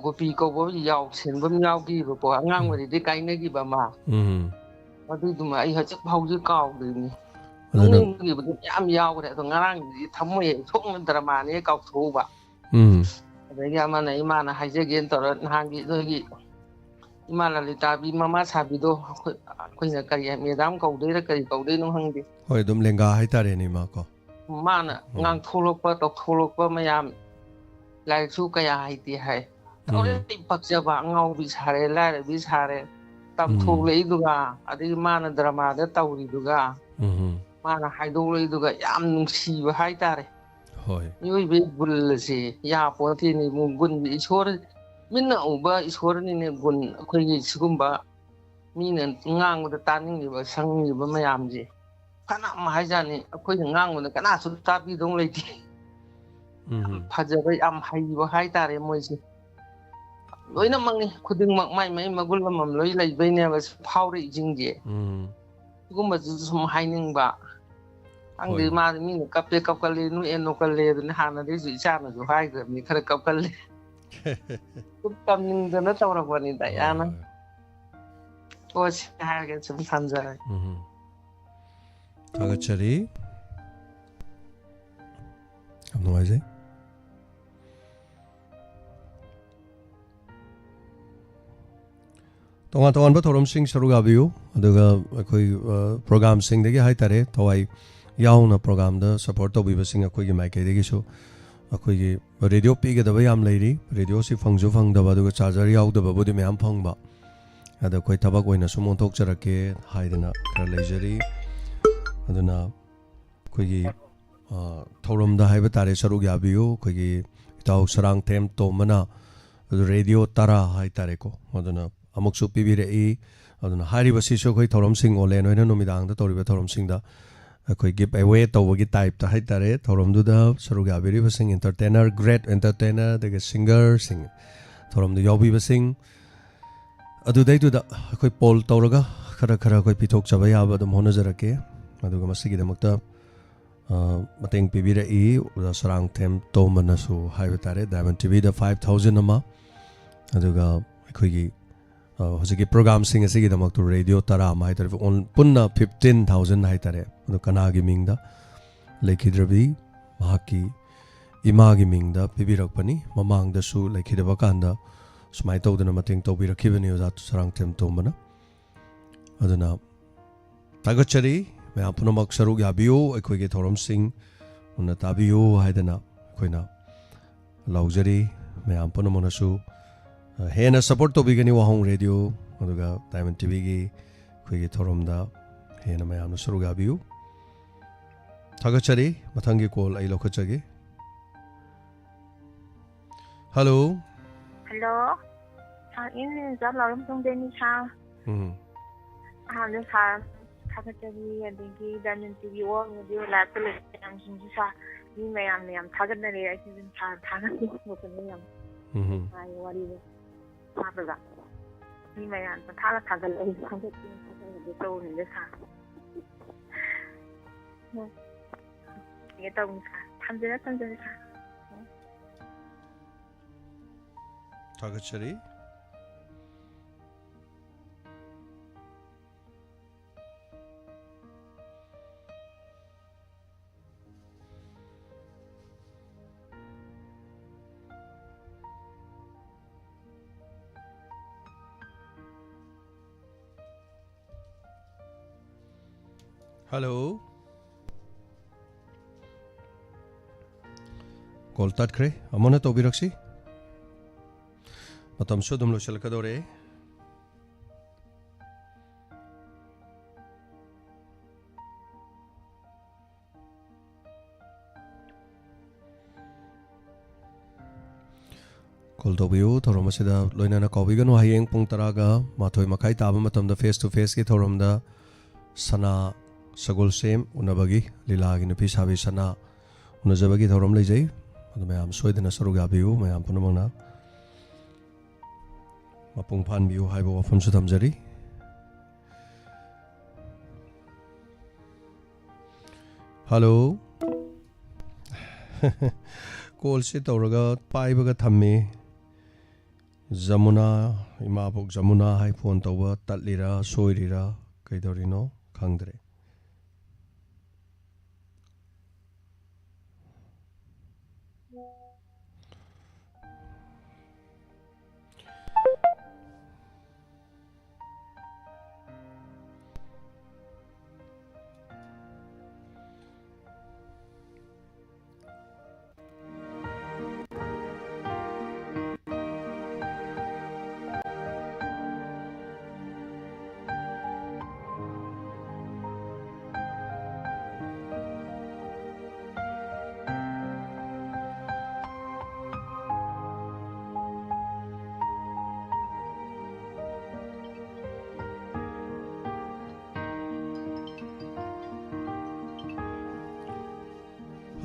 ꯒꯣꯄꯤ ꯀꯧꯕ ꯑꯃ ꯌꯥꯎ-, ꯁꯦꯟꯕ ꯑꯃ ꯌꯥꯎꯈꯤꯕꯀꯣ, ꯑꯉꯥꯡ ꯎꯝ꯫ ꯑꯣꯏꯔꯤꯉꯩꯗꯩ ꯀꯥꯏꯅꯈꯤꯕ ꯑꯃ꯫ ꯎꯝ꯫ ꯑꯗꯨꯗꯨꯃ ꯑꯩ ꯍꯧꯖꯤꯛ ꯐꯥꯎꯁꯨ ꯀꯥꯎꯗ꯭ꯔꯤꯅꯤ꯫ ꯑꯗꯨꯅ ꯅꯣꯛꯅꯤꯡꯈꯤꯕꯗꯤ ꯃꯌꯥꯝ ꯌꯥꯎꯈ꯭ꯔꯦ, ꯑꯗꯣ ꯉꯔꯥꯡꯗꯤ ꯊꯃꯣꯏ ꯁꯣꯛꯅ ꯗ꯭ꯔꯃꯥꯅꯦ ꯀꯥꯎꯊꯣꯛꯎꯕ꯫ ꯎꯝ꯫ ꯑꯗꯒꯤ ꯑꯃꯅ ꯏꯃꯥꯅ ꯍꯥꯏꯖꯒꯦꯅ ꯇꯧꯔ ꯅꯍꯥꯟꯒꯤ ꯅꯣꯏꯒꯤ ꯏꯃꯥ ꯂꯂꯤꯇꯥꯕꯤ ꯃꯃꯥ ꯁꯥꯕꯤꯗꯣ, ꯑꯩꯈꯣꯏ, ꯑꯩꯈꯣꯏꯅ ꯀꯔꯤ ꯃꯦꯗꯥꯝ ꯀꯧꯗꯣꯏꯔꯥ ꯀꯔꯤ ꯀꯧꯗꯣꯏꯅꯣ ꯈꯪꯗꯦ꯫ ꯍꯣꯏ, ꯑꯗꯨꯝ ꯂꯦꯡꯒꯥ ꯍꯥꯏꯇꯥꯔꯦꯅꯦ, ꯏꯃꯥ ꯀꯣ꯫ ꯃꯥꯅ ꯎꯝ꯫ ꯉꯥꯡꯊꯣꯛꯂꯛꯄ, ꯇꯧꯊꯣꯛꯂꯛꯄ ꯃꯌꯥꯝ, ꯂꯥꯏꯔꯤꯛꯁꯨ ꯀꯌꯥ ꯍꯩꯇꯦ ꯍꯥꯏ꯫ ꯎꯝ꯫ ꯇꯧꯔꯦ, ꯑꯩ ꯄꯛꯆꯕ, ꯑꯉꯥꯎꯕꯤ ꯁꯥꯔꯦ, ꯂꯥꯏꯔꯕꯤ ꯁꯥꯔꯦ꯫ ꯇꯝꯊꯣꯛꯂꯛꯏꯗꯨꯒ, ꯑꯗꯒꯤ ꯃꯥꯅ ꯗ꯭ꯔꯃꯥꯗ ꯇꯧꯔꯤꯗꯨꯒ, ꯎꯝ ꯃꯥꯅ ꯍꯥꯏꯗꯣꯛꯂꯛꯏꯗꯨꯒ ꯌꯥꯝ ꯅꯨꯡꯁꯤꯕ ꯍꯥꯏꯇꯥꯔꯦ꯫ ꯍꯣꯏ ꯃꯤꯑꯣꯏꯕꯒꯤ ꯒꯨꯜ ꯑꯁꯤ ꯌꯥꯄꯣꯟꯇꯦꯅꯦ ꯏꯕꯨꯡ꯫ ꯒꯨꯟ ꯏꯁꯣꯔ, ꯃꯤꯠꯅ ꯎꯕ ꯏꯁꯣꯔꯅꯤꯅꯦ ꯒꯨꯟ꯫ ꯑꯩꯈꯣꯏꯒꯤ ꯁꯤꯒꯨꯝꯕ ꯃꯤꯅ ꯉꯥꯡꯕꯗ ꯇꯥꯅꯤꯡꯉꯤꯕ ꯁꯪꯉꯤꯕ ꯃꯌꯥꯝꯁꯦ ꯐꯅꯌꯥꯝ ꯍꯥꯏꯖꯥꯠꯅꯤ꯫ ꯑꯩꯈꯣꯏꯅ ꯉꯥꯡꯕꯗ ꯀꯅꯥꯁꯨ ꯇꯥꯕꯤꯗꯧ ꯂꯩꯇꯦ꯫ ꯎꯝ ꯐꯖꯕ, ꯌꯥꯝ ꯍꯩꯕ ꯍꯥꯏꯇꯥꯔꯦ ꯃꯣꯏꯁꯦ꯫ ꯂꯣꯏꯅꯃꯛꯅꯤ, ꯈꯨꯗꯤꯡꯃꯛ ꯃꯥꯏ ꯃꯥꯏ ꯃꯒꯨꯟ ꯑꯃꯃꯝ ꯂꯣꯏ ꯂꯩꯕꯩꯅꯦꯕ ꯁꯤ ꯐꯥꯎꯔꯛꯏꯁꯤꯡꯁꯦ꯫ ꯎꯝ ꯁꯤꯒꯨꯝꯕꯁꯤꯁꯨ ꯁꯨꯝ ꯍꯥꯏꯅꯤꯡꯕ꯫ ꯈꯪꯗꯦ, ꯍꯣꯏ꯫ ꯃꯥꯗꯤ ꯃꯤꯅ ꯀꯞꯄꯦ ꯀꯞꯀꯜꯂꯦ, ꯅꯣꯛꯑꯦ ꯅꯣꯛꯀꯜꯂꯦ ꯑꯗꯨꯅ ꯍꯥꯟꯅꯗꯩꯁꯨ ꯏꯆꯥꯅꯁꯨ ꯍꯥꯏꯈ꯭ꯔꯕꯅꯤ, ꯈꯔ ꯀꯞꯀꯜꯂꯦ꯫ ꯁꯨꯝ ꯇꯝꯅꯤꯡꯗꯅ ꯇꯧꯔꯛꯄꯅꯤꯗ, ꯍꯣꯏ, ꯌꯥꯅ꯫ ꯍꯣꯏ꯫ ꯑꯣ, ꯁꯤ ꯍꯥꯏꯔꯒꯦ, ꯁꯨꯝ ꯊꯝꯖꯔꯒꯦ꯫ ꯎꯝ ꯊꯥꯒꯠꯆꯔꯤ꯫ ꯌꯥꯝ ꯅꯨꯡꯉꯥꯏꯖꯩ꯫ ꯇꯣꯉꯥꯟ ꯇꯣꯉꯥꯟꯕ ꯊꯧꯔꯝꯁꯤꯡ ꯁꯔꯨꯛ ꯌꯥꯕꯤꯌꯨ, ꯑꯗꯨꯒ ꯑꯩꯈꯣꯏ, ꯑ, ꯄ꯭ꯔꯣꯒꯥꯝꯁꯤꯡꯗꯒꯤ ꯍꯥꯏꯇꯥꯔꯦ, ꯊꯋꯥꯏ ꯌꯥꯎꯅ ꯄ꯭ꯔꯣꯒꯥꯝꯗ ꯁꯄꯣꯔꯠ ꯇꯧꯕꯤꯕꯁꯤꯡ ꯑꯩꯈꯣꯏꯒꯤ ꯃꯥꯏꯀꯩꯗꯒꯤꯁꯨ ꯑꯩꯈꯣꯏꯒꯤ ꯔꯦꯗꯤꯑꯣ ꯄꯤꯒꯗꯕ ꯌꯥꯝ ꯂꯩꯔꯤ꯫ ꯔꯦꯗꯤꯑꯣꯁꯤ ꯐꯪꯁꯨ ꯐꯪꯗꯕ, ꯑꯗꯨꯒ ꯆꯥꯔꯖꯔ ꯌꯥꯎꯗꯕꯕꯨꯗꯤ ꯃꯌꯥꯝ ꯐꯪꯕ꯫ ꯑꯗ ꯑꯩꯈꯣꯏ ꯊꯕꯛ ꯑꯣꯏꯅ ꯁꯨꯝ ꯑꯣꯟꯊꯣꯛꯆꯔꯛꯀꯦ ꯍꯥꯏꯗꯅ ꯈꯔ ꯂꯩꯖꯔꯤ꯫ ꯑꯗꯨꯅ ꯑꯩꯈꯣꯏꯒꯤ, ꯑ, ꯊꯧꯔꯝꯗ ꯍꯥꯏꯕ ꯇꯥꯔꯦ, ꯁꯔꯨꯛ ꯌꯥꯕꯤꯌꯨ꯫ ꯑꯩꯈꯣꯏꯒꯤ ꯏꯇꯥꯎ ꯁꯔꯥꯡꯊꯦꯝ ꯇꯣꯝꯕꯅ ꯔꯦꯗꯤꯑꯣ ꯇꯔꯥ ꯍꯥꯏ ꯇꯥꯔꯦꯀꯣ, ꯑꯗꯨꯅ ꯑꯃꯨꯛꯁꯨ ꯄꯤꯕꯤꯔꯛꯏ꯫ ꯑꯗꯨꯅ ꯍꯥꯏꯔꯤꯕꯁꯤꯁꯨ ꯑꯩꯈꯣꯏ ꯊꯧꯔꯝꯁꯤꯡ ꯑꯣꯂꯦꯟ ꯍꯣꯏꯅ ꯅꯨꯃꯤꯗꯥꯡꯗ ꯇꯧꯔꯤꯕ ꯊꯧꯔꯝꯁꯤꯡꯗ ꯑꯩꯈꯣꯏ ꯒꯤꯐ ꯑꯦꯋꯦ ꯇꯧꯕꯒꯤ ꯇꯥꯏꯞꯇ ꯍꯥꯏ ꯇꯥꯔꯦ, ꯊꯧꯔꯝꯗꯨꯗ ꯁꯔꯨꯛ ꯌꯥꯕꯤꯔꯤꯕꯁꯤꯡ, ꯏꯟꯇꯔꯇꯦꯅꯔ, ꯒ꯭ꯔꯦꯠ ꯏꯟꯇꯔꯇꯦꯅꯔ, ꯑꯗꯨꯒ ꯁꯤꯡꯒꯔꯁꯤꯡ, ꯊꯧꯔꯝꯗ ꯌꯥꯎꯕꯤꯕꯁꯤꯡ, ꯑꯗꯨꯗꯩꯗꯨꯗ ꯑꯩꯈꯣꯏ ꯄꯣꯜ ꯇꯧꯔꯒ ꯈꯔ ꯈꯔ ꯑꯩꯈꯣꯏ ꯄꯤꯊꯣꯛꯆꯕ ꯌꯥꯕ ꯑꯗꯨꯝ ꯍꯣꯠꯅꯖꯔꯛꯀꯦ꯫ ꯑꯗꯨꯒ ꯃꯁꯤꯒꯤꯗꯃꯛꯇ, ꯑ, ꯃꯇꯦꯡ ꯄꯤꯕꯤꯔꯛꯏ ꯑꯣꯖꯥ ꯁꯔꯥꯡꯊꯦꯝ ꯇꯣꯝꯕꯅꯁꯨ ꯍꯥꯏꯕ ꯇꯥꯔꯦ, ꯗꯥꯏꯃꯟ ꯇꯤꯚꯤꯗ ꯐꯥꯏꯚ ꯊꯥꯎꯖꯟ ꯑꯃ, ꯑꯗꯨꯒ ꯑꯩꯈꯣꯏꯒꯤ, ꯑ, ꯍꯧꯖꯤꯛꯀꯤ ꯄ꯭ꯔꯣꯒꯥꯝꯁꯤꯡ ꯑꯁꯤꯒꯤꯗꯃꯛꯇ ꯔꯦꯗꯤꯑꯣ ꯇꯔꯥ ꯑꯃ ꯍꯥꯏ ꯇꯥꯔꯦ, ꯑꯣꯟ-, ꯄꯨꯟꯅ ꯐꯤꯐꯇꯤꯟ ꯊꯥꯎꯖꯟ ꯍꯥꯏ ꯇꯥꯔꯦ꯫ ꯑꯗꯣ ꯀꯅꯥꯒꯤ ꯃꯤꯡꯗ? ꯂꯩꯈꯤꯗ꯭ꯔꯕꯤ ꯃꯍꯥꯛꯀꯤ ꯏꯃꯥꯒꯤ ꯃꯤꯡꯗ ꯄꯤꯕꯤꯔꯛꯄꯅꯤ꯫ ꯃꯃꯥꯡꯗꯁꯨ ꯂꯩꯈꯤꯗꯕ ꯀꯥꯟꯗ ꯁꯨꯃꯥꯏꯅ ꯇꯧꯗꯅ ꯃꯇꯦꯡ ꯇꯧꯕꯤꯔꯛꯈꯤꯕꯅꯤ ꯑꯣꯖꯥ ꯁꯔꯥꯡꯊꯦꯝ ꯇꯣꯝꯕꯅ꯫ ꯑꯗꯨꯅ ꯊꯥꯒꯠꯆꯔꯤ꯫ ꯃꯌꯥꯝ ꯄꯨꯝꯅꯃꯛ ꯁꯔꯨꯛ ꯌꯥꯕꯤꯌꯨ, ꯑꯩꯈꯣꯏꯒꯤ ꯊꯧꯔꯝꯁꯤꯡ ꯃꯨꯟꯅ ꯇꯥꯕꯤꯌꯨ ꯍꯥꯏꯗꯅ ꯑꯩꯈꯣꯏꯅ ꯂꯥꯎꯖꯔꯤ꯫ ꯃꯌꯥꯝ ꯄꯨꯝꯅꯃꯛꯅꯁꯨ, ꯑ, ꯍꯦꯟꯅ ꯁꯄꯣꯔꯠ ꯇꯧꯕꯤꯒꯅꯤ ꯋꯥꯍꯣꯡ ꯔꯦꯗꯤꯑꯣ ꯑꯗꯨꯒ ꯗꯥꯏꯃꯟ ꯇꯤꯚꯤꯒꯤ ꯑꯩꯈꯣꯏꯒꯤ ꯊꯧꯔꯝꯗ ꯍꯦꯟꯅ ꯃꯌꯥꯝꯅ ꯁꯔꯨꯛ ꯌꯥꯕꯤꯌꯨ꯫ ꯊꯥꯒꯠꯆꯔꯤ꯫ ꯃꯊꯪꯒꯤ ꯀꯣꯜ ꯑꯩ ꯂꯧꯈꯠꯆꯒꯦ꯫ ꯍꯜꯂꯣ꯫ ꯍꯜꯂꯣ꯫ ꯁꯥꯔ, ꯏꯪ ꯅꯤꯡꯖꯝ ꯂꯥꯎꯔꯝ ꯊꯣꯡꯗꯩꯅꯤ, ꯁꯥꯔ꯫ ꯎꯝ꯫ ꯑꯍꯥꯟꯕꯗ ꯁꯥꯔ ꯊꯥꯒꯠꯆꯔꯤ, ꯑꯗꯒꯤ ꯗꯥꯏꯃꯟ ꯇꯤꯚꯤ ꯑꯣꯜ ꯔꯦꯗꯤꯑꯣ ꯂꯥꯏꯞꯇ ꯂꯩꯕ ꯃꯌꯥꯝꯁꯤꯡꯁꯨ ꯁꯥꯔ, ꯃꯤ ꯃꯌꯥꯝꯅ ꯌꯥꯝ ꯊꯥꯒꯠꯅꯔꯦ꯫ ꯑꯩꯁꯨ ꯑꯗꯨꯝ ꯁꯥꯔ ꯊꯥꯒꯠꯆꯔꯤ ꯌꯥꯝ ꯎꯝ꯫ ꯅꯨꯡꯉꯥꯏ ꯋꯥꯔꯤꯗꯣ꯫ ꯍꯥꯞꯄꯒ ꯃꯤ ꯃꯌꯥꯝ ꯄꯪꯊꯥꯒ ꯊꯥꯒꯠꯂꯛꯏ꯫ ꯊꯥꯒꯠꯀꯦ ꯊꯥꯒꯠꯂꯒꯦ ꯇꯧꯕꯅꯤꯗ ꯁꯥꯔ꯫ ꯎꯝ꯫ ꯀꯩꯅꯣ ꯇꯧꯕꯅꯤ ꯁꯥꯔ꯫ ꯊꯝꯖꯔꯦ, ꯊꯝꯖꯔꯦ ꯁꯥꯔ꯫ ꯊꯥꯒꯠꯆꯔꯤ꯫ ꯍꯜꯂꯣ꯫ ꯀꯣꯜ ꯇꯠꯈ꯭ꯔꯦ꯫ ꯑꯃꯨꯛ ꯍꯟꯅ ꯇꯧꯕꯤꯔꯛꯁꯤ꯫ ꯃꯇꯝꯁꯨ ꯑꯗꯨꯝ ꯂꯣꯏꯁꯤꯜꯂꯛꯀꯗꯧꯔꯦ꯫ ꯀꯣꯜ ꯇꯧꯕꯤꯌꯨ꯫ ꯊꯧꯔꯝ ꯑꯁꯤꯗ ꯂꯣꯏꯅꯅ ꯀꯥꯎꯕꯤꯒꯅꯨ, ꯍꯌꯦꯡ ꯄꯨꯡ ꯇꯔꯥꯒ ꯃꯥꯊꯣꯏ ꯃꯈꯥꯏ ꯇꯥꯕ ꯃꯇꯝꯗ face to faceꯀꯤ ꯊꯧꯔꯝꯗ ꯁꯅꯥ ꯁꯒꯣꯜꯁꯦꯝ ꯎꯅꯕꯒꯤ, ꯂꯤꯂꯥꯒꯤ ꯅꯨꯄꯤ ꯁꯥꯕꯤ ꯁꯅꯥ ꯎꯅꯖꯕꯒꯤ ꯊꯧꯔꯝ ꯂꯩꯖꯩ꯫ ꯑꯗꯨ ꯃꯌꯥꯝ ꯁꯣꯏꯗꯅ ꯁꯔꯨꯛ ꯌꯥꯕꯤꯌꯨ, ꯃꯌꯥꯝ ꯄꯨꯝꯅꯃꯛꯅ ꯃꯄꯨꯡ ꯐꯥꯍꯟꯕꯤꯌꯨ ꯍꯥꯏꯕ ꯋꯥꯐꯝꯁꯨ ꯊꯝꯖꯔꯤ꯫ ꯍꯜꯂꯣ꯫ ꯀꯣꯜꯁꯤ ꯇꯧꯔꯒ ꯄꯥꯏꯕꯒ ꯊꯝꯃꯤ꯫ ꯖꯃꯨꯅꯥ, ꯏꯃꯥꯕꯣꯛ ꯖꯃꯨꯅꯥ ꯍꯥꯏ ꯐꯣꯟ ꯇꯧꯕ ꯇꯠꯂꯤꯔꯥ, ꯁꯣꯏꯔꯤꯔꯥ, ꯀꯩꯗꯧꯔꯤꯅꯣ ꯈꯪꯗ꯭ꯔꯦ꯫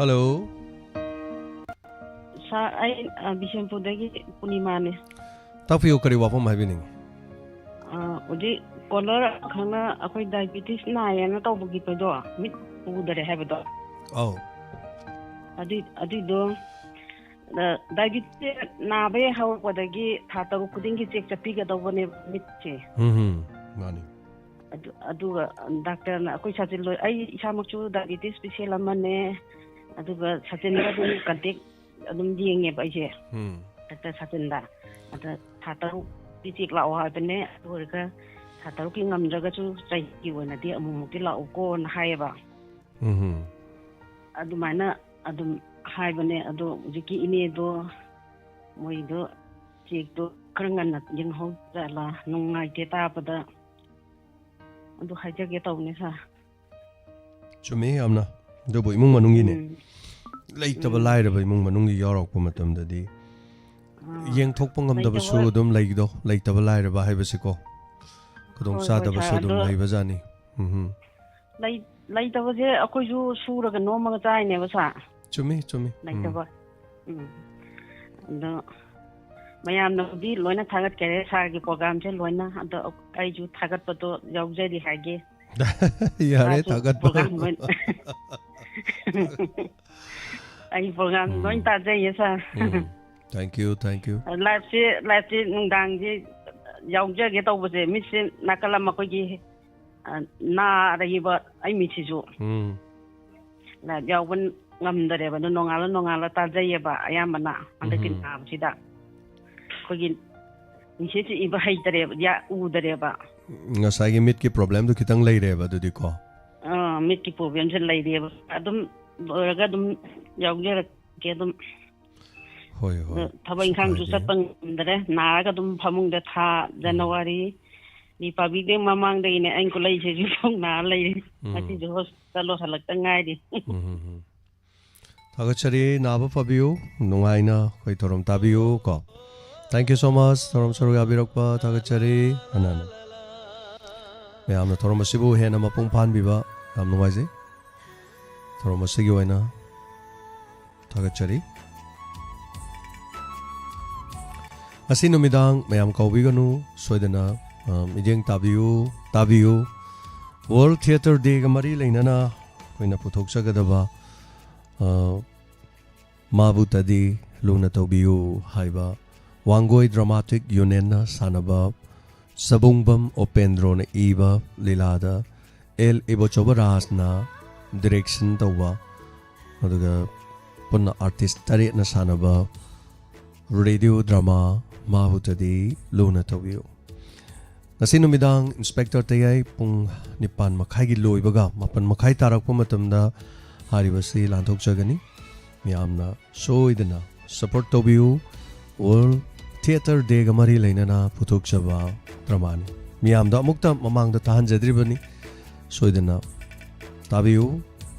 ꯍꯜꯂꯣ꯫ ꯁꯥꯔ, ꯑꯩ ꯑ, ꯕꯤꯁꯦꯝꯄꯨꯔꯗꯒꯤ ꯄꯨꯔꯅꯤꯃꯥꯅꯦ꯫ ꯇꯥꯛꯄꯤꯌꯨ, ꯀꯔꯤ ꯋꯥꯐꯝ ꯍꯥꯏꯕꯤꯅꯤꯡꯉꯤ? ꯑ, ꯍꯧꯖꯤꯛ ꯀꯣꯂꯔ ꯑꯃꯈꯛꯅ ꯑꯩꯈꯣꯏ ꯗꯥꯏꯕꯤꯇꯤꯁ ꯅꯥꯏꯌꯦꯅ ꯇꯧꯕꯒꯤꯗꯣ, ꯃꯤꯠ ꯎꯗꯔꯦ ꯍꯥꯏꯕꯗꯣ꯫ ꯑꯧ꯫ ꯑꯗꯨꯏ ꯑꯗꯨꯏꯗꯣ, ꯑ, ꯗꯥꯏꯕꯤꯇꯤꯁꯁꯦ ꯅꯥꯕ ꯍꯦꯛ ꯍꯧꯔꯛꯄꯗꯒꯤ ꯊꯥ ꯇꯔꯨꯛ ꯈꯨꯗꯤꯡꯒꯤ ꯆꯦꯛ ꯆꯠꯄꯤꯒꯗꯧꯕꯅꯦꯕ ꯃꯤꯠꯁꯦ꯫ ꯎꯝ ꯍꯝ, ꯃꯥꯅꯤ꯫ ꯑꯗꯨ ꯑꯗꯨꯒ ꯗꯥꯛꯇꯔꯅ, ꯑꯩꯈꯣꯏ ꯁꯥꯆꯤꯟ ꯂꯣꯏ, ꯑꯩ ꯏꯁꯥꯃꯛꯁꯨ ꯗꯥꯏꯕꯤꯇꯤꯁ ꯄꯦꯁꯦꯟ ꯑꯃꯅꯦ꯫ ꯑꯗꯨꯒ ꯁꯥꯆꯤꯟꯗ ꯑꯗꯨꯝ ꯀꯟꯇꯦꯛ ꯑꯗꯨꯝ ꯌꯦꯡꯉꯦꯕ ꯑꯩꯁꯦ, ꯎꯝ꯫ ꯗꯥꯛꯇꯔ ꯁꯥꯆꯤꯟꯗ꯫ ꯑꯗ ꯊꯥ ꯇꯔꯨꯛꯇꯤ ꯆꯦꯛ ꯂꯥꯛꯑꯣ ꯍꯥꯏꯕꯅꯦ꯫ ꯑꯗꯨ ꯑꯣꯏꯔꯒ ꯊꯥ ꯇꯔꯨꯛꯀꯤ ꯉꯝꯗ꯭ꯔꯒꯁꯨ ꯆꯍꯤꯒꯤ ꯑꯣꯏꯅꯗꯤ ꯑꯃꯨꯛꯃꯨꯛꯇꯤ ꯂꯥꯛꯎꯀꯣꯅ ꯍꯥꯏꯌꯦꯕ꯫ ꯎꯝ ꯍꯝ꯫ ꯑꯗꯨꯃꯥꯏꯅ ꯑꯗꯨꯝ ꯍꯥꯏꯕꯅꯦ꯫ ꯑꯗꯣ ꯍꯧꯖꯤꯛꯀꯤ ꯏꯅꯦꯗꯣ, ꯃꯣꯏꯗꯣ ꯆꯦꯛꯇꯣ ꯈꯔ ꯉꯟꯅ ꯌꯦꯡꯍꯧꯗ꯭ꯔꯥ, ꯅꯨꯡꯉꯥꯏꯇꯦ ꯇꯥꯕꯗ꯫ ꯑꯗꯨ ꯍꯥꯏꯖꯒꯦ ꯇꯧꯕꯅꯦ ꯁꯥꯔ꯫ ꯆꯨꯝꯃꯤ ꯌꯥꯝꯅ꯫ ꯑꯗꯨꯕꯨ ꯏꯃꯨꯡ ꯃꯅꯨꯡꯒꯤꯅꯦ꯫ ꯎꯝ꯫ ꯂꯩꯇꯕ ꯎꯝ꯫ ꯂꯥꯏꯔꯕ ꯏꯃꯨꯡ ꯃꯅꯨꯡꯒꯤ ꯌꯥꯎꯔꯛꯄ ꯃꯇꯝꯗꯗꯤ ꯑꯥ, ꯌꯦꯡꯊꯣꯛꯄ ꯉꯝꯗꯕꯁꯨ ꯂꯩꯇꯕ ꯑꯗꯨꯝ ꯂꯩꯗꯣ, ꯂꯩꯇꯕ ꯂꯥꯏꯔꯕ ꯍꯥꯏꯕꯁꯤꯀꯣ꯫ ꯍꯣꯏ, ꯍꯣꯏ, ꯈꯨꯗꯣꯡꯆꯥꯗꯕꯁꯨ ꯁꯥꯔ, ꯑꯗꯨꯝ ꯑꯗꯣ ꯂꯩꯕꯖꯥꯠꯅꯤ꯫ ꯎꯝ ꯍꯝ꯫ ꯂꯩ-, ꯂꯩꯇꯕꯁꯦ ꯑꯩꯈꯣꯏꯁꯨ ꯁꯨꯔꯒ ꯅꯣꯝꯃꯒ ꯆꯥꯏꯅꯦꯕ ꯁꯥꯔ꯫ ꯆꯨꯝꯃꯤ, ꯆꯨꯝꯃꯤ꯫ ꯎꯝ꯫ ꯂꯩꯇꯕ꯫ ꯎꯝ꯫ ꯑꯗꯣ ꯃꯌꯥꯝꯅꯕꯨꯗꯤ ꯂꯣꯏꯅ ꯊꯥꯒꯠꯈꯔꯦ ꯁꯥꯔꯒꯤ ꯄ꯭ꯔꯣꯒꯥꯝꯁꯦ ꯂꯣꯏꯅ꯫ ꯑꯗꯣ ꯑꯩꯁꯨ ꯊꯥꯒꯠꯄꯗꯣ ꯌꯥꯎꯖꯔꯤ ꯍꯥꯏꯒꯦ꯫ ꯌꯥꯔꯦ, ꯃꯥꯁꯨ ꯊꯥꯒꯠꯄ꯫ ꯄ꯭ꯔꯣꯒꯥꯝ ꯂꯣꯏꯅ ꯑꯩ ꯄ꯭ꯔꯣꯒꯥꯝ ꯂꯣꯏ ꯎꯝ꯫ ꯇꯥꯖꯩꯌꯦ ꯁꯥꯔ꯫ ꯎꯝ꯫ Thank you, thank you. ꯂꯥꯏꯐꯁꯦ, ꯂꯥꯏꯐꯁꯦ ꯅꯨꯡꯗꯥꯡꯁꯦ ꯌꯥꯎꯖꯒꯦ ꯇꯧꯕꯁꯦ, ꯃꯤꯠꯁꯦ ꯅꯥꯀꯜ ꯑꯃ ꯑꯩꯈꯣꯏꯒꯤ, ꯑ, ꯅꯥꯔꯤꯕ ꯑꯩ ꯃꯤꯠꯁꯤꯁꯨ ꯎꯝ꯫ ꯂꯥꯏꯐ ꯌꯥꯎꯕ ꯉꯝꯗꯔꯦꯕ꯫ ꯑꯗꯨ ꯅꯣꯡꯉꯥꯜꯂ ꯅꯣꯡꯉꯥꯜꯂ ꯇꯥꯖꯩꯌꯦꯕ ꯑꯌꯥꯝꯕꯅ ꯍꯟꯗꯛꯀꯤ ꯎꯝ꯫ ꯅꯥꯕꯁꯤꯗ꯫ ꯑꯩꯈꯣꯏꯒꯤ ꯃꯤꯠꯁꯦ ꯆꯤꯛꯏꯕ ꯍꯩꯇꯔꯦꯕ, ꯌꯥ-, ꯎꯗꯔꯦꯕ꯫ ꯉꯁꯥꯏꯒꯤ ꯃꯤꯠꯀꯤ ꯄ꯭ꯔꯣꯕ꯭ꯂꯦꯝꯗꯣ ꯈꯤꯇꯪ ꯂꯩꯔꯦꯕ ꯑꯗꯨꯗꯤꯀꯣ꯫ ꯑꯥ, ꯃꯤꯠꯀꯤ ꯄ꯭ꯔꯣꯕ꯭ꯂꯦꯝꯁꯦ ꯂꯩꯔꯦꯕ꯫ ꯑꯗꯨꯝ ꯂꯣꯏꯔꯒ ꯑꯗꯨꯝ ꯌꯥꯎꯖꯔꯛꯀꯦ ꯑꯗꯨꯝ꯫ ꯍꯣꯏ, ꯍꯣꯏ꯫ ꯑꯗꯣ ꯊꯕꯛ ꯏꯪꯈꯥꯡꯁꯨ ꯀꯥꯏꯗꯦ꯫ ꯆꯠꯄ ꯉꯝꯗꯔꯦ, ꯅꯥꯔꯒ ꯑꯗꯨꯝ ꯐꯃꯨꯡꯗ ꯊꯥ ꯖꯅꯋꯥꯔꯤ ꯔꯤꯄꯕ꯭ꯂꯤꯛ ꯗꯦ ꯃꯃꯥꯡꯗꯒꯤꯅꯦ ꯑꯩꯅ ꯀꯨꯂꯩꯁꯦ ꯍꯧꯖꯤꯛꯐꯥꯎ ꯅꯥꯔ ꯂꯩꯔꯤ꯫ ꯎꯝ꯫ ꯉꯁꯤꯁꯨ ꯍꯣꯁꯄꯤꯇꯥꯜ ꯍꯜꯂꯛꯇ ꯉꯥꯏꯔꯤ꯫ ꯎꯝ, ꯎꯝ, ꯎꯝ꯫ ꯊꯥꯒꯠꯆꯔꯤ, ꯅꯥꯕ ꯐꯕꯤꯌꯨ, ꯅꯨꯡꯉꯥꯏꯅ ꯑꯩꯈꯣꯏ ꯊꯧꯔꯝ ꯇꯥꯕꯤꯌꯨ ꯀꯣ꯫ Thank you so much, ꯊꯧꯔꯝ ꯁꯔꯨꯛ ꯌꯥꯕꯤꯔꯛꯄ ꯊꯥꯒꯠꯆꯔꯤ꯫ ꯑꯅꯥꯅ ꯃꯌꯥꯝꯅ ꯊꯧꯔꯝ ꯑꯁꯤꯕꯨ ꯍꯦꯟꯅ ꯃꯄꯨꯡ ꯐꯥꯍꯟꯕꯤꯕ ꯌꯥꯝ ꯅꯨꯡꯉꯥꯏꯖꯩ꯫ ꯊꯧꯔꯝ ꯑꯁꯤꯒꯤ ꯑꯣꯏꯅ ꯊꯥꯒꯠꯆꯔꯤ꯫ ꯉꯁꯤ ꯅꯨꯃꯤꯗꯥꯡ ꯃꯌꯥꯝ ꯀꯥꯎꯕꯤꯒꯅꯨ, ꯁꯣꯏꯗꯅ, ꯑ, ꯃꯤꯠꯌꯦꯡ ꯇꯥꯕꯤꯌꯨ, ꯇꯥꯕꯤꯌꯨ꯫ World Theatre Day-ꯒ ꯃꯔꯤ ꯂꯩꯅꯅ ꯑꯩꯈꯣꯏꯅ ꯄꯨꯊꯣꯛꯆꯒꯗꯕ, ꯑ, ꯃꯥꯕꯨꯇꯗꯤ ꯂꯨꯅ ꯇꯧꯕꯤꯌꯨ ꯍꯥꯏꯕ ꯋꯥꯡꯒꯣꯏ Dramatic Union-ꯅ ꯁꯥꯟꯅꯕ ꯁꯕꯨꯡꯕꯝ ꯎꯄꯦꯟꯗ꯭ꯔꯣꯅ ꯏꯕ ꯂꯤꯂꯥꯗ ꯑꯦꯜ ꯏꯕꯣꯆꯧꯕ ꯔꯥꯖꯅ direction ꯇꯧꯕ, ꯑꯗꯨꯒ ꯄꯨꯟꯅ artist ꯇꯔꯦꯠꯅ ꯁꯥꯟꯅꯕ radio drama ꯃꯥꯕꯨꯇꯗꯤ ꯂꯨꯅ ꯇꯧꯕꯤꯌꯨ꯫ ꯉꯁꯤ ꯅꯨꯃꯤꯗꯥꯡ Inspector ꯇꯌꯥꯏ ꯄꯨꯡ ꯅꯤꯄꯥꯟ ꯃꯈꯥꯏꯒꯤ ꯂꯣꯏꯕꯒ ꯃꯥꯄꯟ ꯃꯈꯥꯏ ꯇꯥꯔꯛꯄ ꯃꯇꯝꯗ ꯍꯥꯏꯔꯤꯕꯁꯤ ꯂꯥꯟꯊꯣꯛꯆꯒꯅꯤ꯫ ꯃꯤꯌꯥꯝꯅ ꯁꯣꯏꯗꯅ support ꯇꯧꯕꯤꯌꯨ꯫ World Theatre Day-ꯒ ꯃꯔꯤ ꯂꯩꯅꯅ ꯄꯨꯊꯣꯛꯆꯕ drama-ꯅꯤ꯫ ꯃꯤꯌꯥꯝꯗ ꯑꯃꯨꯛꯇ ꯃꯃꯥꯡꯗ ꯇꯥꯍꯟꯖꯗ꯭ꯔꯤꯕꯅꯤ꯫ ꯁꯣꯏꯗꯅ ꯇꯥꯕꯤꯌꯨ꯫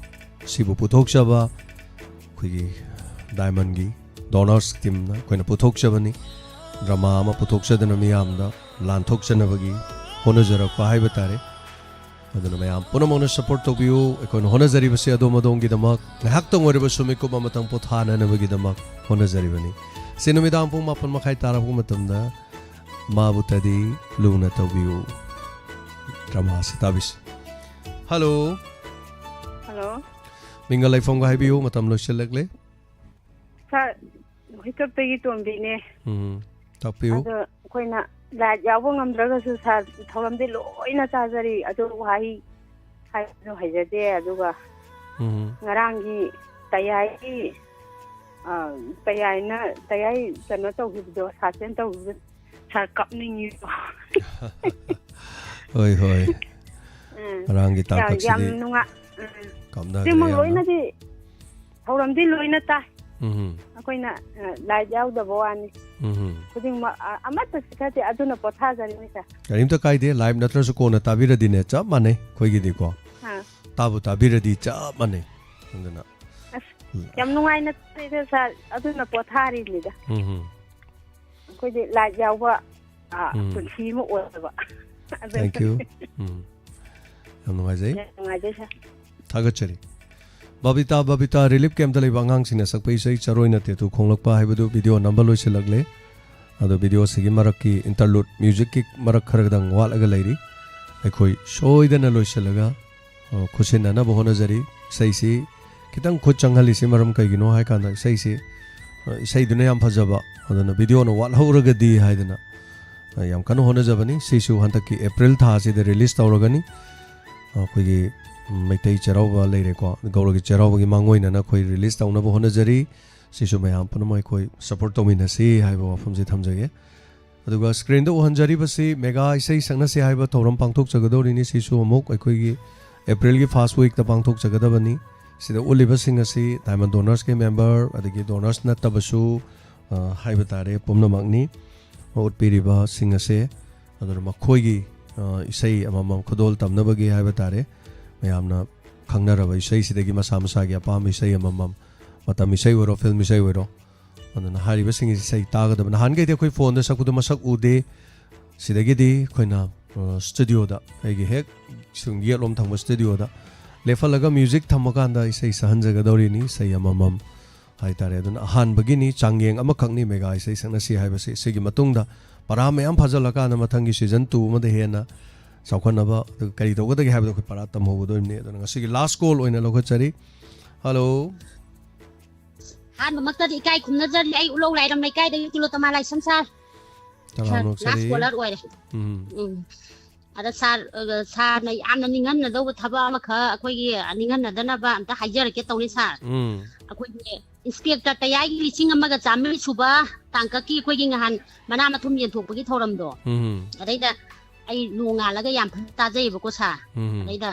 ꯁꯤꯕꯨ ꯄꯨꯊꯣꯛꯆꯕ ꯑꯩꯈꯣꯏꯒꯤ Diamond-ꯒꯤ Donors team-ꯅ ꯑꯩꯈꯣꯏꯅ ꯄꯨꯊꯣꯛꯆꯕꯅꯤ꯫ Drama ꯑꯃ ꯄꯨꯊꯣꯛꯆꯗꯅ ꯃꯤꯌꯥꯝꯗ ꯂꯥꯟꯊꯣꯛꯆꯅꯕꯒꯤ ꯍꯣꯠꯅꯖꯔꯛꯄ ꯍꯥꯏꯕ ꯇꯥꯔꯦ꯫ ꯑꯗꯨꯅ ꯃꯌꯥꯝ ꯄꯨꯝꯅꯃꯛꯅ support ꯇꯧꯕꯤꯌꯨ꯫ ꯑꯩꯈꯣꯏꯅ ꯍꯣꯠꯅꯖꯔꯤꯕꯁꯤ ꯑꯗꯣꯝ ꯑꯗꯣꯝꯒꯤꯗꯃꯛ, ꯉꯥꯏꯍꯥꯛꯇꯪ ꯑꯣꯏꯔꯕꯁꯨ ꯃꯤꯀꯨꯞ ꯑꯃꯇꯪ ꯄꯣꯊꯥꯅꯅꯕꯒꯤꯗꯃꯛ ꯍꯣꯠꯅꯖꯔꯤꯕꯅꯤ꯫ ꯁꯤ ꯅꯨꯃꯤꯗꯥꯡ ꯄꯨꯡ ꯃꯥꯄꯟ ꯃꯈꯥꯏ ꯇꯥꯔꯛꯄ ꯃꯇꯝꯗ ꯃꯥꯕꯨꯇꯗꯤ ꯂꯨꯅ ꯇꯧꯕꯤꯌꯨ꯫ Drama-ꯁꯤ ꯇꯥꯕꯤꯁꯤ꯫ Hello꯫ Hello꯫ ꯃꯤꯡꯒ ꯂꯩꯐꯝꯒ ꯍꯥꯏꯕꯤꯌꯨ, ꯃꯇꯝ ꯂꯣꯏꯁꯤꯜꯂꯛꯂꯦ꯫ Sir, ꯍꯨꯏꯀꯞꯇꯒꯤ ꯇꯣꯝꯕꯤꯅꯦ꯫ ꯎꯝ, ꯇꯥꯛꯄꯤꯌꯨ꯫ ꯑꯗꯣ ꯑꯩꯈꯣꯏꯅ live ꯌꯥꯎꯕ ꯉꯝꯗ꯭ꯔꯒꯁꯨ sir, ꯊꯧꯔꯝꯗꯤ ꯂꯣꯏꯅ ꯇꯥꯖꯔꯤ꯫ ꯑꯗꯣ ꯋꯥꯍꯩ ꯍꯥꯏꯕꯁꯨ ꯍꯩꯖꯗꯦ꯫ ꯑꯗꯨꯒ ꯎꯝ꯫ ꯉꯔꯥꯡꯒꯤ ꯇꯌꯥꯏꯒꯤ, ꯑ, ꯇꯌꯥꯏꯅ, ꯇꯌꯥꯏ ꯀꯩꯅꯣ ꯇꯧꯈꯤꯕꯗꯣ, ꯁꯥꯁꯦꯟ ꯇꯧꯈꯤꯕꯗꯣ, sir ꯀꯞꯅꯤꯡꯉꯤꯀꯣ꯫ ꯍꯣꯏ, ꯍꯣꯏ꯫ ꯎꯝ꯫ ꯉꯔꯥꯡꯒꯤ ꯌꯥꯝ, ꯇꯥꯡꯀꯛꯁꯤꯗꯤ ꯌꯥꯝ ꯅꯨꯡꯉꯥꯏ-, ꯎꯝ꯫ ꯀꯞꯅꯈ꯭ꯔꯦ ꯁꯤꯃꯛ ꯌꯥꯝꯅ꯫ ꯂꯣꯏꯅꯗꯤ ꯊꯧꯔꯝꯗꯤ ꯂꯣꯏꯅ ꯇꯥꯏ꯫ ꯎꯝ꯫ ꯑꯩꯈꯣꯏꯅ, ꯑ, live ꯌꯥꯎꯗꯕ ꯋꯥꯅꯤ꯫ ꯎꯝ꯫ ꯈꯨꯗꯤꯡꯃꯛ, ꯑ, ꯑꯃꯠꯇ ꯆꯤꯊꯗꯦ, ꯑꯗꯨꯅ ꯄꯣꯊꯥꯖꯔꯤꯅꯤ, sir꯫ ꯀꯔꯤꯝꯇ ꯀꯥꯏꯗꯦ, live ꯅꯠꯇ꯭ꯔꯁꯨ ꯀꯣꯟꯅ ꯇꯥꯕꯤꯔꯗꯤꯅꯦ, ꯆꯞ ꯃꯥꯟꯅꯩ ꯑꯩꯈꯣꯏꯒꯤꯗꯤꯀꯣ꯫ ꯑꯥ꯫ ꯇꯥꯕꯨ ꯇꯥꯕꯤꯔꯗꯤ ꯆꯞ ꯃꯥꯟꯅꯩ꯫ ꯑꯗꯨꯅ ꯑꯁ, ꯌꯥꯝ ꯅꯨꯡꯉꯥꯏꯅ ꯇꯥꯔꯤꯗ, sir꯫ ꯑꯗꯨꯅ ꯄꯣꯊꯥꯔꯤꯅꯤꯗ꯫ ꯎꯝ꯫ ꯑꯩꯈꯣꯏꯗꯤ live ꯌꯥꯎꯕ, ꯑ, ꯎꯝ꯫ ꯄꯨꯟꯁꯤ ꯑꯃ ꯑꯣꯏꯔꯕ꯫ ꯑꯗꯨꯅ Thank you꯫ ꯎꯝ꯫ ꯌꯥꯝ ꯅꯨꯡꯉꯥꯏꯖꯩ꯫ ꯌꯥꯝ ꯅꯨꯡꯉꯥꯏꯖꯩ, sir꯫ ꯊꯥꯒꯠꯆꯔꯤ꯫ ꯕꯕꯤꯇꯥ ꯕꯕꯤꯇꯥ ꯔꯤꯂꯤꯐ ꯀꯦꯝꯞꯇ ꯂꯩꯕ ꯑꯉꯥꯡꯁꯤꯡꯅ ꯁꯛꯄ ꯏꯁꯩ ꯆꯔꯣꯏꯅ ꯇꯦꯇꯨ ꯈꯣꯡꯂꯛꯄ ꯍꯥꯏꯕꯗꯨ ꯚꯤꯗꯤꯑꯣ ꯅꯝꯕ ꯂꯣꯏꯁꯤꯜꯂꯛꯂꯦ꯫ ꯑꯗꯣ ꯚꯤꯗꯤꯑꯣꯁꯤꯒꯤ ꯃꯔꯛꯀꯤ ꯏꯟꯇꯔꯂꯨꯗ ꯃ꯭ꯌꯨꯖꯤꯛꯀꯤ ꯃꯔꯛ ꯈꯔꯗꯪ ꯋꯥꯠꯂꯒ ꯂꯩꯔꯤ꯫ ꯑꯩꯈꯣꯏ ꯁꯣꯏꯗꯅ ꯂꯣꯏꯁꯤꯜꯂꯒ, ꯑ, ꯈꯨꯠꯁꯤꯟꯅꯅꯕ ꯍꯣꯠꯅꯖꯔꯤ꯫ ꯏꯁꯩꯁꯤ ꯈꯤꯇꯪ ꯈꯨꯠ ꯆꯪꯍꯜꯂꯤꯁꯤ ꯃꯔꯝ ꯀꯩꯒꯤꯅꯣ ꯍꯥꯏ ꯀꯥꯟꯗ ꯏꯁꯩꯁꯤ, ꯑ, ꯏꯁꯩꯗꯨꯅ ꯌꯥꯝ ꯐꯖꯕ, ꯑꯗꯨꯅ ꯚꯤꯗꯤꯑꯣꯅ ꯋꯥꯠꯍꯧꯔꯒꯗꯤ ꯍꯥꯏꯗꯅ, ꯑ, ꯌꯥꯝ ꯀꯟꯅ ꯍꯣꯠꯅꯖꯕꯅꯤ꯫ ꯁꯤꯁꯨ ꯍꯟꯗꯛꯀꯤ ꯑꯦꯄ꯭ꯔꯤꯜ ꯊꯥꯁꯤꯗ ꯔꯤꯂꯤꯁ ꯇꯧꯔꯒꯅꯤ꯫ ꯑꯩꯈꯣꯏꯒꯤ ꯃꯩꯇꯩ ꯆꯩꯔꯥꯎꯕ ꯂꯩꯔꯦꯀꯣ, ꯒꯧꯔꯒꯤ ꯆꯩꯔꯥꯎꯕꯒꯤ ꯃꯥꯡꯑꯣꯏꯅꯅ ꯑꯩꯈꯣꯏ ꯔꯤꯂꯤꯁ ꯇꯧꯅꯕ ꯍꯣꯠꯅꯖꯔꯤ꯫ ꯁꯤꯁꯨ ꯃꯌꯥꯝ ꯄꯨꯝꯅꯃꯛ ꯑꯩꯈꯣꯏ ꯁꯄꯣꯔꯠ ꯇꯧꯃꯤꯟꯅꯁꯤ ꯍꯥꯏꯕ ꯋꯥꯐꯝꯁꯤ ꯊꯝꯖꯒꯦ꯫ ꯑꯗꯨꯒ ꯁ꯭ꯀ꯭ꯔꯤꯟꯗ ꯎꯍꯟꯖꯔꯤꯕꯁꯤ ꯃꯦꯒꯥ ꯏꯁꯩ ꯁꯛꯅꯁꯤ ꯍꯥꯏꯕ ꯊꯧꯔꯝ ꯄꯥꯡꯊꯣꯛꯆꯒꯗꯧꯔꯤꯅꯤ꯫ ꯁꯤꯁꯨ ꯑꯃꯨꯛ ꯑꯩꯈꯣꯏꯒꯤ ꯑꯦꯄ꯭ꯔꯤꯜꯒꯤ ꯐꯥꯔꯁ ꯋꯤꯛꯇ ꯄꯥꯡꯊꯣꯛꯆꯒꯗꯕꯅꯤ꯫ ꯁꯤꯗ ꯎꯠꯂꯤꯕꯁꯤꯡ ꯑꯁꯤ ꯗꯥꯏꯃꯟ ꯗꯣꯅꯔꯁꯀꯤ ꯃꯦꯝꯕꯔ, ꯑꯗꯒꯤ ꯗꯣꯅꯔꯁ ꯅꯠꯇꯕꯁꯨ, ꯑ, ꯍꯥꯏꯕ ꯇꯥꯔꯦ, ꯄꯨꯝꯅꯃꯛꯅꯤ꯫ ꯎꯠꯄꯤꯔꯤꯕꯁꯤꯡ ꯑꯁꯦ, ꯑꯗꯨꯅ ꯃꯈꯣꯏꯒꯤ, ꯑ, ꯏꯁꯩ ꯑꯃꯃꯝ ꯈꯨꯗꯣꯜ ꯇꯝꯅꯕꯒꯤ ꯍꯥꯏꯕ ꯇꯥꯔꯦ, ꯃꯌꯥꯝꯅ ꯈꯪꯅꯔꯕ ꯏꯁꯩꯁꯤꯗꯒꯤ ꯃꯁꯥ ꯃꯁꯥꯒꯤ ꯑꯄꯥꯝꯕ ꯏꯁꯩ ꯑꯃꯃꯝ, ꯃꯇꯝ ꯏꯁꯩ ꯑꯣꯏꯔꯣ, ꯐꯤꯜꯝ ꯏꯁꯩ ꯑꯣꯏꯔꯣ, ꯑꯗꯨꯅ ꯍꯥꯏꯔꯤꯕꯁꯤꯡ ꯏꯁꯩ ꯇꯥꯒꯗꯕ꯫ ꯅꯍꯥꯟꯈꯩꯗꯤ ꯑꯩꯈꯣꯏ ꯐꯣꯟꯗ ꯁꯛꯄꯗꯣ ꯃꯁꯛ ꯎꯗꯦ꯫ ꯁꯤꯗꯒꯤꯗꯤ ꯑꯩꯈꯣꯏꯅ, ꯑ, ꯁ꯭ꯇꯨꯗꯤꯑꯣꯗ, ꯑꯩꯒꯤ ꯍꯦꯛ ꯁꯨꯝ ꯌꯦꯠꯂꯣꯝ ꯊꯪꯕ ꯁ꯭ꯇꯨꯗꯤꯑꯣꯗ ꯂꯦꯞꯍꯜꯂꯒ ꯃ꯭ꯌꯨꯖꯤꯛ ꯊꯝꯃꯀꯥꯟꯗ ꯏꯁꯩ ꯁꯛꯍꯟꯖꯒꯗꯧꯔꯤꯅꯤ, ꯏꯁꯩ ꯑꯃꯃꯝ ꯍꯥꯏꯇꯥꯔꯦ꯫ ꯑꯗꯨꯅ ꯑꯍꯥꯟꯕꯒꯤꯅꯤ, ꯆꯥꯡꯌꯦꯡ ꯑꯃꯈꯛꯅꯤ ꯃꯦꯒꯥ ꯏꯁꯩ ꯁꯛꯅꯁꯤ ꯍꯥꯏꯕꯁꯤ꯫ ꯁꯤꯒꯤ ꯃꯇꯨꯡꯗ ꯄꯔꯥ ꯃꯌꯥꯝ ꯐꯥꯖꯤꯜꯂꯀꯥꯟꯗ ꯃꯊꯪꯒꯤ ꯁꯤꯖꯟ ꯇꯨ ꯑꯃꯗ ꯍꯦꯟꯅ ꯆꯥꯎꯈꯠꯅꯕ, ꯑꯗꯨꯒ ꯀꯔꯤ ꯇꯧꯒꯗꯒꯦ ꯍꯥꯏꯕꯗꯣ ꯑꯩꯈꯣꯏ ꯄꯔꯥ ꯇꯝꯍꯧꯒꯗꯣꯔꯤꯕꯅꯤ꯫ ꯑꯗꯨꯅ ꯉꯁꯤꯒꯤ ꯂꯥꯁ ꯀꯣꯜ ꯑꯣꯏꯅ ꯂꯧꯈꯠꯆꯔꯤ꯫ ꯍꯜꯂꯣ꯫ ꯑꯍꯥꯟꯕꯃꯛꯇꯗꯤ ꯏꯀꯥꯏ ꯈꯨꯝꯅꯖꯔꯤ꯫ ꯑꯩ ꯎꯂꯧ ꯂꯥꯏꯔꯝ ꯂꯩꯀꯥꯏꯗꯒꯤ ꯇꯤꯂꯣꯇꯃꯥ ꯂꯥꯏꯁ꯭ꯔꯝ ꯁꯥꯔ꯫ ꯇꯔꯥꯝꯅ ꯂꯥꯁ ꯑꯣꯛꯆꯔꯤ꯫ ꯀꯣꯂꯔ ꯑꯣꯏꯔꯦ꯫ ꯎꯝ꯫ ꯎꯝ꯫ ꯑꯗ ꯁꯥꯔ, ꯑ, ꯁꯥꯔꯅ ꯌꯥꯝꯅ ꯅꯤꯡꯍꯟꯅꯗꯧꯕ ꯊꯕꯛ ꯑꯃꯈꯛ ꯑꯩꯈꯣꯏꯒꯤ ꯅꯤꯡꯍꯟꯅꯗꯅꯕ ꯑꯝꯇ ꯍꯥꯏꯖꯔꯛꯀꯦ ꯇꯧꯅꯤ ꯁꯥꯔ꯫ ꯎꯝ꯫ ꯑꯩꯈꯣꯏꯒꯤ ꯏꯟꯁꯄꯦꯛꯇꯔ ꯇꯌꯥꯏꯒꯤ ꯂꯤꯁꯤꯡ ꯑꯃꯒ ꯆꯥꯃꯔꯤ ꯁꯨꯕ ꯇꯥꯡꯀꯛꯀꯤ ꯑꯩꯈꯣꯏꯒꯤ ꯅꯍꯥꯟ ꯃꯅꯥ ꯃꯊꯨꯝ ꯌꯦꯟꯊꯣꯛꯄꯒꯤ ꯊꯧꯔꯝꯗꯣ꯫ ꯎꯝ꯫ ꯑꯗꯩꯗ ꯑꯩ ꯅꯣꯡꯉꯥꯜꯂꯒ ꯌꯥꯝ ꯐꯖꯅ ꯇꯥꯖꯩꯌꯦꯕꯀꯣ ꯁꯥꯔ꯫ ꯎꯝ꯫ ꯑꯗꯩꯗ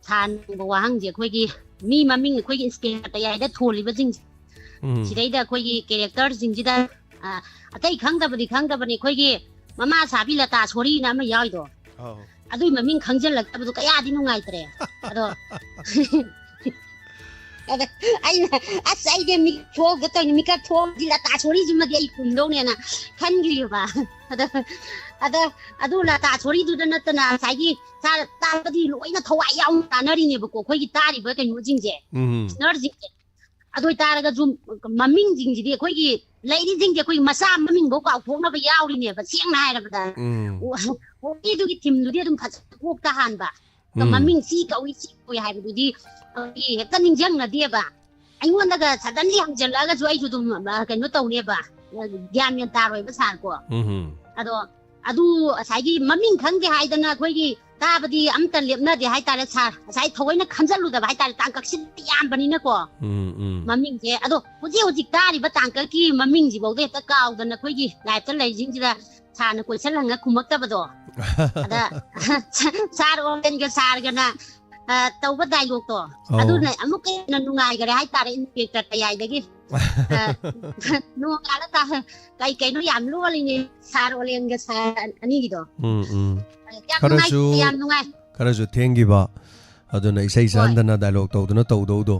ꯁꯥꯔꯅ ꯍꯪꯕ ꯋꯥꯍꯪꯁꯦ ꯑꯩꯈꯣꯏꯒꯤ ꯃꯤ ꯃꯃꯤꯡ ꯑꯩꯈꯣꯏꯒꯤ ꯏꯟꯁꯄꯦꯛꯇꯔ ꯇꯌꯥꯏꯗ ꯊꯣꯜꯂꯤꯕꯁꯤꯡꯁꯦ꯫ ꯎꯝ꯫ ꯁꯤꯗꯩꯗ ꯑꯩꯈꯣꯏꯒꯤ ꯀꯦꯔꯦꯛꯇꯔꯁꯤꯡꯁꯤꯗ, ꯑ, ꯑꯇꯩ ꯈꯪꯗꯕꯗꯤ ꯈꯪꯗꯕꯅꯤ, ꯑꯩꯈꯣꯏꯒꯤ ꯃꯃꯥ ꯁꯥꯕꯤ ꯂꯇꯥ ꯁꯣꯔꯤꯅ ꯑꯃ ꯌꯥꯎꯔꯤꯗꯣ꯫ ꯑꯧ꯫ ꯑꯗꯨꯏ ꯃꯃꯤꯡ ꯈꯪꯖꯤꯜꯂꯛꯇꯕꯗꯣ ꯀꯌꯥꯗꯤ ꯅꯨꯡꯉꯥꯏꯇ꯭ꯔꯦ꯫ ꯑꯗꯣ ꯑꯗ ꯑꯩꯅ, "ꯑꯁ, ꯑꯩꯗꯤ ꯃꯤꯀꯞ ꯊꯣꯛꯑꯒ ꯇꯧꯅꯤ, ꯃꯤꯀꯞ ꯊꯣꯛꯑꯗꯤ ꯂꯇꯥ ꯁꯣꯔꯤꯁꯤꯃꯗꯤ ꯑꯩ ꯄꯨꯝꯗꯧꯅꯦꯅ" ꯈꯟꯈ꯭ꯔꯤꯕ꯫ ꯑꯗ, ꯑꯗ, ꯑꯗꯨ ꯂꯇꯥ ꯁꯣꯔꯤꯗꯨꯗ ꯅꯠꯇꯅ ꯉꯁꯥꯏꯒꯤ ꯆꯥ-, ꯇꯥꯕꯗꯤ ꯂꯣꯏꯅ ꯊꯋꯥꯏ ꯌꯥꯎꯅ ꯇꯥꯅꯔꯤꯅꯦꯕꯀꯣ, ꯑꯩꯈꯣꯏꯒꯤ ꯇꯥꯔꯤꯕ ꯀꯩꯅꯣꯁꯤꯡꯁꯦ, ꯎꯝ꯫ ꯂꯤꯁꯅꯔꯁꯤꯡꯁꯦ꯫ ꯑꯗꯨ ꯑꯣꯏꯇꯥꯔꯒꯁꯨ ꯃꯃꯤꯡꯁꯤꯡꯁꯤꯗꯤ ꯑꯩꯈꯣꯏꯒꯤ ꯂꯩꯔꯤꯁꯤꯡꯁꯦ ꯑꯩꯈꯣꯏꯒꯤ ꯃꯆꯥ ꯃꯃꯤꯡꯐꯧ ꯀꯥꯎꯊꯣꯛꯅꯕ ꯌꯥꯎꯔꯤꯅꯦꯕ, ꯁꯦꯡꯅ ꯍꯥꯏꯔꯕꯗ꯫ ꯎꯝ꯫ ꯋꯥꯔꯤꯗꯨꯒꯤ ꯊꯤꯝꯗꯨꯗꯤ ꯑꯗꯨꯝ ꯐꯖꯅ ꯀꯣꯛꯇ ꯍꯥꯟꯕ꯫ ꯑꯗꯣ ꯎꯝ꯫ ꯃꯃꯤꯡ ꯁꯤ ꯀꯧꯏ, ꯁꯤ ꯀꯧꯏ ꯍꯥꯏꯕꯗꯨꯗꯤ ꯑꯩꯈꯣꯏꯒꯤ ꯍꯦꯛꯇ ꯅꯤꯡꯁꯤꯡꯅꯗꯦꯕ꯫ ꯑꯩꯉꯣꯟꯗꯒ suddenly ꯍꯪꯖꯜꯂꯛꯑꯒꯁꯨ ꯑꯩꯁꯨ ꯑꯗꯨꯝ, ꯑ, ꯀꯩꯅꯣ ꯇꯧꯅꯦꯕ, ꯑ, ꯒ꯭ꯌꯥꯟ ꯃꯦꯟ ꯇꯥꯔꯣꯏꯕ ꯁꯥꯔꯀꯣ꯫ ꯎꯝ꯫ ꯑꯗꯣ ꯑꯗꯨ ꯉꯁꯥꯏꯒꯤ ꯃꯃꯤꯡ ꯈꯪꯗꯦ ꯍꯥꯏꯗꯅ ꯑꯩꯈꯣꯏꯒꯤ ꯇꯥꯕꯗꯤ ꯑꯝꯇ ꯂꯦꯞꯅꯗꯦ ꯍꯥꯏꯇꯥꯔꯦ ꯁꯥꯔ꯫ ꯉꯁꯥꯏ ꯊꯑꯣꯏꯅ ꯈꯟꯖꯜꯂꯨꯗꯕ ꯍꯥꯏꯇꯥꯔꯦ, ꯇꯥꯡꯀꯛꯁꯤꯗꯤ ꯌꯥꯝꯕꯅꯤꯅꯀꯣ꯫ ꯎꯝ, ꯎꯝ꯫ ꯃꯃꯤꯡꯁꯦ꯫ ꯑꯗꯣ ꯍꯧꯖꯤꯛ ꯍꯧꯖꯤꯛ ꯇꯥꯔꯤꯕ ꯇꯥꯡꯀꯛꯀꯤ ꯃꯃꯤꯡꯁꯤꯐꯥꯎꯗ ꯍꯦꯛꯇ ꯀꯥꯎꯗꯅ ꯑꯩꯈꯣꯏꯒꯤ live-ꯇ ꯂꯩꯔꯤꯁꯤꯡꯁꯤꯗ ꯁꯥꯔꯅ question ꯍꯪꯉ ꯈꯨꯝꯃꯛꯇꯕꯗꯣ꯫ ꯑꯗ ꯁꯥꯔ ꯑꯣꯂꯦꯟꯒ ꯁꯥꯔꯒꯅ, ꯑ, ꯇꯧꯕ dialogue-ꯇꯣ, ꯑꯧ꯫ ꯑꯗꯨꯅ ꯑꯃꯨꯛꯀ ꯍꯦꯟꯅ ꯅꯨꯡꯉꯥꯏꯈꯔꯦ ꯍꯥꯏꯇꯥꯔꯦ, Inspector ꯇꯌꯥꯏꯗꯒꯤ꯫ ꯑ, ꯅꯣꯡꯉꯥꯜꯂ ꯇꯥ-, ꯀꯩ ꯀꯩꯅꯣ ꯌꯥꯝ ꯂꯣꯜꯂꯤꯅꯦ ꯁꯥꯔ ꯑꯣꯂꯦꯟꯒ ꯁꯥꯔ ꯑꯅꯤꯒꯤꯗꯣ꯫ ꯎꯝ, ꯎꯝ꯫ ꯌꯥꯝ ꯈꯔꯁꯨ, ꯅꯨꯡꯉꯥꯏ, ꯌꯥꯝ ꯅꯨꯡꯉꯥꯏ꯫ ꯈꯔꯁꯨ ꯊꯦꯡꯈꯤꯕ, ꯑꯗꯨꯅ ꯏꯁꯩ ꯍꯣꯏ꯫ ꯆꯟꯗꯅ dialogue ꯇꯧꯗꯅ ꯇꯧꯗꯧꯗꯣ꯫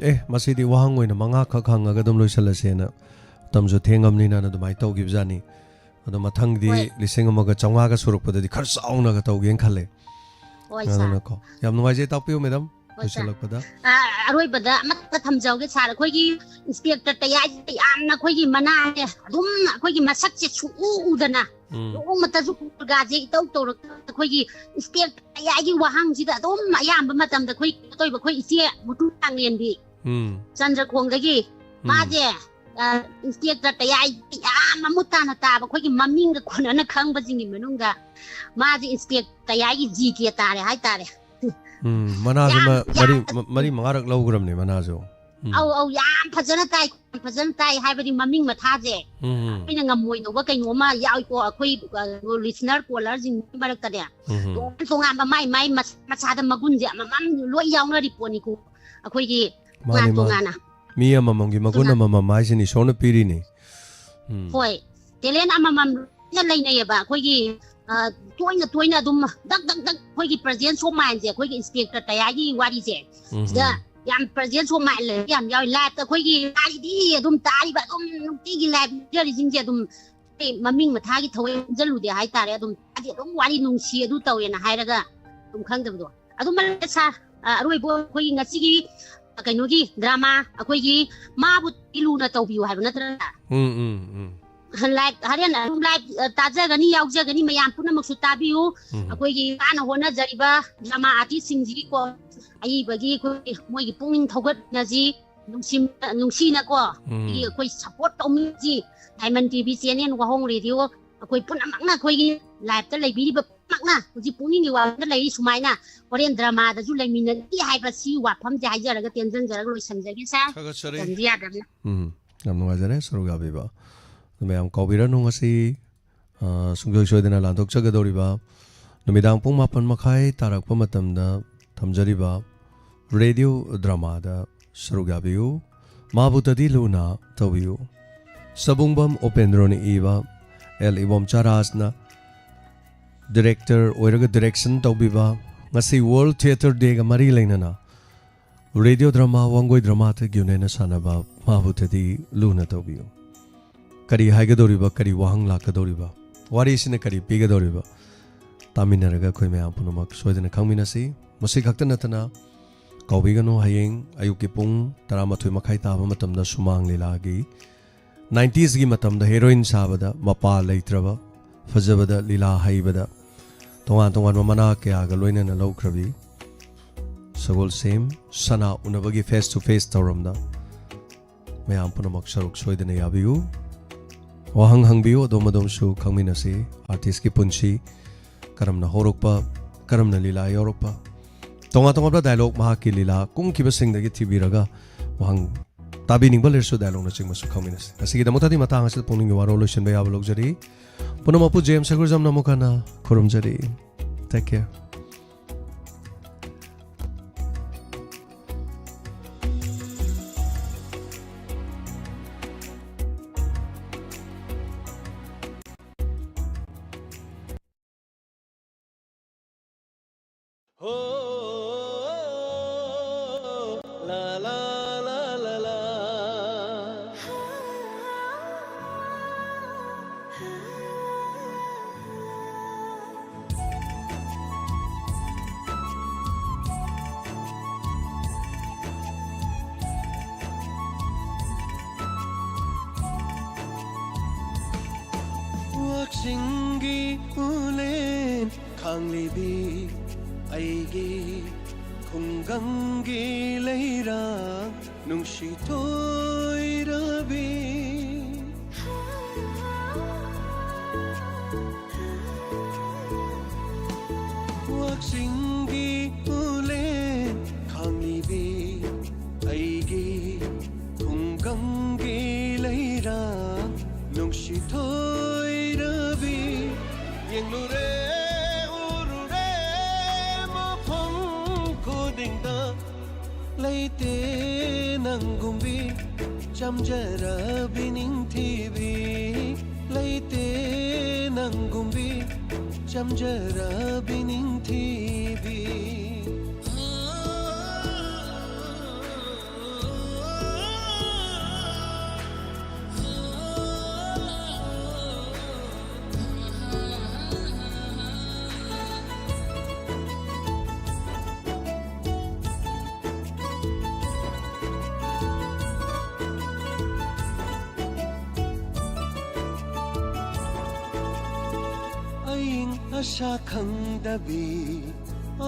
ꯑꯦ, ꯃꯁꯤꯗꯤ ꯋꯥꯍꯪ ꯑꯣꯏꯅ ꯃꯉꯥꯈꯛ ꯍꯪꯉꯒ ꯑꯗꯨꯝ ꯂꯣꯏꯁꯜꯂꯁꯦꯅ, ꯃꯇꯝꯁꯨ ꯊꯦꯡꯉꯕꯅꯤꯅ ꯑꯗꯨꯃꯥꯏꯅ ꯇꯧꯈꯤꯕꯖꯥꯠꯅꯤ꯫ ꯑꯗꯣ ꯃꯊꯪꯗꯤ ꯍꯣꯏ꯫ ꯂꯤꯁꯤꯡ ꯑꯃꯒ ꯆꯥꯝꯃꯉꯥꯒ ꯁꯨꯔꯛꯄꯗꯗꯤ ꯈꯔ ꯆꯥꯎꯅꯒ ꯇꯧꯒꯦꯅ ꯈꯜꯂꯦ꯫ ꯍꯣꯏ, ꯁꯥꯔ꯫ ꯑꯗꯨꯅꯀꯣ, ꯌꯥꯝ ꯅꯨꯡꯉꯥꯏꯖꯩ꯫ ꯇꯥꯛꯄꯤꯌꯨ, ꯃꯦꯗꯥꯝ, ꯍꯣꯏ, ꯁꯥꯔ꯫ ꯂꯣꯏꯁꯤꯜꯂꯛꯄꯗ꯫ ꯑ, ꯑꯔꯣꯏꯕꯗ ꯑꯃꯠꯇ ꯊꯝꯖꯍꯧꯒꯦ, ꯁꯥꯔ꯫ ꯑꯩꯈꯣꯏꯒꯤ Inspector ꯇꯌꯥꯏꯁꯦ ꯌꯥꯝꯅ ꯑꯩꯈꯣꯏꯒꯤ ꯃꯅꯥꯁꯦ ꯑꯗꯨꯝ ꯑꯩꯈꯣꯏꯒꯤ ꯃꯁꯛꯁꯦ ꯁꯨꯡꯎ ꯎꯗꯅ, ꯎꯝ꯫ ꯅꯣꯡꯃꯇꯁꯨ ꯃꯨꯔꯒꯥꯁꯦ ꯏꯇꯧ ꯇꯧꯔꯛꯇꯅ ꯑꯩꯈꯣꯏꯒꯤ Inspector ꯇꯌꯥꯏꯒꯤ ꯋꯥꯍꯪꯁꯤꯗ ꯑꯗꯨꯝ ꯑꯌꯥꯝꯕ ꯃꯇꯝꯗ ꯑꯩꯈꯣꯏ ꯀꯩꯅꯣ ꯇꯧꯔꯤꯕ ꯑꯩꯈꯣꯏ ꯏꯆꯦ ꯃꯨꯇꯨ ꯂꯥꯡꯂꯦꯟꯕꯤ ꯎꯝ꯫ ꯆꯟꯗ꯭ꯔꯈꯣꯡꯗꯒꯤ ꯎꯝ꯫ ꯃꯥꯁꯦ, ꯑ, Inspector ꯇꯌꯥꯏ ꯌꯥꯝ ꯃꯃꯨꯠ ꯇꯥꯅ ꯇꯥꯕ ꯑꯩꯈꯣꯏꯒꯤ ꯃꯃꯤꯡꯒ ꯀꯣꯟꯅꯅ ꯈꯪꯕꯁꯤꯡꯒꯤ ꯃꯅꯨꯡꯗ ꯃꯥꯁꯦ Inspector ꯇꯌꯥꯏꯒꯤ G K ꯇꯥꯔꯦ ꯍꯥꯏꯇꯥꯔꯦ꯫ ꯎꯝ, ꯃꯅꯥꯁꯦ ꯌꯥꯝ, ꯃ-, ꯃꯔꯤ, ꯌꯥꯝ ꯃ-, ꯃꯔꯤ ꯃꯉꯥꯔꯛ ꯂꯧꯈ꯭ꯔꯕꯅꯦ ꯃꯅꯥꯁꯨ꯫ ꯎꯝ꯫ ꯑꯧ, ꯑꯧ, ꯌꯥꯝ ꯐꯖꯅ ꯇꯥꯏ, ꯌꯥꯝ ꯐꯖꯅ ꯇꯥꯏ ꯍꯥꯏꯕꯗꯤ ꯃꯃꯤꯡ ꯃꯊꯥꯁꯦ ꯎꯝ꯫ ꯑꯩꯈꯣꯏꯅ ꯉꯝꯃꯣꯏꯗꯧꯕ ꯀꯩꯅꯣꯝꯃ ꯌꯥꯎꯏꯀꯣ, ꯑꯩꯈꯣꯏ, ꯑ, listener callerꯁꯤꯡꯒꯤ ꯃꯔꯛꯇꯅꯦ꯫ ꯎꯝ꯫ ꯇꯣꯉꯥꯟ ꯇꯣꯉꯥꯟꯕ ꯃꯥꯏ ꯃꯥꯏ ꯃꯁ-, ꯃꯁꯥꯗ ꯃꯒꯨꯟꯁꯦ ꯑꯃꯃꯝ ꯂꯣꯏ ꯌꯥꯎꯅꯔꯤ ꯄꯣꯠꯅꯤꯀꯣ꯫ ꯑꯩꯈꯣꯏꯒꯤ ꯃꯥꯅꯤ, ꯇꯣꯉꯥꯟ ꯃꯥꯅꯤ꯫ ꯇꯣꯉꯥꯟꯅ꯫ ꯃꯤ ꯑꯃꯃꯝꯒꯤ ꯃꯒꯨꯟ ꯇꯣꯉꯥꯟ- ꯑꯃꯃꯝ ꯍꯥꯏꯁꯤꯅꯤ ꯏꯁꯣꯔꯅ ꯄꯤꯔꯤꯅꯤ꯫ ꯎꯝ꯫ ꯍꯣꯏ꯫ Talent ꯑꯃꯃꯝ ꯂꯣꯏꯅ ꯂꯩꯅꯩꯌꯦꯕ꯫ ꯑꯩꯈꯣꯏꯒꯤ, ꯑ, ꯇꯣꯏꯅ ꯇꯣꯏꯅ ꯑꯗꯨꯝ ꯗꯛ ꯗꯛ ꯗꯛ ꯑꯩꯈꯣꯏꯒꯤ presence of mindꯁꯦ, ꯑꯩꯈꯣꯏꯒꯤ Inspector ꯇꯌꯥꯏꯒꯤ ꯋꯥꯔꯤꯁꯦ꯫ ꯎꯝ꯫ ꯁꯤꯗ ꯌꯥꯝ presence of mind ꯂꯩꯕ ꯌꯥꯝ ꯌꯥꯎꯏ꯫ Live ꯇ ꯑꯩꯈꯣꯏꯒꯤ ꯇꯥꯔꯤꯗꯤ ꯑꯗꯨꯝ ꯇꯥꯔꯤꯕ, ꯑꯗꯨꯝ ꯅꯨꯡꯇꯤꯒꯤ live ꯌꯥꯎꯖꯔꯤꯁꯤꯡꯁꯦ ꯑꯗꯨꯝ ꯑꯩ ꯃꯃꯤꯡ ꯃꯊꯥꯒꯤ ꯊꯑꯣꯏ ꯈꯟꯖꯜꯂꯨꯗꯦ ꯍꯥꯏꯇꯥꯔꯦ꯫ ꯑꯗꯨꯝ ꯇꯥꯗꯤ ꯑꯗꯨꯝ ꯋꯥꯔꯤ ꯅꯨꯡꯁꯤ ꯑꯗꯨ ꯇꯧꯋꯦꯅ ꯍꯥꯏꯔꯒ ꯑꯗꯨꯝ ꯈꯪꯗꯕꯗꯣ꯫ ꯑꯗꯨꯃ ꯁꯥ-, ꯑ, ꯑꯔꯣꯏꯕ ꯑꯩꯈꯣꯏꯒꯤ ꯉꯁꯤꯒꯤ, ꯑ, ꯀꯩꯅꯣꯒꯤ drama ꯑꯩꯈꯣꯏꯒꯤ ꯃꯥꯕꯨ ꯂꯨꯅ ꯇꯧꯕꯤꯌꯨ ꯍꯥꯏꯕ ꯅꯠꯇ꯭ꯔꯥ? ꯎꯝ, ꯎꯝ, ꯎꯝ꯫ Live, ꯍꯣꯔꯦꯟ ꯑꯗꯨꯝ live, ꯑ, ꯇꯥꯖꯒꯅꯤ, ꯌꯥꯎꯖꯒꯅꯤ, ꯃꯌꯥꯝ ꯄꯨꯝꯅꯃꯛꯁꯨ ꯇꯥꯕꯤꯌꯨ꯫ ꯎꯝ꯫ ꯑꯩꯈꯣꯏꯒꯤ ꯋꯥꯅ ꯍꯣꯠꯅꯖꯔꯤꯕ drama artist ꯁꯤꯡꯁꯤꯒꯤꯀꯣ, ꯑꯏꯕꯒꯤ ꯑꯩꯈꯣꯏ ꯃꯣꯏꯒꯤ ꯄꯨꯛꯅꯤꯡ ꯊꯧꯒꯠꯅꯁꯤ, ꯅꯨꯡꯁꯤ-, ꯅꯨꯡꯁꯤꯅꯀꯣ, ꯎꯝ꯫ ꯑꯩꯈꯣꯏ support ꯇꯧꯃꯤꯟꯅꯁꯤ꯫ Diamond T V channel, ꯋꯥꯍꯣꯡ Radio, ꯑꯩꯈꯣꯏ ꯄꯨꯝꯅꯃꯛꯅ ꯑꯩꯈꯣꯏꯒꯤ live ꯇ ꯂꯩꯕꯤꯔꯤꯕ ꯄꯨꯝꯅꯃꯛꯅ ꯍꯧꯖꯤꯛ ꯄꯨꯛꯅꯤꯡꯒꯤ ꯋꯥꯐꯝꯗ ꯂꯩꯔꯤ ꯁꯨꯃꯥꯏꯅ ꯍꯣꯔꯦꯟ drama ꯗꯁꯨ ꯂꯩꯃꯤꯟꯅꯅꯤ ꯍꯥꯏꯕ ꯁꯤ ꯋꯥꯐꯝꯁꯦ ꯍꯥꯏꯖꯔꯒ ꯇꯦꯟꯖꯟꯖꯔꯒ ꯂꯣꯏꯁꯤꯟꯖꯒꯦ sir꯫ ꯊꯥꯒꯠꯆꯔꯤ꯫ ꯃꯇꯝꯁꯤ ꯌꯥꯗꯕꯅ꯫ ꯎꯝ, ꯌꯥꯝ ꯅꯨꯡꯉꯥꯏꯖꯔꯦ ꯁꯔꯨꯛ ꯌꯥꯕꯤꯕ꯫ ꯑꯗꯨ ꯃꯌꯥꯝ ꯀꯥꯎꯕꯤꯔꯅꯨ ꯉꯁꯤ, ꯑ, ꯁꯨꯡꯁꯣꯏ ꯁꯣꯏꯗꯅ ꯂꯥꯟꯊꯣꯛꯆꯒꯗꯧꯔꯤꯕ ꯅꯨꯃꯤꯗꯥꯡ ꯄꯨꯡ ꯃꯥꯄꯟ ꯃꯈꯥꯏ ꯇꯥꯔꯛꯄ ꯃꯇꯝꯗ ꯊꯝꯖꯔꯤꯕ radio drama ꯗ ꯁꯔꯨꯛ ꯌꯥꯕꯤꯌꯨ꯫ ꯃꯥꯕꯨꯇꯗꯤ ꯂꯨꯅ ꯇꯧꯕꯤꯌꯨ꯫ ꯁꯕꯨꯡꯕꯝ ꯎꯄꯦꯟꯗ꯭ꯔꯣꯅ ꯏꯕ, ꯑꯦꯜ ꯏꯕꯣꯝꯆꯥ ꯔꯥꯖꯅ director ꯑꯣꯏꯔꯒ direction ꯇꯧꯕꯤꯕ, ꯉꯁꯤ World Theatre Day ꯒ ꯃꯔꯤ ꯂꯩꯅꯅ radio drama ꯋꯥꯡꯒꯣꯏ ꯗ꯭ꯔꯃꯥ ꯊꯦꯇꯔꯒꯤ ꯌꯨꯅꯤꯌꯟꯅ ꯁꯥꯟꯅꯕ ꯃꯥꯕꯨꯇꯗꯤ ꯂꯨꯅ ꯇꯧꯕꯤꯌꯨ꯫ ꯀꯔꯤ ꯍꯥꯏꯒꯗꯧꯔꯤꯕ, ꯀꯔꯤ ꯋꯥꯍꯪ ꯂꯥꯛꯀꯗꯧꯔꯤꯕ, ꯋꯥꯔꯤꯁꯤꯅ ꯀꯔꯤ ꯄꯤꯒꯗꯧꯔꯤꯕ, ꯇꯥꯃꯤꯟꯅꯔꯒ ꯑꯩꯈꯣꯏ ꯃꯌꯥꯝ ꯄꯨꯝꯅꯃꯛ ꯁꯣꯏꯗꯅ ꯈꯪꯃꯤꯟꯅꯁꯤ꯫ ꯃꯁꯤ ꯈꯛꯇ ꯅꯠꯇꯅ ꯀꯥꯎꯕꯤꯒꯅꯨ, ꯍꯌꯦꯡ ꯑꯌꯨꯛꯀꯤ ꯄꯨꯡ ꯇꯔꯥꯃꯥꯊꯣꯏ ꯃꯈꯥꯏ ꯇꯥꯕ ꯃꯇꯝꯗ ꯁꯨꯃꯥꯡ ꯂꯤꯂꯥꯒꯤ nineties ꯀꯤ ꯃꯇꯝꯗ heroine ꯁꯥꯕꯗ ꯃꯄꯥ ꯂꯩꯇ꯭ꯔꯕ, ꯐꯖꯕꯗ ꯂꯤꯂꯥ ꯍꯩꯕꯗ ꯇꯣꯉꯥꯟ ꯇꯣꯉꯥꯟꯕ ꯃꯅꯥ ꯀꯌꯥꯒ ꯂꯣꯏꯅꯅ ꯂꯧꯈ꯭ꯔꯕꯤ ꯁꯒꯣꯜꯁꯦꯝ ꯁꯅꯥ ꯎꯅꯕꯒꯤ face to face ꯊꯧꯔꯝꯗ ꯃꯌꯥꯝ ꯄꯨꯝꯅꯃꯛ ꯁꯔꯨꯛ ꯁꯣꯏꯗꯅ ꯌꯥꯕꯤꯌꯨ꯫ ꯋꯥꯍꯪ ꯍꯪꯕꯤꯌꯨ, ꯑꯗꯣꯝ ꯑꯗꯣꯝꯁꯨ ꯈꯪꯃꯤꯟꯅꯁꯤ꯫ Artist ꯀꯤ ꯄꯨꯟꯁꯤ, ꯀꯔꯝꯅ ꯍꯧꯔꯛꯄ, ꯀꯔꯝꯅ ꯂꯤꯂꯥ ꯌꯧꯔꯛꯄ, ꯇꯣꯉꯥꯟ ꯇꯣꯉꯥꯟꯕ dialogue, ꯃꯍꯥꯛꯀꯤ ꯂꯤꯂꯥ ꯀꯨꯝꯈꯤꯕꯁꯤꯡꯗꯒꯤ ꯊꯤꯕꯤꯔꯒ ꯋꯥꯍꯪ ꯇꯥꯕꯤꯅꯤꯡꯕ ꯂꯩꯔꯁꯨ dialogue ꯅꯆꯤꯡꯕꯁꯨ ꯈꯪꯃꯤꯟꯅꯁꯤ꯫ ꯉꯁꯤꯒꯤꯗꯃꯛꯇꯗꯤ ꯃꯇꯥꯡ ꯑꯁꯤꯗ ꯄꯨꯛꯅꯤꯡꯒꯤ ꯋꯥꯔꯣꯜ ꯂꯣꯏꯁꯤꯟꯕ ꯌꯥꯕ ꯂꯧꯖꯔꯤ꯫ ꯄꯨꯝꯅꯃꯛꯄꯨ ꯖꯦꯝꯁ ꯁꯒꯨꯔꯖꯝꯅ ꯑꯃꯨꯛ ꯍꯟꯅ ꯈꯨꯔꯨꯝꯖꯔꯤ꯫ Take care. ꯋꯥꯛꯆꯤꯡꯒꯤ ꯎꯂꯦꯟ ꯈꯥꯡꯂꯤꯕꯤ ꯑꯩꯒꯤ ꯈꯨꯡꯒꯪꯒꯤ ꯂꯩꯔꯥꯡ ꯅꯨꯡꯁꯤ ꯊꯣꯏꯔꯕꯤ꯫ ꯋꯥꯛꯆꯤꯡꯒꯤ ꯎꯂꯦꯟ ꯈꯥꯡꯂꯤꯕꯤ ꯑꯩꯒꯤ ꯈꯨꯡꯒꯪꯒꯤ ꯂꯩꯔꯥꯡ ꯅꯨꯡꯁꯤ ꯊꯣꯏꯔꯕꯤ꯫ ꯌꯦꯡꯂꯨꯔꯦ ꯎꯔꯨꯔꯦ ꯃꯐꯝ ꯈꯨꯗꯤꯡꯗ ꯂꯩꯇꯦ ꯅꯪꯒꯨꯝꯕꯤ ꯆꯝꯖꯔꯕꯤ ꯅꯤꯡꯊꯤꯕꯤ꯫ ꯂꯩꯇꯦ ꯅꯪꯒꯨꯝꯕꯤ ꯆꯝꯖꯔꯕꯤ ꯅꯤꯡꯊꯤꯕꯤ꯫ ꯑꯏꯪ ꯑꯁꯥ ꯈꯪꯗꯕꯤ,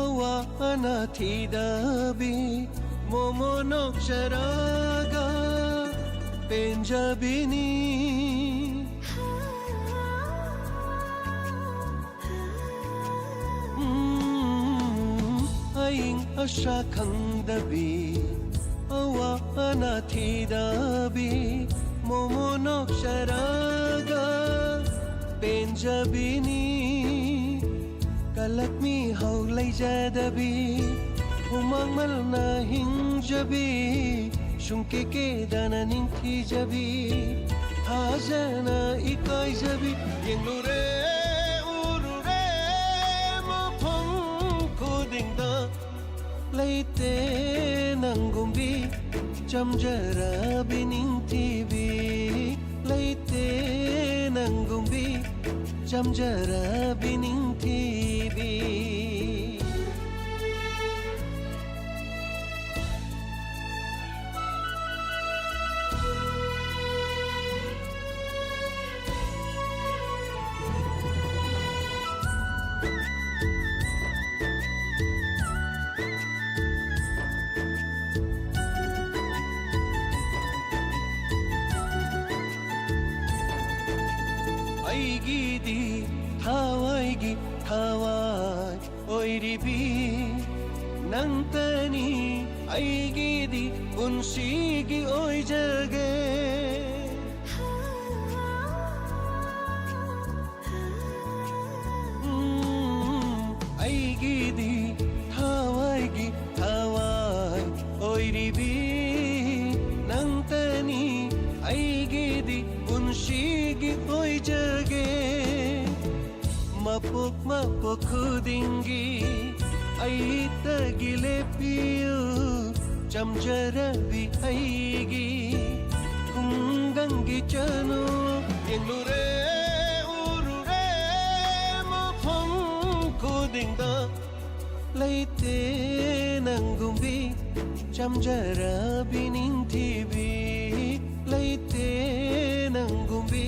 ꯑꯋꯥ ꯑꯅꯥ ꯊꯤꯗꯕꯤ, ꯃꯣꯃꯣ ꯅꯣꯛꯆꯔꯒ ꯄꯦꯟꯖꯕꯤꯅꯤ꯫ ꯎꯝ, ꯑꯏꯪ ꯑꯁꯥ ꯈꯪꯗꯕꯤ, ꯑꯋꯥ ꯑꯅꯥ ꯊꯤꯗꯕꯤ, ꯃꯣꯃꯣ ꯅꯣꯛꯆꯔꯒ ꯄꯦꯟꯖꯕꯤꯅꯤ꯫ ꯀꯂꯛ ꯃꯤꯍꯧ ꯂꯩꯖꯗꯕꯤ, ꯍꯨꯃꯥꯡ ꯃꯜꯅ ꯍꯤꯡꯖꯕꯤ, ꯁꯨꯡꯀꯦ ꯀꯦꯗꯅ ꯅꯤꯡꯊꯤꯖꯕꯤ, ꯊꯥꯖꯅ ꯏꯀꯥꯏꯖꯕꯤ꯫ ꯌꯦꯡꯂꯨꯔꯦ ꯎꯔꯨꯔꯦ ꯃꯐꯝ ꯈꯨꯗꯤꯡꯗ, ꯂꯩꯇꯦ ꯅꯪꯒꯨꯝꯕꯤ ꯆꯝꯖꯔꯕꯤ ꯅꯤꯡꯊꯤꯕꯤ꯫ ꯂꯩꯇꯦ ꯅꯪꯒꯨꯝꯕꯤ ꯆꯝꯖꯔꯕꯤ ꯅꯤꯡꯊꯤꯕꯤ꯫ ꯑꯩꯒꯤꯗꯤ ꯊꯋꯥꯏꯒꯤ ꯊꯋꯥꯏ ꯑꯣꯏꯔꯤꯕꯤ ꯅꯪꯇꯅꯤ, ꯑꯩꯒꯤꯗꯤ ꯄꯨꯟꯁꯤꯒꯤ ꯑꯣꯏꯖꯒꯦ꯫ ꯎꯝ, ꯑꯩꯒꯤꯗꯤ ꯊꯋꯥꯏꯒꯤ ꯊꯋꯥꯏ ꯑꯣꯏꯔꯤꯕꯤ ꯅꯪꯇꯅꯤ, ꯑꯩꯒꯤꯗꯤ ꯄꯨꯟꯁꯤꯒꯤ ꯑꯣꯏꯖꯒꯦ꯫ ꯃꯄꯣꯛ ꯃꯄꯣꯛ ꯈꯨꯗꯤꯡꯒꯤ ꯑꯩꯇꯒꯤ ꯂꯦꯞꯄꯤꯌꯨ, ꯆꯝꯖꯔꯕꯤ ꯑꯩꯒꯤ ꯈꯨꯡꯒꯪꯒꯤ ꯆꯅꯨ꯫ ꯌꯦꯡꯂꯨꯔꯦ, ꯎꯔꯨꯔꯦ, ꯃꯐꯝ ꯈꯨꯗꯤꯡꯗ ꯂꯩꯇꯦ ꯅꯪꯒꯨꯝꯕꯤ ꯆꯝꯖꯔꯕꯤ ꯅꯤꯡꯊꯤꯕꯤ, ꯂꯩꯇꯦ ꯅꯪꯒꯨꯝꯕꯤ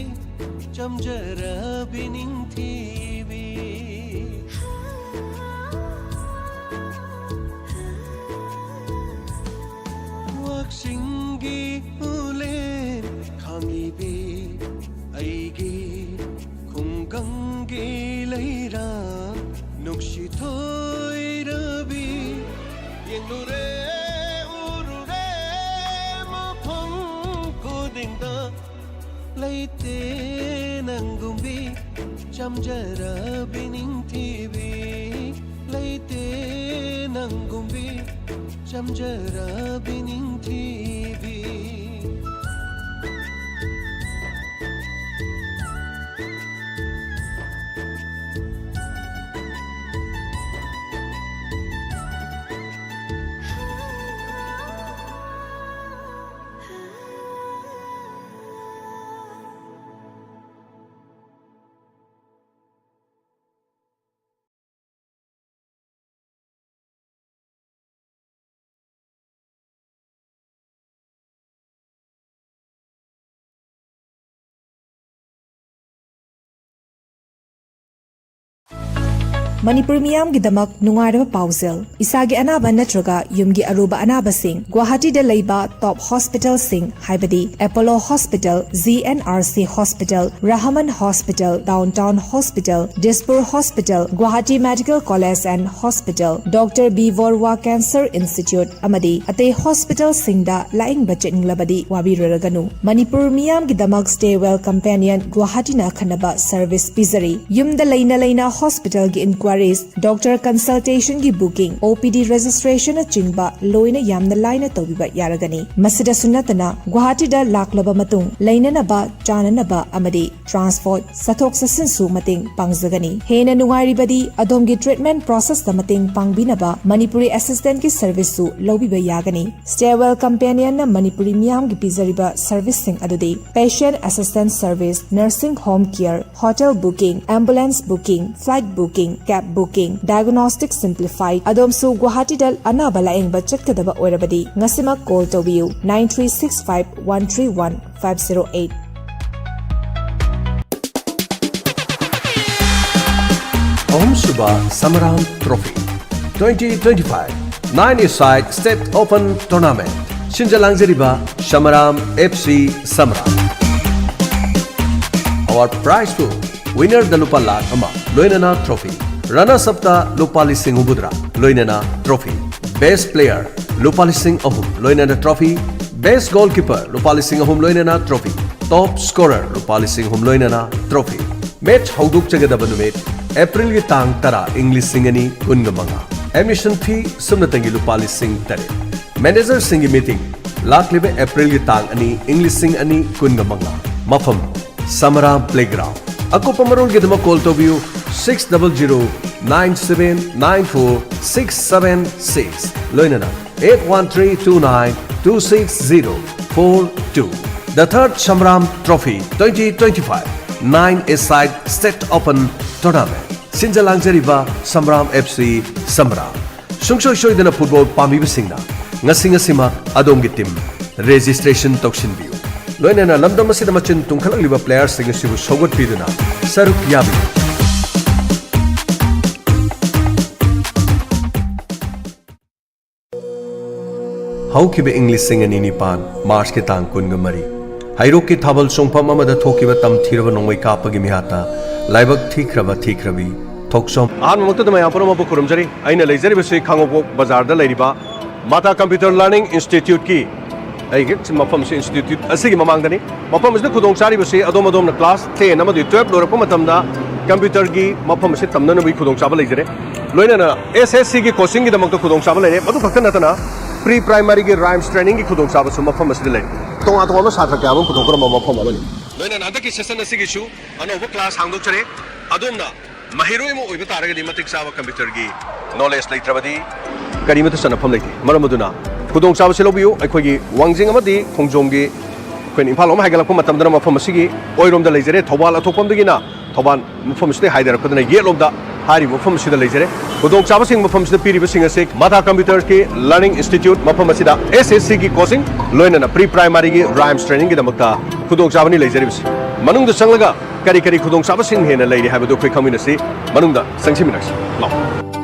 ꯆꯝꯖꯔꯕꯤ ꯅꯤꯡꯊꯤꯕꯤ꯫ ꯋꯥꯛꯆꯤꯡꯒꯤ ꯎꯂꯦꯟ ꯈꯥꯡꯂꯤꯕꯤ ꯑꯩꯒꯤ ꯈꯨꯡꯒꯪꯒꯤ ꯂꯩꯔꯥ ꯅꯨꯡꯁꯤ ꯊꯣꯏꯔꯕꯤ꯫ ꯌꯦꯡꯂꯨꯔꯦ, ꯎꯔꯨꯔꯦ, ꯃꯐꯝ ꯈꯨꯗꯤꯡꯗ ꯂꯩꯇꯦ ꯅꯪꯒꯨꯝꯕꯤ ꯆꯝꯖꯔꯕꯤ ꯅꯤꯡꯊꯤꯕꯤ, ꯂꯩꯇꯦ ꯅꯪꯒꯨꯝꯕꯤ ꯆꯝꯖꯔꯕꯤ ꯅꯤꯡꯊꯤꯕꯤ꯫ ꯃꯅꯤꯄꯨꯔ ꯃꯤꯌꯥꯝꯒꯤꯗꯃꯛ ꯅꯨꯡꯉꯥꯏꯔꯕ ꯄꯥꯎꯖꯦꯜ꯫ ꯏꯁꯥꯒꯤ ꯑꯅꯥꯕ ꯅꯠꯇ꯭ꯔꯒ ꯌꯨꯝꯒꯤ ꯑꯔꯨꯕ ꯑꯅꯥꯕꯁꯤꯡ ꯒꯨꯋꯥꯍꯥꯇꯤꯗ ꯂꯩꯕ ꯇꯣꯞ ꯍꯣꯁꯄꯤꯇꯥꯜꯁꯤꯡ ꯍꯥꯏꯕꯗꯤ Apollo hospital, G N R C hospital, Rahman hospital, downtown hospital, Dispur hospital, Guwahati medical college and hospital, doctor B Barua cancer institute ꯑꯃꯗꯤ ꯑꯇꯩ ꯍꯣꯁꯄꯤꯇꯥꯜꯁꯤꯡꯗ ꯂꯥꯌꯦꯡꯕ ꯆꯠꯅꯤꯡꯂꯕꯗꯤ ꯋꯥꯕꯤꯔꯨꯔꯒꯅꯨ꯫ ꯃꯅꯤꯄꯨꯔ ꯃꯤꯌꯥꯝꯒꯤꯗꯃꯛ Stay Well Companion ꯒꯨꯋꯥꯍꯥꯇꯤꯅ ꯑꯈꯟꯅꯕ ꯁꯔꯚꯤꯁ ꯄꯤꯖꯔꯤ꯫ ꯌꯨꯝꯗ ꯂꯩꯅ ꯂꯩꯅ ꯍꯣꯁꯄꯤꯇꯥꯜꯒꯤ ꯏꯟꯀ꯭ꯋꯥꯏꯔꯤꯁ, ꯗꯣꯛꯇꯔ ꯀꯟꯁꯜꯇꯦꯁꯟꯒꯤ ꯕꯨꯀꯤꯡ, ꯑꯣ ꯄꯤ ꯗꯤ ꯔꯦꯖꯤꯁꯇ꯭ꯔꯦꯁꯟꯅꯆꯤꯡꯕ ꯂꯣꯏꯅ ꯌꯥꯝꯅ ꯂꯥꯏꯅ ꯇꯧꯕꯤꯕ ꯌꯥꯔꯒꯅꯤ꯫ ꯃꯁꯤꯗꯁꯨ ꯅꯠꯇꯅ ꯒꯨꯋꯥꯍꯥꯇꯤꯗ ꯂꯥꯛꯂꯕ ꯃꯇꯨꯡ ꯂꯩꯅꯅꯕ, ꯆꯥꯅꯅꯕ ꯑꯃꯗꯤ ꯇ꯭ꯔꯥꯟꯁꯄꯣꯔꯠ, ꯆꯠꯊꯣꯛ ꯆꯠꯁꯤꯟꯁꯨ ꯃꯇꯦꯡ ꯄꯥꯡꯖꯒꯅꯤ꯫ ꯍꯦꯟꯅ ꯅꯨꯡꯉꯥꯏꯔꯤꯕꯗꯤ ꯑꯗꯣꯝꯒꯤ ꯇ꯭ꯔꯤꯠꯃꯦꯟ ꯄ꯭ꯔꯣꯁꯦꯁꯇ ꯃꯇꯦꯡ ꯄꯥꯡꯕꯤꯅꯕ ꯃꯅꯤꯄꯨꯔꯤ ꯑꯦꯁꯤꯁꯇꯦꯟꯠꯀꯤ ꯁꯔꯚꯤꯁꯁꯨ ꯂꯧꯕꯤꯕ ꯌꯥꯒꯅꯤ꯫ Stay Well Companionꯅ ꯃꯅꯤꯄꯨꯔꯤ ꯃꯤꯌꯥꯝꯒꯤ ꯄꯤꯖꯔꯤꯕ ꯁꯔꯚꯤꯁꯁꯤꯡ ꯑꯗꯨꯗꯤ patient assistance service, nursing home care, hotel booking, ambulance booking, flight booking, cab booking, diagnostic simplified꯫ ꯑꯗꯣꯝꯁꯨ ꯒꯨꯋꯥꯍꯥꯇꯤꯗ ꯑꯅꯥꯕ ꯂꯥꯌꯦꯡꯕ ꯆꯠꯀꯗꯕ ꯑꯣꯏꯔꯕꯗꯤ ꯉꯁꯤꯃꯛ ꯀꯣꯜ ꯇꯧꯕꯤꯌꯨ, nine three six five one three one five zero eight꯫ ꯑꯍꯨꯝꯁꯨꯕ Samaram trophy twenty twenty-five nine-a-side State Open Tournament꯫ ꯁꯤꯟꯖ ꯂꯥꯡꯖꯔꯤꯕ Samaram F C Samaram. Award prize pool: winnerꯗ ꯂꯨꯄꯥ ꯂꯥꯈ ꯑꯃ, ꯂꯣꯏꯅꯅ trophy꯫ Runners upꯇ ꯂꯨꯄꯥ ꯂꯤꯁꯤꯡ ꯍꯨꯝꯐꯨꯇꯔꯥ, ꯂꯣꯏꯅꯅ trophy꯫ Best player ꯂꯨꯄꯥ ꯂꯤꯁꯤꯡ ꯑꯍꯨꯝ, ꯂꯣꯏꯅꯅ trophy꯫ Best goalkeeper ꯂꯨꯄꯥ ꯂꯤꯁꯤꯡ ꯑꯍꯨꯝ, ꯂꯣꯏꯅꯅ trophy꯫ Top scorer ꯂꯨꯄꯥ ꯂꯤꯁꯤꯡ ꯑꯍꯨꯝ, ꯂꯣꯏꯅꯅ trophy꯫ Match ꯍꯧꯗꯣꯛꯆꯒꯗꯕ ꯅꯨꯃꯤꯠ ꯑꯦꯄ꯭ꯔꯤꯜꯒꯤ ꯇꯥꯡ ꯇꯔꯥ, ꯏꯪ ꯂꯤꯁꯤꯡ ꯑꯅꯤ ꯀꯨꯟꯒ ꯃꯉꯥ꯫ Admission fee ꯁꯨꯞꯅꯇꯪꯒꯤ ꯂꯨꯄꯥ ꯂꯤꯁꯤꯡ ꯇꯔꯦꯠ꯫ Managerꯁꯤꯡꯒꯤ meeting ꯂꯥꯛꯂꯤꯕ ꯑꯦꯄ꯭ꯔꯤꯜꯒꯤ ꯇꯥꯡ ꯑꯅꯤ, ꯏꯪ ꯂꯤꯁꯤꯡ ꯑꯅꯤ ꯀꯨꯟꯒ ꯃꯉꯥ꯫ ꯃꯐꯝ: ꯁꯃꯔꯥꯝ Playground꯫ ꯑꯀꯨꯞꯄ ꯃꯔꯣꯜꯒꯤꯗꯃꯛ call ꯇꯧꯕꯤꯌꯨ, six double zero nine seven nine four six seven six, ꯂꯣꯏꯅꯅ eight one three two nine two six zero four two꯫ The Third Shamram Trophy twenty twenty-five nine-a-side State Open Tournament꯫ ꯁꯤꯟꯖ ꯂꯥꯡꯖꯔꯤꯕ Samaram F C Samaram. ꯁꯨꯡꯁꯣꯏ ꯁꯣꯏꯗꯅ football ꯄꯥꯝꯕꯤꯕꯁꯤꯡꯅ ꯉꯁꯤ ꯉꯁꯤꯃꯛ ꯑꯗꯣꯝꯒꯤ team registration ꯇꯧꯁꯤꯟꯕꯤꯌꯨ꯫ ꯂꯣꯏꯅꯅ ꯂꯝꯗꯝ ꯑꯁꯤꯗ ꯃꯆꯤꯟ ꯇꯨꯝꯈꯠꯂꯛꯂꯤꯕ playerꯁꯤꯡ ꯑꯁꯤꯕꯨ ꯁꯧꯒꯠꯄꯤꯗꯨꯅ ꯁꯔꯨꯛ ꯌꯥꯕꯤꯌꯨ꯫ ꯍꯧꯈꯤꯕ ꯏꯪ ꯂꯤꯁꯤꯡ ꯑꯅꯤ ꯅꯤꯄꯥꯟ ꯃꯥꯔꯆꯀꯤ ꯇꯥꯡ ꯀꯨꯟꯒ ꯃꯔꯤ, ꯍꯩꯔꯣꯛꯀꯤ ꯊꯥꯕꯜ ꯆꯣꯡꯐꯝ ꯑꯃꯗ ꯊꯣꯛꯈꯤꯕ ꯇꯝꯊꯤꯔꯕ ꯅꯣꯡꯃꯩ ꯀꯥꯞꯄꯒꯤ ꯃꯤꯍꯥꯠꯇ ꯂꯥꯏꯕꯛ ꯊꯤꯈ꯭ꯔꯕ ꯊꯤꯈ꯭ꯔꯕꯤ ꯊꯣꯛꯆꯣꯝ꯫ ꯑꯍꯥꯟꯕꯃꯛꯇꯗ ꯃꯌꯥꯝ ꯄꯨꯝꯅꯃꯛꯄꯨ ꯈꯨꯔꯨꯝꯖꯔꯤ꯫ ꯑꯩꯅ ꯂꯩꯖꯔꯤꯕꯁꯤ ꯈꯥꯉꯕꯣꯛ ꯕꯖꯥꯔꯗ ꯂꯩꯔꯤꯕ ꯃꯥꯇꯥ ꯀꯝꯄ꯭ꯌꯨꯇꯔ ꯂꯔꯅꯤꯡ ꯏꯟꯁꯇꯤꯇ꯭ꯌꯨꯠꯀꯤ, ꯑꯩꯒꯤ ꯃꯐꯝꯁꯤ ꯏꯟꯁꯇꯤꯇ꯭ꯌꯨꯠ ꯑꯁꯤꯒꯤ ꯃꯃꯥꯡꯗꯅꯤ꯫ ꯃꯐꯝ ꯑꯁꯤꯗ ꯈꯨꯗꯣꯡꯆꯥꯔꯤꯕꯁꯤ ꯑꯗꯣꯝ ꯑꯗꯣꯝꯅ ꯀ꯭ꯂꯥꯁ ꯇꯦꯟ ꯑꯃꯗꯤ ꯇꯨꯌꯦꯜꯞ ꯂꯣꯏꯔꯛꯄ ꯃꯇꯝꯗ ꯀꯝꯄ꯭ꯌꯨꯇꯔꯒꯤ ꯃꯐꯝ ꯑꯁꯤ ꯇꯝꯅꯅꯕꯒꯤ ꯈꯨꯗꯣꯡꯆꯥꯕ ꯂꯩꯖꯔꯦ꯫ ꯂꯣꯏꯅꯅ ꯑꯦꯁ ꯑꯦꯁ ꯁꯤꯒꯤ ꯀꯣꯆꯤꯡꯒꯤꯗꯃꯛꯇ ꯈꯨꯗꯣꯡꯆꯥꯕ ꯂꯩꯔꯦ꯫ ꯃꯗꯨ ꯈꯛꯇ ꯅꯠꯇꯅ ꯄ꯭ꯔꯤ ꯄ꯭ꯔꯥꯏꯃꯔꯤꯒꯤ ꯔꯥꯏꯝꯁ ꯇ꯭ꯔꯦꯅꯤꯡꯒꯤ ꯈꯨꯗꯣꯡꯆꯥꯕꯁꯨ ꯃꯐꯝ ꯑꯁꯤꯗ ꯂꯩꯔꯦ꯫ ꯇꯣꯉꯥꯟ ꯇꯣꯉꯥꯟꯕ ꯁꯥꯇ꯭ꯔ ꯀꯌꯥ ꯑꯃ ꯄꯨꯊꯣꯛꯀꯗꯕ ꯃꯐꯝ ꯑꯃꯅꯤ꯫ ꯂꯣꯏꯅꯅ ꯍꯟꯗꯛꯀꯤ ꯁꯦꯁꯟ ꯑꯁꯤꯒꯤꯁꯨ ꯑꯅꯧꯕ ꯀ꯭ꯂꯥꯁ ꯍꯥꯡꯗꯣꯛꯆꯔꯦ꯫ ꯑꯗꯣꯝꯅ ꯃꯍꯩꯔꯣꯏ ꯑꯃ ꯑꯣꯏꯕ ꯇꯥꯔꯒꯗꯤ ꯃꯇꯤꯛ ꯆꯥꯕ ꯀꯝꯄ꯭ꯌꯨꯇꯔꯒꯤ ꯅꯣꯂꯦꯖ ꯂꯩꯇ꯭ꯔꯕꯗꯤ ꯀꯔꯤꯃꯠꯇ ꯆꯟꯅꯐꯝ ꯂꯩꯇꯦ꯫ ꯃꯔꯝ ꯑꯗꯨꯅ ꯈꯨꯗꯣꯡꯆꯥꯕꯁꯤ ꯂꯧꯕꯤꯌꯨ꯫ ꯑꯩꯈꯣꯏꯒꯤ ꯋꯥꯡꯖꯤꯡ ꯑꯃꯗꯤ ꯈꯣꯡꯖꯣꯝꯒꯤ, ꯑꯩꯈꯣꯏꯅ ꯏꯝꯐꯥꯜ ꯂꯣꯝ ꯍꯥꯏꯒꯠꯂꯛꯄ ꯃꯇꯝꯗꯅ ꯃꯐꯝ ꯑꯁꯤꯒꯤ ꯑꯣꯏꯔꯣꯝꯗ ꯂꯩꯖꯔꯦ꯫ ꯊꯧꯕꯥꯜ ꯑꯊꯣꯛꯄꯝꯗꯒꯤꯅ ꯊꯧꯕꯥꯜ ꯃꯐꯝ ꯑꯁꯤꯗ ꯍꯥꯏꯊꯔꯛꯄꯗꯅ ꯌꯦꯠꯂꯣꯝꯗ ꯍꯥꯏꯔꯤꯕ ꯃꯐꯝ ꯑꯁꯤꯗ ꯂꯩꯖꯔꯦ꯫ ꯈꯨꯗꯣꯡꯆꯥꯕꯁꯤꯡ ꯃꯐꯝꯁꯤꯗ ꯄꯤꯔꯤꯕꯁꯤꯡ ꯑꯁꯤ ꯃꯥꯇꯥ ꯀꯝꯄ꯭ꯌꯨꯇꯔꯒꯤ ꯂꯔꯅꯤꯡ ꯏꯟꯁꯇꯤꯇ꯭ꯌꯨꯠ ꯃꯐꯝ ꯑꯁꯤꯗ ꯑꯦꯁ ꯑꯦꯁ ꯁꯤꯒꯤ ꯀꯣꯆꯤꯡ, ꯂꯣꯏꯅꯅ ꯄ꯭ꯔꯤ ꯄ꯭ꯔꯥꯏꯃꯔꯤꯒꯤ ꯔꯥꯏꯝꯁ ꯇ꯭ꯔꯦꯅꯤꯡꯒꯤꯗꯃꯛꯇ ꯈꯨꯗꯣꯡꯆꯥꯕꯅꯤ ꯂꯩꯖꯔꯤꯕꯁꯤ꯫ ꯃꯅꯨꯡꯗ ꯆꯪꯂꯒ ꯀꯔꯤ ꯀꯔꯤ ꯈꯨꯗꯣꯡꯆꯥꯕꯁꯤꯡ ꯍꯦꯟꯅ ꯂꯩꯔꯤ ꯍꯥꯏꯕꯗꯨ ꯑꯩꯈꯣꯏ ꯈꯪꯃꯤꯟꯅꯁꯤ꯫ ꯃꯅꯨꯡꯗ ꯆꯪꯁꯤꯟꯃꯤꯟꯅꯁꯤ꯫ ꯂꯥꯛꯑꯣ꯫